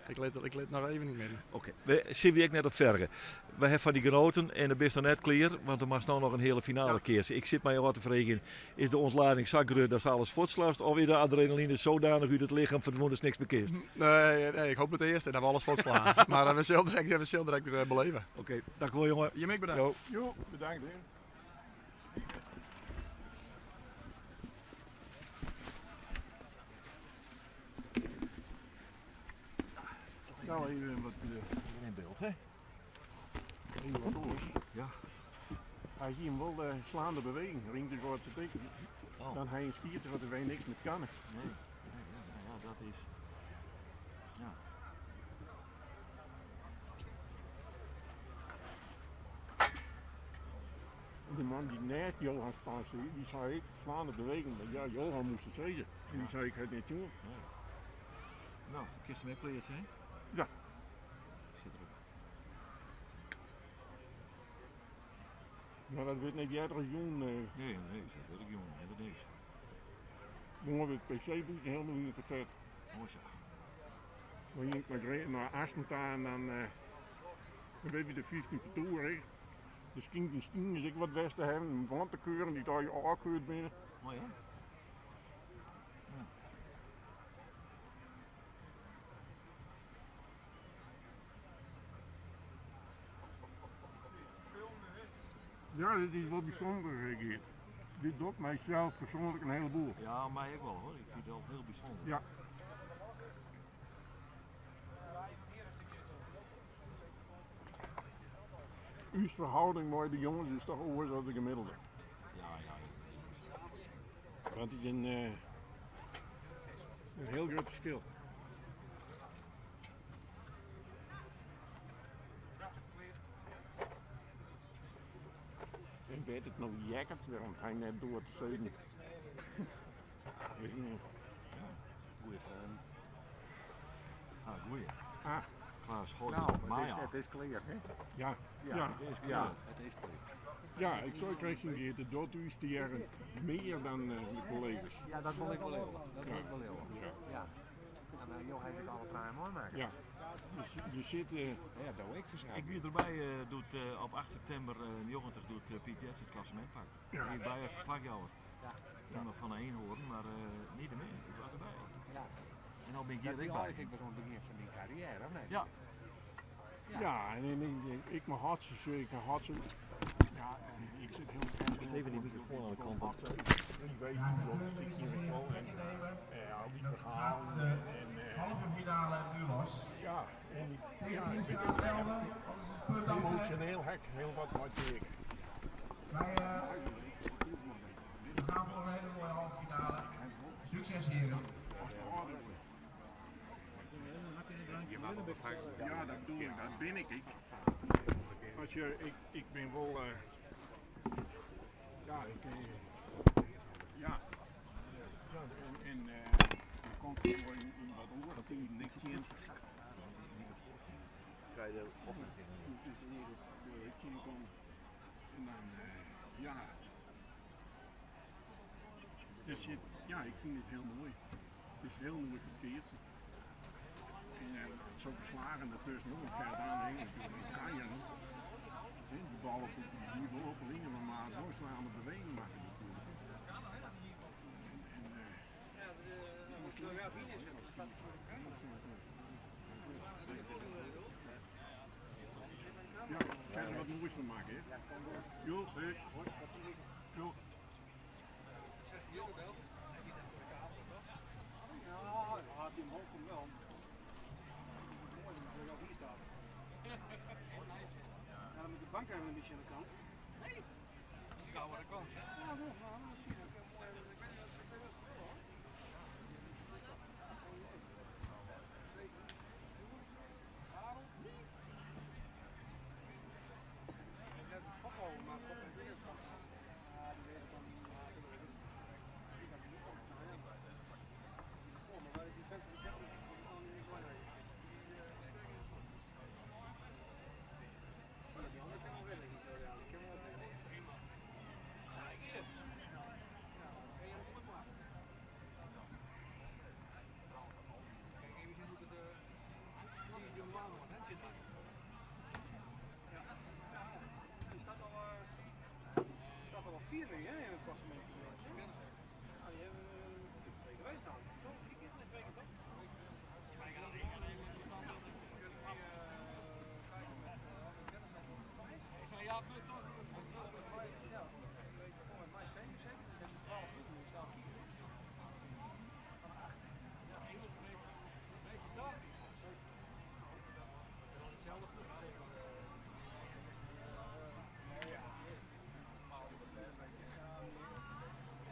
ik let nog even niet meer. Oké, okay. We zien we ook net op vergen. We hebben van die genoten en de best nog net klaar, want er mag nou nog een hele finale ja. keer. Ik zit mij al wat te vragen, is de ontlading zo dat ze alles voortslaat of is de adrenaline zodanig uit het lichaam verdwongen is niks meer Nee, nee, ik hoop het eerst en dat we alles voortslaan. Maar we zullen direct, we beleven. Oké, okay, dank u wel jongen. Je bedankt. Jo. Jo, bedankt heer. Nou, even wat in beeld, hè? Even wat oors. Ja. Hij ziet hem wel de slaande beweging, ringt dus wat te tekenen. Oh. Dan hij een spiertje wat er weer niks met kan. Nee, nee ja, ja, dat is. Ja. De man die naast Johan staat, die zei ik, slaande beweging. Maar ja, Johan moest het zeggen. En die zei ik het niet doen. Ja. Nou, kist hem hè? Ja. Zit erop. Nou, dat wurdt net earder as jûn. Nee, nee, dat wurdt ek jûn. Nee, dat niks. Moarn wurdt it PC-bûten hielendal iepenset. Moai sa. Dan gean ik nei nei Assen ta en dan, dan binne we de 15 partoer. Hè. Der skynt yn Stiens ek wat west te hawwen, om fan te keuren dy't allegear ôfkeurd binne. Oh ja? Ja, dit is wol bysûnder, Geert. Dit docht mysels persoanlik in heleboel. Ja, my ek wol hoor. Ik fyn it wel hiel bysûnder. Ja. Us ferhâlding mei de jonges is toch oars as de gemiddelde. Ja, ja. Dat is in hiel grut ferskil. En wêr't it no heakket, wêrom't hy net doar te sizzen. Wit ik net. Goeie freon. Ah, goeie. Ah. Klaas Gooit. Nou, Maya. het is klear, hè? Ja. Ja, Het is ja, klear. het is klear. Ja, ik zou krijg zien dat dat u is meer dan de collega's. Ja, dat wil ik wel heel. Dat wil ik wel heel. Ja. Ja. Ja, maar joh, heeft het alle trui mooi maken. Ja. Dus je zit. Ja, dat ik verschijnen. Ik wie erbij doet op 8 september 90 doet Piet Jets het klassement pakken. Ja. Ik wie bij als verslagjouwer. Ja. Iemand van de Eenhoorn, maar niet meer. Ik was erbij. Ja. En dan ben ik hier Dat ook is bij. eigenlijk nog aan het begin van die carrière, of niet? Ja. Ja. Ja, en ik mijn hartstikke, ik hartstikke. Ja, en ik zit heel erg. Even die microfoon aan de kant. want- Ik weet hoe zo'n stukje in het en al die verhalen. En, Halve finale nu los. ja, en ik, ja, Tegen ik Team weet het, Velden, wat is het punt achter? emotioneel heb ik heel wat wat tegen. Wij we gaan voor een hele mooie halve finale. Succes heren. Ja, dat doe ik, dat ben ik. Ik, als je, ik, ik ben wel. Ja, ik. Ja. Ja, en er komt voor in wat oren die niks zien. Krijg je de opmerking. Dus de oren waar ik zien kom. En dan, ja. Dus zit, ja, ik vind het heel mooi. Het is heel mooi voor het eerst. En zo'n slagen ertussen nog een keer aanhangen. Dat kan je nog. Hè, Die bal op, die wil op de linie, maar zo slaan de beweging maken natuurlijk. En, ja, kan je er wat moois van maken, hè? Jo, hé. Jo. Ja, ja, die omhoog komt wel. Mooi dat hij ook hier staat. Ja, dan moet de bank even een beetje aan de kant. Nee. Ja, aan de kant. Ja, nog, nou, dat zie je. Dat is mooi. Ik weet niet wat ik weet wat het wil, hoor. Hij is net het Fokko, maar Fokko weet het van. Ja, die weet het dan niet. Ja, die weet het. Die kan niet komen. Nou ja. Voor, maar waar is die vent van de kelder? Die kan niet belangrijk. Maar die andere kan wel redelijk niet. Ja, die kan wel redelijk. Ja, ik is het. Ja, kan je hem mooi maken. Kijk, even zien hoe het die is normaal nog wat, hè, zit daar. Ja. Ja, die staat al op 4 nu, hè, in het klassement. Nou, die hebben 2 geweest nou. Toch? 3 keer? Nee, 2 keer toch? Ik zei ja, maar toch. Ja, voor mij 7 zeker. Dus heb je 12 punten, nu staan 4. Van 8. Ja, Engels breed. Meeste staat. Hetzelfde groep zeker. Nee, ja.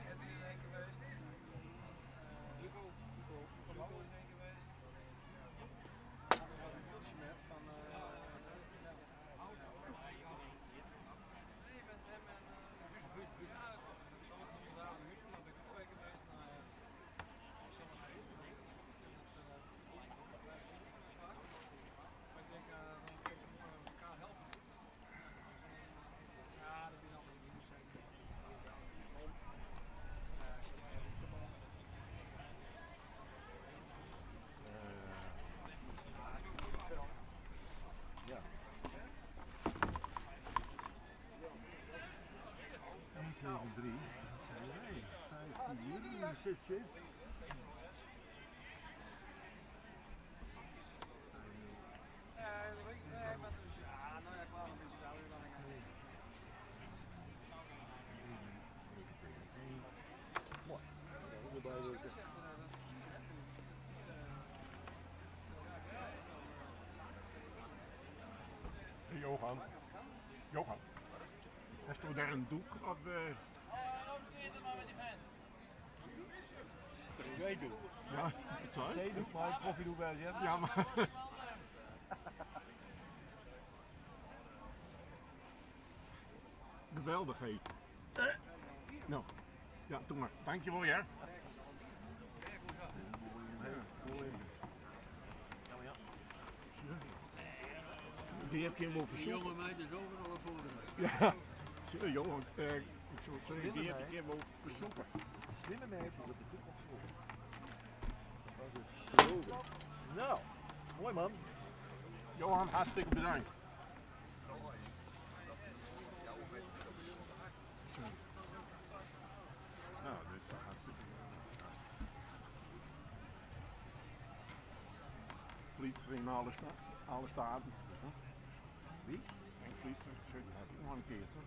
Edwin is één geweest. Hugo, Hugo, Hugo is één geweest. We hadden een mailtje met van. 3, 2, 5, 4, 6, 6. Mooi. Erbij werken. Hey, Johan. Johan. Hast du daar een doek op? Zeedoek. Ja, sorry. Zeedoek, maar koffiedoek bij je. Ja, maar. Geweldig, hé. Nou, ja, doe maar. Dankjewel, ja. Die heb je helemaal verzonnen. Jonge meid is overal een voordeel. Ja, Zo, Johan, ik zou zeggen, die heb ik helemaal verzonnen. Slimme meid is op de toekomst voor. Dat is slogan. Nou, mooi man. Johan, hartstikke bedankt. Zo. Nou, dit is toch hartstikke Vlietstra in alle, sta alle staten. Wie? Henk Vlietstra, die had ik nog een keer. Hoor.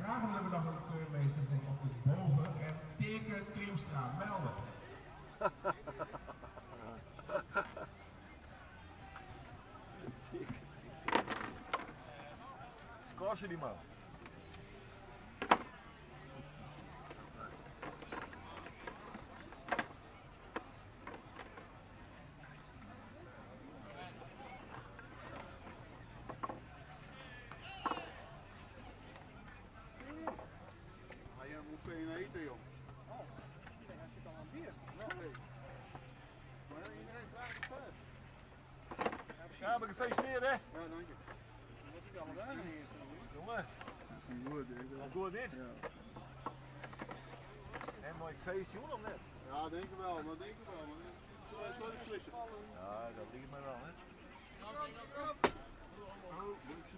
Graag willen we nog een keurmeester van op de boven en Teke Triemstra melden. Score die man. Hij moet veel eten, joh. Oh, hij zit al aan bier. Nee. Maar iedereen vraagt het thuis. Ja, maar gefeliciteerd hè. Ja, dank je. Wat ik allemaal daar eerst. Jongen, Goed, hè. al goed dit. Ja. En mooi feestje doen of net? Ja, denk ik wel, dat denk ik wel. Maar dat zal ik beslissen. Ja, dat ligt me wel hè. Was nou even ziek.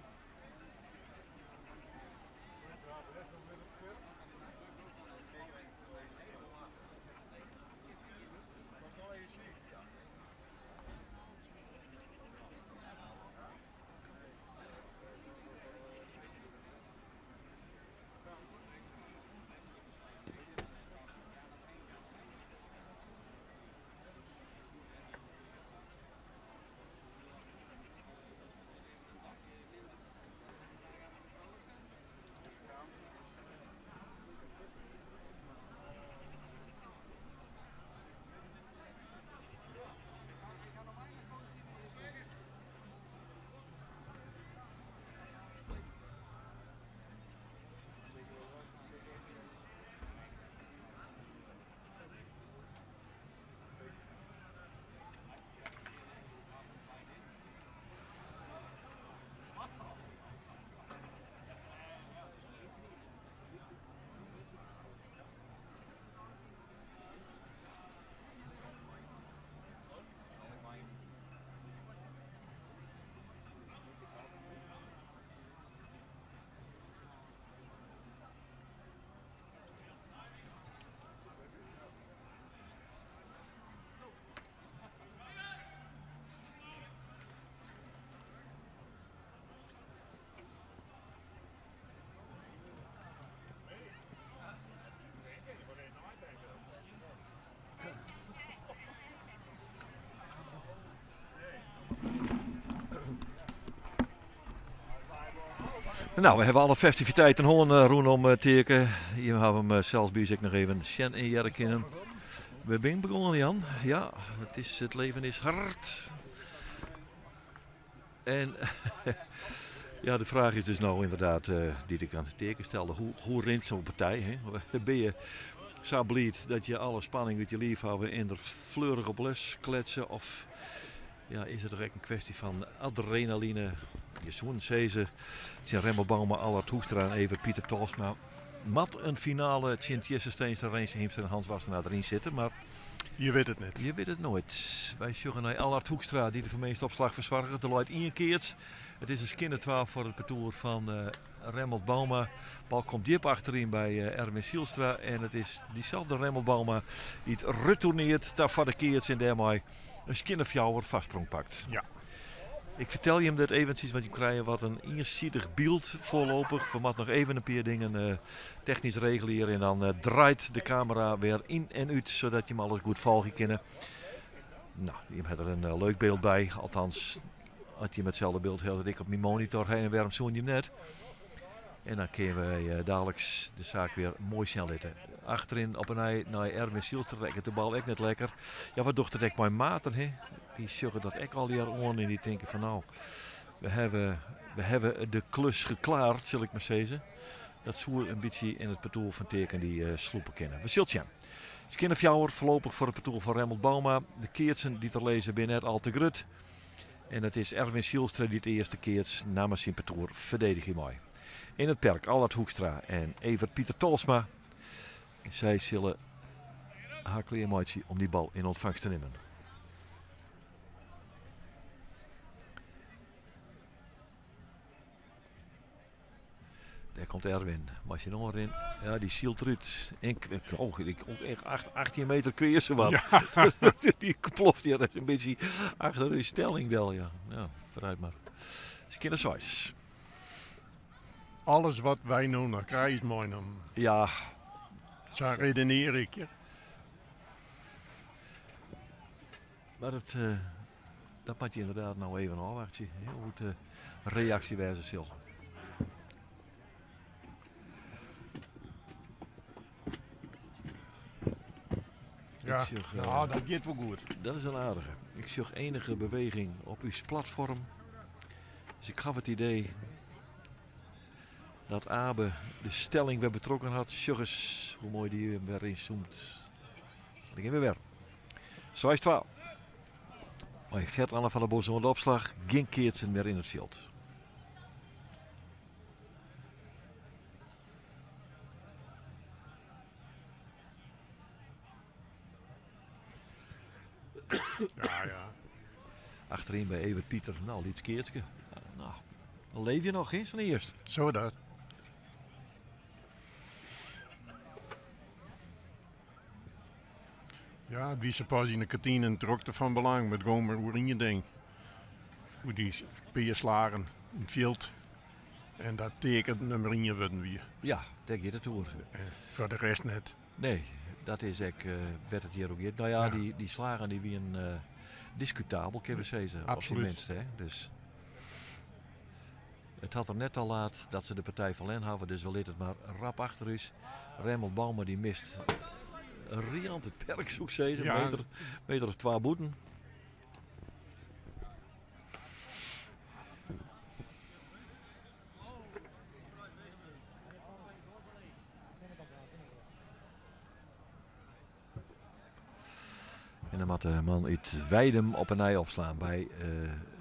Nou, we hebben alle festiviteiten hoorn rondom teken. Hier hebben we hem zelfs bij zich nog even Sjen en Jerkin. We zijn begonnen, Jan. Ja, het leven is hard. En ja, de vraag is dus nou inderdaad, die ik aan het teken stelde. Hoe rint zo'n partij? Hè? Ben je zo blij dat je alle spanning uit je lief houden en er fleurig op les kletsen? Of ja, is het toch echt een kwestie van adrenaline? Je zoen Ceze, Tjen Remmo Bouma, Allard Hoekstra en even Pieter Tolsma. Mat een finale, Tjint Jesse Steenstra, Renze Hiemstra en Hans Wassenaar erin zitten. Maar Je wit it net. Je wit it noait. Wy sjogge nei Allard Hoekstra dy't de ferminste opslach fersoarget. Der leit ien keats. It is in skinne twa foar it partoer fan Remmelt Bouma. Bal komt djip achteryn by Erwin Zijlstra. En it is dyselde Remmelt Bouma dy't retourneert ta foar de keats en dêrmei in skinne fjouwer foarsprong pakt. Ja. Ik fertel jim dit eventsjes, want je krije wat in iensidich byld foarlopich. We moatte noch even in pear dingen eh, technysk regelje en dan eh, draait de kamera wer yn en út, sadat jim alles goed folgje kinne. Nou, jim ha der in eh, leuk byld by. Althans, as jim itselde byld ha dat ik op myn monitor ha en wêrom soene jim net? En dan kinne wy eh, daliks de saak wer moai sjen litte. Achteryn op 'e nij nei Erwin Zijlstra rekket de bal ek net lekker. Ja, wat docht it ek mei maten, hè? Dy sjogge dat ek allegear oan en dy tinke fan nou, we hawwe, we hawwe de klus geklaard, sil ik mar sizze. Dat soe in bytsje yn it partoer fan Teake dy eh, slûpe kinne. We sille sjen. Skinne fjouwer foarlopich foar it partoer fan Remmelt Bouma. De keatsen dy't der lizze binne net al te grut. En it is Erwin Zijlstra dy't de earste keats namens syn partoer ferdedigje mei. Yn it perk Allard Hoekstra en Evert Pieter Tolsma. Sy sille har klearmeitsje om dy bal yn ûntfangst te nimmen. Dêr komt Erwin mei syn oanrin. Ja, dy sylt derút. En, oh, echt 18 meter kweer wat. Ja. dy ploft hjir in bytsje achter de stelling del. Ja, ja foarút mar. Skinne seis. Alles wat wy no noch krije is meinommen. Ja. Sa redenear ik. Ja. Mar it, uh, dat moat je ynderdaad no even ôfwachtsje. Hoe't de reaksje wêze sil. Ja, sjoch, uh, nou, dat giet wol goed. Dat is in aardige. Ik sjoch enige beweging op ús platfoarm. Dus ik haw it idee dat Abe de stelling wer betrokken hat. Sjoch ris hoe moai dy wer ynzoomt. Dan gean we wer. 6-2. Mei Gert-Anne van der Bos oan de opslach. Gjin keatsen mear yn it fjild. Ja, ja. Achteryn by Evert Pieter, nou, lyts keatske. Nou, dan leef je noch, hè, sa'n earst. Zo dat. Ja, it wie sa pas yn de kantine in drokte fan belang, mar it gong mar oer ien ding. Oer dy pear slagen yn it fjild en dat Teake nûmer ien wurden wie. Ja, dêr giet it oer. En foar de rest net. Nee, dat is ek uh, wêr't it hjir oer giet. No ja, ja. Dy, dy slagen dy wienen uh, diskutabel, kinne we sizze. Absoluut. Op syn minst, hè. Dus it hat der net ta laat dat se de partij ferlern hawwe, dus we litte it mar rap achter ús. Remmelt Bouma dy mist riant it perk, soe ik sizze. Ja. Meter, meter of twa bûten. En dan moat de man út Weidum op 'e nij opslaan by eh,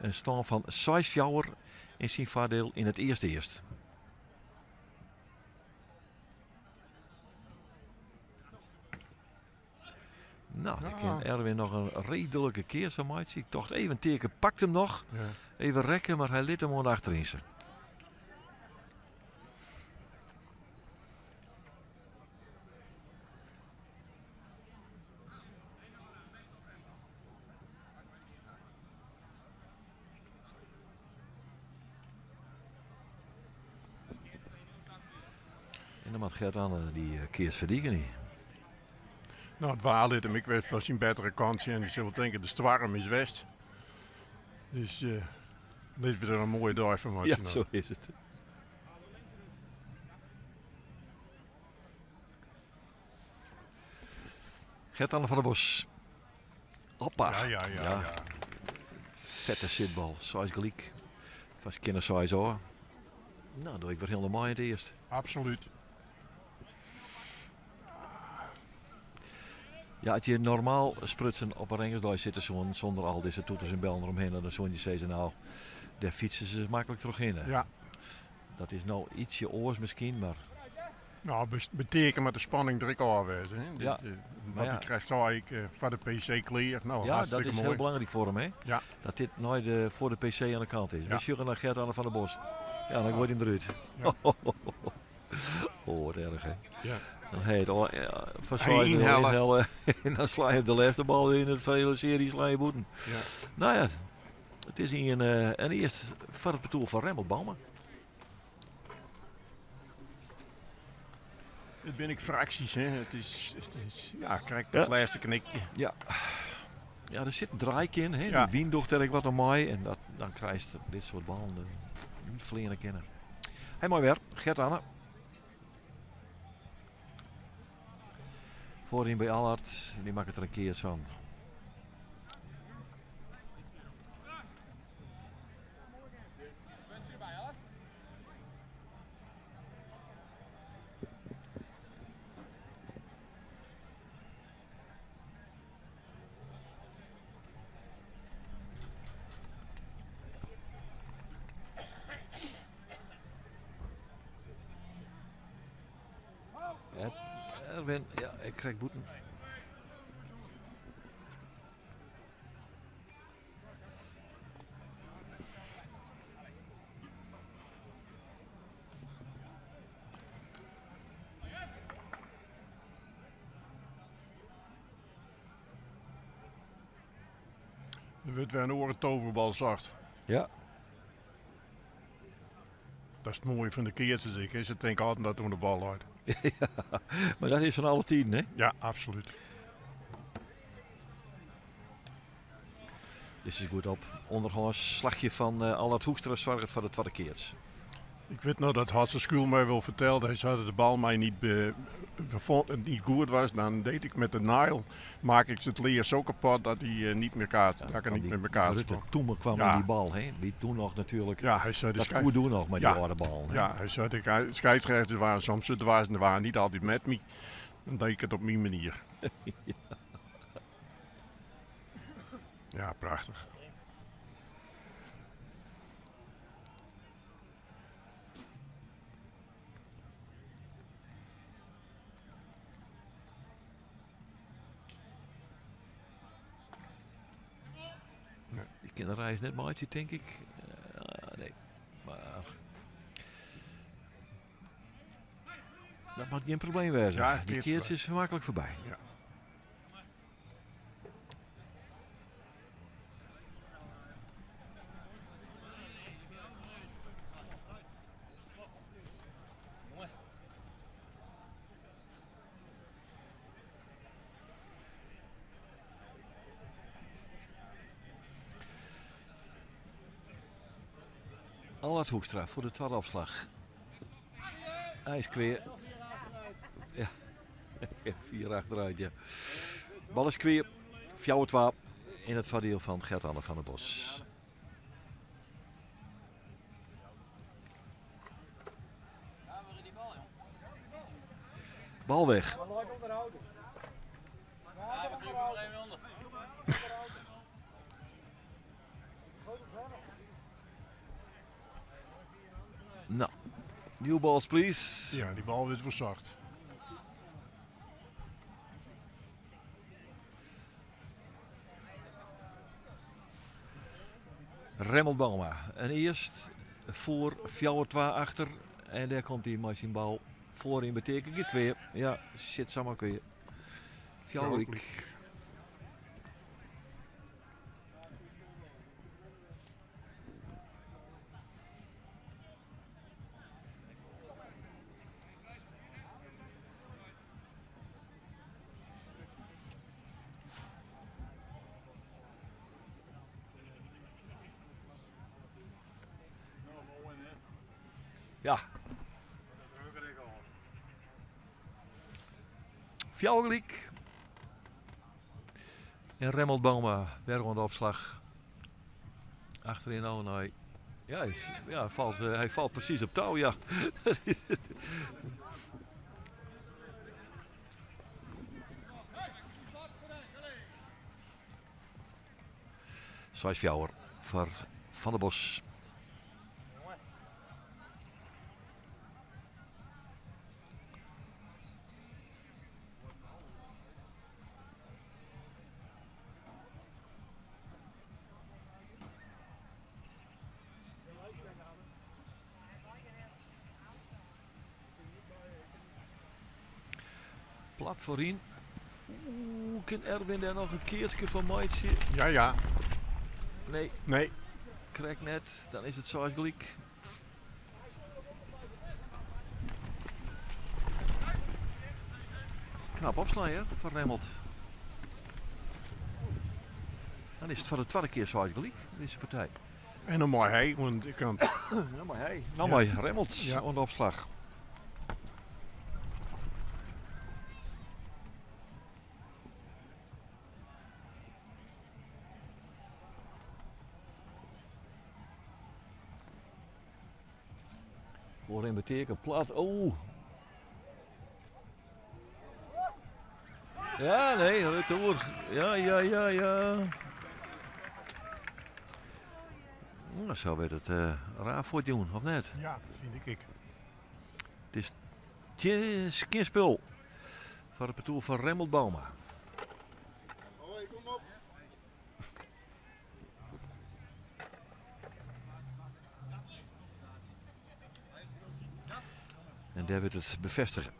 in stân fan 6-4 yn syn foardiel yn it earste earst. Nou, dan kin Erwin noch in reedlike kear sa meitsje. Ik tocht even, Teake pakt him noch. Ja. Even rekke, mar hy lit him oan de achteryn. En dan moat Gert-Anne dy eh, keats ferdigenje. Nou, it waar lit him ek wer fan syn bettere kant sjen. Ik sil wol tinke, de stoarm is west. Dus uh, litte we der in moaie dei fan meitsje. Ja, sa is it. Gert-Anne van der Bos. Hoppa. Ja, ja, ja, ja. Fette sitbal. Seis gelyk. Foar skinne seis ôf. Nou, doch ik wer hielendal mei yn it earst. Absoluut. Ja, as je normaal sprutsen op in Rengersdei sitte soenen, sûnder al dizze toeters en bellen deromhinne, dan soenen je sizze, nou, dêr fytse se maklik trochhinne. Ja. Dat is no ytsje oars miskien, mar... Nou, beteken moat de spanning der ek ôf wêze. Hè? Ja. Dit, Maar wat ja. ik krekt sei, ik, foar de PC klear. Nou, Ja, dat hartstikke is moai. heel belangrijk voor hem, hè? Ja. Dat dit nooit voor de PC aan de kant is. Ja. We zoeken naar Gert-Anne van der Bos. Ja, dan gooit hij hem eruit. Ja. Oh, wat erg, hè? Ja. Dan heet het, oh, ja, van Hij Zijde wil inhellen. inhellen. En dan sla je de laatste bal in het hele serie, sla je boeten. Ja. Nou ja, het is hier een eerst voor het betoel van Remmelt Bouma. Het ben ik fracties, hè. Het is, ja, krijg dat Ja. laatste knikje. Ja. Ja, er zit een draai in, hè. Ja. Die wien docht er wat aan mij. En dan krijg je dit soort ballen. Niet vleren kennen. Hey, mooi weer. Gert-Anne. Voorin bij Allard. Die maakt het er een keer van. Erwin, ja, ik krijg boeten. Er wordt weer een oren toverbal zacht. Ja. Dat is het mooie van de keertjes, ik. Hè. Ze denken altijd dat toen de bal uit. Ja, maar dat is van alle tien, hè? Ja, absoluut. Dit is goed op. Onderhands slagje van Allard Hoekstra zorgt voor de tweede keerts. Ik weet nog dat Hasse School mij wel vertelde. Hij zei dat de bal mij niet, bevond, het niet goed was. Dan deed ik met de nile, maak ik het leer zo kapot dat hij niet meer kaart, Ja, dat ik er kwam niet die meer elkaar Rutte kwam. Toemen kwam Ja. in die bal, hè? Die toen nog natuurlijk. Ja, hij zei de dat schei- koer doen nog met die Ja. harde bal. Hè? Ja, hij zei de scheidsrechters waren soms te dwaas en waren niet altijd met me. Dan deed ik het op mijn manier. Ja. Ja, prachtig. Die kinderrij is net maatje, denk ik. Nee, maar dat mag geen probleem wezen. Ja, het die is keertje voorbij. is makkelijk voorbij. Ja. Allard Hoekstra voor de tweede afslag. Hij is kweer. Ja, 4 achteruit, ja. Bal is kweer. Fjouwer 2 in het voordeel van Gert-Anne van der Bos. Bal weg. Nou, new balls please. Ja, die bal werd verzacht. Remmelt Bouma. En eerst voor Fjouwer 2 achter. En daar komt die met bal voorin betekent het weer. Ja, shit, samen kun je. Fjouwer. Ja. Fjouwerliek. En Remmelt Bouma, weer aan de opslag. Achterin, oh nee. Ja, hij valt precies op touw, ja. Zes Fjouwer voor Van der Bos. Plat foaryn. Oeh, kin Erwin dêr noch in keatske fan meitsje? Ja, ja. Nee. Nee. Krekt net. Dan is it seis gelyk. Knap opslaan hear, fan Remmelt. Dan is it foar de twadde kear seis gelyk, dizze partij. En dan mei hy oan de kant. Dan mei hy. Dan mei Remmelt ja. oan de opslach. Voorin beteken plat. Oh. Ja, nee, retour. Ja, ja, ja, ja. Nou, zo werd het uh, raar voor het doen, of net? Ja, vind ik. Het is geen spul voor het partour van Remmelt Bouma. Hoi, kom op. En daar werd het bevestigen.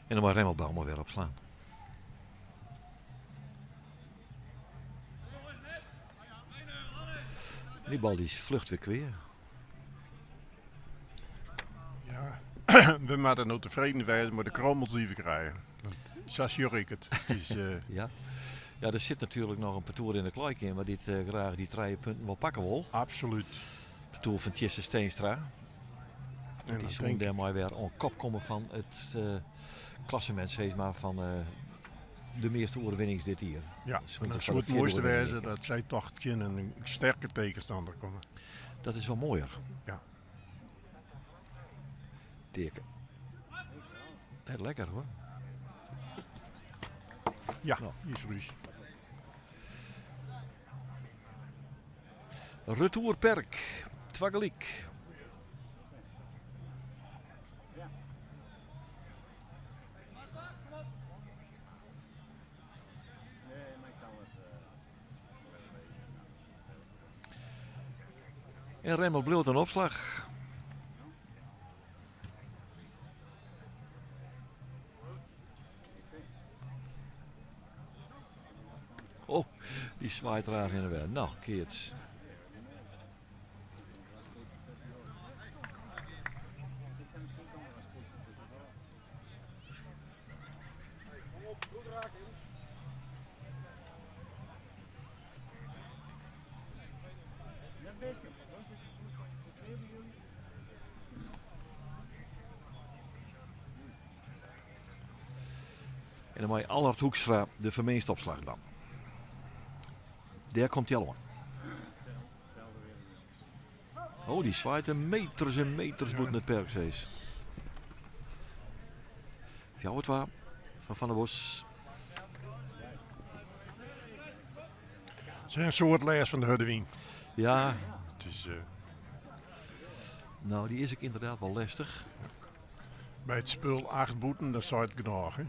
En dan maar Remmelt Bouma weer opslaan. Die bal die vlucht weer weer. Ja, we moeten nou tevreden zijn met de krommels die we krijgen. Zo zie ik het. het is, uh... ja. ja, er zit natuurlijk nog een partour in de kluik in, maar dit uh, graag die drie punten wel pakken wil. Absoluut. Partour van Tjisse Steenstra. En die zullen daar maar weer op kop komen van het uh, klassement, zeg maar, van de meeste overwinnings dit jaar. Ja, en dat zou het mooiste wezen dat zij toch tegen een sterke tegenstander komen. Dat is wel mooier. Ja. Teken. Net lekker hoor. Ja, nou. is Ruus. Retour Perk, Twaggeliek. En Remmel bloot een opslag. Oh, die zwaait raar in de weg. Nou, Keerts. En dan mag Allard Hoekstra de vermeest opslag dan. Daar komt hij al aan. Oh, die zwaait een meters en meters boet het perkzees. Fjouwer 2 van Van der Bos. Het is een soort les van de Hudewien. Ja. Het is, uh... Nou, die is ik inderdaad wel lastig. Bij het spul acht boeten, dat zou het genoeg, hè?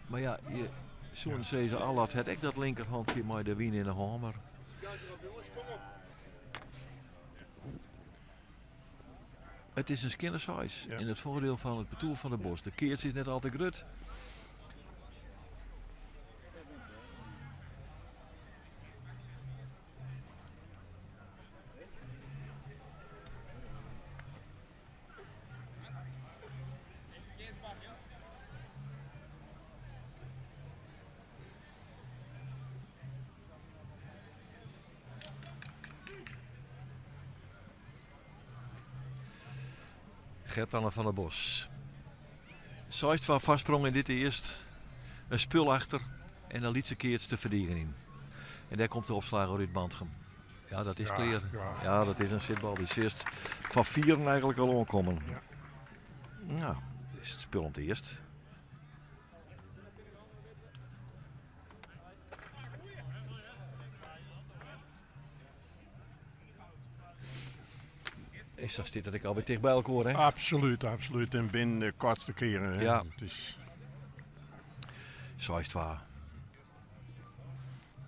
Maar ja, je, zo'n ja. Ze Allard had ik dat linkerhandje maar de wien in de hamer. Het is een skinner size. Ja. In het voordeel van het betoel van de bos. De keertje is net altijd grut. Gert-Anne van der Bos. Zeist van vastsprong in dit eerst. Een spul achter en dan liet ze keerts te verdienen in. En daar komt de opslager Ruud Bantgem. Ja, dat is Ja, clear. ja. Ja, dat is een zitbal. Die is eerst van vieren eigenlijk al aankomen. Ja. Nou, is het spul om het eerst. En sa stiet it ek alwer ticht by elkoar, hè? Absolút, absolút. En binnen de koartste kearen. Hè? Ja. Het is... 6-2.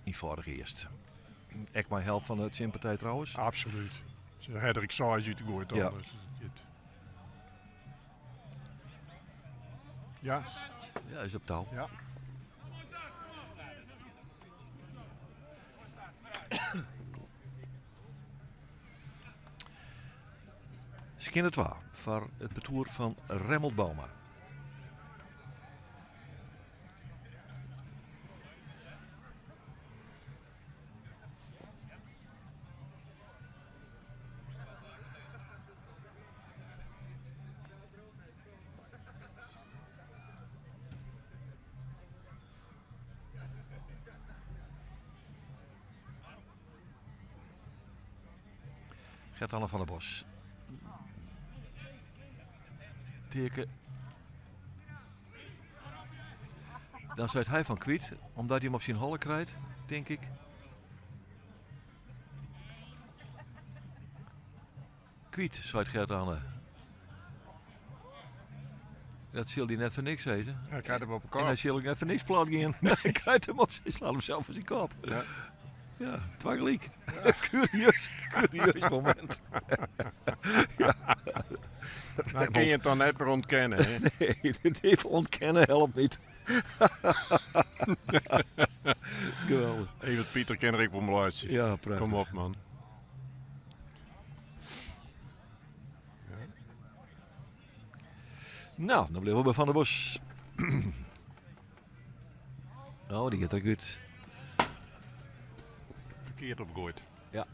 Ienfâldich earst. Ek mei help fan de tsjinpartij trouwens. Absolút. Se ha der ek seis út goaid. Ja. Dus it... Ja. Ja, is op tou. Ja. Skjinne twa foar it partoer fan Remmelt Bouma. Gert-Anne van der Bos. Teake. Dan seit hy fan kwyt, omdat hy him op syn holle krijt, tink ik. Kwyt, seit Gert-Anne. Dat sil hy net foar niks sizze. Hy krijt him op de kop. En hy sil ek net foar niks plat gean. Hy krijt him op, hy slaat him sels foar syn kop. Ja. Ja, twa gelyk. Kurieus, kurieus momint. ja. Dan kin je it dan net mear ûntkenne. Hè? Nee, dit even ontkennen helpt niet. Geweldig. Evert Pieter kin der ek wol om laitsje. Ja, prachtig. Kom op, man. Nou, dan bliuwe we by Van der Bos. Oh, dy giet der ek út. Ferkeard opgoaid. Ja.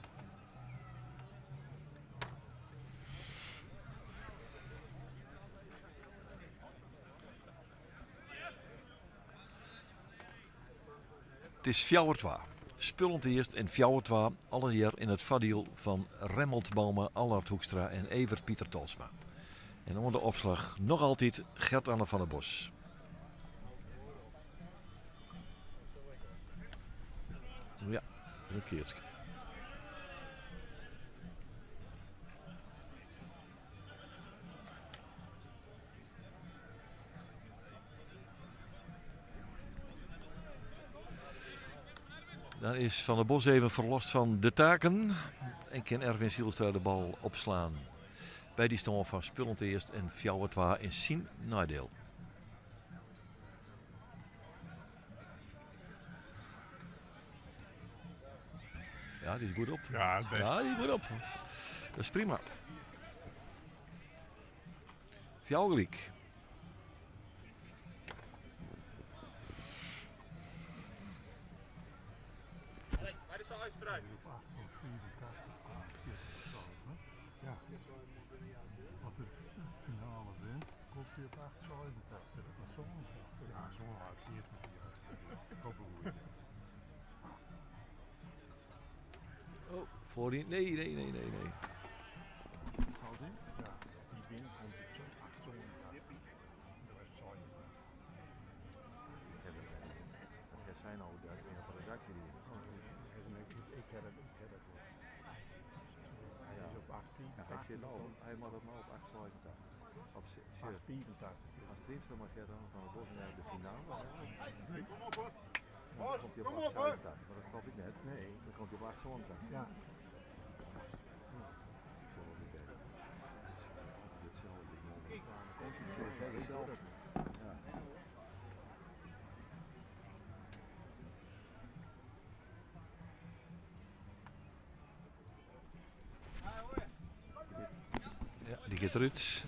It is 4-2. Spul earst en 4-2 allegear yn it foardiel fan Remmelt Bouma, Allard Hoekstra en Evert Pieter Tolsma. En oan de opslach noch altyd Gert-Anne van der Bos. Ja, dat is in keatske. Dan is Van der Bos even ferlost fan de taken. En kin Erwin Zijlstra de bal opslaan. By dy stân fan spul om earst en 4-2 yn syn neidiel. Ja, dy is goed op. Ja, bêst. Ja, dy is goed op. Dat is prima. Fjouwer gelyk. Oh, voorin. Nee, nee, nee, nee, nee. Zijn nou de redactie die. Hij is op 8,85. Hij zit nou, hij moet het nou op 8,87. Op 8,84. 8,83 maar Gert-Anne van der Bos naar de finale. Kom op hoor. Dan komt hij op kom op, hoor. 8,87. Maar dat klopt niet net. Nee. Dan komt hij op 8,87. Ja. Ik zal wel niet weten. Hetzelfde. Hetzelfde. Ja. Ja, dy giet derút.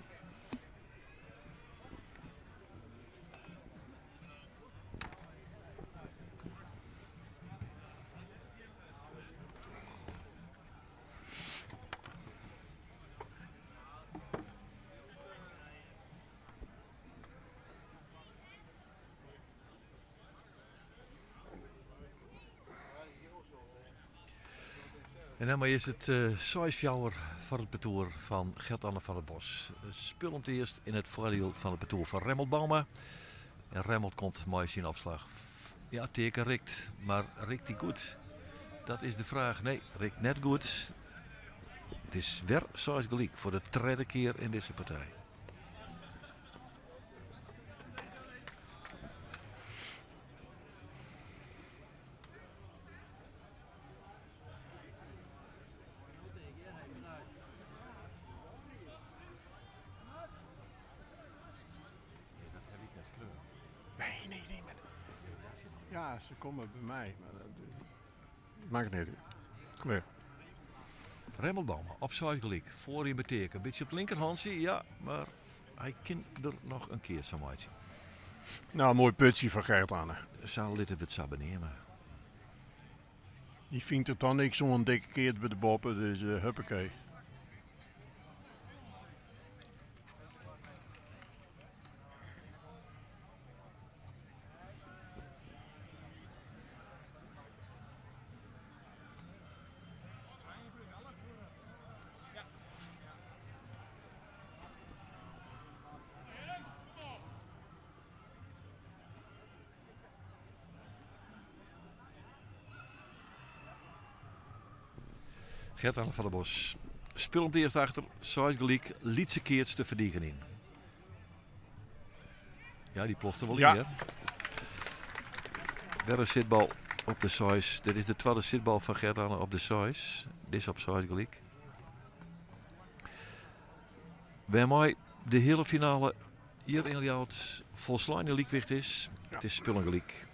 En dan is it uh, 6-4 foar it partoer fan Gert-Anne van der Bos. Spul om it earst yn it foardiel fan it partoer fan Remmelt Bouma. En Remmelt komt mei syn opslach. Ja, Teake rikt, mar rikt hy goed? Dat is de fraach. Nee, rikt net goed. It is wer seis gelyk foar de tredde kear yn dizze partij. Nee, nee, nee. Maar, ja, se komme by my. Mar dat makket net út. Klear. Remmelt Bouma op seis gelyk. Foaryn by Teake. Bytsje op it linkerhantsje, ja, mar hy kin der noch in keats fan meitsje. Nou, moai putsje fan Gert Anne. Sa litte we it sa beneame. Dy fynt der toch niks oan, dikke keats by de boppe, dus huppakee. Gert-Anne van der Bos spilet earst achter, seis gelyk, lytse keats te ferdigenjen. Ja, dy ploft der wol yn, hear. Wer in sitbal op de seis. Dit is de twadde sitbal fan Gert-Anne op de seis. Dizze op seis gelyk. Wêrmei de heale finale hjir yn Ljouwert folslein yn lykwicht is. It is spullen gelyk.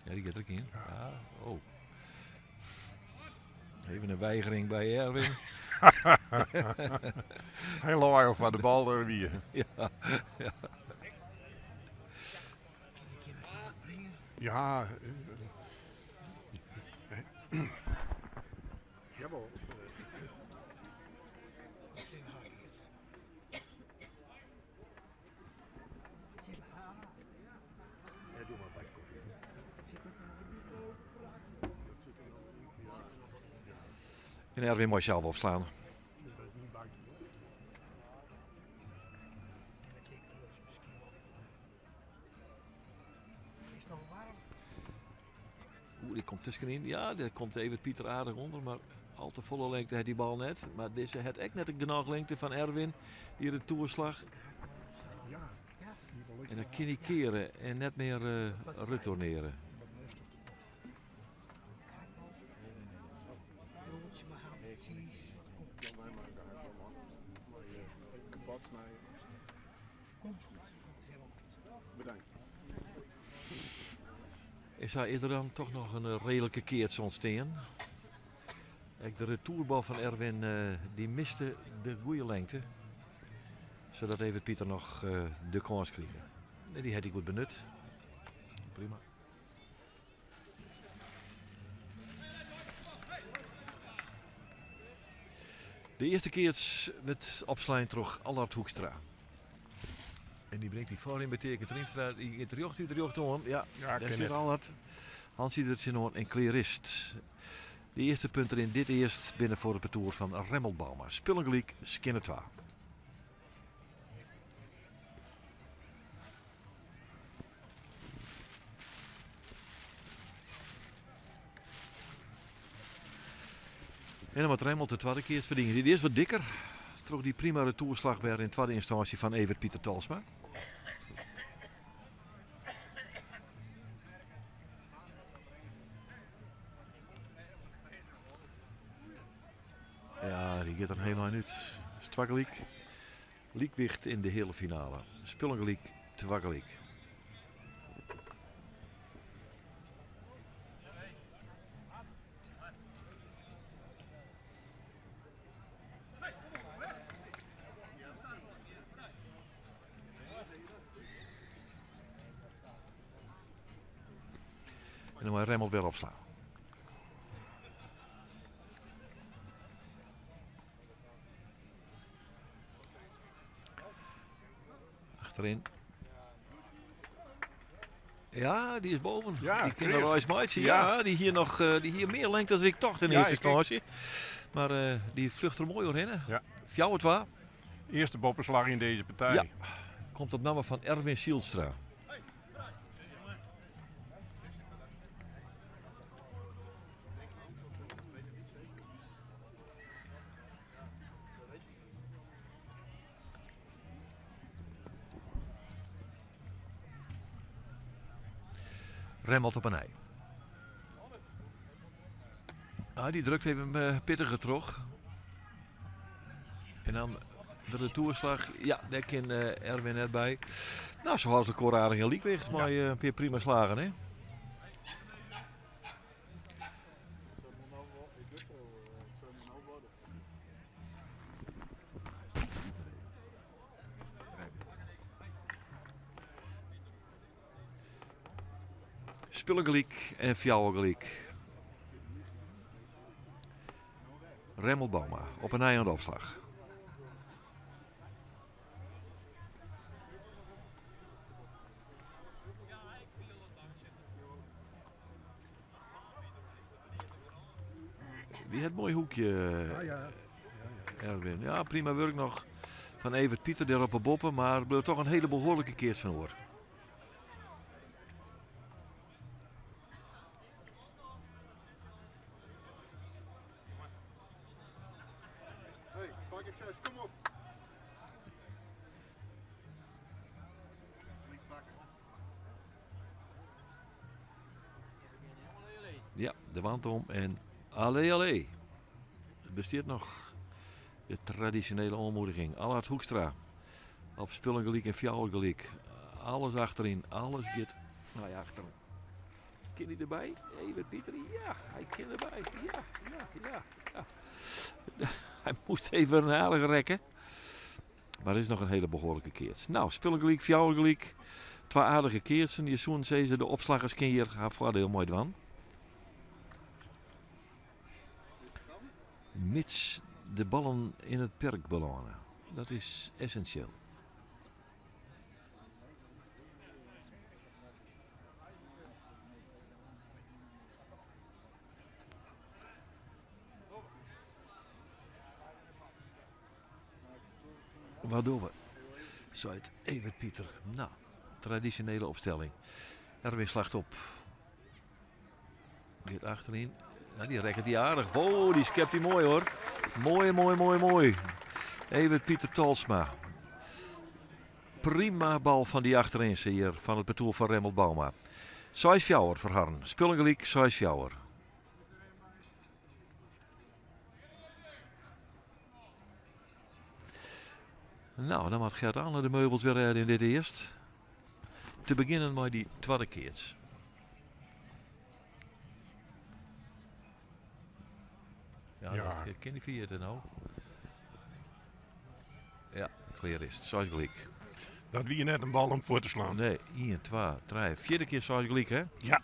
Ja, dy giet der ek yn. Ja, oh. Even in weigering by Erwin. Hy lei foar de bal der wie. Ja, ja. Ja. Jawel. En Erwin mei sels opslaan. Oeh, dy komt tuskenyn. Ja, dêr komt Evert Pieter aardich ûnder, mar al te folle lengte hat dy bal net. Mar dizze hat ek net genôch lengte fan Erwin, dy retoerslach. En dan kin hy keare en net mear retourneare. En sa is der dan toch noch in reedlike keats ûntstean. Ek de retoerbal fan Erwin dy miste de goede lengte. Sadat Evert Pieter noch de kâns krige. En dy hat hy goed benut. Prima. De earste keats wurdt opslein troch Allard Hoekstra. En dy bringt dy foaryn by Teake Triemstra. Dy giet rjocht út rjocht oan. Ja, Ja, dêr kin stiet net. Allard. Hans der tsjinoan en klear is it. De earste punten yn dit earst binne foar it partoer fan Remmelt Bouma. Spullen gelyk, skinne twa. En dan moat Remmelt de twadde keats ferdigenje. Dy is wat dikker troch dy prima retoerslach wer yn twadde ynstânsje fan Evert Pieter Tolsma. Ja, dy giet der hiel ein út. Is twa gelyk. Lykwicht yn de heale finale. Spullen gelyk, twa gelyk. En dan mei Remmelt wer opslaan. Achteryn. Ja, die is boven. Ja, die kin de kreas. reis meitsje. Ja. Ja, die hier noch, die hier mear lengte as ik tocht in Ja, earste ik ek. ynstânsje. Maar die vlucht der moai oerhinne. Ja. 4-2. Earste boppeslach yn dizze partij. Ja. Komt op namme fan Erwin Zielstra. Remmelt op 'e nij. Ah, die drukt even pittiger troch. En dan de retourslag. Ja, dêr kin Erwin net by. Nou, se hâlde elkoar aardich yn lykwicht mei in pear prima slagen, hè? Spullen gelyk en fjouwer gelyk. Remmelt Bouma op 'e nij oan de opslach. Die hat moai hoekje, Erwin. Ja, prima wurk noch fan Evert Pieter dêr op 'e boppe, mar bliuwt toch in hiele behoarlike keats fan oer. Hey, pak ik zes, kom op. Ja, de wand om en allee allee. It bestiet noch de tradisjonele oanmoediging. Allard Hoekstra op spullen gelyk en fjouwer gelyk. Alles achteryn, alles giet nei achteren. Kin hy derby? Evert Pieter, ja, hy kin derby. Ja, ja, ja, ja. Hy moast even aardich rekke. Mar is noch in hiele behoarlike keats. Nou, spullen gelyk, fjouwer gelyk. Twa aardige keatsen. Je soenen sizze, de opslaggers kinne hjir har foardiel mei dwaan. Mits de ballen yn it perk belâne. Dat is essensjeel. Wat dogge we? Seit Evert Pieter. Nou, tradisjonele opstelling. Erwin slacht op. Giet achteryn. Nou, dy rekket hy aardich. Bo, dy skept hy moai hoor. Moai, moai, moai, moai. Evert Pieter Tolsma. Prima bal fan dy achterynse hjir fan it partoer fan Remmelt Bouma. 6-4 foar harren. Spullen gelyk, 6-4. Nou, dan moat Gert Anne de meubels wer rêde yn dit earst. Te begjinnen mei dy twadde keats. Ja, Ja. dat kin dy ferjitte no. Ja, klear is it. Seis gelyk. Dat wie net in bal om fuort te slaan. Nee, 1, 2, 3, fjirde kear seis gelyk, hè? Ja.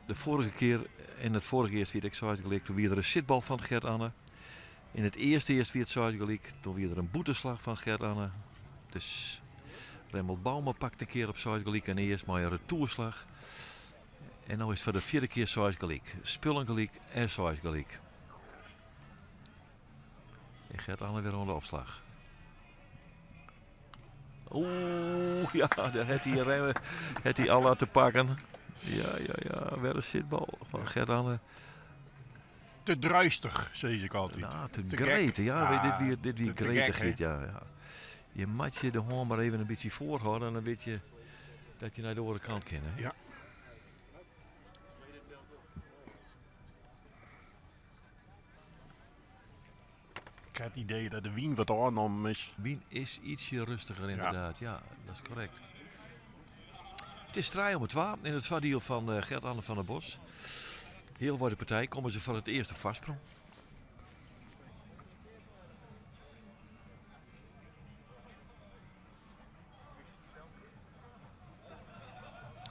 De foarige kear, yn it foarige earst wie it ek seis gelyk. Doe wie der in sitbal fan Gert Anne. Yn it earste earst wie it seis gelyk. Doe wie der in bûtenslach fan Gert Anne. Dus Remmelt Bouma pakt in kear op seis gelyk en earst mei in retoerslach. En no is it foar de fjirde kear seis gelyk. Spullen gelyk en seis gelyk. En Gert Anne wer oan de opslach. Oeh, ja, dêr hat hy remmen, hat hy Alla te pakken. Ja, ja, ja, wer in sitbal fan Gert Anne. Te druistich, sis ik altyd. Nou, te Te gek. gretig. Ja, Ja, dit wie te gretig, gek, hè? dit, ja, ja. Je moat je de hân mar even in bytsje foarhâlde en dan witte je dat je nei de oare kant kinne. Ja. Ik ha it idee dat de wyn wat ôfnommen is. Wyn is ietsje rêstiger ynderdaad, ja. dat is korrekt. It is trije om twa yn it foardiel fan Gert Anne van der Bos. Healwei de partij komme se foar it earst op foarsprong.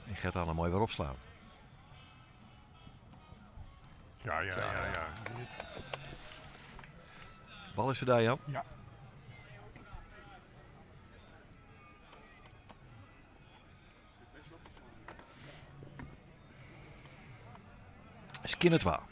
En Gert Anne mei wer opslaan. Ja, ja, ja, ja. Bal is foar dy, Jan. Ja. Skinne twa.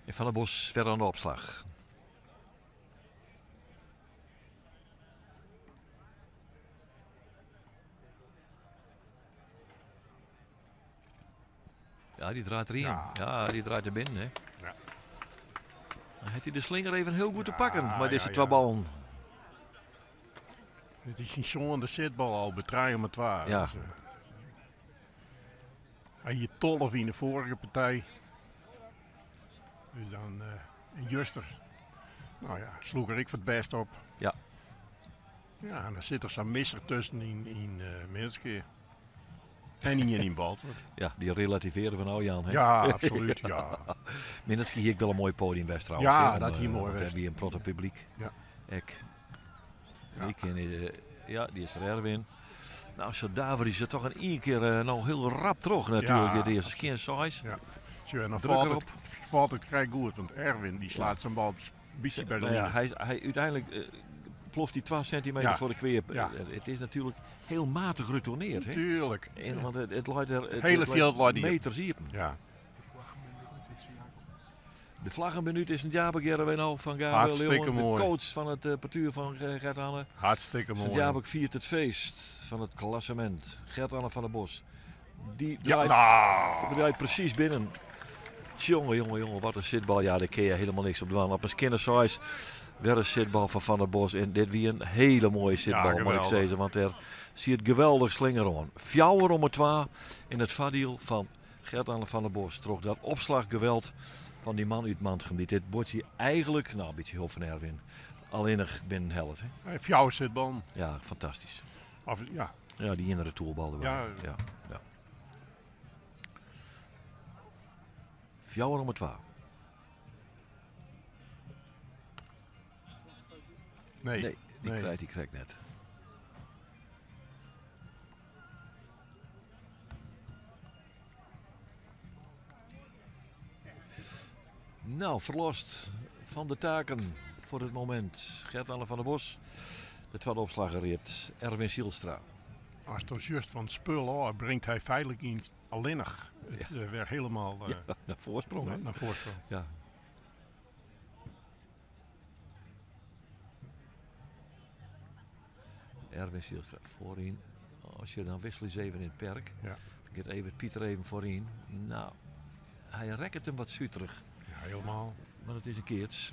En Van der Bos wer oan de opslach. Ja, die draait erin. Ja, ja die draait er binnen. Hè. Ja. Dan heeft hij de slinger even heel goed te pakken bij deze twee ballen. Het is een zo'n de zitbal al, betraai om het waar. Ja. Dus, hij hier 12 in de vorige partij. Dus dan uh, Juster. Nou ja, sloeg er ik voor het best op. Ja. Ja, en dan zit er zo'n misser tussen in, in uh, En in in Baltwoord. Ja, die relativeren we nou, Jan. Hè? Ja, absoluut. ja. Minitski hier wel een mooi podium best trouwens. Ja, dat hier mooi best. Hebben een protte publiek. Ja. Ik. Ja. Die, ken, ja, die is voor Erwin. Nou, zo daar is het toch een één keer uh, nou heel rap terug natuurlijk. Ja, de eerste skin size. Ja. Zo, en dan valt het, valt het vrij goed, want Erwin die slaat zijn bal beetje bij de nou ja, hij, hij, uiteindelijk uh, ploft hij 12 centimeter ja. voor de kweer. Ja. Het is natuurlijk heel matig retourneerd. hè? Tuurlijk. En, want het, het looit er het, Hele het veld meters hier. Ja. De vlaggenminuut is een jaar nou van Gabriel Hartstikke Leeuwen, mooi. de coach van het uh, partuur van Gert Anne. Hartstikke mooi. Sint-Jabek viert het feest van het klassement. Gert Anne van der Bos. Die draait, ja, nou. draait precies binnen. Tjonge, jonge, jonge, wat een zitbal. Ja, daar kun je helemaal niks op doen. Op een skinner size weer een zitbal van Van der Bos. En dit wie een hele mooie zitbal, ja, moet ik zeggen. Want er zie het geweldig slinger aan. Fjouwer om het twa in het vaardiel van Gert Anne van der Bos. Trok dat opslaggeweld van die man uit Mantgem. Die dit bordje eigenlijk, nou een beetje hulp van Erwin, alleen nog binnen helft. Hè? Fjouwer zitbal. Ja, fantastisch. Of, ja. Ja, die in de retourbal erbij. Ja. ja, ja. Fjouwer om het twa. Nee, nee die nee. krijgt die krijgt net. Nou, verlost van de taken voor het moment. Gert-Anne van der Bos, de tweede opslagger rit, Erwin Zielstra. Als het juist van het spul hoor, brengt hij feitelijk in alleenig het Ja. eh, weer helemaal eh, Ja, naar voorsprong. hè? naar, naar voorsprong. Ja. Erwin Zielstra voorin. Als je dan wissel eens even in het perk. Ja. Dan gaat even Pieter even voorin. Nou, hij rekt hem wat zuterig. Ja, helemaal. Maar het is een keerts.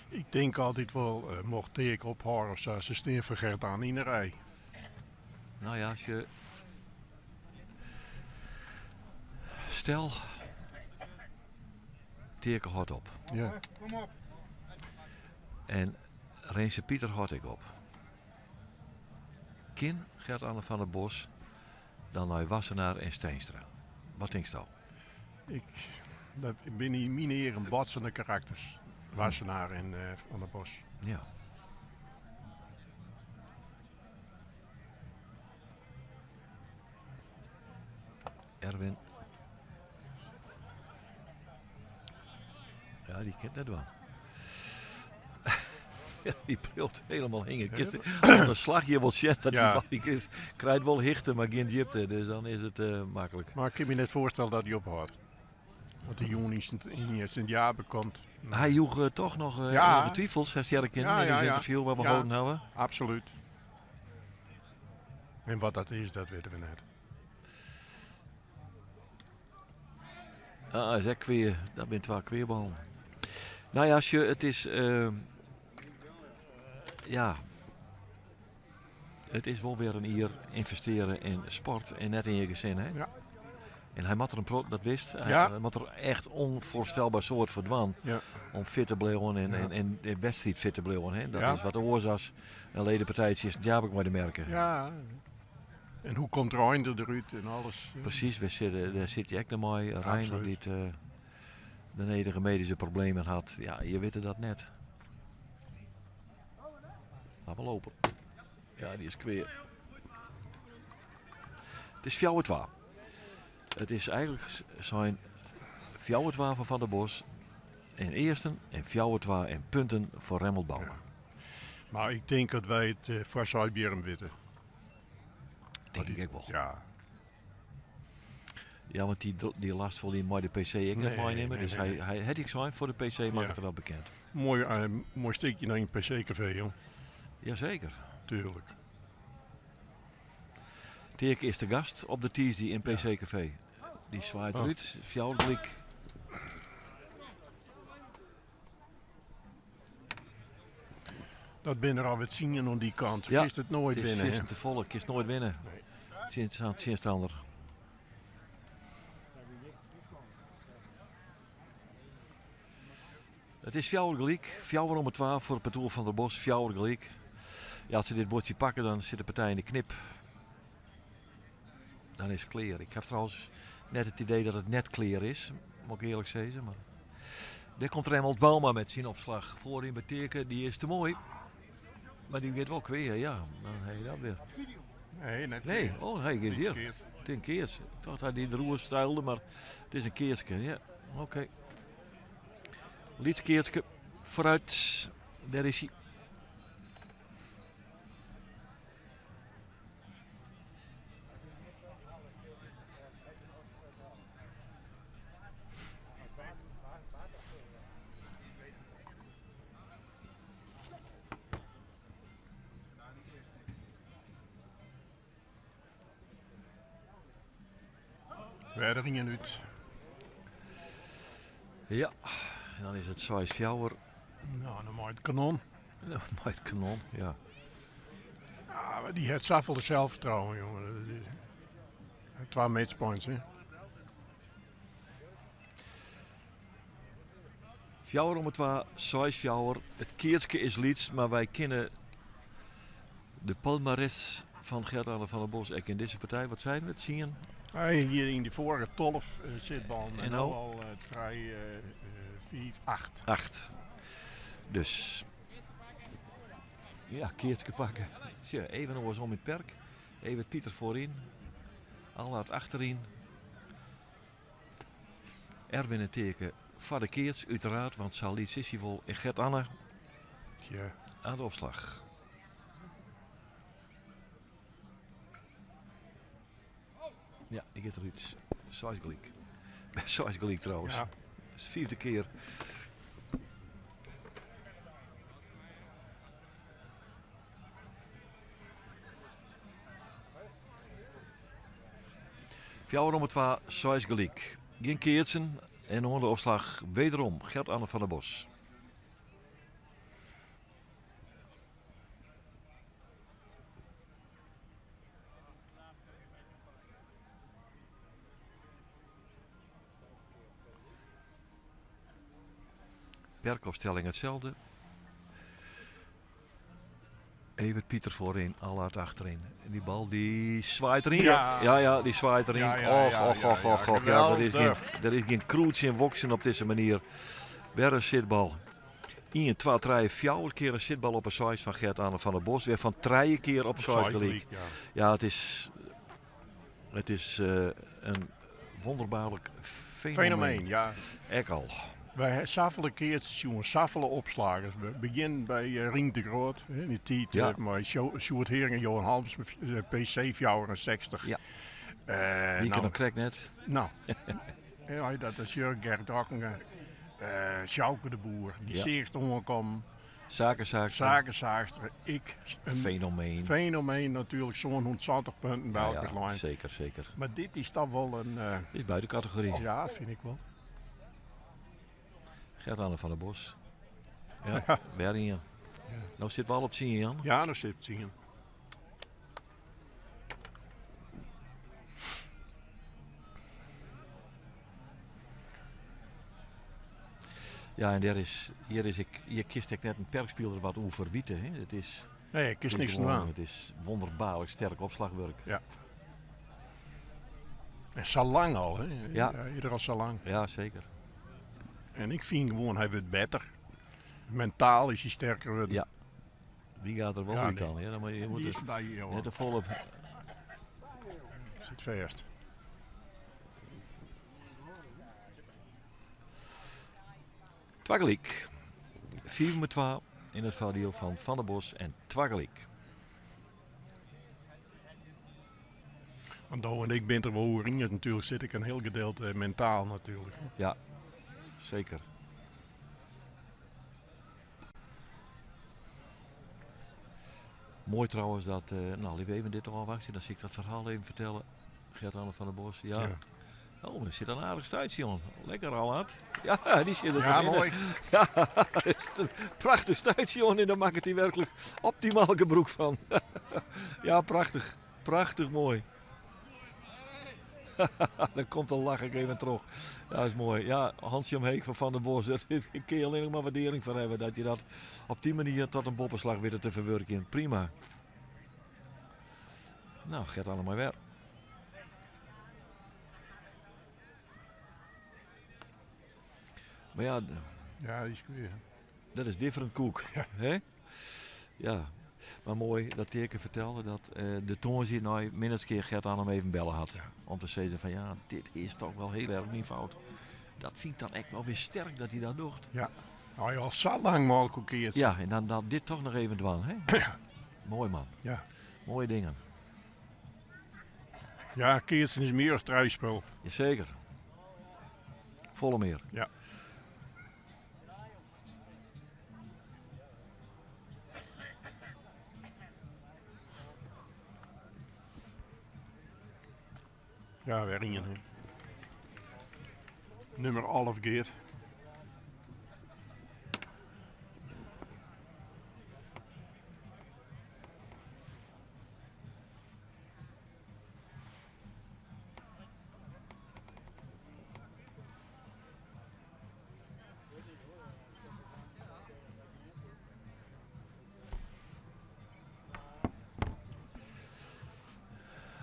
Ik denk altijd wel, eh, mocht ik op haar of zo, ze steen voor Gert aan in de rij. Nou ja, als je. Stel. Teerke houdt op. Ja. Kom op. En Reense Pieter had ik op. Kin Gert-Anne van der Bos, dan naar Wassenaar en Steenstra. Wat denk je al? Ik, dat ben in mijn heren botsende karakters. Wassenaar en eh, Van der Bos. Ja. Erwin. Ja, die kent dat wel. Ja, die prilt helemaal hingen. Dan slag je wel zien dat Ja. die bal, die krijgt- krijgt wel hichten, maar geen diepte. Dus dan is het eh, makkelijk. Maar ik kan me net voorstellen dat hij ophoudt. Want die jongen in Sint- in Sint-Jabe komt. Hij joeg eh, toch nog eh Ja. enige twijfels, heeft Jerk in Ja, in ja, zijn ja. interview waar we Ja. gehouden hebben. Absoluut. En wat dat is, dat weten we net. Ah, is ook weer, dat bent twee kweerballen. Nou ja, als je, het is, ja, het is wel weer een ier investeren in sport en net in je gezin, hè? Ja. En hij moet er een pro, dat wist, hij, Ja. hij moet er echt onvoorstelbaar soort voor dwan Ja. om fit te blijven en, Ja. en, en de wedstrijd fit te blijven, hè? Dat Ja. is wat de oorzaak een ledenpartijtje is, ja, heb ik maar de merken. Ja. En hoe komt Reinder eruit en alles. Precies, we zitten, daar zit je ook nog mooi. Reinder Absoluut. die het, eh, de nederige medische problemen had. Ja, je weet dat net. Laat maar lopen. Ja, die is kweer. Het is fjouwer twa. It is eigentlik sein 4-2 foar Van der Bos in earsten en 4-2 en punten foar Remmelt Bouma. Mar ik tink dat wy it foar Seisbierrum witte. Tink ik ek wol. Ja. Ja, want dy, dy last wol hy mei de PC ek net meinimme. Dus hy, hy hat ek sein, foar de PC makket er dat bekend. Moai, moai stikje nei in PC-kafee, jong. Jazeker. Tuurlijk. Teake is te gast op de tiisdei yn PC Kafee. Dy swaait oh. derút, fjouwer gelyk. Dat binne der alwer tsien oan dy kant. Ja, Kinst it noait winne. Het is te folle, kinst noait winne. Nee. Tsjin tsjinstanner. It is fjouwer gelyk. Fjouwer om 'e twa foar it partoer Van der Bos. Fjouwer gelyk. Ja, as se dit buordsje pakke, dan sit de partij yn de knip. Dan is it klear. Ik haw trouwens net it idee dat it net klear is, moat ik earlik sizze. Mar dêr komt Remmelt Bouma met syn opslach foaryn by Teake. Dy is te moai. Mar dy giet wol kwea, ja. Dan ha je dat wer. Nee, net Nee, oh, hy giet hjir. It is in keats. Ik tocht hy dy deroer struilde, mar it is in keatske. Ja, oké. Okay. Lyts keatske foarút. Dêr is hy. Wer der ien út. Ja, en dan is it 6-4. Nou, dan mei it kanon. Dan mei it kanon, ja. Ah, mar dy hat safolle zelfvertrouwen, jongen. Dat is twa matchpoints, hè. Fjouwer om 'e twa, seis fjouwer. It keatske is lyts, mar wy kinne de palmares fan Gert-Anne van der Bos ek yn dizze partij. Wat seinen we? Tsien? Hy hie yn de foarige 12 sitballen en no al trije, fiif, acht. Acht. Dus ja, keatske pakke. Sjoch, even oars om it perk. Evert Pieter foaryn. Allard achteryn. Erwin en Teake foar de keats, uiteraard, want sa lyts is hy wol. En Gert-Anne ja. aan de opslach. Ja, die giet derút. Seis gelyk. Seis gelyk trouwens. Ja. Dat is de fiifde kear. Fjouwer om 'e twa, seis gelyk. Gjin keatsen en oan de opslach wederom Gert-Anne van der Bos. Perkopstelling itselde. Evert Pieter voorin, Allard achterin. En die bal die swaait erin. Ja. Ja, ja, die swaait erin. Ja, ja, och, ja, och, ja, och, ja. och, och. Ja, der is Geweldig. gjin, der is gjin krûd tsjin woksen op dizze manier. Wer in sitbal. 1, 2, 3, 4 kear in sitbal op 'e seis fan Gert-Anne van der Bos. Wer fan trije kear op seis gelyk. ja. Ja, it is, it is in wonderbaarlik fenomeen. Fenomeen, ja. Ek al. Wy ha safolle keatsers sjoen, safolle opslagers. We begjinnen by Rienk de Groot, hè, yn die tiid Ja. mei Sjoerd Hering en Johan Halmsma, PC 64. Ja. Wie kin noch krekt net. Nou, ja, dat is Jurk Gerrit Okkinga, Sjouke de Boer, dy Ja. seachst oankommen. Sake Saakstra. Sake Saakstra, ik. In Fenomeen. Fenomeen natuurlijk, 770 punten by Ja, elkoar ja, lein. zeker, zeker. Mar dit is toch wol in... Dit is buiten categorie. Ja, fyn ik wol. Gert-Anne van der Bos. Ja, wer ien. Ja. No sitte we al op tsien, Jan. Ja, no sit tsien. Ja, en dêr is, hjir is ek, hjir kinst ek net in perkspiler wat oer ferwite. Hè? It is, Nee, ik kinst niks gewoan, dwaan. It is wonderbaarlik sterk opslachwurk. Ja. En sa lang al, hè? Ja. Ja, ieder al sa lang. Ja, zeker. En ik fyn gewoan, hy wurdt better. Mentaal is hy sterker wurden. Ja. Dy giet der wol Ja, út nee. dan. Ja, dan moat je, je moet Die is dus by je, net de folle. Sit fêst. Twa gelyk. 5-2 yn it foardiel fan Van der Bos en twa gelyk. Want do en ik bin der wol oer iens natuerlik, sit ik in hiel gedeelte mentaal natuerlik. Ja, seker. Moai trouwens dat, eh, nou litte we even dit ôfwachtsje, dan sil ik dat ferhaal even fertelle. Gert-Anne van der Bos, ja. Ja. Oh, der sit in aardich stuitsje oan. Lekker Allard. Ja, dy sit der Ja, yn. moai. Ja, der sit in prachtich stuitsje oan en dêr makket hy werklik optimaal gebrûk fan. Ja, prachtich. Prachtich moai. Dan komt de lach ek even troch. Ja, is moai. Ja, hantsje omheech fan Van der Bos. Dêr kin je allinnich mar wurdearring foar hawwe. Dat je dat op dy manier tot in boppeslach witte te ferwurkjen. Prima. Nou, Gert-Anne mei wer. Mar ja, Ja, dy is klear. Dat is different koek. Hè? Ja. Mar moai dat Teake fertelde dat eh, de tongersdei nei Minnertsgea Gert-Anne him even belle hat. Om te sizzen fan ja, dit is toch wol hiel erch myn fout. Dat fyn ik dan ek wol wer sterk dat hy dat docht. Ja. Nou, al sa lang mei elkoar keatsen. Ja, en dan, dan dit toch noch even dwaan. Hè? Moai man. Ja. Moaie dingen. Ja, keatsen is mear as trispul. Jaseker. Folle mear. Ja. Ja, wer ien. hè. Nummer 11 Geert.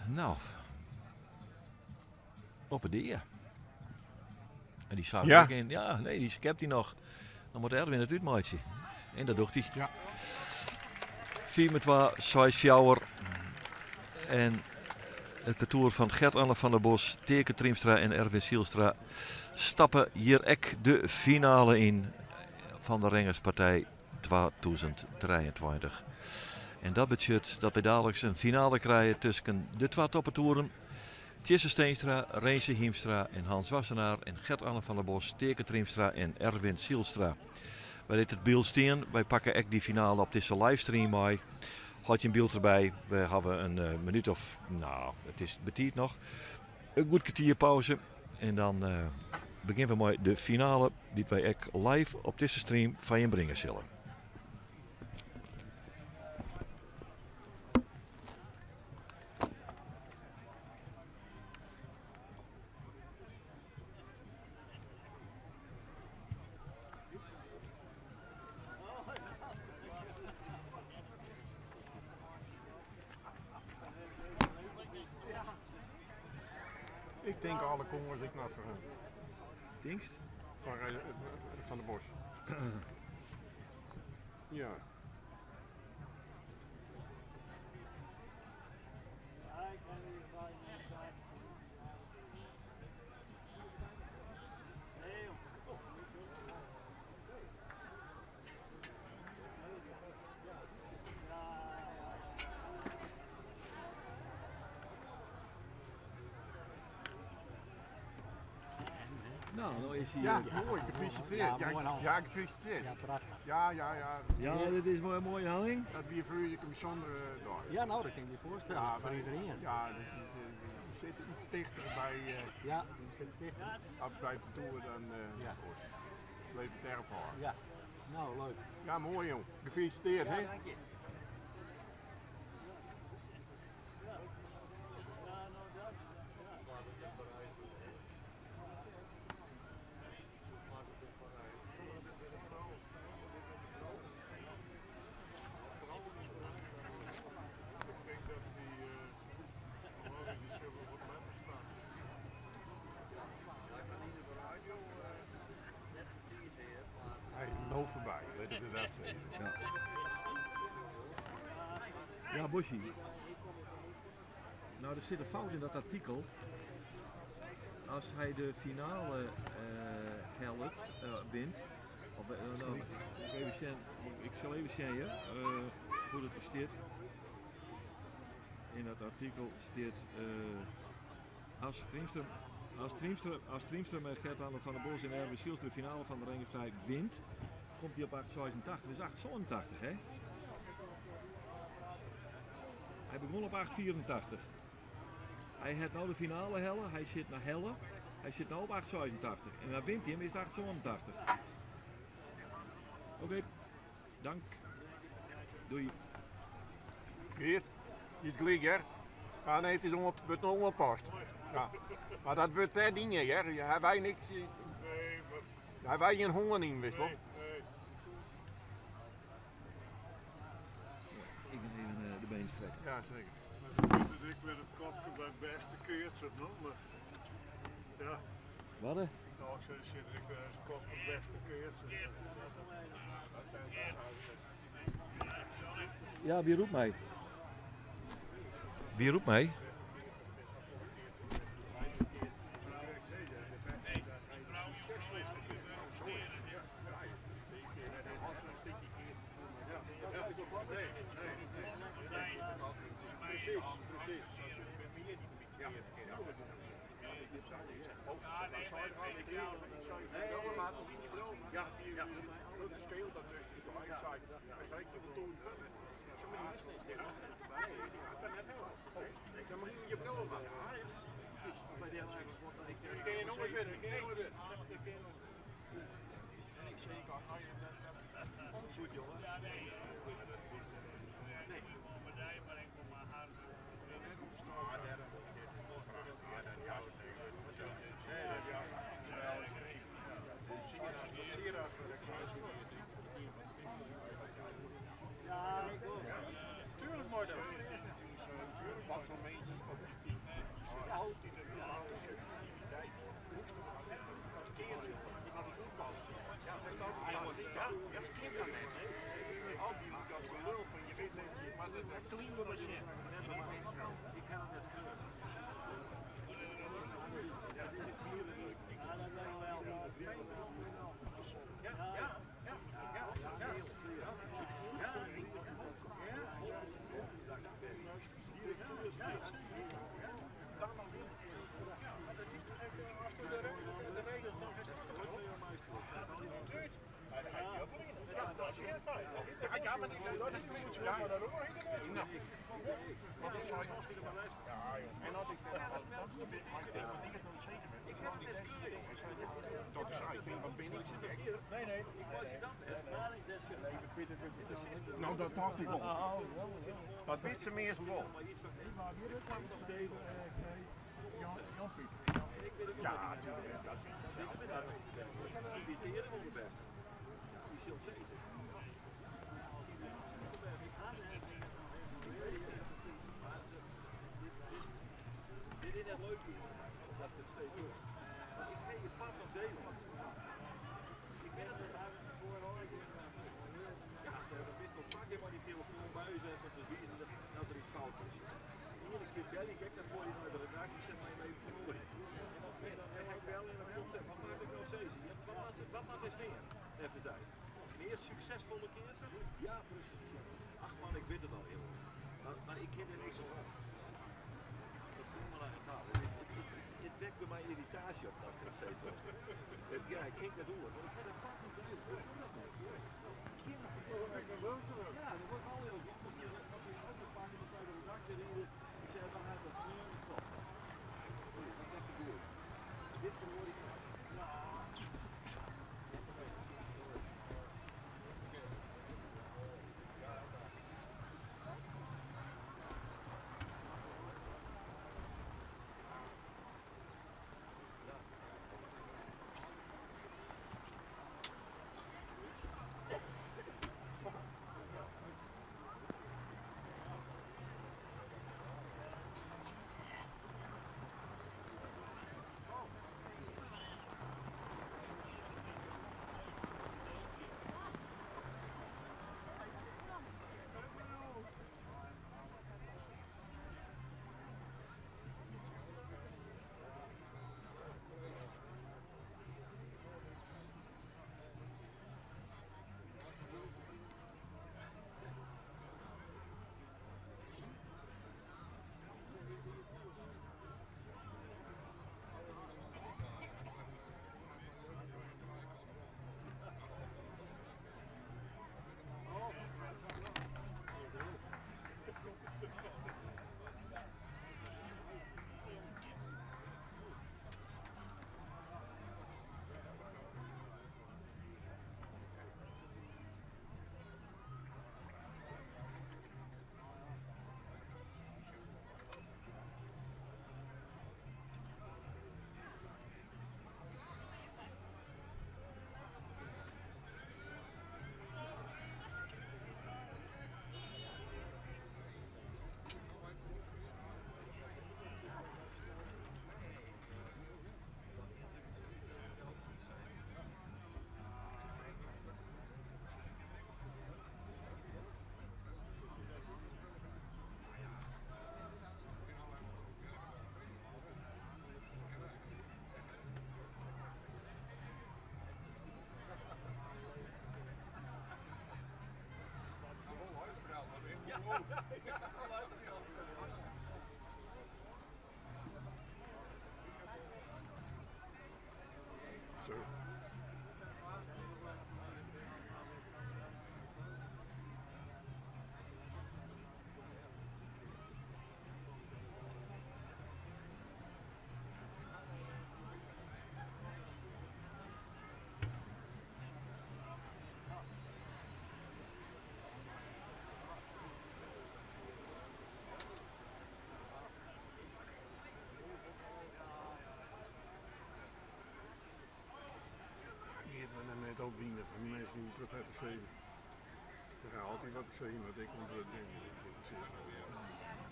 Nou, op 'e dea. En dy sa Ja. ek yn. Ja, nee, dy skept hy noch. Dan moat Erwin it útmeitsje. En dat docht hy. Ja. 4 met 2, 6 4. En it partoer fan Gert-Anne van der Bos, Teake Triemstra en Erwin Zijlstra stappe hjir ek de finale yn fan de Rengerspartij 2023. En dat betsjut dat wy daliks in finale krije tusken de twa toppartoeren. Tjisse Steenstra, Renze Hiemstra en Hans Wassenaar en Gert-Anne van der Bos, Teake Triemstra en Erwin Zijlstra. Wy litte it byld stean. Wy pakke ek dy finale op dizze livestream mei. Hâld jim byld derby. We hawwe in eh, minút of, nou, it is betiid noch. In goed kertier pauze. En dan eh, begjinne we mei de finale, dy't wy ek live op dizze stream foar jim bringe sille. Ik tink alle kâns ek noch foar him. Tinkst? Foar Van der Bos. Ja. Nou, no is hy. Ja, moai, gefeliciteerd. Ja, moai al. Ja, gefeliciteerd. Ja, prachtich. Ja, ja, ja. Ja, dit is wol in moaie helling. Dat wie foar ús ek in bysûndere dei. Ja, nou, dat kin ik my foarstelle. Ja, Foar iderien. Ja, dat is, die sit iets tichter by, Ja, dy sit tichter. op by it partoer dan Ja. oars. Bleef it dêrop hâlden. Ja. Nou, leuk. Ja, moai jong. Gefeliciteerd, hè? dank je. Ik denk dat die, die zullen wat letter staan. Hy loopt foarby, litte we dat sizze. Ja. Ja, Bossie. Nou, der sit in fout yn dat artikel. As hy de finale hellet, wint. Op, no, even sjen, ik sil even sjen hear, hoe't it der stiet. Yn dat artikel stiet as Triemstra, as Triemstra, as Triemstra mei Gert-Anne van der Bos en Erwin Zijlstra de finale fan de Rengersdei wint, komt hy op 8,86. Dat is 8,87 hè? Hy begûn op 8,84. Hy hat no de finale helle, hy sit nei helle. Hy sit no op 8,86. En dan wint hy him, is it 8,87. Oké, dank. Doei. Geert, je is gelyk hear. Ja, nee, it is oan, wurdt no oanpast. Ja. Mar dat wurdt net dien hear. Hawwe wy niks. Hawwe wy gjin hân yn, witst wol. Ik bin even de benen strekken. Ja, seker. Maar dat is ek wer it kopke by bêste keatser, no? Mar ja. Wat? Nou, ik sei, sit der ek wer as kopke bêste keatser. Ja, wie roept my? Wie roept my? No, dat tocht ik wol. Dat wit se meastal wol. Ja, tuurlijk. Dit is net leuk dat het steeds doet. Ik ga je pad nog delen. Ik ben het Ja, dat is nog pak je maar die telefoon bij u om te wijzen dat er iets fout is. Iedere keer bel ik naar voor die naar de redactie, zeg maar even verloren. En dan, dan ga ik bellen en dan komt ze, wat maak ik nou steeds? Wat maakt hij steen? Even tijd. Meer succesvolle keersen? Ja, precies. Ach man, ik weet het al, joh. Maar ik ken er niks aan. Dat komt maar aan het Het wekt bij mij irritatie op als dat steeds was. Ja, ik kijk dat door, maar ik ga dat pak niet delen. Hoe kan dat nou? Ja, dat wordt al heel goed. Dat is ook een paar keer bij de redactie reden. Ik zei, dan gaat dat nu klopt. Dat is echt gebeurd. Dit verhoor ik. Ja. En dan net opwine fan minsken dy't wat ha te sizzen. Se ha altyd wat te sizzen, mar ik ûntwurd dingen. Ik ynteressearret my net.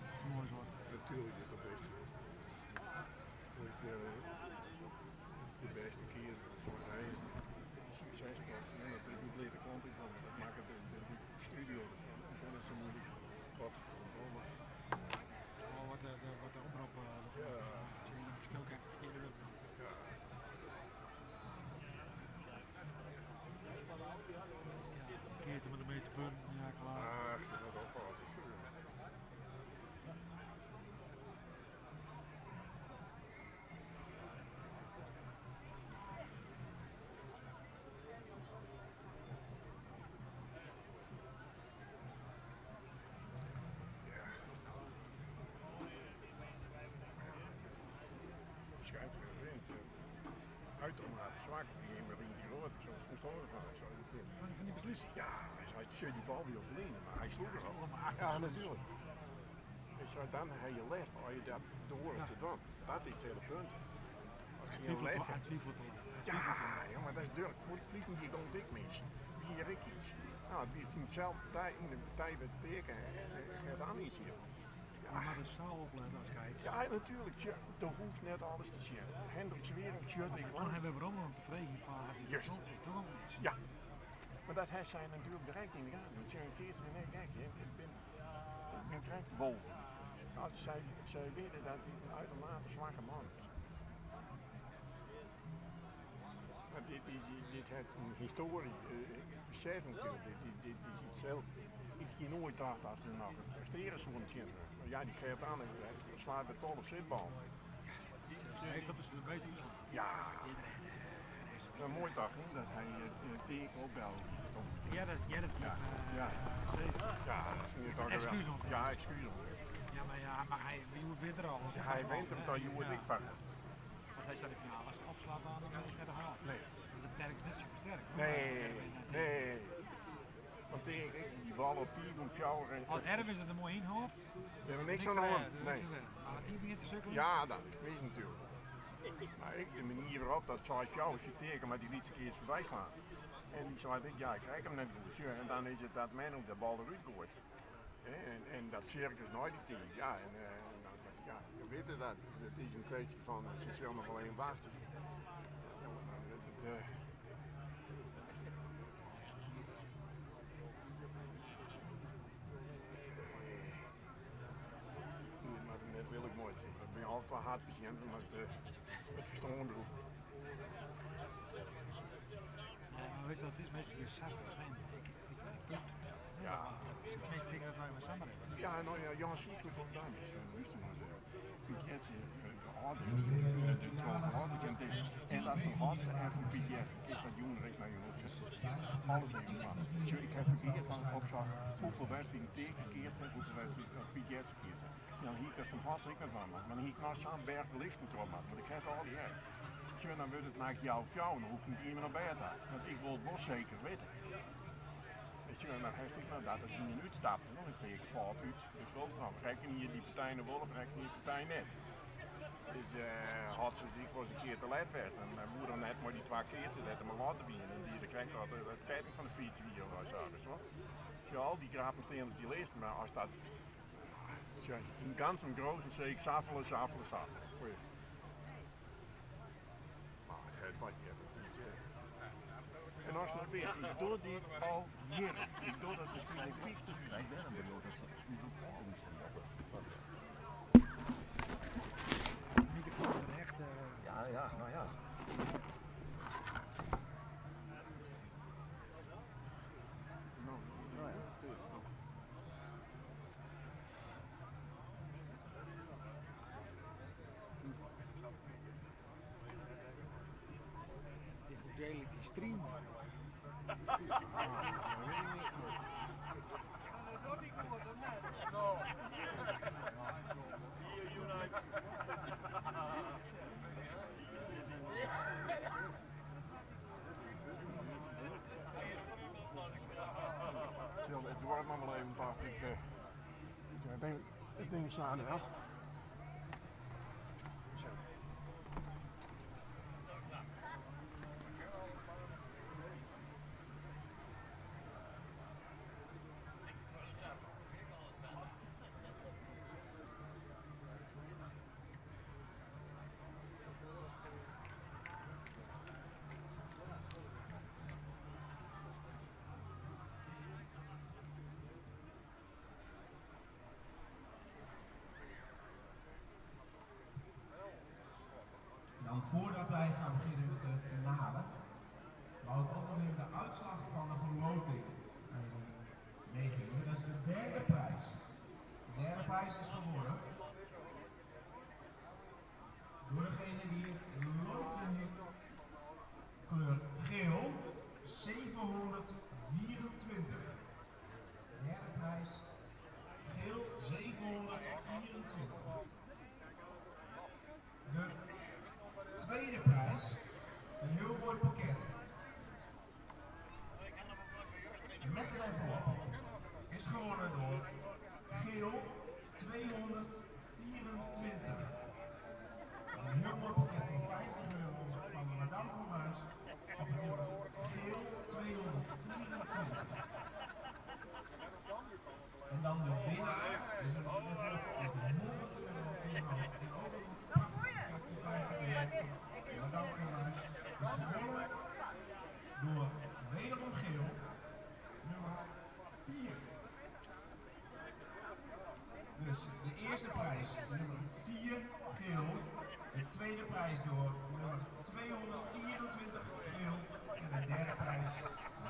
Dat is moai zo. Natuerlik is dat bêst. Dat is de bêste keatser, seit hy. Suksesfol. Dat is myn bleate kant út, want dat makket de studio derfan ek net sa muoilik. Wat verdomme. Oh, wat de omrop Ja. Ferskil kin ferkearde wurden. Ja. Keatser mei de measte punten, ja klaar. Ach, dat hat ophâlden. De scheidsrechter wint. Uitermate zwak. Die Marien die rood, ik zou het verstandig van. Ik zei, Van die beslissing? Ja, hij zei, tjie, die bal weer op lenen, maar hij sloeg erop. Sloeg hem achter. Ja, natuurlijk. Ik zei, dan heb je lef als je dat door Ja. te doen. Dat is het hele punt. Als je Hij een lef twijfelt, hij hebt. twijfelt al. Hij Ja, twijfelt al. ja, maar dat is Dirk. Voor het vliegen hier dan dik mis. Wie hier ik iets. Nou, die is niet zelf partij in de partij met teken en gaat aan iets hier. Ja. Maar de zaal opletten als scheids. Ja, natuurlijk. Tja, er hoeft net alles te zien. Hendrik Sweering, tja, ik Dan hebben we waarom om te vragen van dat hij Juist. dat toch ook niet. Ja. Maar dat hij zijn natuurlijk direct in de gaten. Want zijn keert weer net gek, hè. Ik ben direct boven. Nou, zij weten dat hij een uitermate zwakke man is. Maar dit heeft een historie, besef natuurlijk. Dit is iets heel... Ik heb nooit gedacht dat ze nog presteren zo'n kinderen. Maar ja, die geeft aan en hij slaat de tolle zitbal. Hij heeft dat dus een beetje. Ja. Dat is een mooi dag, hè, dat hij tegen opbelde. Ja, dat, ja, dat Ja, ja. Zeker. Ja, dat vind ik toch wel. Excuus om. Ja, excuus om. Ja, maar, ja, maar hij, je moet weer er al. Ja, hij wint hem dan, je moet ik van. Want hij staat in de finale, als hij opslaat, dan is het net een half. Nee. Want de perk is net super sterk. Nee, nee. Want tegen die bal op 4 komt jou en. Als Erwin het er mooi in hoort. We hebben niks aan de hand. Nee. Nee. Maar als die begint te sukkelen. Ja, dat is mis natuurlijk. Maar ik, de manier waarop dat zei jou als je tegen, maar die liet ze keer voorbij slaan. En die zei, ja, ik krijg hem net goed. En dan is het dat men ook de bal eruit gooit. Hè, en dat circus nooit die team. Ja, en dan, ja, je weet het dat. Het is een kwestie van, ze zullen nog wel één baas te doen. Ja, maar dan wordt het. Nee, maar net wil ik nooit zien. Dat ben je altijd wel hard patiënten met het verstand beroep. Ja, maar weet je wat het is? Meestal is het ik punt. Ja. Meestal denk ik dat wij maar samen hebben. Ja, nou ja, Jan Siesme komt daar niet. Zo, luister maar. Piet Jetsen, de oude, de twaalf ouders en dit. En dat van Hartsen en van Piet Jetsen is dat jongen rechts naar je opzet. Alles even man. Zo, ik heb verkeerd van opzag hoeveel wedstrijden tegengekeerd zijn, hoeveel wedstrijden Piet Jetsen keert zijn. En dan hier ik van Hartsen ik met van, maar dan hier ik nou zo'n berg listen erop, want ik heb ze al die jaren. Zo, dan wordt het naar jou of jou, dan hoef ik niet iemand naar buiten. Want ik wil het wel zeker weten. Weet je, en dan heeft ik nou dat als je niet uitstapt, dan denk ik valt uit. Dus wel, nou, reken je die partij nog wel of reken je die partij net? Dus had ze zich was een keer te laat werd. En mijn moeder net maar die twee keer ze dat maar laten bieden. En die krijgt dat het ketting van de fiets hier of zo. Dus wel. Ja, al die grapen staan op die lijst, maar als dat ja, in ganz en großen zeg ik safelen, safelen, safelen. Goeie. Maar het heeft wat je hebt. Het is, en als je het weet, ik doe dit al jaren. Ik doe dat misschien al 50 jaar. Ik ben een bedoel dat ze hoeveel luisteren op. De microfoon is echt. Ja, ja, nou ja. Nou, Nou ja. Die hoe deel ik die stream? dat weet ik niet. Terwijl het duurt nog wel even, dacht ik. Het ding staat er wel. Zo. wij gaan beginnen met de finale, wou ik ook nog even de uitslag van de verloting aan jullie meegeven. Dat is de derde prijs. De derde prijs is geworden door degene die het loodje heeft kleur geel 724. Derde prijs geel 724. De tweede prijs, een heel mooi pakket. Met een envelop is gewonnen door geel 224. Een heel mooi pakket van €50 van Madame van Muis op het nummer geel 224. En dan de winnaar is een envelop met €100 inhoud en ook een prachtig pakket van €50 van Madame van Muis is gewonnen door wederom geel nummer 4. Dus de eerste prijs nummer 4 geel, de tweede prijs door nummer 224 geel en de derde prijs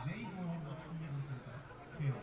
724 geel.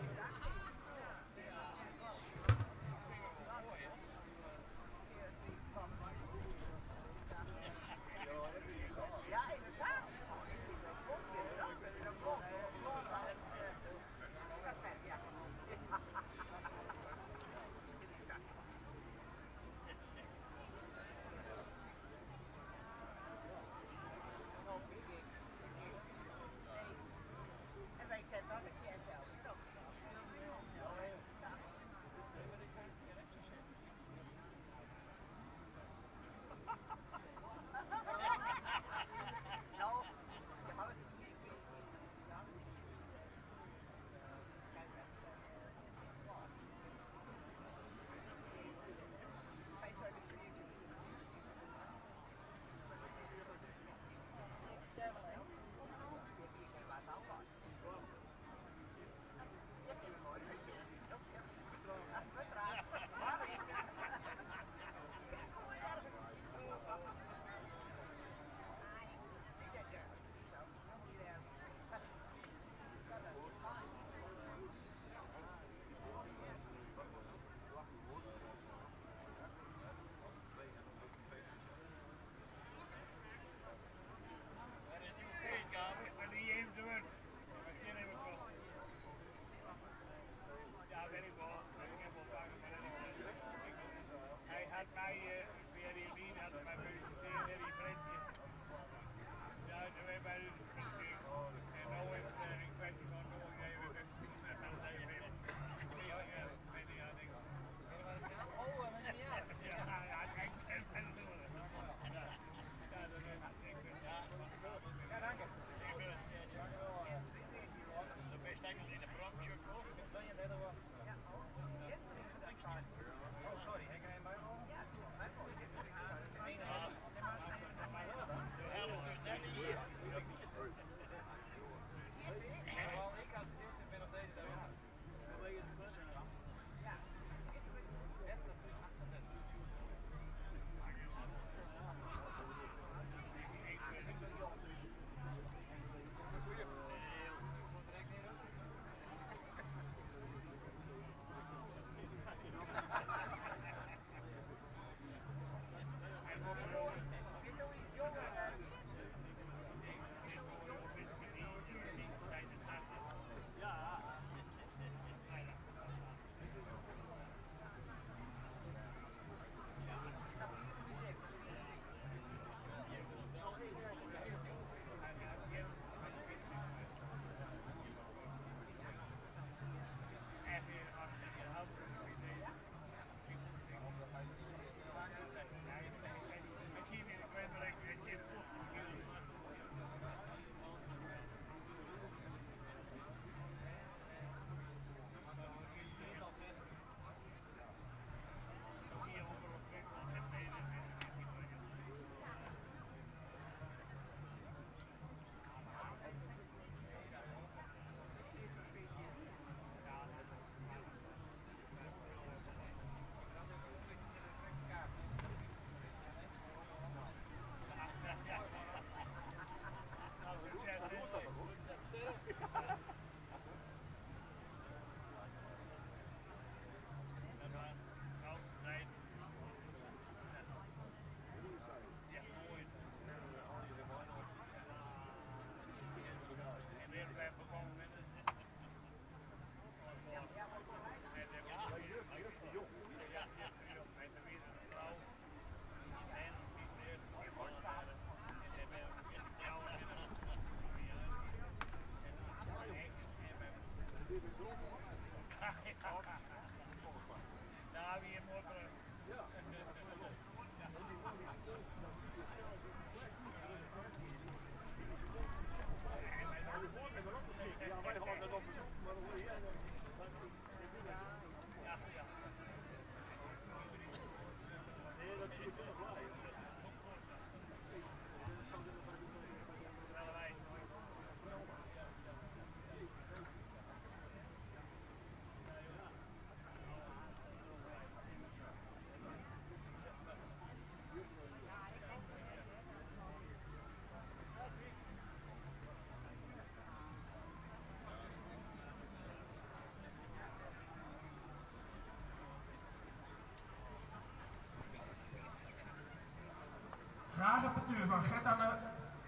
Graag het partuur van Gert-Anne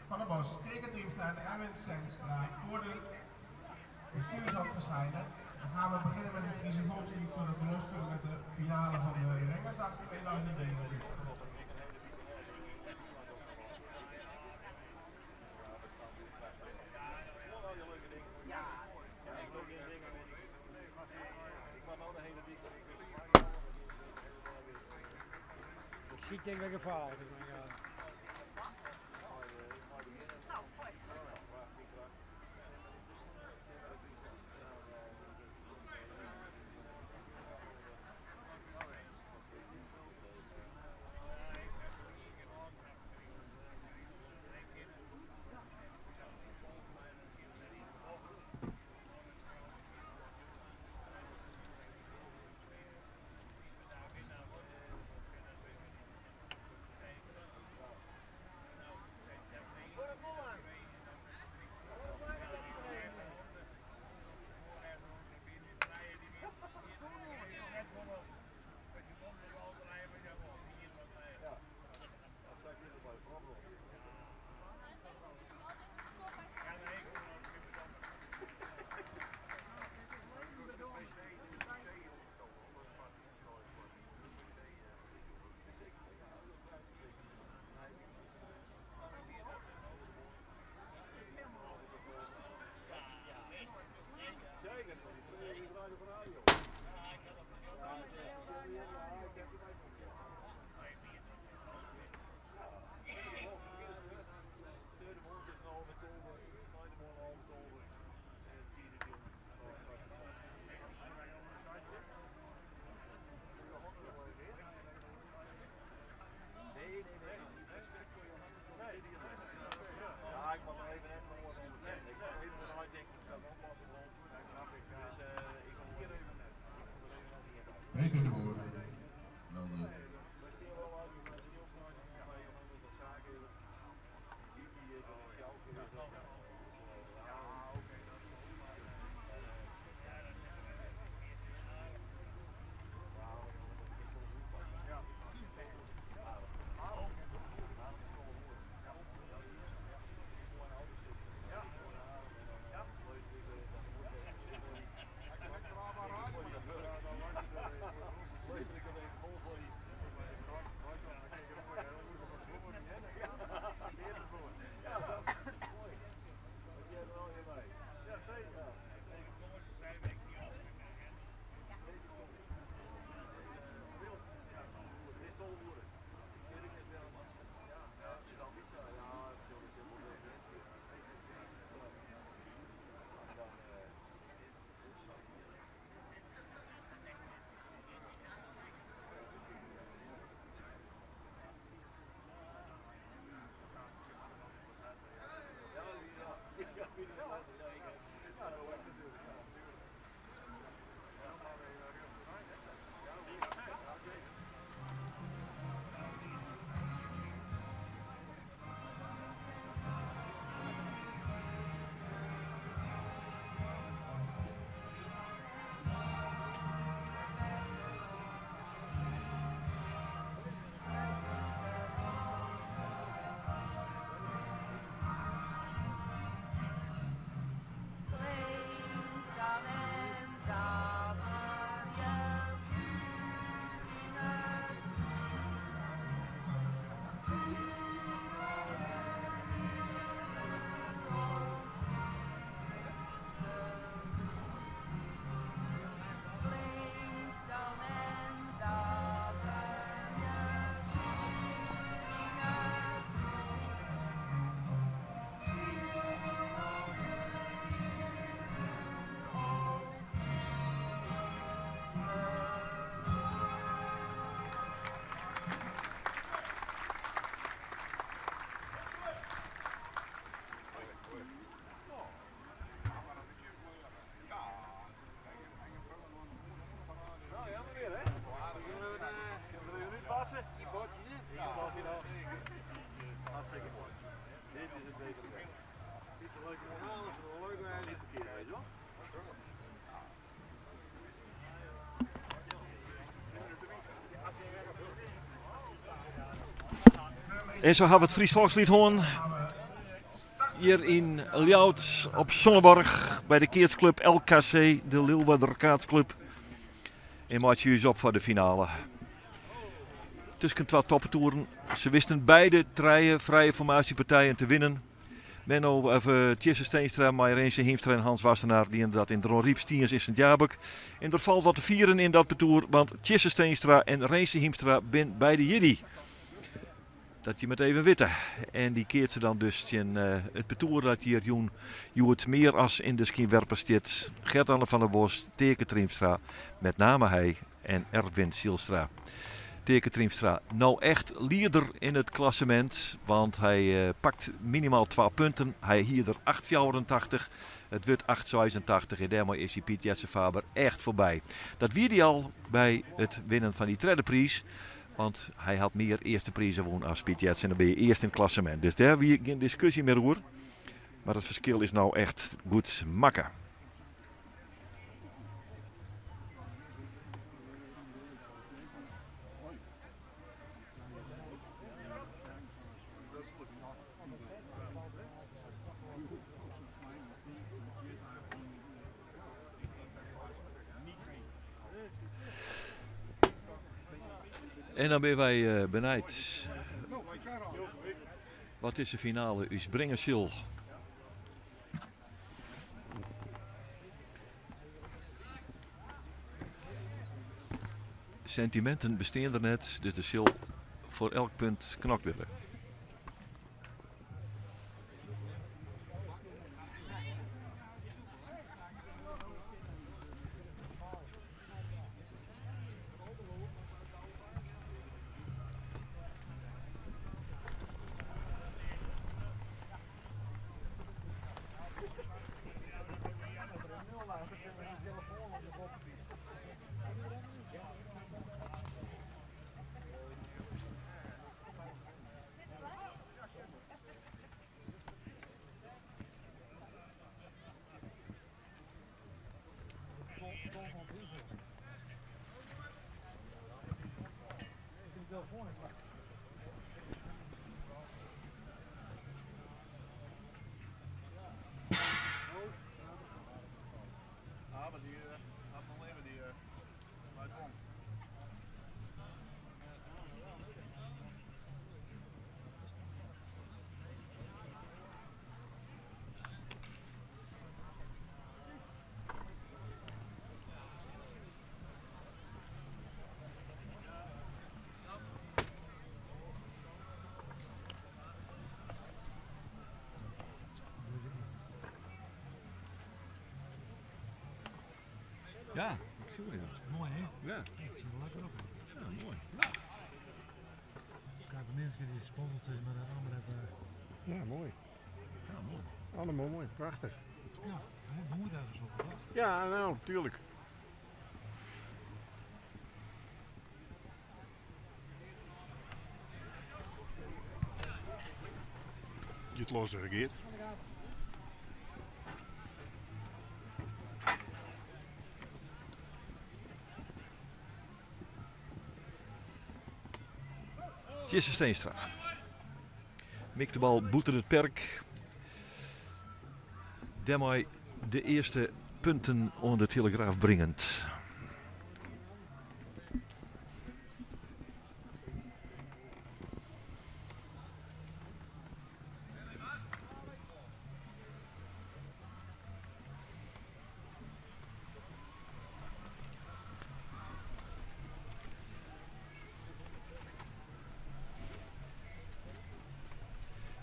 van der Bos, Teke Triemstra en Erwin Senstra voor de bestuurshok verschijnen. Dan gaan we beginnen met het Friese volkslied, zodat we los kunnen met de finale van de Rengersdag 2019. Ik zie denk ik gevaar. Dus mijn god. Peter de Boer. Dan de En sa hawwe we it Frysk Folksliet hân. Hjir yn Ljouwert op Sonneborg by de keatsklup LKC, de Leeuwarder Kaatsclub. En meitsje ús op foar de finale. Tusken twa toppartoeren. Se wisten beide trije frije formaasjepartijen te winnen. Menno, of, eh, Tjisse Steenstra mei Rense Hiemstra en Hans Wassenaar dienen dat yn Dronryp, Stiens en Sint Jabik. En der falt wat te fieren yn dat partoer, want Tjisse Steenstra en Rense Hiemstra bin beide jierdei. Dat je moatte even witte. En dy keatse dan dus tsjin eh, it partoer dat hjir jûn hjoed mear as yn de skynwerper stiet. Gert-Anne van der Bos, Teake Triemstra, met name hy en Erwin Zijlstra. Teake Triemstra no echt lieder yn it klassemint, want hy eh, pakt minimaal twa punten. Hy hie der 8,84. It wurdt 8,86 en dêrmei is hy Piet Jetze Faber echt foarby. Dat wie dy al by it winnen fan dy tredde priis. Want hy hat mear earste prizen wûn as Piet Jetze en dan bin je earst yn it klassemint. Dus dêr wie gjin diskusje mear oer. Mar it ferskil is no echt goed makke. En dan binne wy eh, benijd wat dizze finale ús bringe sil. Sentiminten bestean der net, dus der sil foar elk punt knokt wurde. Ja, ik zie het. Mooi hè? Ja. Het ziet er lekker op. Ja, mooi. Ja. Kijk, de mensen die sponsors is, maar de andere even. Ja, mooi. Ja, mooi. Allemaal mooi, prachtig. Ja, dat moet ergens op. Hè? Ja, nou, tuurlijk. Giet los, Geert. Tjisse Steenstra. Mikt de bal bûten it perk. Dêrmei de earste punten oan de telegraaf bringend.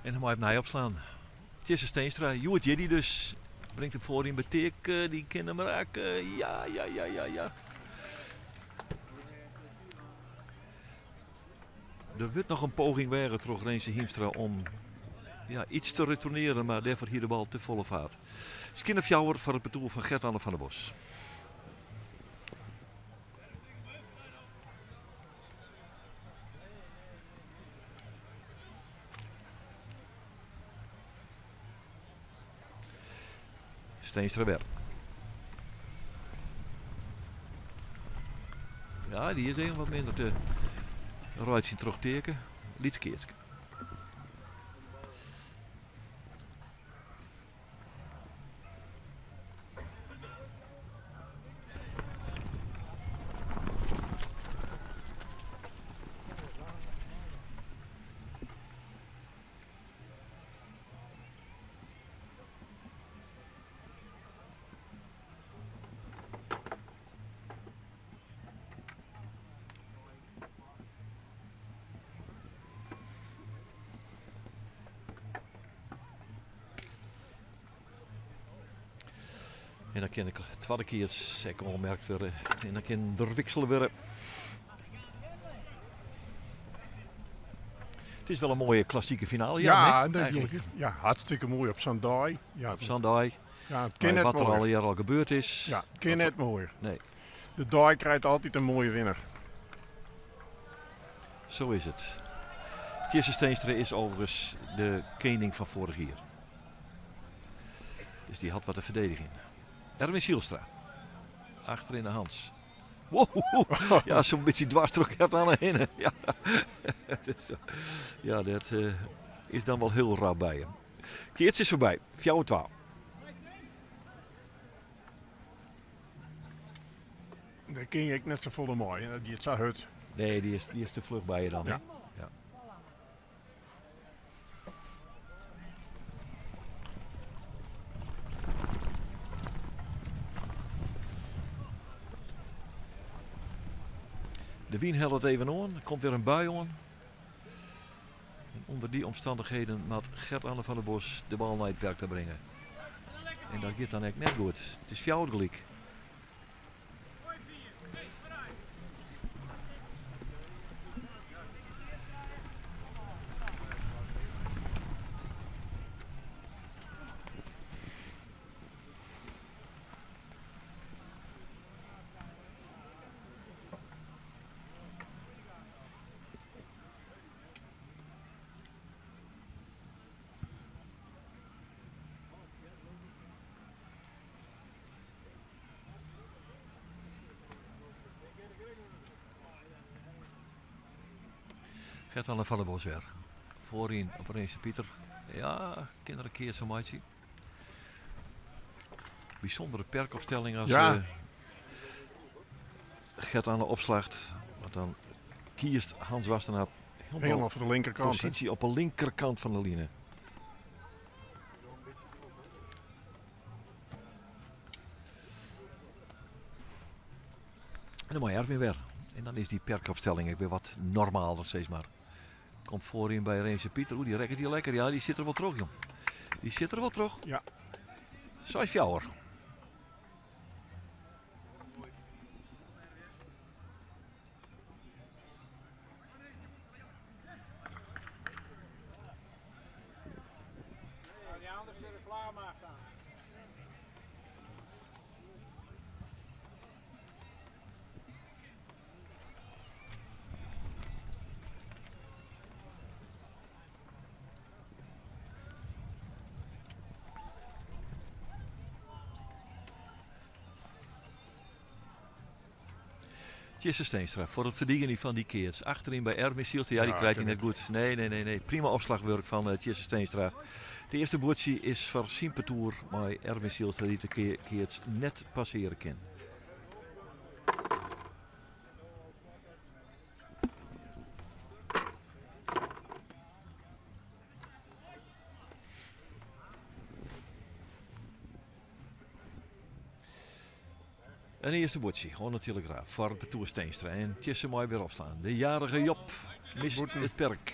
En dan mei opnij opslaan. Tjisse Steenstra, hjoed jierdei dus. Bringt him foar yn Beteek, dy kin him rake. Ja, ja, ja, ja, ja. Der wurdt noch in poging weage troch Rense Hiemstra om ja, iets te retournearjen, mar dêrfoar hie de bal te folle faart. Skjinne fjouwer foar it partoer fan Gert-Anne van der Bos. Steenstra wer. Ja, dy is even wat minder te reitsjen troch Teake. Lyts keatske. En dan kin de twadde keats ek oanmerkt wurde. En dan kin der wiksele wurde. It is wol in moaie klassike finale, Jan, Ja, hè? dat Eigenlijk. ja, hartstikke moai op sa'n dei. Ja, Op sa'n dei. Ja, it kin Mei net wat der moaier. allegear al gebeurd is. Ja, it kin Wat net moaier. Nee. De dei krijt altyd in moaie winner. Zo is it. Tjisse Steenstra is overigens de kening fan foarich jier. Dus dy hat wat te ferdedigjen. Erwin Zijlstra. Achterin de Hans. Wow, ja, zo'n beetje dwars troch Gert-Anne hinne. Ja, dus, ja, dat is dan wol hiel rap by him. Keats is foarby. 4-2. Dêr kin je ek net safolle mei, hè. Dat giet sa hurd. Nee, dy is te fluch by je dan, hè? Ja. Ja. De wyn hellet even oan, der komt wer in bui oan. En ûnder dy omstannichheden moat Gert-Anne van der Bos de bal nei it perk ta bringe. En dat giet dan ek net goed. It is fjouwer gelyk. Gert-Anne van der Bos wer. Foaryn op Renze Pieter. Ja, kin der in kear sa meitsje. Bysûndere perkopstelling as Ja. Gert-Anne opslacht. Want dan kiest Hans Wassenaar helemaal voor de linkerkant, hè? Positie op de linkerkant fan de line. En dan mei Erwin wer. En dan is dy perkopstelling ek wer wat normaler, sis mar. Komt foaryn by Renze Pieter. Oeh, dy rekket dy lekker. Ja, dy sit der wol troch, jong. Dy sit der wol troch. Ja. 6-4. Tjisse Steenstra foar it ferdigenjen fan dy keats. Achteryn by Erwin Zijlstra. Ja, dy Ja, krijt hy kin net goed. Nee, nee, nee, nee. Prima opslachwurk fan eh, Tjisse Steenstra. De earste buordsje is foar syn partoer mei Erwin Zijlstra dy't de keats net passearje kin. In earste buordsje oan de Telegraaf foar it partoer Steenstra en Tjisse mei wer opslaan. De jarige Job mist it perk.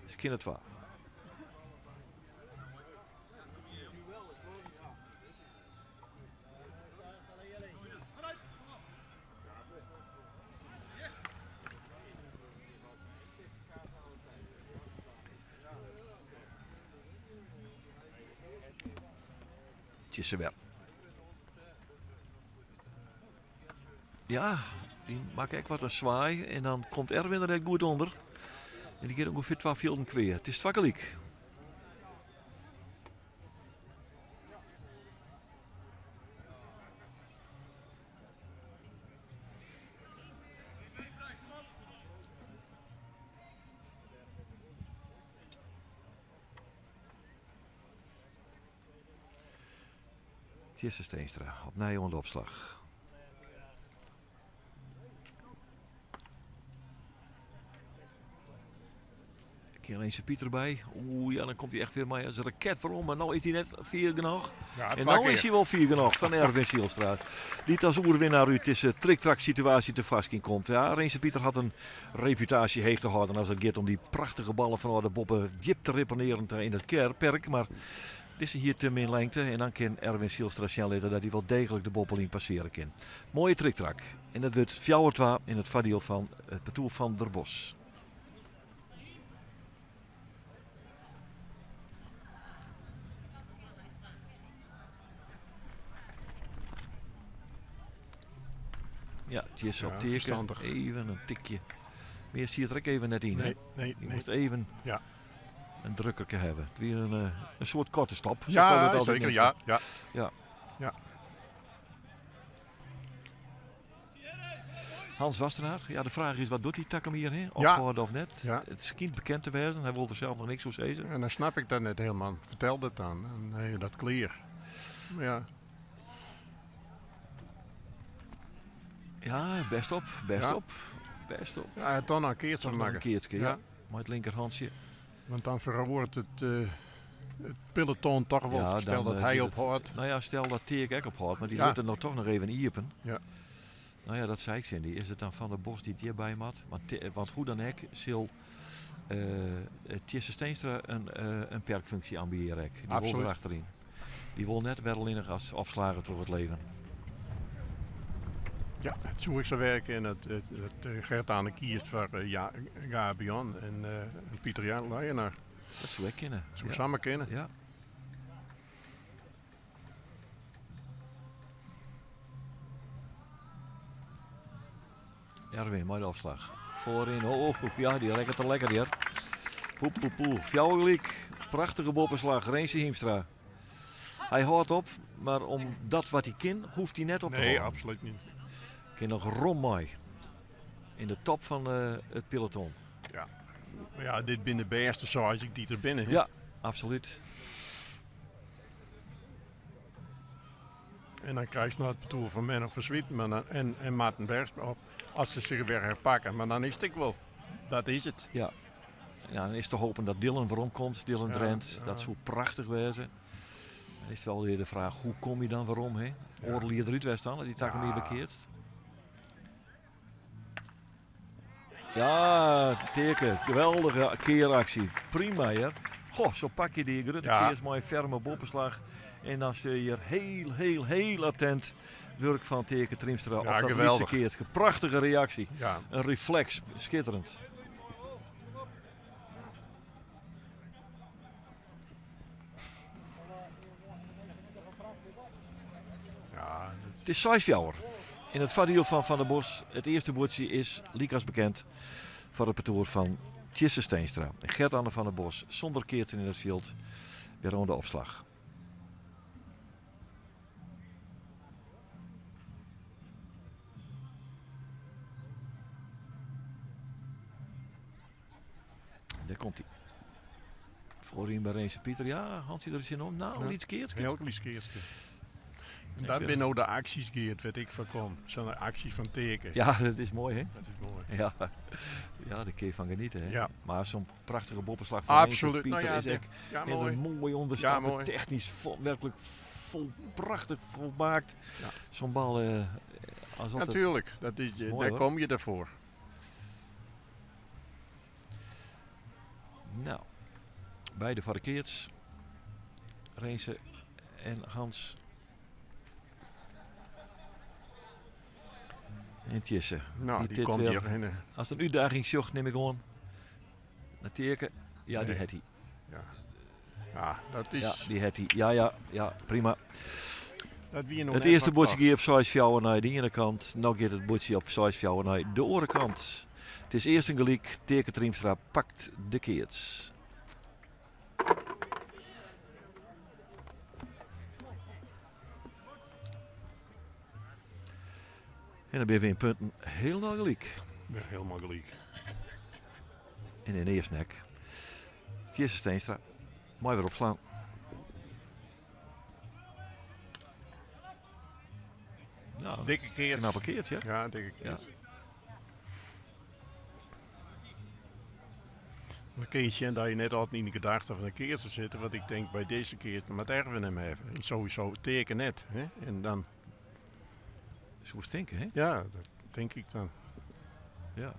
Skjinne twa. Tjisse wer. Ja, dy makke ek wat in swaai en dan komt Erwin der net goed ûnder. En dy giet ûngefear twa fjilden kwea. It is twa gelyk. Tjisse Steenstra opnij oan de opslach. Kin Renze Pieter by. Oeh, ja, dan komt hij echt weer mei as raket werom. Maar no is hij net fier genoch. Ja, en twa no is kear. hy wol fier genoch fan Erwin Zijlstra. Dy't as oerwinner út dizze triktrak situaasje tefoarskyn komt. Ja, Renze Pieter hat in reputaasje heech te hâlden as it giet om dy prachtige ballen fanôf de boppe djip te reponearjen yn it perk. Mar dizze hie te min lengte en dan kin Erwin Zijlstra sjen litte dat hy wol deeglik de boppeline passearje kin. Moaie triktrak. En dat wurdt 4-2 yn it foardiel fan it partoer Van der Bos. Ja, Tjisse op Ja, teken. verstandig. Even in tikje. Mear siet der ek even net yn. hè? Nee, nee, Je nee. moast even Ja. in drukkerke hawwe. It wie in soart koarte stop. sa Ja, stelde it altyd zeker. neamd. Ja, ja. Ja. Ja. Hans Wassenaar, ja, de fraach is wat docht hy takom jier? Hè? Ja. Ophâlde of net? Ja. It skynt bekend te wêzen, hy wol der sels noch niks oer sizze. En dan snap ik dat net helemaal. Fertel dat dan. Dan ha je dat klear. Maar ja. Ja, bêst op, bêst Ja. op, bêst op. Ja, hy hat dan in keatser Toch nog in makke. keatske, ja. Ja. Mei it linkerhandsje. Want dan feroaret it peloton toch wol. Ja, Stel dan, dat hy giet it. ophâldt. Nou ja, stel dat Teake ek ophâldt, mar dy Ja. lit it no toch noch even iepen. Ja. Nou ja, dat sei ik tsjin dy. Is it dan Van der Bos dy't hjirby moat? Want hoe dan ek sil Tjisse Steenstra in perkfunksje ambiëre ek. Dy wol Absoluut. der achteryn. Dy wol net wer allinnich as opslager troch it leven. Ja, it soe ek sa wêze kinne dat Gert Anne kiest foar Gabian en Pieter Jan Leijenaar. Dat soe ek kinne. Dat soe Ja. samar kinne. Ja. Erwin, mei de opslach. Foaryn, oh, oh, ja, dy rekket der lekker, hear. Poe, poe, poe. Fjouwer gelyk. Prachtige boppeslach, Renze Hiemstra. Hy hâldt op, mar om dat wat hy kin, hoecht hy net op te Nee, hâlden. absoluut net. Kin noch rom mei. Yn de top fan it peloton. Ja. Maar ja, dit binne de bêste seis dy't der binne, hè? Ja, absoluut. En dan krijst noch it partoer fan Menno van Zwieten maar dan, en Marten Bergsma op. As se sich wer herpakke, mar dan is it ek wol. Dat is it. Ja. Ja, dan is te hopen dat Dylan weromkomt, Dylan Ja, Drent. ja. Dat soe prachtich wêze. Dan is it wol wer de fraach, hoe komme je dan werom? Hè? Ja. Oardel jier derút west dan, dy takom jier Ja. wer keatst. Ja, Teake, geweldige kearaksje. Prima, hè. Goh, sa pak je dy grutte Ja. keats mei in ferme boppeslach. En dan sil je hiel, hiel, hiel attent wurk fan Teake Triemstra Ja, op dat geweldig. lytse keatske. Prachtige reaksje. Ja. In refleks, skitterend. Ja, dat It is 6-4. Yn it foardiel fan Van der Bos. It earste buordsje is, lykas bekend, foar it partoer fan Tjisse Steenstra. Gert-Anne van der Bos sûnder keatsen yn it fjild. Wer oan de opslach. Dêr komt hy. Foaryn by Renze Pieter. Ja, Hansje der is in om. Nou, Ja. lyts keatske. Hiel lyts keatske. En Ik dat ben- binne no de aksjes, Geart, wêr't ik foar kom. Sa'n aksje fan Teake. Ja, dat is moai, hè? Dat is moai. Ja, ja, dêr kinne je fan genietsje, hè? Ja. Mar sa'n prachtige boppeslach fan Renze Absoluut. Pieter Nou ja, is dit- ek ja, heel moai. moai onderstappen. Ja, moai. Technysk werklik vol, prachtich folmaakt. Ja. Sa'n bal, as altyd. Natuerlik, dat is, Moai, dêr hoor. komme je derfoar. Nou, beide foar de keats. Renze en Hans. En Tjisse. Nou, Die die dit komt weer. hjir hinne. As it in útdaging sjocht, nim ik oan. Nei Teake. Ja, dy Nee. hat hy. Ja. Ja, dat is Ja, dy hat hy. Ja, ja, ja, prima. Dat wie noch It net earste wat buordsje tocht. gie op 6-4 nei de iene kant. No giet it buordsje op 6-4 nei de oare kant. It is earst in gelyk. Teake Triemstra pakt de keats. En dan binne we yn punten hielendal gelyk. Wer hielendal gelyk. En yn earste nek. Tjisse Steenstra. Moai wer opslaan. Nou, Dikke keats. Knappe keats, ja. Ja, dikke keats. Dan kun je zien dat je net altijd in de gedachte van de keatser zit. Want ik denk bij deze keats, dan moet Erwin hem hebben. En sowieso teken net. Hè? En dan... Zo stinken, hè? Ja, dat denk ik dan. Ja.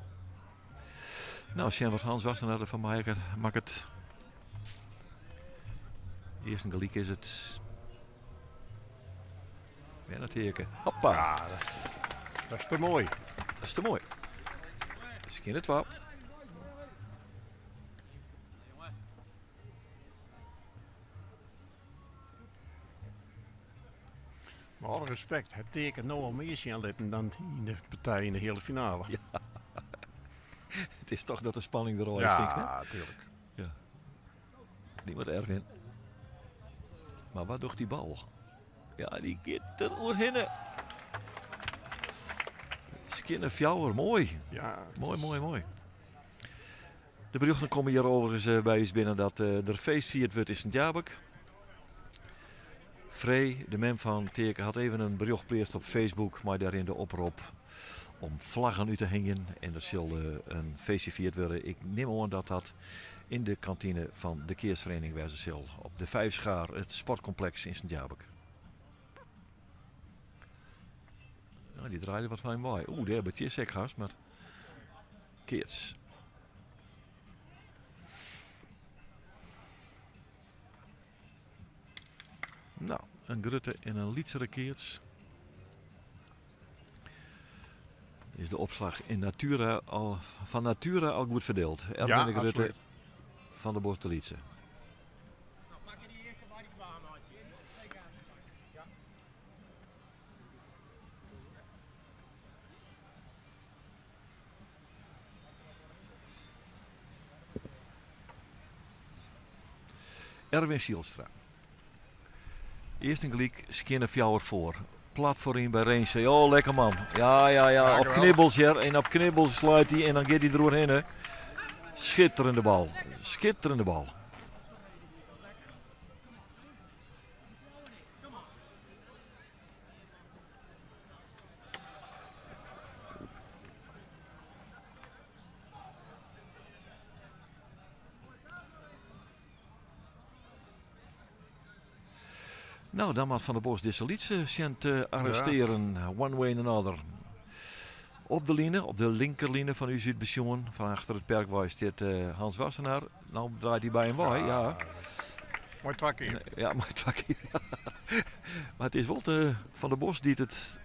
Nou, zien wat Hans Wassenaar ervan maakt. Maak het. Eerst een gelijk is het. Weer een teken. Hoppa. Ja, dat is te mooi. Dat is te mooi. Misschien het wel. Maar alle respect, het teken nou al meer zien letten dan in de partij in de hele finale. Ja. Het is toch dat de spanning er al is, Ja, hè? natuurlijk. Ja. Die moet Erwin. Maar wat doet die bal? Ja, die gaat er oorhinnen. Skinne fjouwer, mooi. Ja, mooi, mooi, mooi. De berichten komen hier overigens bij ons binnen dat er feest vierd wordt in Sint-Jabek. Frey, de mem van Teken, had even een bericht geplaatst op Facebook, maar daarin de oproep om vlaggen uit te hangen. En er zal een feestje vierd worden. Ik neem aan dat dat in de kantine van de Keersvereniging wezen zal. Op de Vijfschaar, het sportcomplex in Sint-Jabek. Nou, die draaide wat fijn bij. Oeh, daar heb je gas, maar Keerts. Nou, een grutte en een lietsere Keerts. Is de opslag in natura al, van natura al goed verdeeld. Erwin Ja, de Grutte absoluut. van de Bos de Lietse. Nou, pak je die eerste waar die kwamen, maatje. Zeker. Ja. Erwin Sielstra. Eerst een gelijk, skinne fjouwer voor. Plat voorin bij Reense. Oh, lekker man. Ja, ja, ja. Ja, Op geweldig. knibbels hier. En op knibbels sluit hij en dan gaat hij eroverheen. hè. Schitterende bal. Schitterende bal. Nou, dan maar Van der Bos Disselietse zien te arresteren. One way and another. Op de line, op de linkerline van u Zuid-Besjoen. Van achter het perkwijs zit Hans Wassenaar. Nou draait hij bij hem waai, ja. Mooi twee keer. Ja, mooi twee keer. Ja. Maar het is wel de Van der Bos die het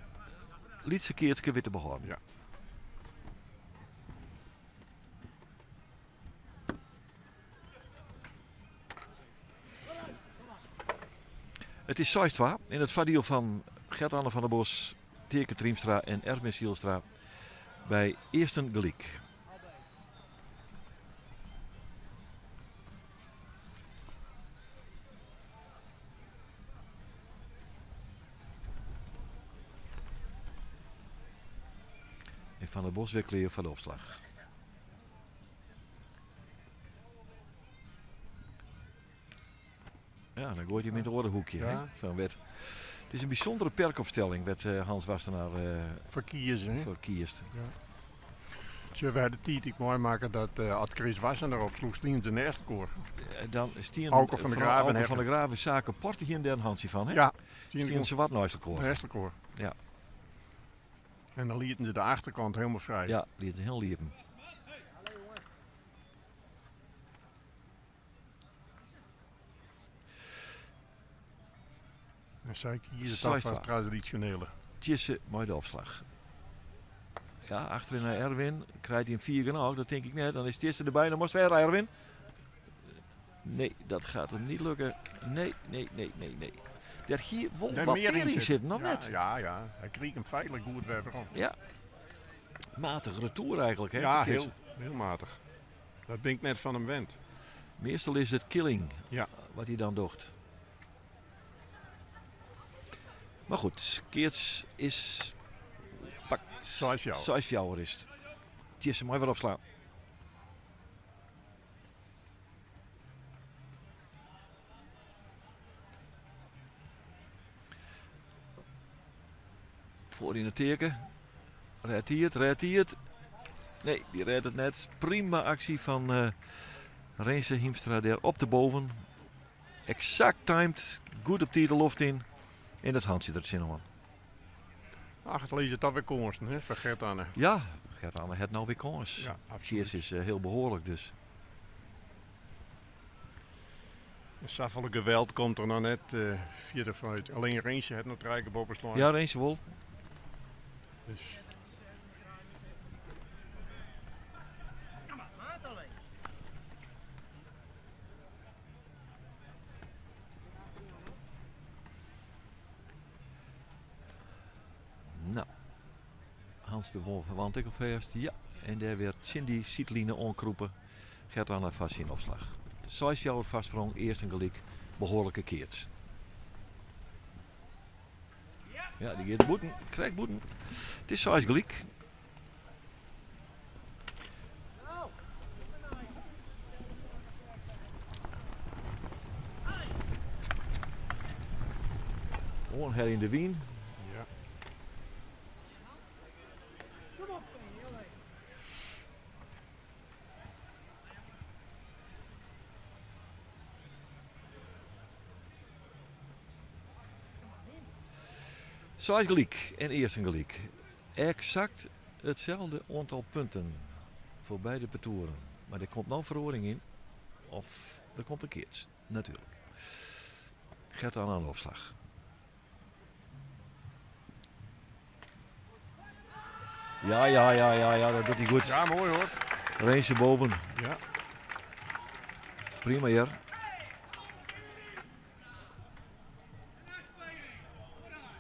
lietse keertje weer te behouden. Ja. Het is 6-2 in het vaardiel van Gert-Anne van der Bos, Teerke Triemstra en Erwin Sielstra bij Eersten Gelijk. En Van der Bos weer kleer voor de opslag. Ja, dan gooit hij hem in het orenhoekje, Ja. hè, van Wet. Het is een bijzondere perkopstelling, werd Hans Wassenaar Voor kiezen, hè? voor kiest. Ja. Zullen wij de tijd ik mooi maken dat als Chris Wassenaar op sloeg, stien zijn eerste koor. Dan stien Auke van der vooral Graven Auke heeft van der het. Graven zaken porten hier en daar een handje van, hè? Ja, Stien ze wat nou koor. De eerste koor. Ja. En dan lieten ze de achterkant helemaal vrij. Ja, lieten ze heel liepen. En zij kiezen toch voor het traditionele. Tjisse, mooi de opslag. Ja, achterin naar Erwin. Krijgt hij een 4 genoeg, dat denk ik net. Dan is Tjisse erbij, dan moest weer Erwin. Nee, dat gaat hem niet lukken. Nee, nee, nee, nee, nee. Daar hier wel Daar wat meer meer in zit. zit, nog Ja, net. Ja, ja. Hij kreeg hem feitelijk goed weer om. Ja. Matig retour eigenlijk, hè? Ja, voor Tjisse. heel, heel matig. Dat ben ik net van hem wend. Meestal is het killing, Ja. wat hij dan doet. Maar goed, Keerts is pakt. Zoals jou. Zoals jou is het. Tjisse, maar weer opslaan. Foar yn it teken. Rêdt hy it, rêdt hy it? Nee, dy rêdt it net. Prima aksje fan uh, Rense Hiemstra dêr op de boven. Exact timed, goed op tiid de loft yn. En dat hantsje der tsjinoan. Ach, it lizze toch wer kânsen hè, foar Gert-Anne. Ja, Gert-Anne hat no wer kâns. Ja, absoluut. Keats is eh, hiel behoarlik, dus. En safolle geweld komt der noch net uh, fierder fanút. Allinne Rense hat noch trije kear boppe slein. Ja, Rense wol. Dus. Nou, Hans de Wolf want ik alfêst. Ja, en dêr wer tsjin dy sydline oankrûpe. Gert-Anne foar syn opslach. 6-4 foarsprong, earsten gelyk, behoarlike keats. Ja, dy giet bûten, krekt bûten. It is seis gelyk. Oanheljen de wyn. Ja. Seis gelyk en earsten gelyk. Eksakt itselde oantal punten foar beide partoeren. Mar der komt no feroaring yn. Of der komt in keats, natuerlik. Gert-Anne oan de opslach. Ja, ja, ja, ja, ja, dat docht hy goed. Ja, moai hoor. Rense boven. Ja. Prima hear.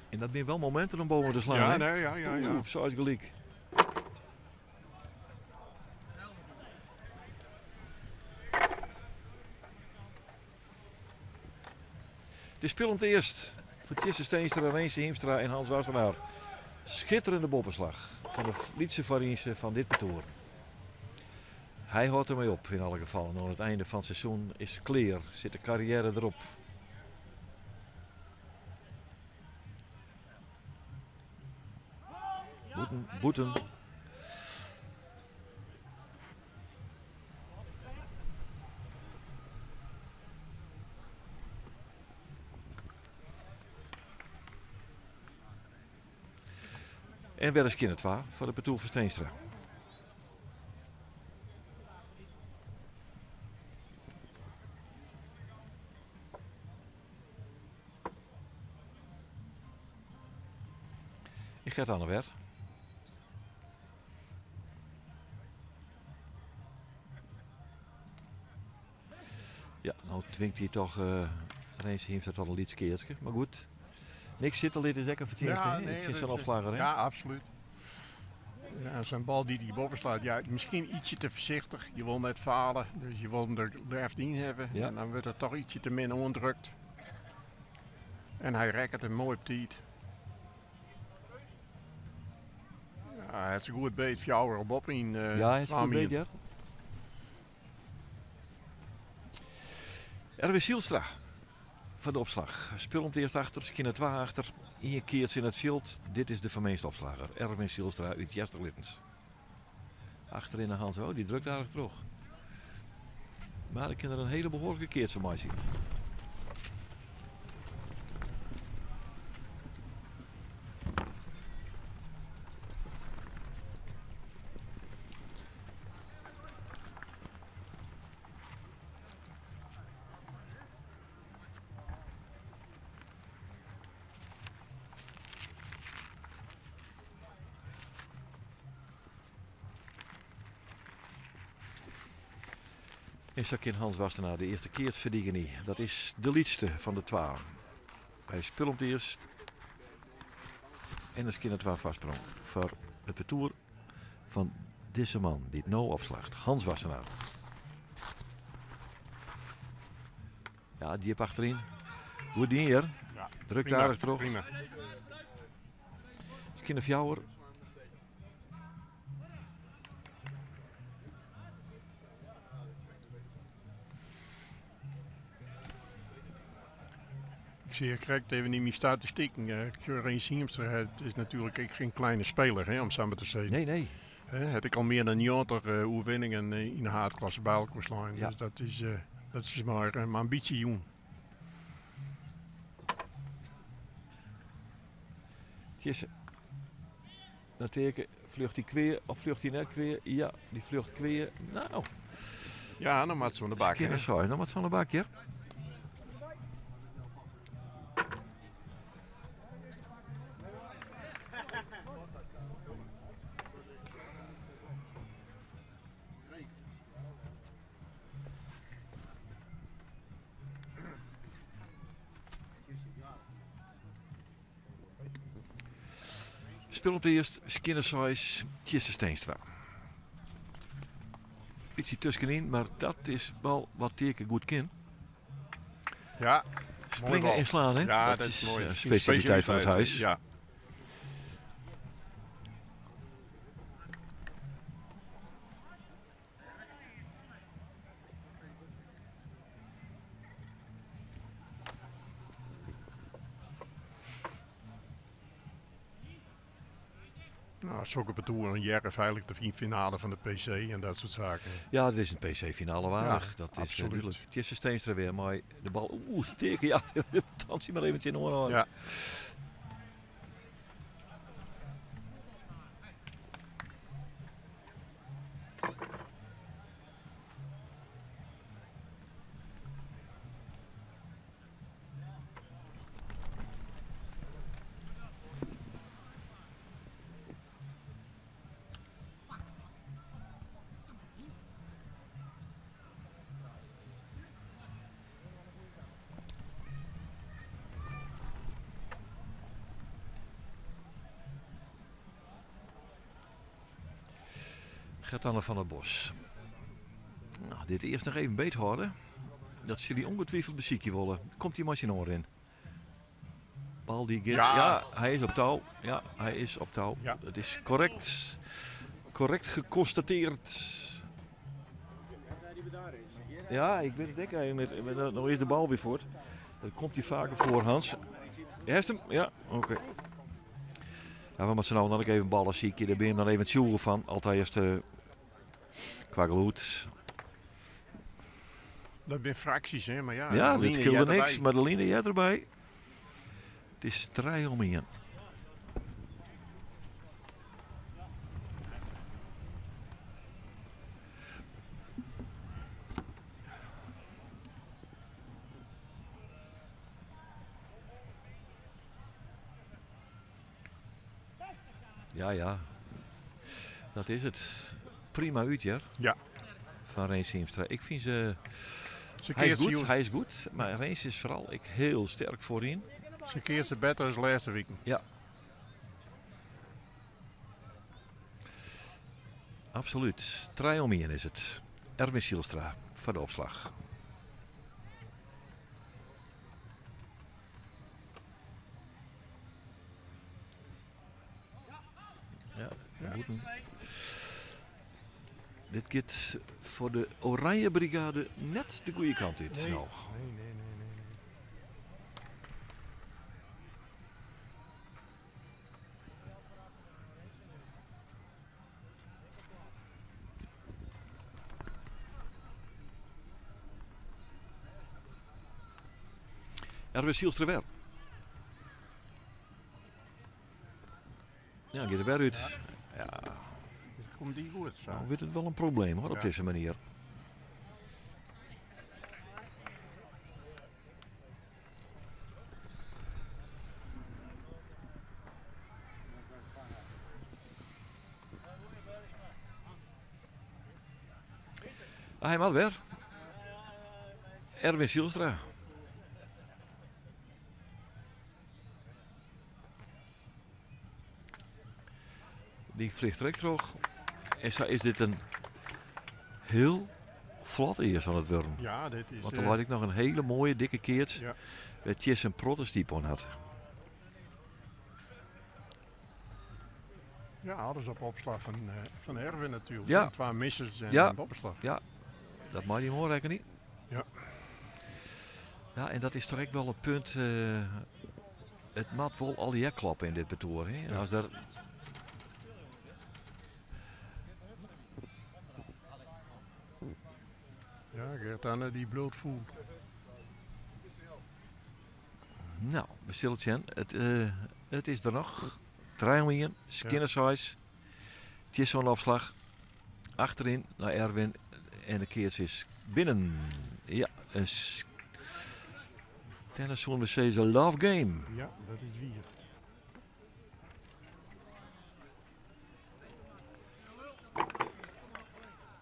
En dat binne wol mominten om boven te slaan. Ja, hè? nee, ja, ja, ja. Oeh, seis gelyk. De spul om it earst foar Tjisse Steenstra, Rense Hiemstra en Hans Wassenaar. Skitterende boppeslach fan de lytse foarynse fan dit partoer. Hy hâldt dermei op yn alle gefallen. Oan it einde fan it seizoen is it klear, sit de karriêre derop. Bûten, bûten. En wer in skjinne twa foar it partoer fan Steenstra. Ik ga het aan wer. Ja, no twingt hy toch uh, Rense Hiemstra tot in lyts keatske. Mar goed, niks sitte litte is ek in fertsjinste. Ja, nee, tsjin sa'n opslagger. Hè? Ja, absoluut. Ja, sa'n bal dy't hy boppe slacht, ja, miskien ytsje te foarsichtich. Je wol net fale, dus je wol him der leafst yn hawwe. Ja. En dan wurdt er toch ytsje te min oandrukt. En hy rekket him moai op tiid. Ja, hy hat se goed beet, fjouwer op boppe yn. Ja, hy hat se goed beet, ja. Erwin Zijlstra foar de opslach. Spul om it earst achter, skjinne twa achter. Ien keats yn it fjild. Dit is de ferminste opslagger. Erwin Zijlstra út Easterlittens. Achteryn de Hans, oh, dy drukt aardich troch. Mar ik kin der in hiele behoarlike keats fan meitsje. En sa kin Hans Wassenaar de earste keats ferdigenje. Dat is de lytste fan de twa. By spul om it earst. En in skjinne twa foarsprong foar it partoer fan dizze man dy't no opslacht, Hans Wassenaar. Ja, djip achteryn. Goed dien hear. Ja, Drukt prima, aardich troch. Prima. Skjinne fjouwer. Ik zie krekt even yn myn statistiken. Rens Hiemstra het is natuerlik ek gjin kleine speler, hè, om sa mar te sizzen. Nee, nee. Hat ek al mear dan 90 oerwinningen yn de haadklasse by elkoar slein. Ja. Dus dat is mar in bytsje jûn. Tjisse. Dat teken, vlucht hij kwea of vlucht hij net kwea? Ja, die vlucht kwea. Nou. Ja, dan moet ze aan de bak. Hè? Dan moet ze aan de bak, ja. Spil op de eerst Skinner Size, Tjisse Steenstra. Ietsje tussenin, maar dat is wel wat Teerke goed kan. Ja, Springen en slaan, hè? Ja, dat, dat is is mooi. een specialiteit van het huis. Ja. Nou, zulke partoeren jaren veilig de finale van de PC en dat soort zaken. Ja, dit is een PC-finale waardig. Ja, dat is absoluut. duidelijk. Tjisse Steenstra weer, maar de bal... Oeh, tegen. Ja, dans hij maar even in oren. Ja. Gert-Anne van der Bos. Nou, dit eerst nog even beet houden. Dat zullen jullie ongetwijfeld beziekje willen. Komt die machine oor in? Bal die gaat. Ja. Ja, hij is op touw. Ja, hij is op touw. Ja. Dat is correct. Correct geconstateerd. Ja, ik weet het ook eigenlijk niet. Nou is de bal weer voort. Dat komt hij vaker voor, Hans. Je heeft hem? Ja, oké. Ja, we moeten nou dan ook even ballen zie ik. Daar ben je hem dan even het zoeken van. Altijd eerst qua geluid. Dat zijn fracties, hè? Maar ja, Ja, de dit line scheelde jij niks, erbij. maar de line jij erbij. Het is 3 om 1. Ja, ja. Dat is het. Prima uitje. Ja. Van Rens Hiemstra. Ik vind ze... Ze Hij is keert ze goed, joe- hij is goed. Maar Rens is vooral ik heel sterk voorin. Ze keert ze beter als de laatste weken. Ja. Absoluut. 3 om 1 is het. Erwin Sielstra voor de opslag. Ja, moeten. Dit gaat voor de Oranje Brigade net de goede kant uit. Nee. Nou. Nee, nee, nee, nee, nee. Erwin Sielstra weer. Ja, gaat er weer uit. Ja. Dus komt die goed zo. Nou wordt het wel een probleem hoor, op Ja. deze manier. Ah, hij mag weer. Erwin Sielstra. Die vliegt direct terug. En zo is dit een heel vlot eerst aan het worden. Ja, dit is, Want dan had ik nog een hele mooie dikke keertje. Ja. Waar Tjis een protestiep aan had. Ja, alles op opslag van Erwin natuurlijk. Ja. Twee missers en Ja. een opslag. Ja, dat mag je mooi rekenen niet. Ja. Ja, en dat is toch ek wel it punt. It moat wol allegear kloppe yn dit partoer. Hè? En as der Ja, Gert-Anne die bliuwt fûl. Nou, we sille it sjen. It is der noch. Trije om ien, skjinne seis. Tjisse oan de opslach. Achteryn nei Erwin en de keats is binnen. Ja, in tennis soene we sizze love game. Ja, dat is wier.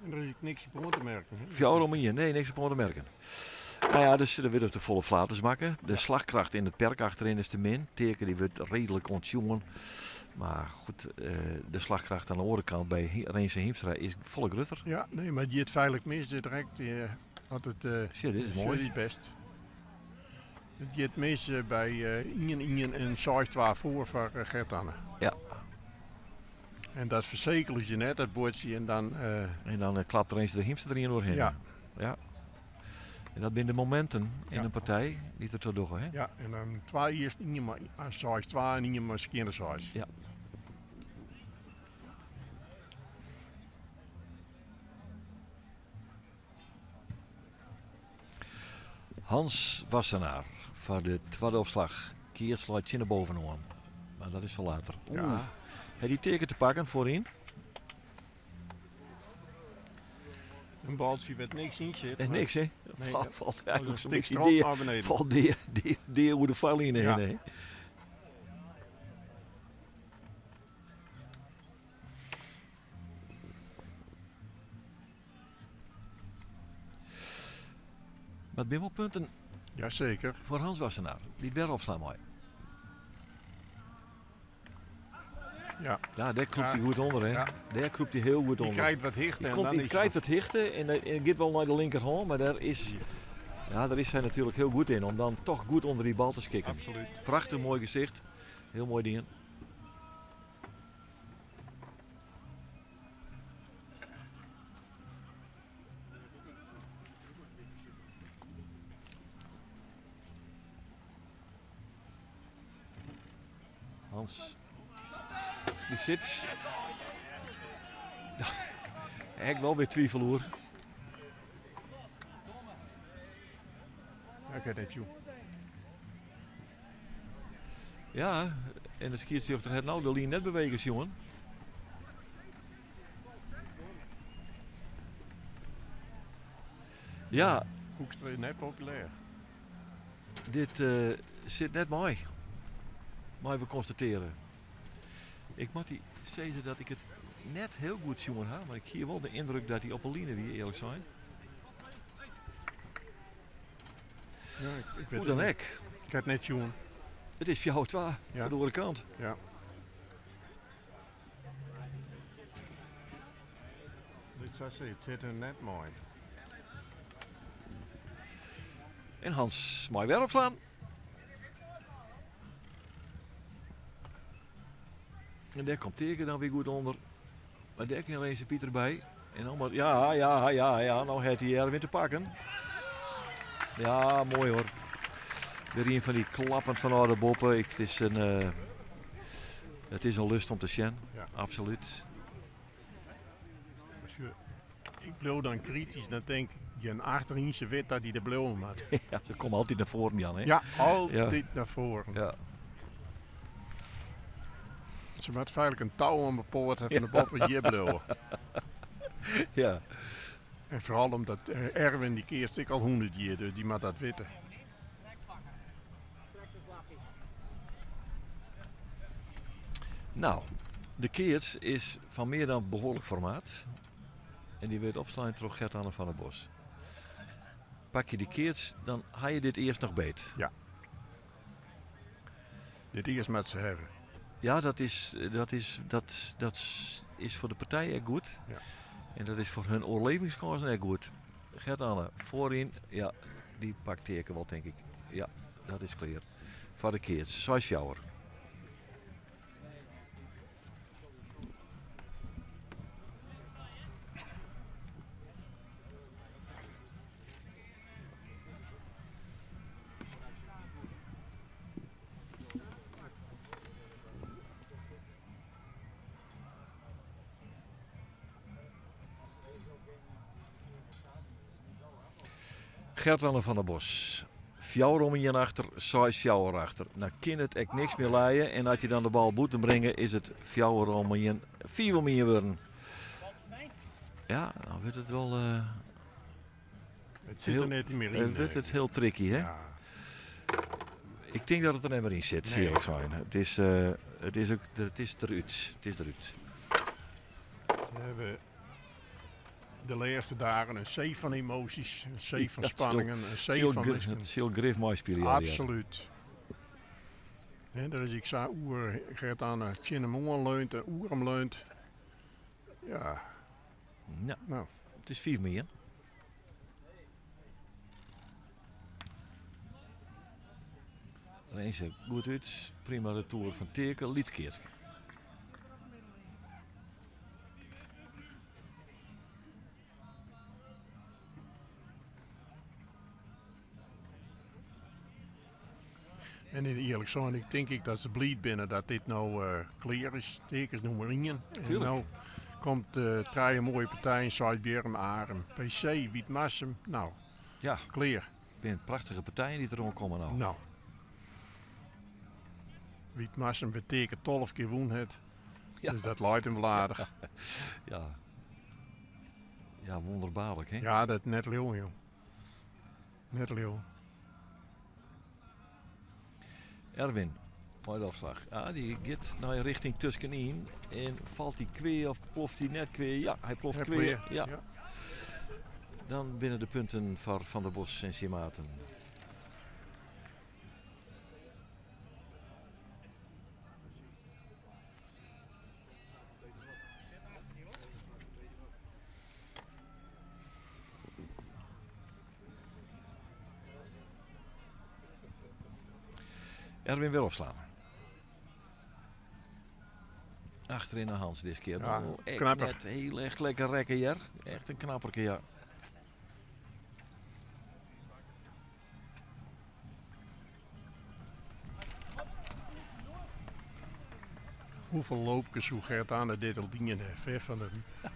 En der is ek niks op oan te merken. Hè? Fjouwer om ien, nee, niks op oan te merken. Nou ja, dus der wurde te folle flaters makke. De slachkracht yn it perk achterin is te min. Teake die wurdt reedlik ûntsjoen. Mar goed, de slachkracht oan de oare kant by Renze Hiemstra is folle grutter. Ja, nee, mar it giet feilich mis direkt. At it, Sjoch, dit is moai. Dit is best. It giet mis by ien ien en seis twa foar foar Gert-Anne. Ja. En dat fersekelen je net, dat buordsje, en dan... En dan klapt Renze de Hiemstra der ien oerhinne. Ja. Ja. En dat binne de mominten yn in partij dy't der ta dogge, hè? Ja, en dan twa earst ien mei seis twa en ien mei skjinne seis. Ja. Hans Wassenaar foar de twadde opslach. Keats leit tsjin de bovenoan. Mar dat is foar later. Oeh. Ja. Hat dy Teake te pakken foaryn? In baltsje wêr't niks yn sit. En niks, hè? Nee, Falt, falt dat eigenlijk is zo'n een beetje stik stront dea, naar beneden. falt dea, dea, dea oer de foarline Ja. hinne, hè? Mar it binne wol punten. Jazeker. Foar Hans Wassenaar, dy't wer opslaan mei. Ja. Ja, dêr krûpt Ja. hy goed ûnder, hè? Ja. Dêr krûpt hy hiel goed Dy ûnder. krijt wat hichte Dy en komt, dan dy is krijt wat hichte en giet wol nei de linkerhân, mar dêr is, ja, dêr is hy natuerlik hiel goed yn om dan toch goed ûnder dy bal te skikken. Absoluut. Prachtich moai gesicht, hiel moai dien. Hans, dy sit. Ek wol wer twivel oer. Ja, ik ha net sjoen. Ja, en de skiedsrjochter hat no de lyn net bewegen sjoen. Ja. Hoekstra is net populêr. Dit sit net mei, meie we konstatearje. Ik moat dy sizze dat ik it net hiel goed sjoen ha, mar ik hie wol de yndruk dat hy op 'e line wie, earlik sein. Ja, ik wit Hoe dan it net. ek. Ik ha it net sjoen. It is 4-2 Ja. foar de oare kant. Ja. Dit sa it sit him net mei. En Hans mei wer opslaan. En dêr komt Teake dan wer goed ûnder. Mar dêr kin Renze Pieter by. En dan mar, ja, ja, ja, ja, no hat hy Erwin te pakken. Ja, moai hoor. Wer ien fan dy klappen fanôf de boppe. Ik, it is in, it is in lust om te sjen. Ja. Absoluut. Ik bliuw dan kritysk, dan tink ik, jin achteryn se wit dat hy der bliuwe moat. Ja, se komme altyd nei foaren, Jan. Hè? Ja, altyd nei foaren. Ja. Se moat feitlik in tou om 'e poat ha fan de boppe hjir bliuwe. Ja. En foaral omdat Erwin dy keatst ek al 100 jier, dus dy moat dat witte. Nou, de keats is fan mear dan behoarlik formaat. En dy wurdt opslein troch Gert-Anne van der Bos. Pak je dy keats, dan ha je dit earst noch beet. Ja. Dit earst moat se hawwe. Ja, dat is foar de partij ek goed. Ja. En dat is foar hun oerlevingskânsen ek goed. Gert-Anne, foaryn, ja, dy pakt Teake wol, tink ik. Ja, dat is klear. Foar de keats, 6-4. Gert-Anne van der Bos. Fjouwer om ien achter, seis fjouwer achter. Dan kin it ek niks mear lije. En as je dan de bal bûten bringe, is it fjouwer om ien, fiif om ien wurden. Ja, dan wurdt it wol. Uh, it sit der net mear yn. It wurdt it hiel tricky, hè? Ja. Ik tink dat it der net mear yn sit, nee. earlik sein. It is, uh, it is, it is derút. It is derút. Ze hebben de lêste dagen in see fan emoasjes, in see fan spanningen, in see fan minsken. It sil grif meispylje. Absolút. En der is ek sa oer Gert-Anne tsjin him oan leunt en oer him leunt. Ja. Ja. Nou. It is fiif om ien. Rinse goed út. Prima retour fan Teake. Lyts keatske. En yn earlik sein, ik tink ek dat se bliid binne dat dit no uh, klear is. Teake is nûmer ien. En no komt uh, trije moaie partijen, Seisbierrum, Arum, PC, Wytmarsum. Nou, ja. klear. Binne prachtige partijen dy't deroan komme no. Nou. Wytmarsum wêr't Teake 12 kear wûn hat. Ja. Dus dat leit him wol aardich. Ja. Ja, wonderbaarlik, hè? Ja, dat net leauwen, jong. Net leauwen. Erwin, mei de opslach. Ah, dy giet nei rjochting tuskenyn. En falt hy kwea of ploft hy net kwea? Ja, hy ploft kwea. Ja. Ja. Dan binne de punten foar Van der Bos en syn maten. Erwin wil opslaan. Achterin de Hans dit keer. Ja, Oh, echt knapper. net heel erg lekker rekken hier. Echt een knapperke, ja. Hoeveel loopkes hoe Gert-Anne dit al dien heeft. Ver van de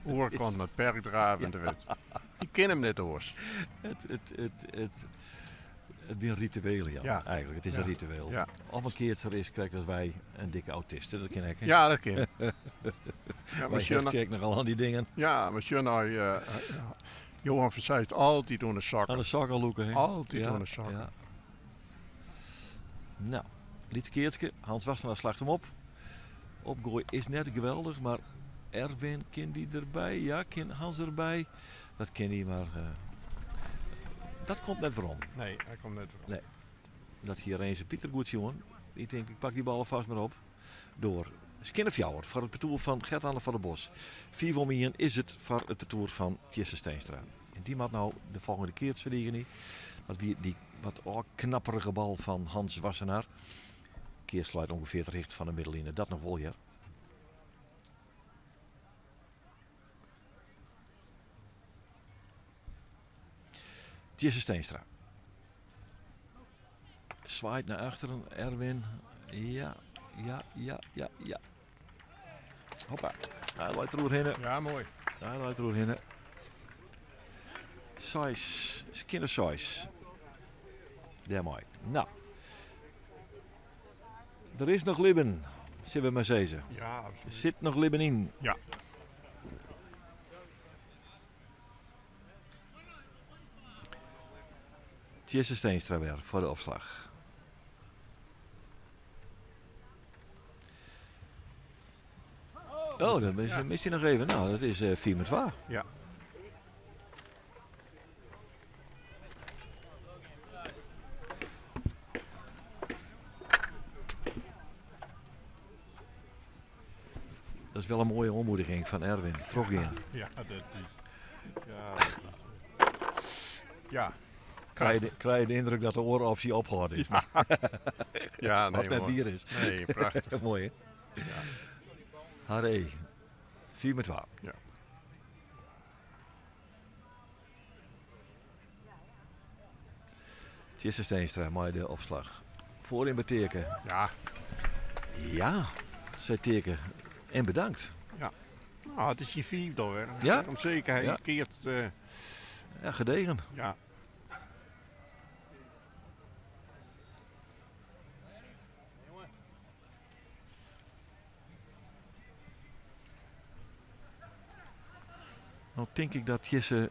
oorkant naar het perk draven. Ik ken hem net oors. Het is een ritueel, ja, Ja. Eigenlijk, het is Ja. een ritueel. Ja. Of een keertser is, krijgt als wij een dikke autist. Dat ken ik. hè? Ja, dat ken. Ja, maar Maar Sjunna- check nogal aan die dingen. Ja, maar Sjunna, Johan Verzeist altijd onder de zakken. Aan de zakken loeken, hè? Altijd Ja, onder de zakken. ja. Nou, Lyts keatske. Hans Wassenaar slacht hem op. Opgooi is net geweldig, maar Erwin, kin die erbij? Ja, kin Hans erbij? Dat kin hij, maar dat komt net werom. Nee, hij komt net werom. Nee. Dat hier eens Pieter goed, jongen. Ik denk, ik pak die ballen vast maar op. Door Skinnefjouwer voor het partour van Gert-Anne van der Bos. 4 om 1 is het voor het partour van Tjisse Steenstra. En die moet nou de volgende keer het verdienen. Dat wie die wat oh, knapperige bal van Hans Wassenaar. Keer sluit ongeveer het richt van de middenline. Dat nog wel, ja. Tjisse Steenstra. Zwaait naar achteren, Erwin. Ja, ja, ja, ja, ja. Hoppa. Hij loopt er doorheen. Ja, mooi. Hij loopt er doorheen. Size, skinner size. Daar mooi. Nou. Er is nog libben, zullen we maar zeggen. Ja, absoluut. Er zit nog libben in. Ja. Tjisse Steenstra weer voor de opslag. Oh, dat mist hij nog even. Nou, dat is 4 met 2. Ja. Dat is wel een mooie ontmoediging van Erwin. Trok in. Ja, dat is. Ja, dat is. Ja. Krijg je de indruk dat de ooroptie opgehouden is. Ja. Ja, nee, Wat net mooi. hier is. Nee, prachtig. Mooi, hè? Ja. Haré. 4 met 2. Ja. Tjisse Steenstra, mooi de opslag. Voorin bij Teake. Ja. Ja, zei Teake. En bedankt. Ja. Nou, het is je vierde alweer. Ja. Om zeker, hij Ja. keert... Ja, gedegen. Ja. Dan tink ik dat Jesse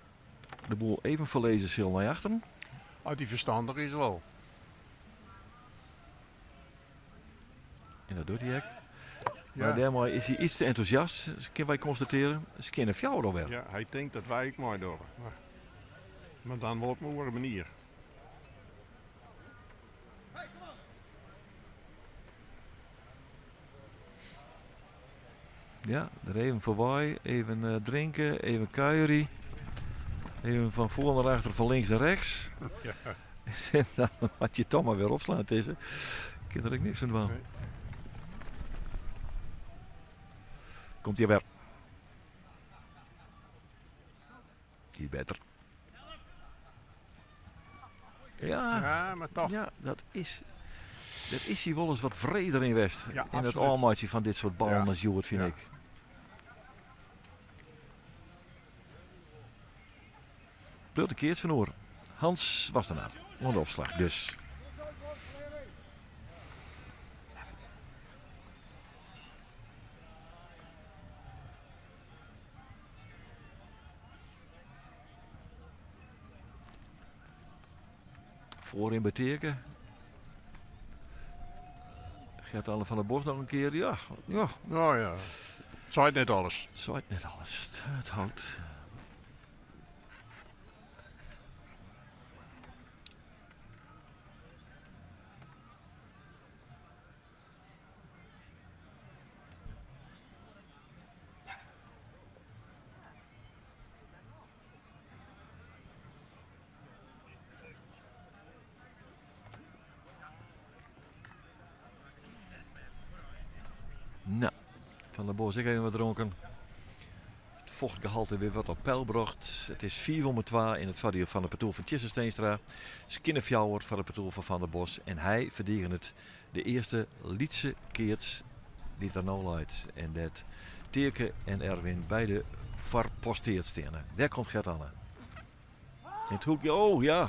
de boel even ferlizze sil nei achteren. As hy ferstannich is wol. En dat docht hy ek. Maar dêrmei is hy iets te entûsjast, kinne wy konstatearje. Se kinne fjouwer alwer. Ja, hy tinkt dat wy ek meidogge. Maar, maar dan wol op in oare manier. Ja, der even foarby. Even eh, drinken, even kuierje. Even fan foar nei achter, fan links nei rechts. Ja. En dan moat je toch mar wer opslaan, Tisse. Kin der ek niks oan dwaan. Nee. Komt hy wer. Die better. Ja, Ja, mar toch. ja dat is. Dat is hy wolris wat wreder yn west. Ja, in it absoluut. ôfmeitsjen fan dit soart ballen Ja. as hjoed, fyn Ja. ik. Bliuwt de keats fan oer. Hans Wassenaar oan de opslach dus. Voorin bij Teake. Gert-Anne van der Bos noch in kear. Ja, ja. Nou ja, it seit net alles. It seit net alles. It hâldt. Nou, Van der Bos ek even wat dronken. It fochtgehalte wer wat op peil brocht. It is fiif om twa yn it foardiel fan it partoer fan Tjisse Steenstra. Skinne fjouwer foar it partoer fan Van der Bos. En hy ferdigenet de earste lytse keats dy't der no leit. En dêr't Teake en Erwin beide foar posteard steane. Dêr komt Gert-Anne. In it hoekje, oh ja.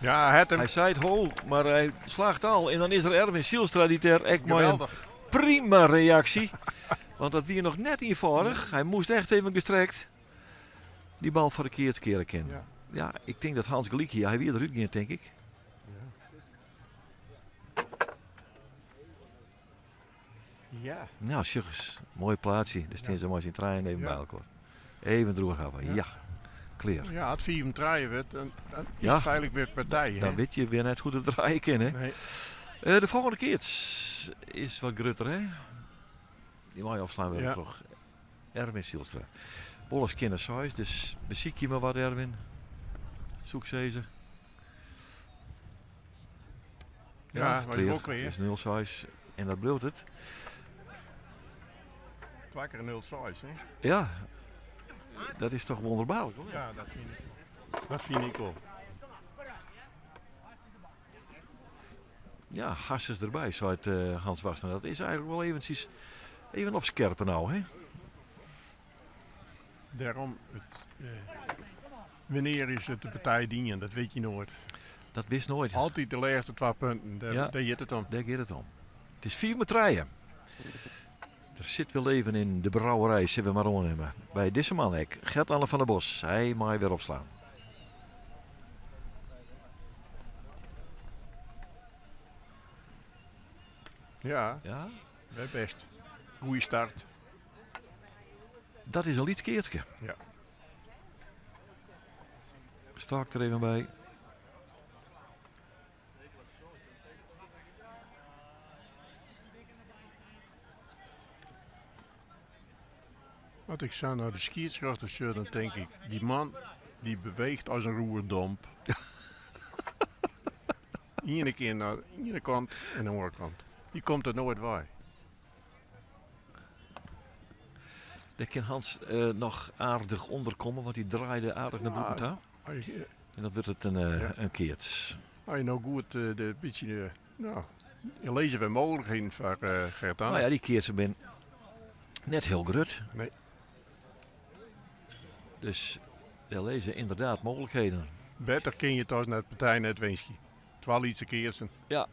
Ja, het him. Hy seit ho, mar hy slacht al. En dan is der Erwin Zijlstra dy't dêr ek mei in Geweldich. prima reaksje. Want dat wie noch net ienfâldich. Hy moast echt even gestrekt dy bal foar de keats keare kin. Ja. Ja, ik tink dat Hans gelyk hie. Hy wie derút gien, tink ik. Ja. Nou, sjoch ris. Moai plaatsje. Dêr stean se mei syn trijen even Ja. by elkoar. Even droech hawwe. Ja. Klear. Ja, as it 5-3 wurdt, dan dan is Ja. it feitlik wer partij. Dan Hè? wit je wer net hoe't it draaie kin, hè? Nee. De folgjende keats is wat grutter, hè? Dy mei opslaan wurde Ja. troch Erwin Zijlstra. Wol in skinne seis, dus besykje mar wat, Erwin. Soe ik sizze. Ja, maar klear. ook weer. Het is 0-6 en dat bliuwt it. Twa kear 0-6, hè? Ja, dat is toch wonderbaarlik, hoor. Ja, dat fyn ik. Dat fyn ik wol. Ja, gas is derby, seit eh, Hans Wassenaar. Dat is eigentlik wol eventsjes even opskerpen no, hè? Dêrom, it, eh, wannear is it de partij dien, dat wit je noait. Dat wist noait. Altyd de lêste twa punten, dêr, Ja. dêr giet it om. Dêr giet it om. It is fiif mei trijen. Der sit wer leven yn de brouwerij, sille we mar oannimme. By dizze man ek, Gert-Anne van der Bos. Hy mei wer opslaan. Ja, Ja, wer bêst. Goeie start. dat is in lyts keatske. Ja. Stôk der even by. As ik sa nei de skiedsrjochter sjoch, dan tink ik, dy man dy beweecht as in roerdomp. Iene kear nei de iene kant en de oare kant. Dy komt der noait wei. Dêr kin Hans eh, noch aardich ûnder komme, want dy draaide aardich nei bûten ta. As je, En dan wurdt it in, eh, Ja. in keats. as je no goed eh, de bytsje, eh, no, je lizze wer mooglikheden foar eh Gert-Anne. No ja, dy keatsen binne net hiel grut. Nee. Dus dêr lizze ynderdaad mooglikheden. Better kin je it as net partij net winskje. Twa lytse keatsen. Ja.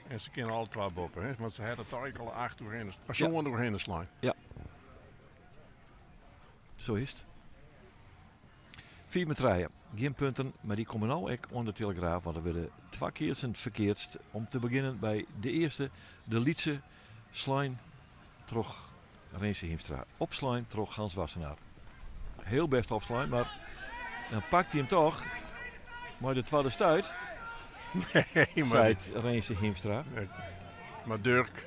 En se kinne alle twa boppe, hè? Want se hawwe it eigentlik al acht oerhinne, sân oerhinne slein. Sa is it. 5 met 3. Gjin punten, mar dy komme no ek oan de telegraaf, want der wurde twa keatsen ferkeatst. Om te begjinnen by de earste, de lytse, slein troch Rinse Hiemstra. Opslein troch Hans Wassenaar. Heel best opslein, mar dan pakt hy him toch mei de twadde stuit. Nee, maar Seit Rinse Hiemstra. Maar Durk.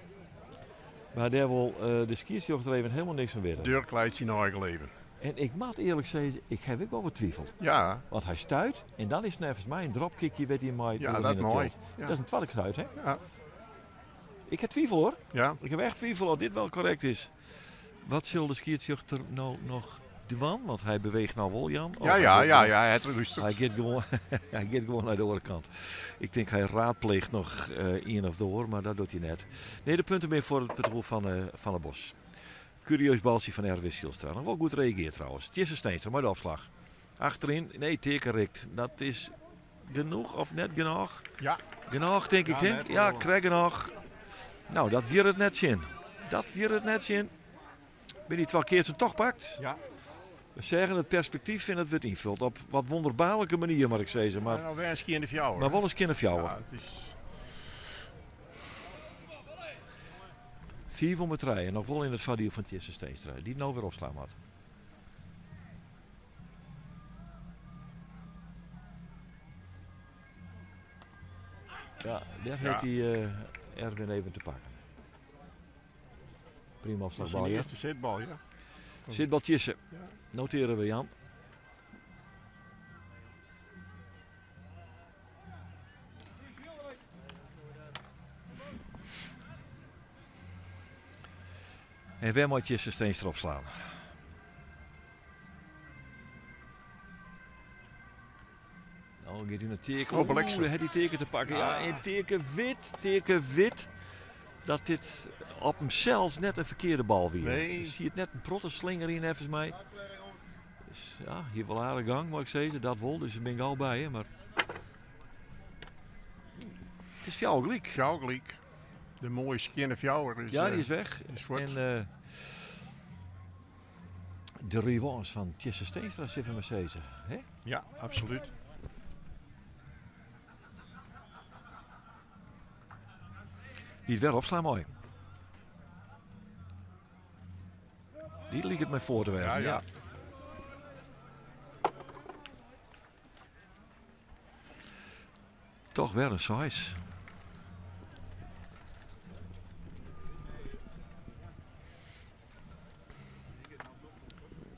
Maar dêr wol de skiedsrjochter even helemaal niks fan witte. Durk leit syn eigen leven. En ik moat earlik sizze, ik haw ek wol wat twifel. Ja. Want hy stuit en dan is it neffens my in dropkickje wêr't hy mei Ja, dat mei. Ja. Dat is in twadde stuit, hè? Ja. Ik ha twifel hoor. Ja. Ik ha echt twifel oft dit wol korrekt is. Wat sil de skiedsrjochter no noch dwaan? Want hy beweecht no wol, Jan. Oh, ja, ja, ja, ja, hy lústeret. Hy giet gewoan, hy giet gewoan nei de oare kant. Ik tink hy raadpleecht noch uh, ien of de oar, mar dat docht hy net. Nee, de punten binne foar it partoer fan, uh, Van der Bos. Kurieus baltsje fan Erwin Zijlstra. Noch wol goed reagearre trouwens. Tjisse Steenstra mei de opslach. Achteryn, nee, Teake rikt. Dat is genoch of net genoch? Ja. Genoch, tink ik, hè? Ja, krekt genoch. No, dat wie it net tsjin. Dat wie it net tsjin. Binne dy twa keatsen toch pakt? Ja. We seagen it perspektyf en it wurdt ynfuld op wat wonderbaarlike manier, moat ik sizze. Mar, ja, wer in skjinne fjouwer. Mar wol in skjinne fjouwer. Ja, it is... 5 om 'e trije, noch wol yn it foardiel fan Tjisse Steenstra, dy't no wer opslaan moat. Ja, dêr hat hy eh, Erwin even te pakken. Prima opslachbal. Dat is de earste sitbal, ja. Sitbal Tjisse. Notearje we, Jan. En wêr mei Tjisse Steenstra opslaan? No giet hy nei Teake. Oh, bliksem. Oeh, dêr hat hy Teake te pakken. Ja, en Teake wit, Teake wit dat dit op himsels net in ferkearde bal wie. Nee. Der siet net in protte slinger yn, neffens my. Dus, ja, hie wol aardich gang, moat ik sizze. Dat wol, dus ik bin gau by him. Mar it is fjouwer gelyk. Fjouwer gelyk. De moaie skjinne fjouwer is, Ja, dy is weg. Is fuort. En de revanche fan Tjisse Steenstra, sille we mar sizze. Hè? Ja, absolút. Dy't wer opslaan mei. Dy liket my foar te wêzen. Ja, ja. ja. Toch wer in seis.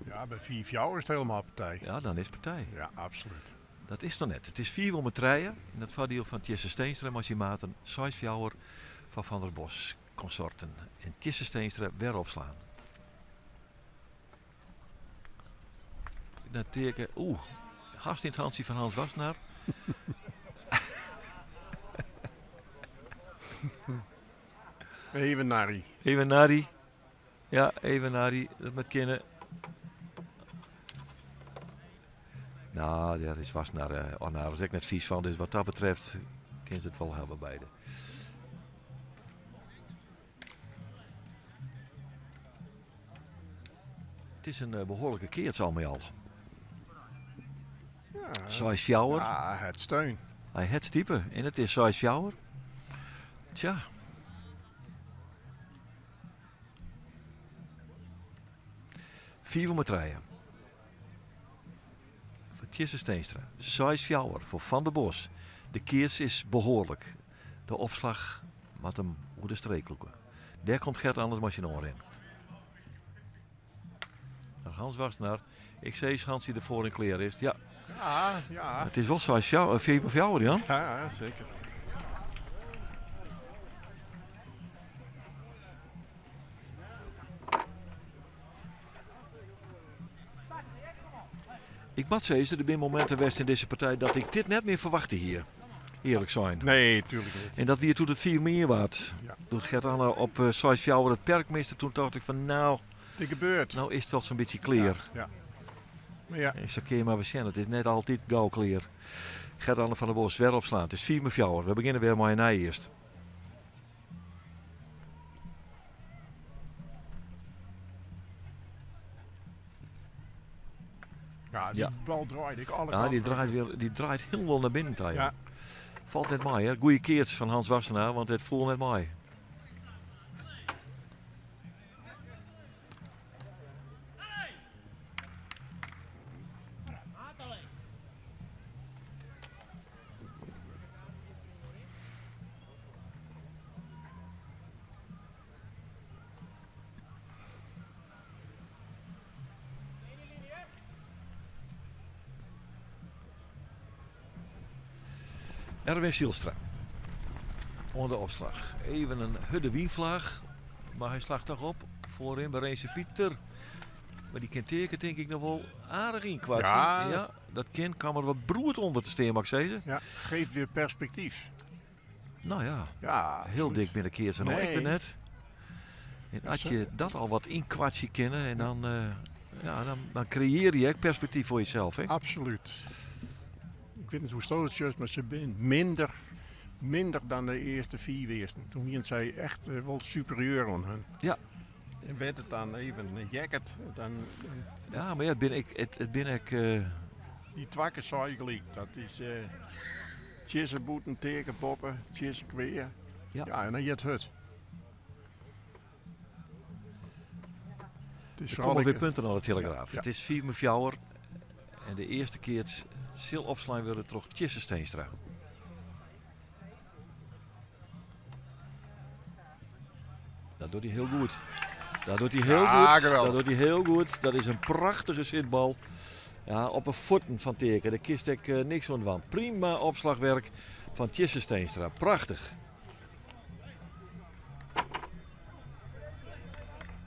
Ja, by 5 fjouwer is it hielendal partij. Ja, dan is partij. Ja, absolút. Dat is noch net. It is 5 om 'e trije. Yn it foardiel fan Tjisse Steenstra mei syn maten. Seis fjouwer foar Van der Bos konsorten. En Tjisse Steenstra wer opslaan. Dat Teake, oeh, hast yn it hantsje fan Hans Wassenaar. Even Narry. Even Narry. Ja, even Narry. Dat moat kinne. No, dêr is Wassenaar uh, ornaris ek net fys fan. Dus wat dat betreft kinne se it wol hawwe beide. It is in eh, behoarlike keats al mei al. Ja, Seis fjouwer. Ja, hy hat steun. Hy hat stipe en it is seis fjouwer. Tsja. Fiif om 'e trije. Foar Tjisse Steenstra. Seis fjouwer foar Van der Bos. De keats is behoarlik. De opslach moat him oer de streek lûke. Dêr komt Gert Anders mei syn oanrin. Hans Wassenaar. Ik sis Hansie derfoar en klear is. Ja. Ja, ja. It is wol seis fjouwer, fiif om fjouwer, Jan. Ja, ja, seker. Ik moat sizze, der binne mominten west yn dizze partij dat ik dit net mear ferwachte hie. Earlik sein. Nee, tuerlik net. En dat wie doe't it 5 mear waard. Ja. Doe't Gert-Anne op uh, 6 fjouwer it perk miste, toen tocht ik fan no, Dit gebeurt. No is it wol sa'n bytsje klear. Ja, ja. Maar ja. En sa kinne je mar wer sjen, it is net altyd gau klear. Gert-Anne van der Bos wer opslaan. It is 5 mei fjouwer. We begjinne wer mei in nij earst. Ja, die Ja. bal draaide ik alle Ja, die kanten. draait, weer, die draait helemaal naar binnen toe. Ja. Valt net mee, hè? Goeie keerts van Hans Wassenaar, want het voelt net mee. Erwin Zielstra. Onder de opslag. Even een hudde wienvlaag. Maar hij slaagt toch op. Voorin bij Renze Pieter. Maar die kind teken denk ik nog wel aardig in kwartje. Ja. ja, dat kind kwam er wat broerd onder te steen, mag ik zeggen. Ja, geeft weer perspectief. Nou ja, Ja, heel goed. dik binnen zijn. Nou, ik ben Nee. net. En als je dat al wat in kwartje kennen en dan, ja, dan creëer je ook perspectief voor jezelf. Hè? Absoluut. Ik weet niet hoe stoot het is, maar ze zijn minder dan de eerste vier eersten. Toen gingen zij echt wel superieur aan hun. Ja. En werd het dan even een jacket, dan Ja, maar ja, het ben ik, het ben ik, die twakken saai gelijk. Dat is tjisse boeten, teken poppen, tjisse kweer. Ja. Ja, en dan jet het. Het is Er vooral komen weer ik- punten aan de Telegraaf. Ja. Het is 4 met En de eerste keer het sil opslaan worden toch Tjisse Steenstra. Dat doet hij heel goed. Dat doet hij heel Ja, goed. geweldig. Dat doet hij heel goed. Dat is een prachtige zitbal. Ja, op een voeten van Teken. Daar kist ik niks van van. Prima opslagwerk van Tjisse Steenstra. Prachtig.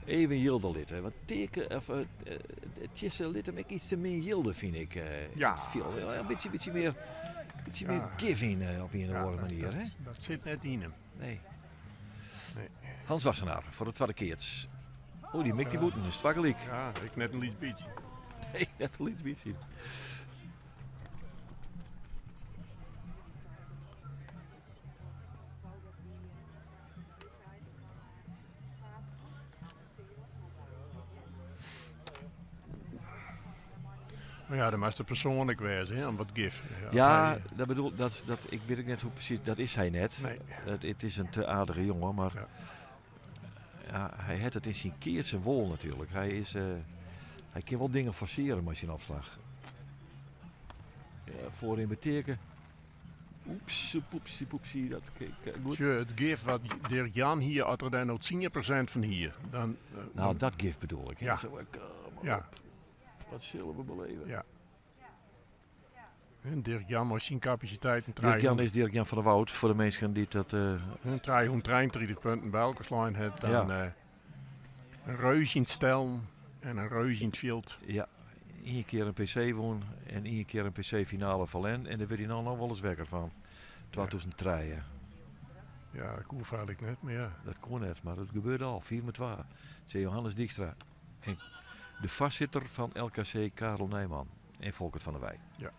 Even Jilde lid, hè. Want Teken, of Tjisse lid hem ik iets te meer Jilde, vind ik. Ja. Veel. Ja, een beetje meer, beetje Ja. meer giving op een of Ja, andere manier, hè? Dat zit net in hem. Nee. Nee. Hans Wassenaar voor de tweede keer. Oh, die mikt die boeten, is het gelijk. Ja, ik net een liet beetje. Nee, net een liet beetje. Maar ja, dat moest de persoonlijk wezen, hè, om wat gif. Ja, hij- dat bedoel, dat, dat, ik weet ook net hoe precies, dat is hij net. Nee. Het is een te aardige jongen, maar Ja. ja, hij heeft het in zijn keertse wol natuurlijk. Hij kan wel dingen forceren met zijn afslag. Ja, voorin beteken. Oeps, poepsie, poepsie, dat keek goed. Tjie, het gif wat Dirk Jan hier, had er dan nog 10% van hier. Dan Nou, dat gif bedoel ik. Hè. Ja. Zo, kom maar Ja. op. Wat zullen we beleven? Ja. En Dirk Jan was zijn capaciteit een Dirk Jan is Dirk Jan van der Woud, voor de mensen die dat... Een trein, een trein, 30 punten bij elkaar slaan het, dan, Ja. een reus in het stel en een reus in het veld. Ja, één keer een PC won en één keer een P C-finale verlen. En daar werd hij nou nog wel eens wekker van. 2003. Ja. Ja, dat kon eigenlijk net, maar ja. Dat kon net, maar dat gebeurde al. 4 met 2. Zei Johannes Dijkstra. En de vastzitter van LKC, Karel Nijman. En Volkert van der Wij. Ja.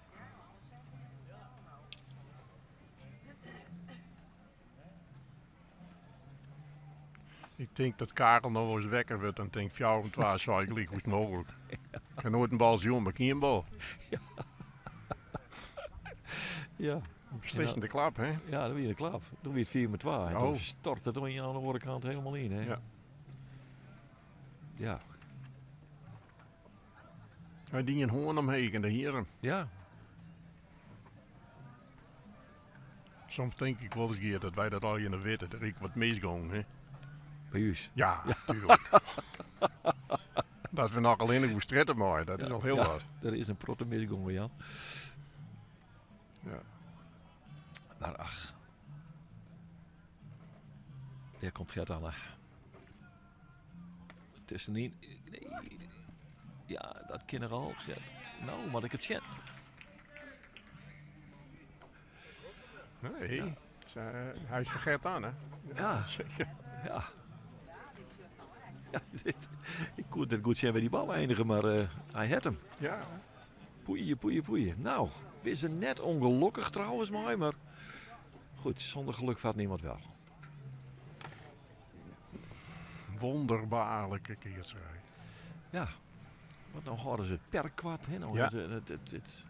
Ik denk dat Karel nog wel eens wekker wordt en denkt, 4 om 12 zou ik lieg, hoe is het mogelijk? Ik heb nooit een bal zien, maar geen bal. Ja. Ja. Een beslissende klap, hè? Ja, dan weer een klap. Dan weer het 4 met 2. En Oh. toen stort het aan de andere kant helemaal in, hè? Ja. Ja. Hij die een hoorn omheen en de heren. Ja. Soms denk ik wel eens, Geert, dat wij dat al in de weten, dat ik wat misging, hè? Bij u? Ja, tuurlijk. Dat we nog alleen een stretten maken, dat is al heel Ja, wat. Er is een protte misgong, Jan. Ja. Maar ach. Daar komt Gert Anne. Tussenin. Nee. Ja, dat kan er al, Gert. Nou, maar ik het zien. Nee, Ja. hij is van Gert Anne. Ja. Zeker. Ja. Ja, dit, ik kon het goed zijn bij die bal eindigen, maar hij had hem. Ja. Poeie, poeie, poeie. Nou, we zijn net ongelukkig trouwens, mooi, maar goed, zonder geluk vaart niemand wel. Wonderbaarlijke keerserij. Ja. Want no hâlde se it per kwart. Hè? No Ja. ze, het, het, het,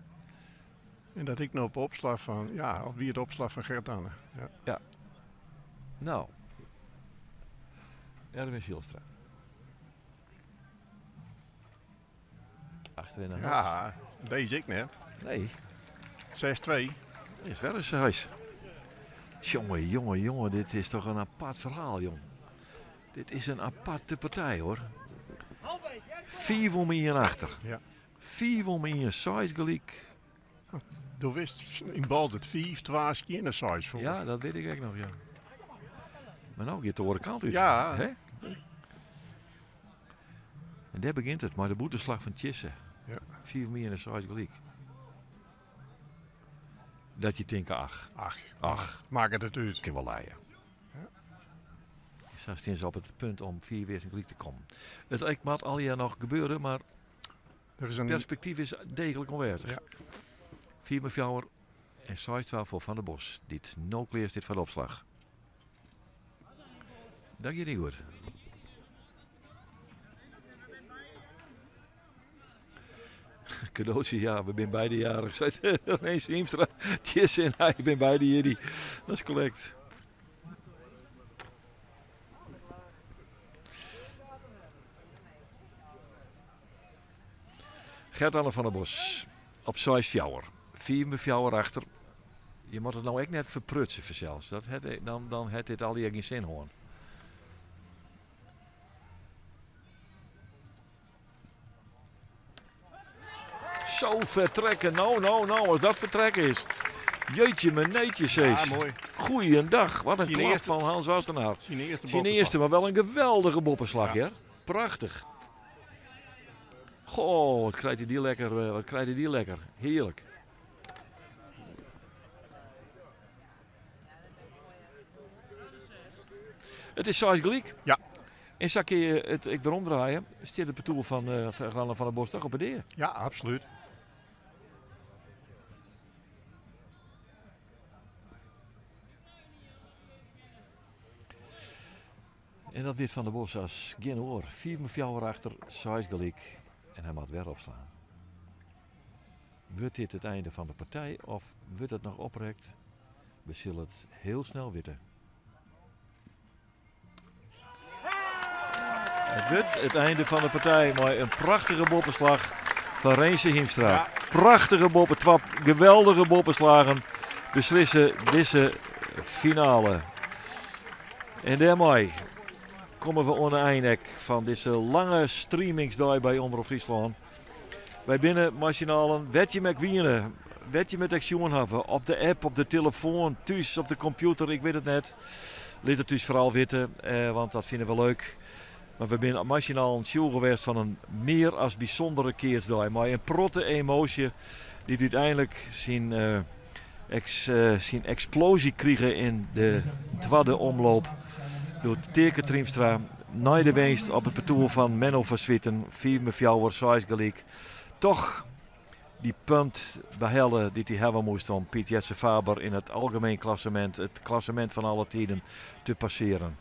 En dat ik no op opslach fan, ja, of wie it opslach fan Gert-Anne. Ja. Ja. Nou. Erwin Zijlstra. Achterin de Hans. Ja, deze ik net. Nee. 6-2. Is wel eens huis. Jongen, jongen, jongen, dit is toch een apart verhaal, jong. Dit is een aparte partij, hoor. 4 om 1 achter. Ja. 4 om 1, 6 gelijk. Du wist yn Boalsert 5-2 skjinne 6 foar. Ja, dat weet ik ek noch, ja. Mar no giet de oare kant út. Ja. Hè? En dêr begjint it mei de bûtenslach fan Tjisse. Ja. 5 om 1 en 6 gelyk. Dat je tinke, ach. Ach, Ach. Makket it út. Kin wol lije. Ja. Sa steane se op it punt om 4 wearsten gelyk te kommen. It ek moat allegear noch gebeure, mar Er is in perspektyf is deeglik oanwêzich. Ja. 4 mei fjouwer en 6-2 foar Van der Bos, dy't no klear stiet foar de opslach. Dat giet net goed. Cadeautje, ja, we binne beide jarich, seit Rens Hiemstra. Tjisse en hy binne beide jierdei. Dat is korrekt. Gert-Anne van der Bos op 6-fjouwer. 4 mei fjouwer achter. Je moat it no ek net ferprutse fansels. Dat hat, dan, dan hat dit allegear gjin sin hân. Zo vertrekken. Nou, nou, nou, as dat fertrekken is. Jeetje, mijn neetje, Cees. Ja, moai. Goeiedag. Wat in Syn klap earste fan Hans Wassenaar. Syn earste Syn boppeslach. earste, mar wol in geweldige boppeslach, Ja. hear. Prachtich. Goh, wat krijt hy dy lekker, eh, wat krijt hy dy lekker. Hearlik. It is seis gelyk. Ja. En sa kinne je it ek wer omdraaie. Stiet it partoer fan uh, Gert-Anne van der Bos toch op 'e dea? Ja, absolút. En dat wit Van der Bos as gjin oar. 4 mei fjouwer achter, seis gelyk. En hy moat wer opslaan. Wurdt dit it einde fan de partij of wurdt it noch oprekt? We sille it hiel snel witte. It wurdt it einde fan de partij mei in prachtige boppeslach fan Rense Hiemstra. Ja. Prachtige boppe, twa geweldige boppeslagen beslisse dizze finale. En dêrmei komme we oan de ein ek fan dizze lange streamingsdei by Omrop Fryslân. Wy binne mei syn allen, wêr't jim ek wiene, wêr't jim it ek sjoen hawwe, op de app, op de telefoan, thús, op de kompjûter, ik wit it net. Lit it ús foaral witte, eh, want dat fine we leuk. Mar we binne mei syn allen tsjûge west fan in mear as bysûndere keatsdei mei in protte emoasje dy't úteinlik syn, eh, eks, eh, syn eksploazje krige yn de twadde omloop. Doe't Teake Triemstra nei de winst op it partoer fan Menno van Zwieten, 5 mei fjouwer, 6 gelyk, toch dy punt behelle dy't hy hawwe moast om Piet Jetse Faber yn it algemeen klassemint, it klassemint fan alle tiden, te passearen.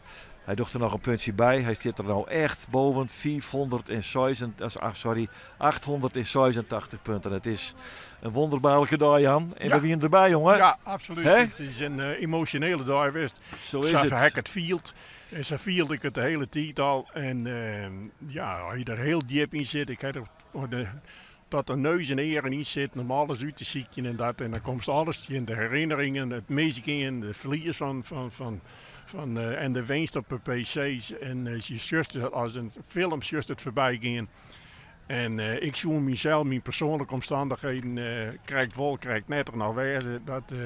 Hy docht der noch in puntsje by. Hy stiet der no echt boven 586, ach, sorry, 886 punten. It is in wûnderbaarlike dei, Jan. En Ja. we wiene derby, jonge. Ja, absolút. Hè? It is in eh, emosjonele dei west. Zo is Sa it. ha ik it field. En sa fielde ik it de hiele tiid al. En ehm, ja, as je der hiel djip yn sitte, ik ha der oh, de, tot de neus en earen yn sitten om alles út te sykjen en dat. En dan komst alles tsjin, de herinneringen, it misgean, de ferlies fan, fan, fan, fan, eh, en de winst op de PC's. En eh, je sjochst it as in film sjochst it foarby gean. En eh, ik soe mysels, myn persoanlike omstannichheden, eh, krekt wol, krekt net der noch wêze. Dat, eh,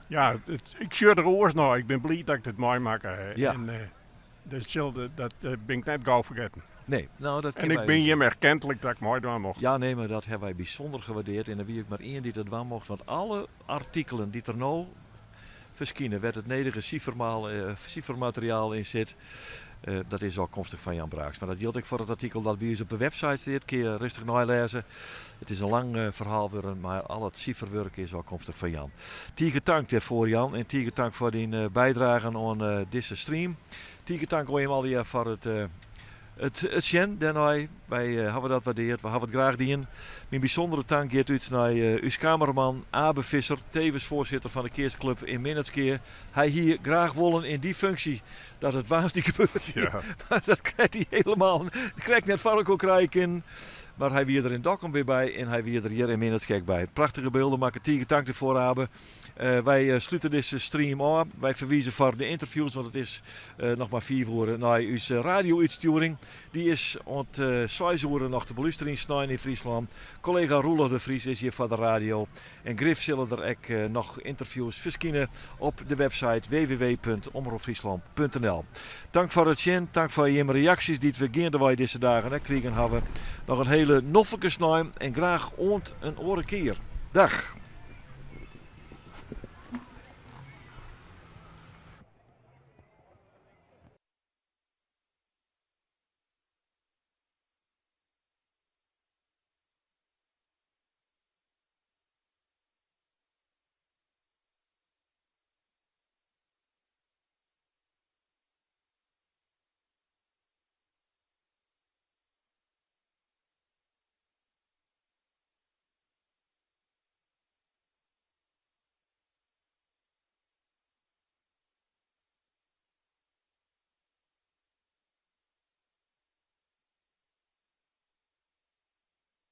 ja, it, ik sjoch der oars nei. Ik bin bliid dat ik dit meimakke ha. Ja. En, eh, dat, sil, dat eh, bin ik net gau fergetten. Nee, no, dat En kin ik wy bin dus. jim erkentlik dat ik meidwaan mocht. Ja, nee, mar dat hawwe wy bysûnder gewaardearre. En der wie ek mar ien dy't dat dwaan mocht. Want alle artikelen dy't der no ferskine, wêr't it nedige sifermaal, eh, sifermateriaal yn sit, eh, dat is ôfkomstich fan Jan Braaksma. Mar dat jildt ek foar it artikel dat by ús op de website stiet. Kinne je rêstich neilêze. It is in lang eh, ferhaal wurden, mar al it siferwurk is ôfkomstich fan Jan. Tige tank dêrfoar, Jan. En tige tank foar dyn eh, bydragen oan eh, dizze stream. Tige tank oan jim allegear foar it eh, It it sjen dêrnei, wy hawwe dat waardeard, we hawwe it graach dien. Myn bysûndere tank giet út nei ús kameraman Abe Visser, tevens foarsitter fan de keatsklup yn Minnertsgea. Hy hie graach wollen yn dy funksje dat it woansdei gebeurd wie, mar dat krijt hy helemaal krekt net foar elkoar krije kinnen. Mar hy wie der yn Dokkum wer by en hy wie der hjir yn Minnertsgea ek by. Prachtige bylden makke, tige tank derfoar Abe. Wy slute dizze stream ôf. Wy ferwize foar de ynterviews, want it is noch mar fiif oere nei ús radio-útstjoering. Dy is oant seis oere noch te belústerjen snein yn Fryslân. Kollega Roelof de Vries is hjir foar de radio. En grif sille der ek noch ynterviews ferskine op de website www.omropfryslan.nl. Tank foar it sjen, tank foar jimme reaksjes dy't we geandewei dizze dagen ek krigen hawwe. Noch in hiele noflike snein en graach oant in oare kear. Dag!